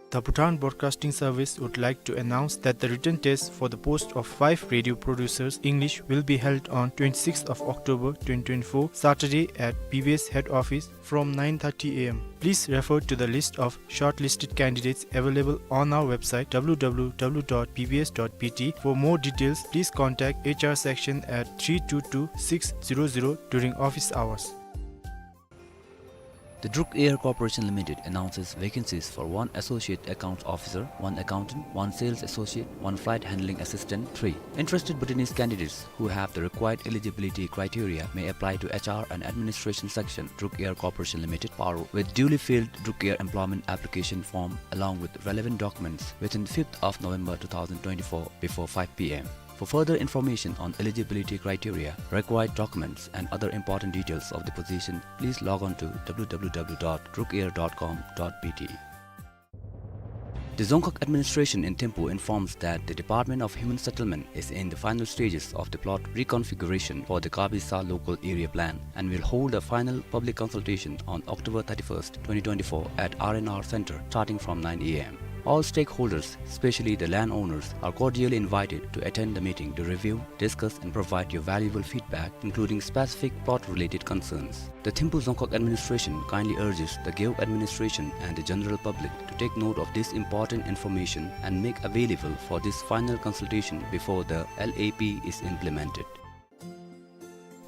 The Bhutan Broadcasting Service would like to announce that the written test for the post of five radio producers English will be held on twenty-sixth of October twenty twenty-four, Saturday at B B S head office from nine thirty A M. Please refer to the list of shortlisted candidates available on our website W W W dot B B S dot B T. For more details, please contact H R section at three two two six zero zero during office hours. The Druk Air Corporation Limited announces vacancies for one Associate Accounts Officer, one Accountant, one Sales Associate, one Flight Handling Assistant, three. Interested Bhutanese candidates who have the required eligibility criteria may apply to H R and Administration Section, Druk Air Corporation Limited, Paro, with duly filled Druk Air Employment Application Form along with relevant documents within fifth of November two thousand twenty-four before five P M. For further information on eligibility criteria, required documents, and other important details of the position, please log on to W W W dot drukair dot com dot B T. The Dzongkhag administration in Thimphu informs that the Department of Human Settlement is in the final stages of the plot reconfiguration for the Kabisa local area plan and will hold a final public consultation on October thirty-first, twenty twenty-four at R and R Center starting from nine A M. All stakeholders, especially the landowners, are cordially invited to attend the meeting to review, discuss and provide your valuable feedback, including specific plot-related concerns. The Thimphu Dzongkhag administration kindly urges the Gewog administration and the general public to take note of this important information and make available for this final consultation before the L A P is implemented.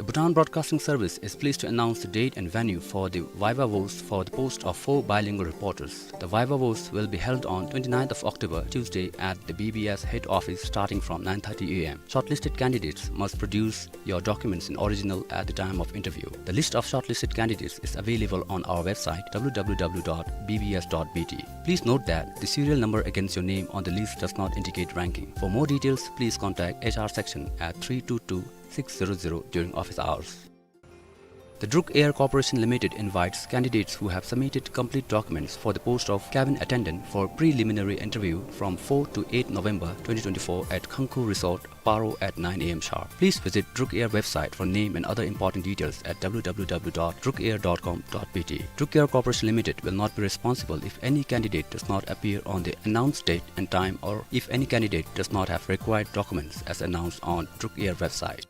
Bhutan Broadcasting Service is pleased to announce the date and venue for the viva voce for the post of four bilingual reporters. The viva voce will be held on twenty-ninth of October, Tuesday, at the B B S head office starting from nine thirty a m. Shortlisted candidates must produce your documents in original at the time of interview. The list of shortlisted candidates is available on our website, w w w dot b b s dot b t. Please note that the serial number against your name on the list does not indicate ranking. For more details, please contact H R section at three two two six zero zero during office hours. The Druk Air Corporation Limited invites candidates who have submitted complete documents for the post of cabin attendant for preliminary interview from fourth to eighth November twenty twenty-four at Khangkhu Resort, Paro at nine a m sharp. Please visit Druk Air website for name and other important details at w w w dot druk air dot com dot b t. Druk Air Corporation Limited will not be responsible if any candidate does not appear on the announced date and time or if any candidate does not have required documents as announced on Druk Air website.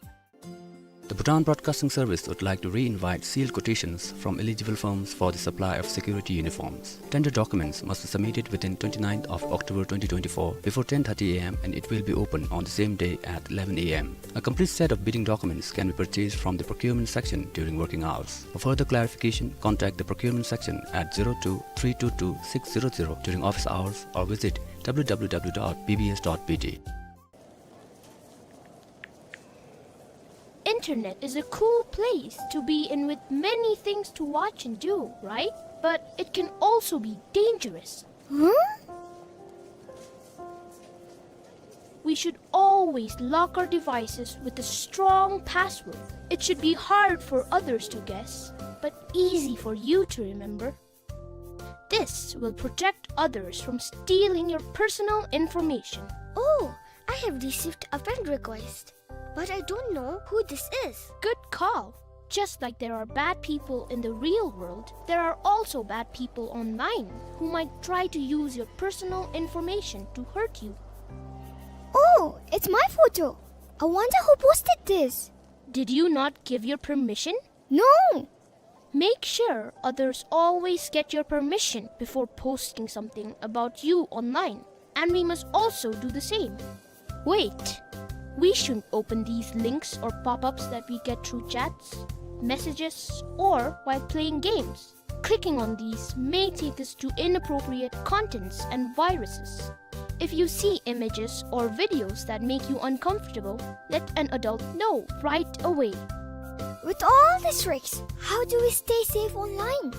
The Bhutan Broadcasting Service would like to re-invite sealed quotations from eligible firms for the supply of security uniforms. Tender documents must be submitted within twenty-ninth of October twenty twenty-four before ten thirty a m and it will be open on the same day at eleven a m. A complete set of bidding documents can be purchased from the procurement section during working hours. For further clarification, contact the procurement section at zero two three two two six zero zero during office hours or visit w w w dot b b s dot b t. Internet is a cool place to be in with many things to watch and do, right? But it can also be dangerous. Huh? We should always lock our devices with a strong password. It should be hard for others to guess, but easy for you to remember. This will protect others from stealing your personal information. Oh, I have received a friend request, but I don't know who this is. Good call. Just like there are bad people in the real world, there are also bad people online who might try to use your personal information to hurt you. Oh, it's my photo. I wonder who posted this. Did you not give your permission? No! Make sure others always get your permission before posting something about you online, and we must also do the same. Wait! We shouldn't open these links or pop-ups that we get through chats, messages, or while playing games. Clicking on these may take us to inappropriate contents and viruses. If you see images or videos that make you uncomfortable, let an adult know right away. With all these tricks, how do we stay safe online?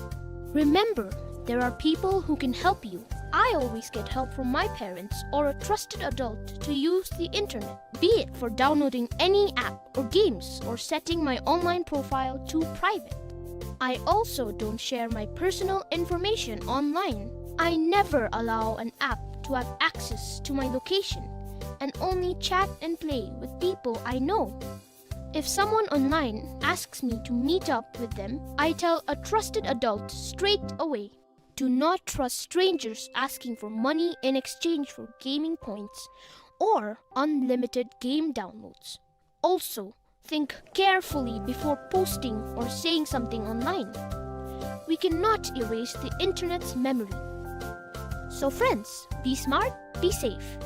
Remember, there are people who can help you. I always get help from my parents or a trusted adult to use the internet, be it for downloading any app or games or setting my online profile to private. I also don't share my personal information online. I never allow an app to have access to my location and only chat and play with people I know. If someone online asks me to meet up with them, I tell a trusted adult straight away. Do not trust strangers asking for money in exchange for gaming points or unlimited game downloads. Also, think carefully before posting or saying something online. We cannot erase the internet's memory. So friends, be smart, be safe.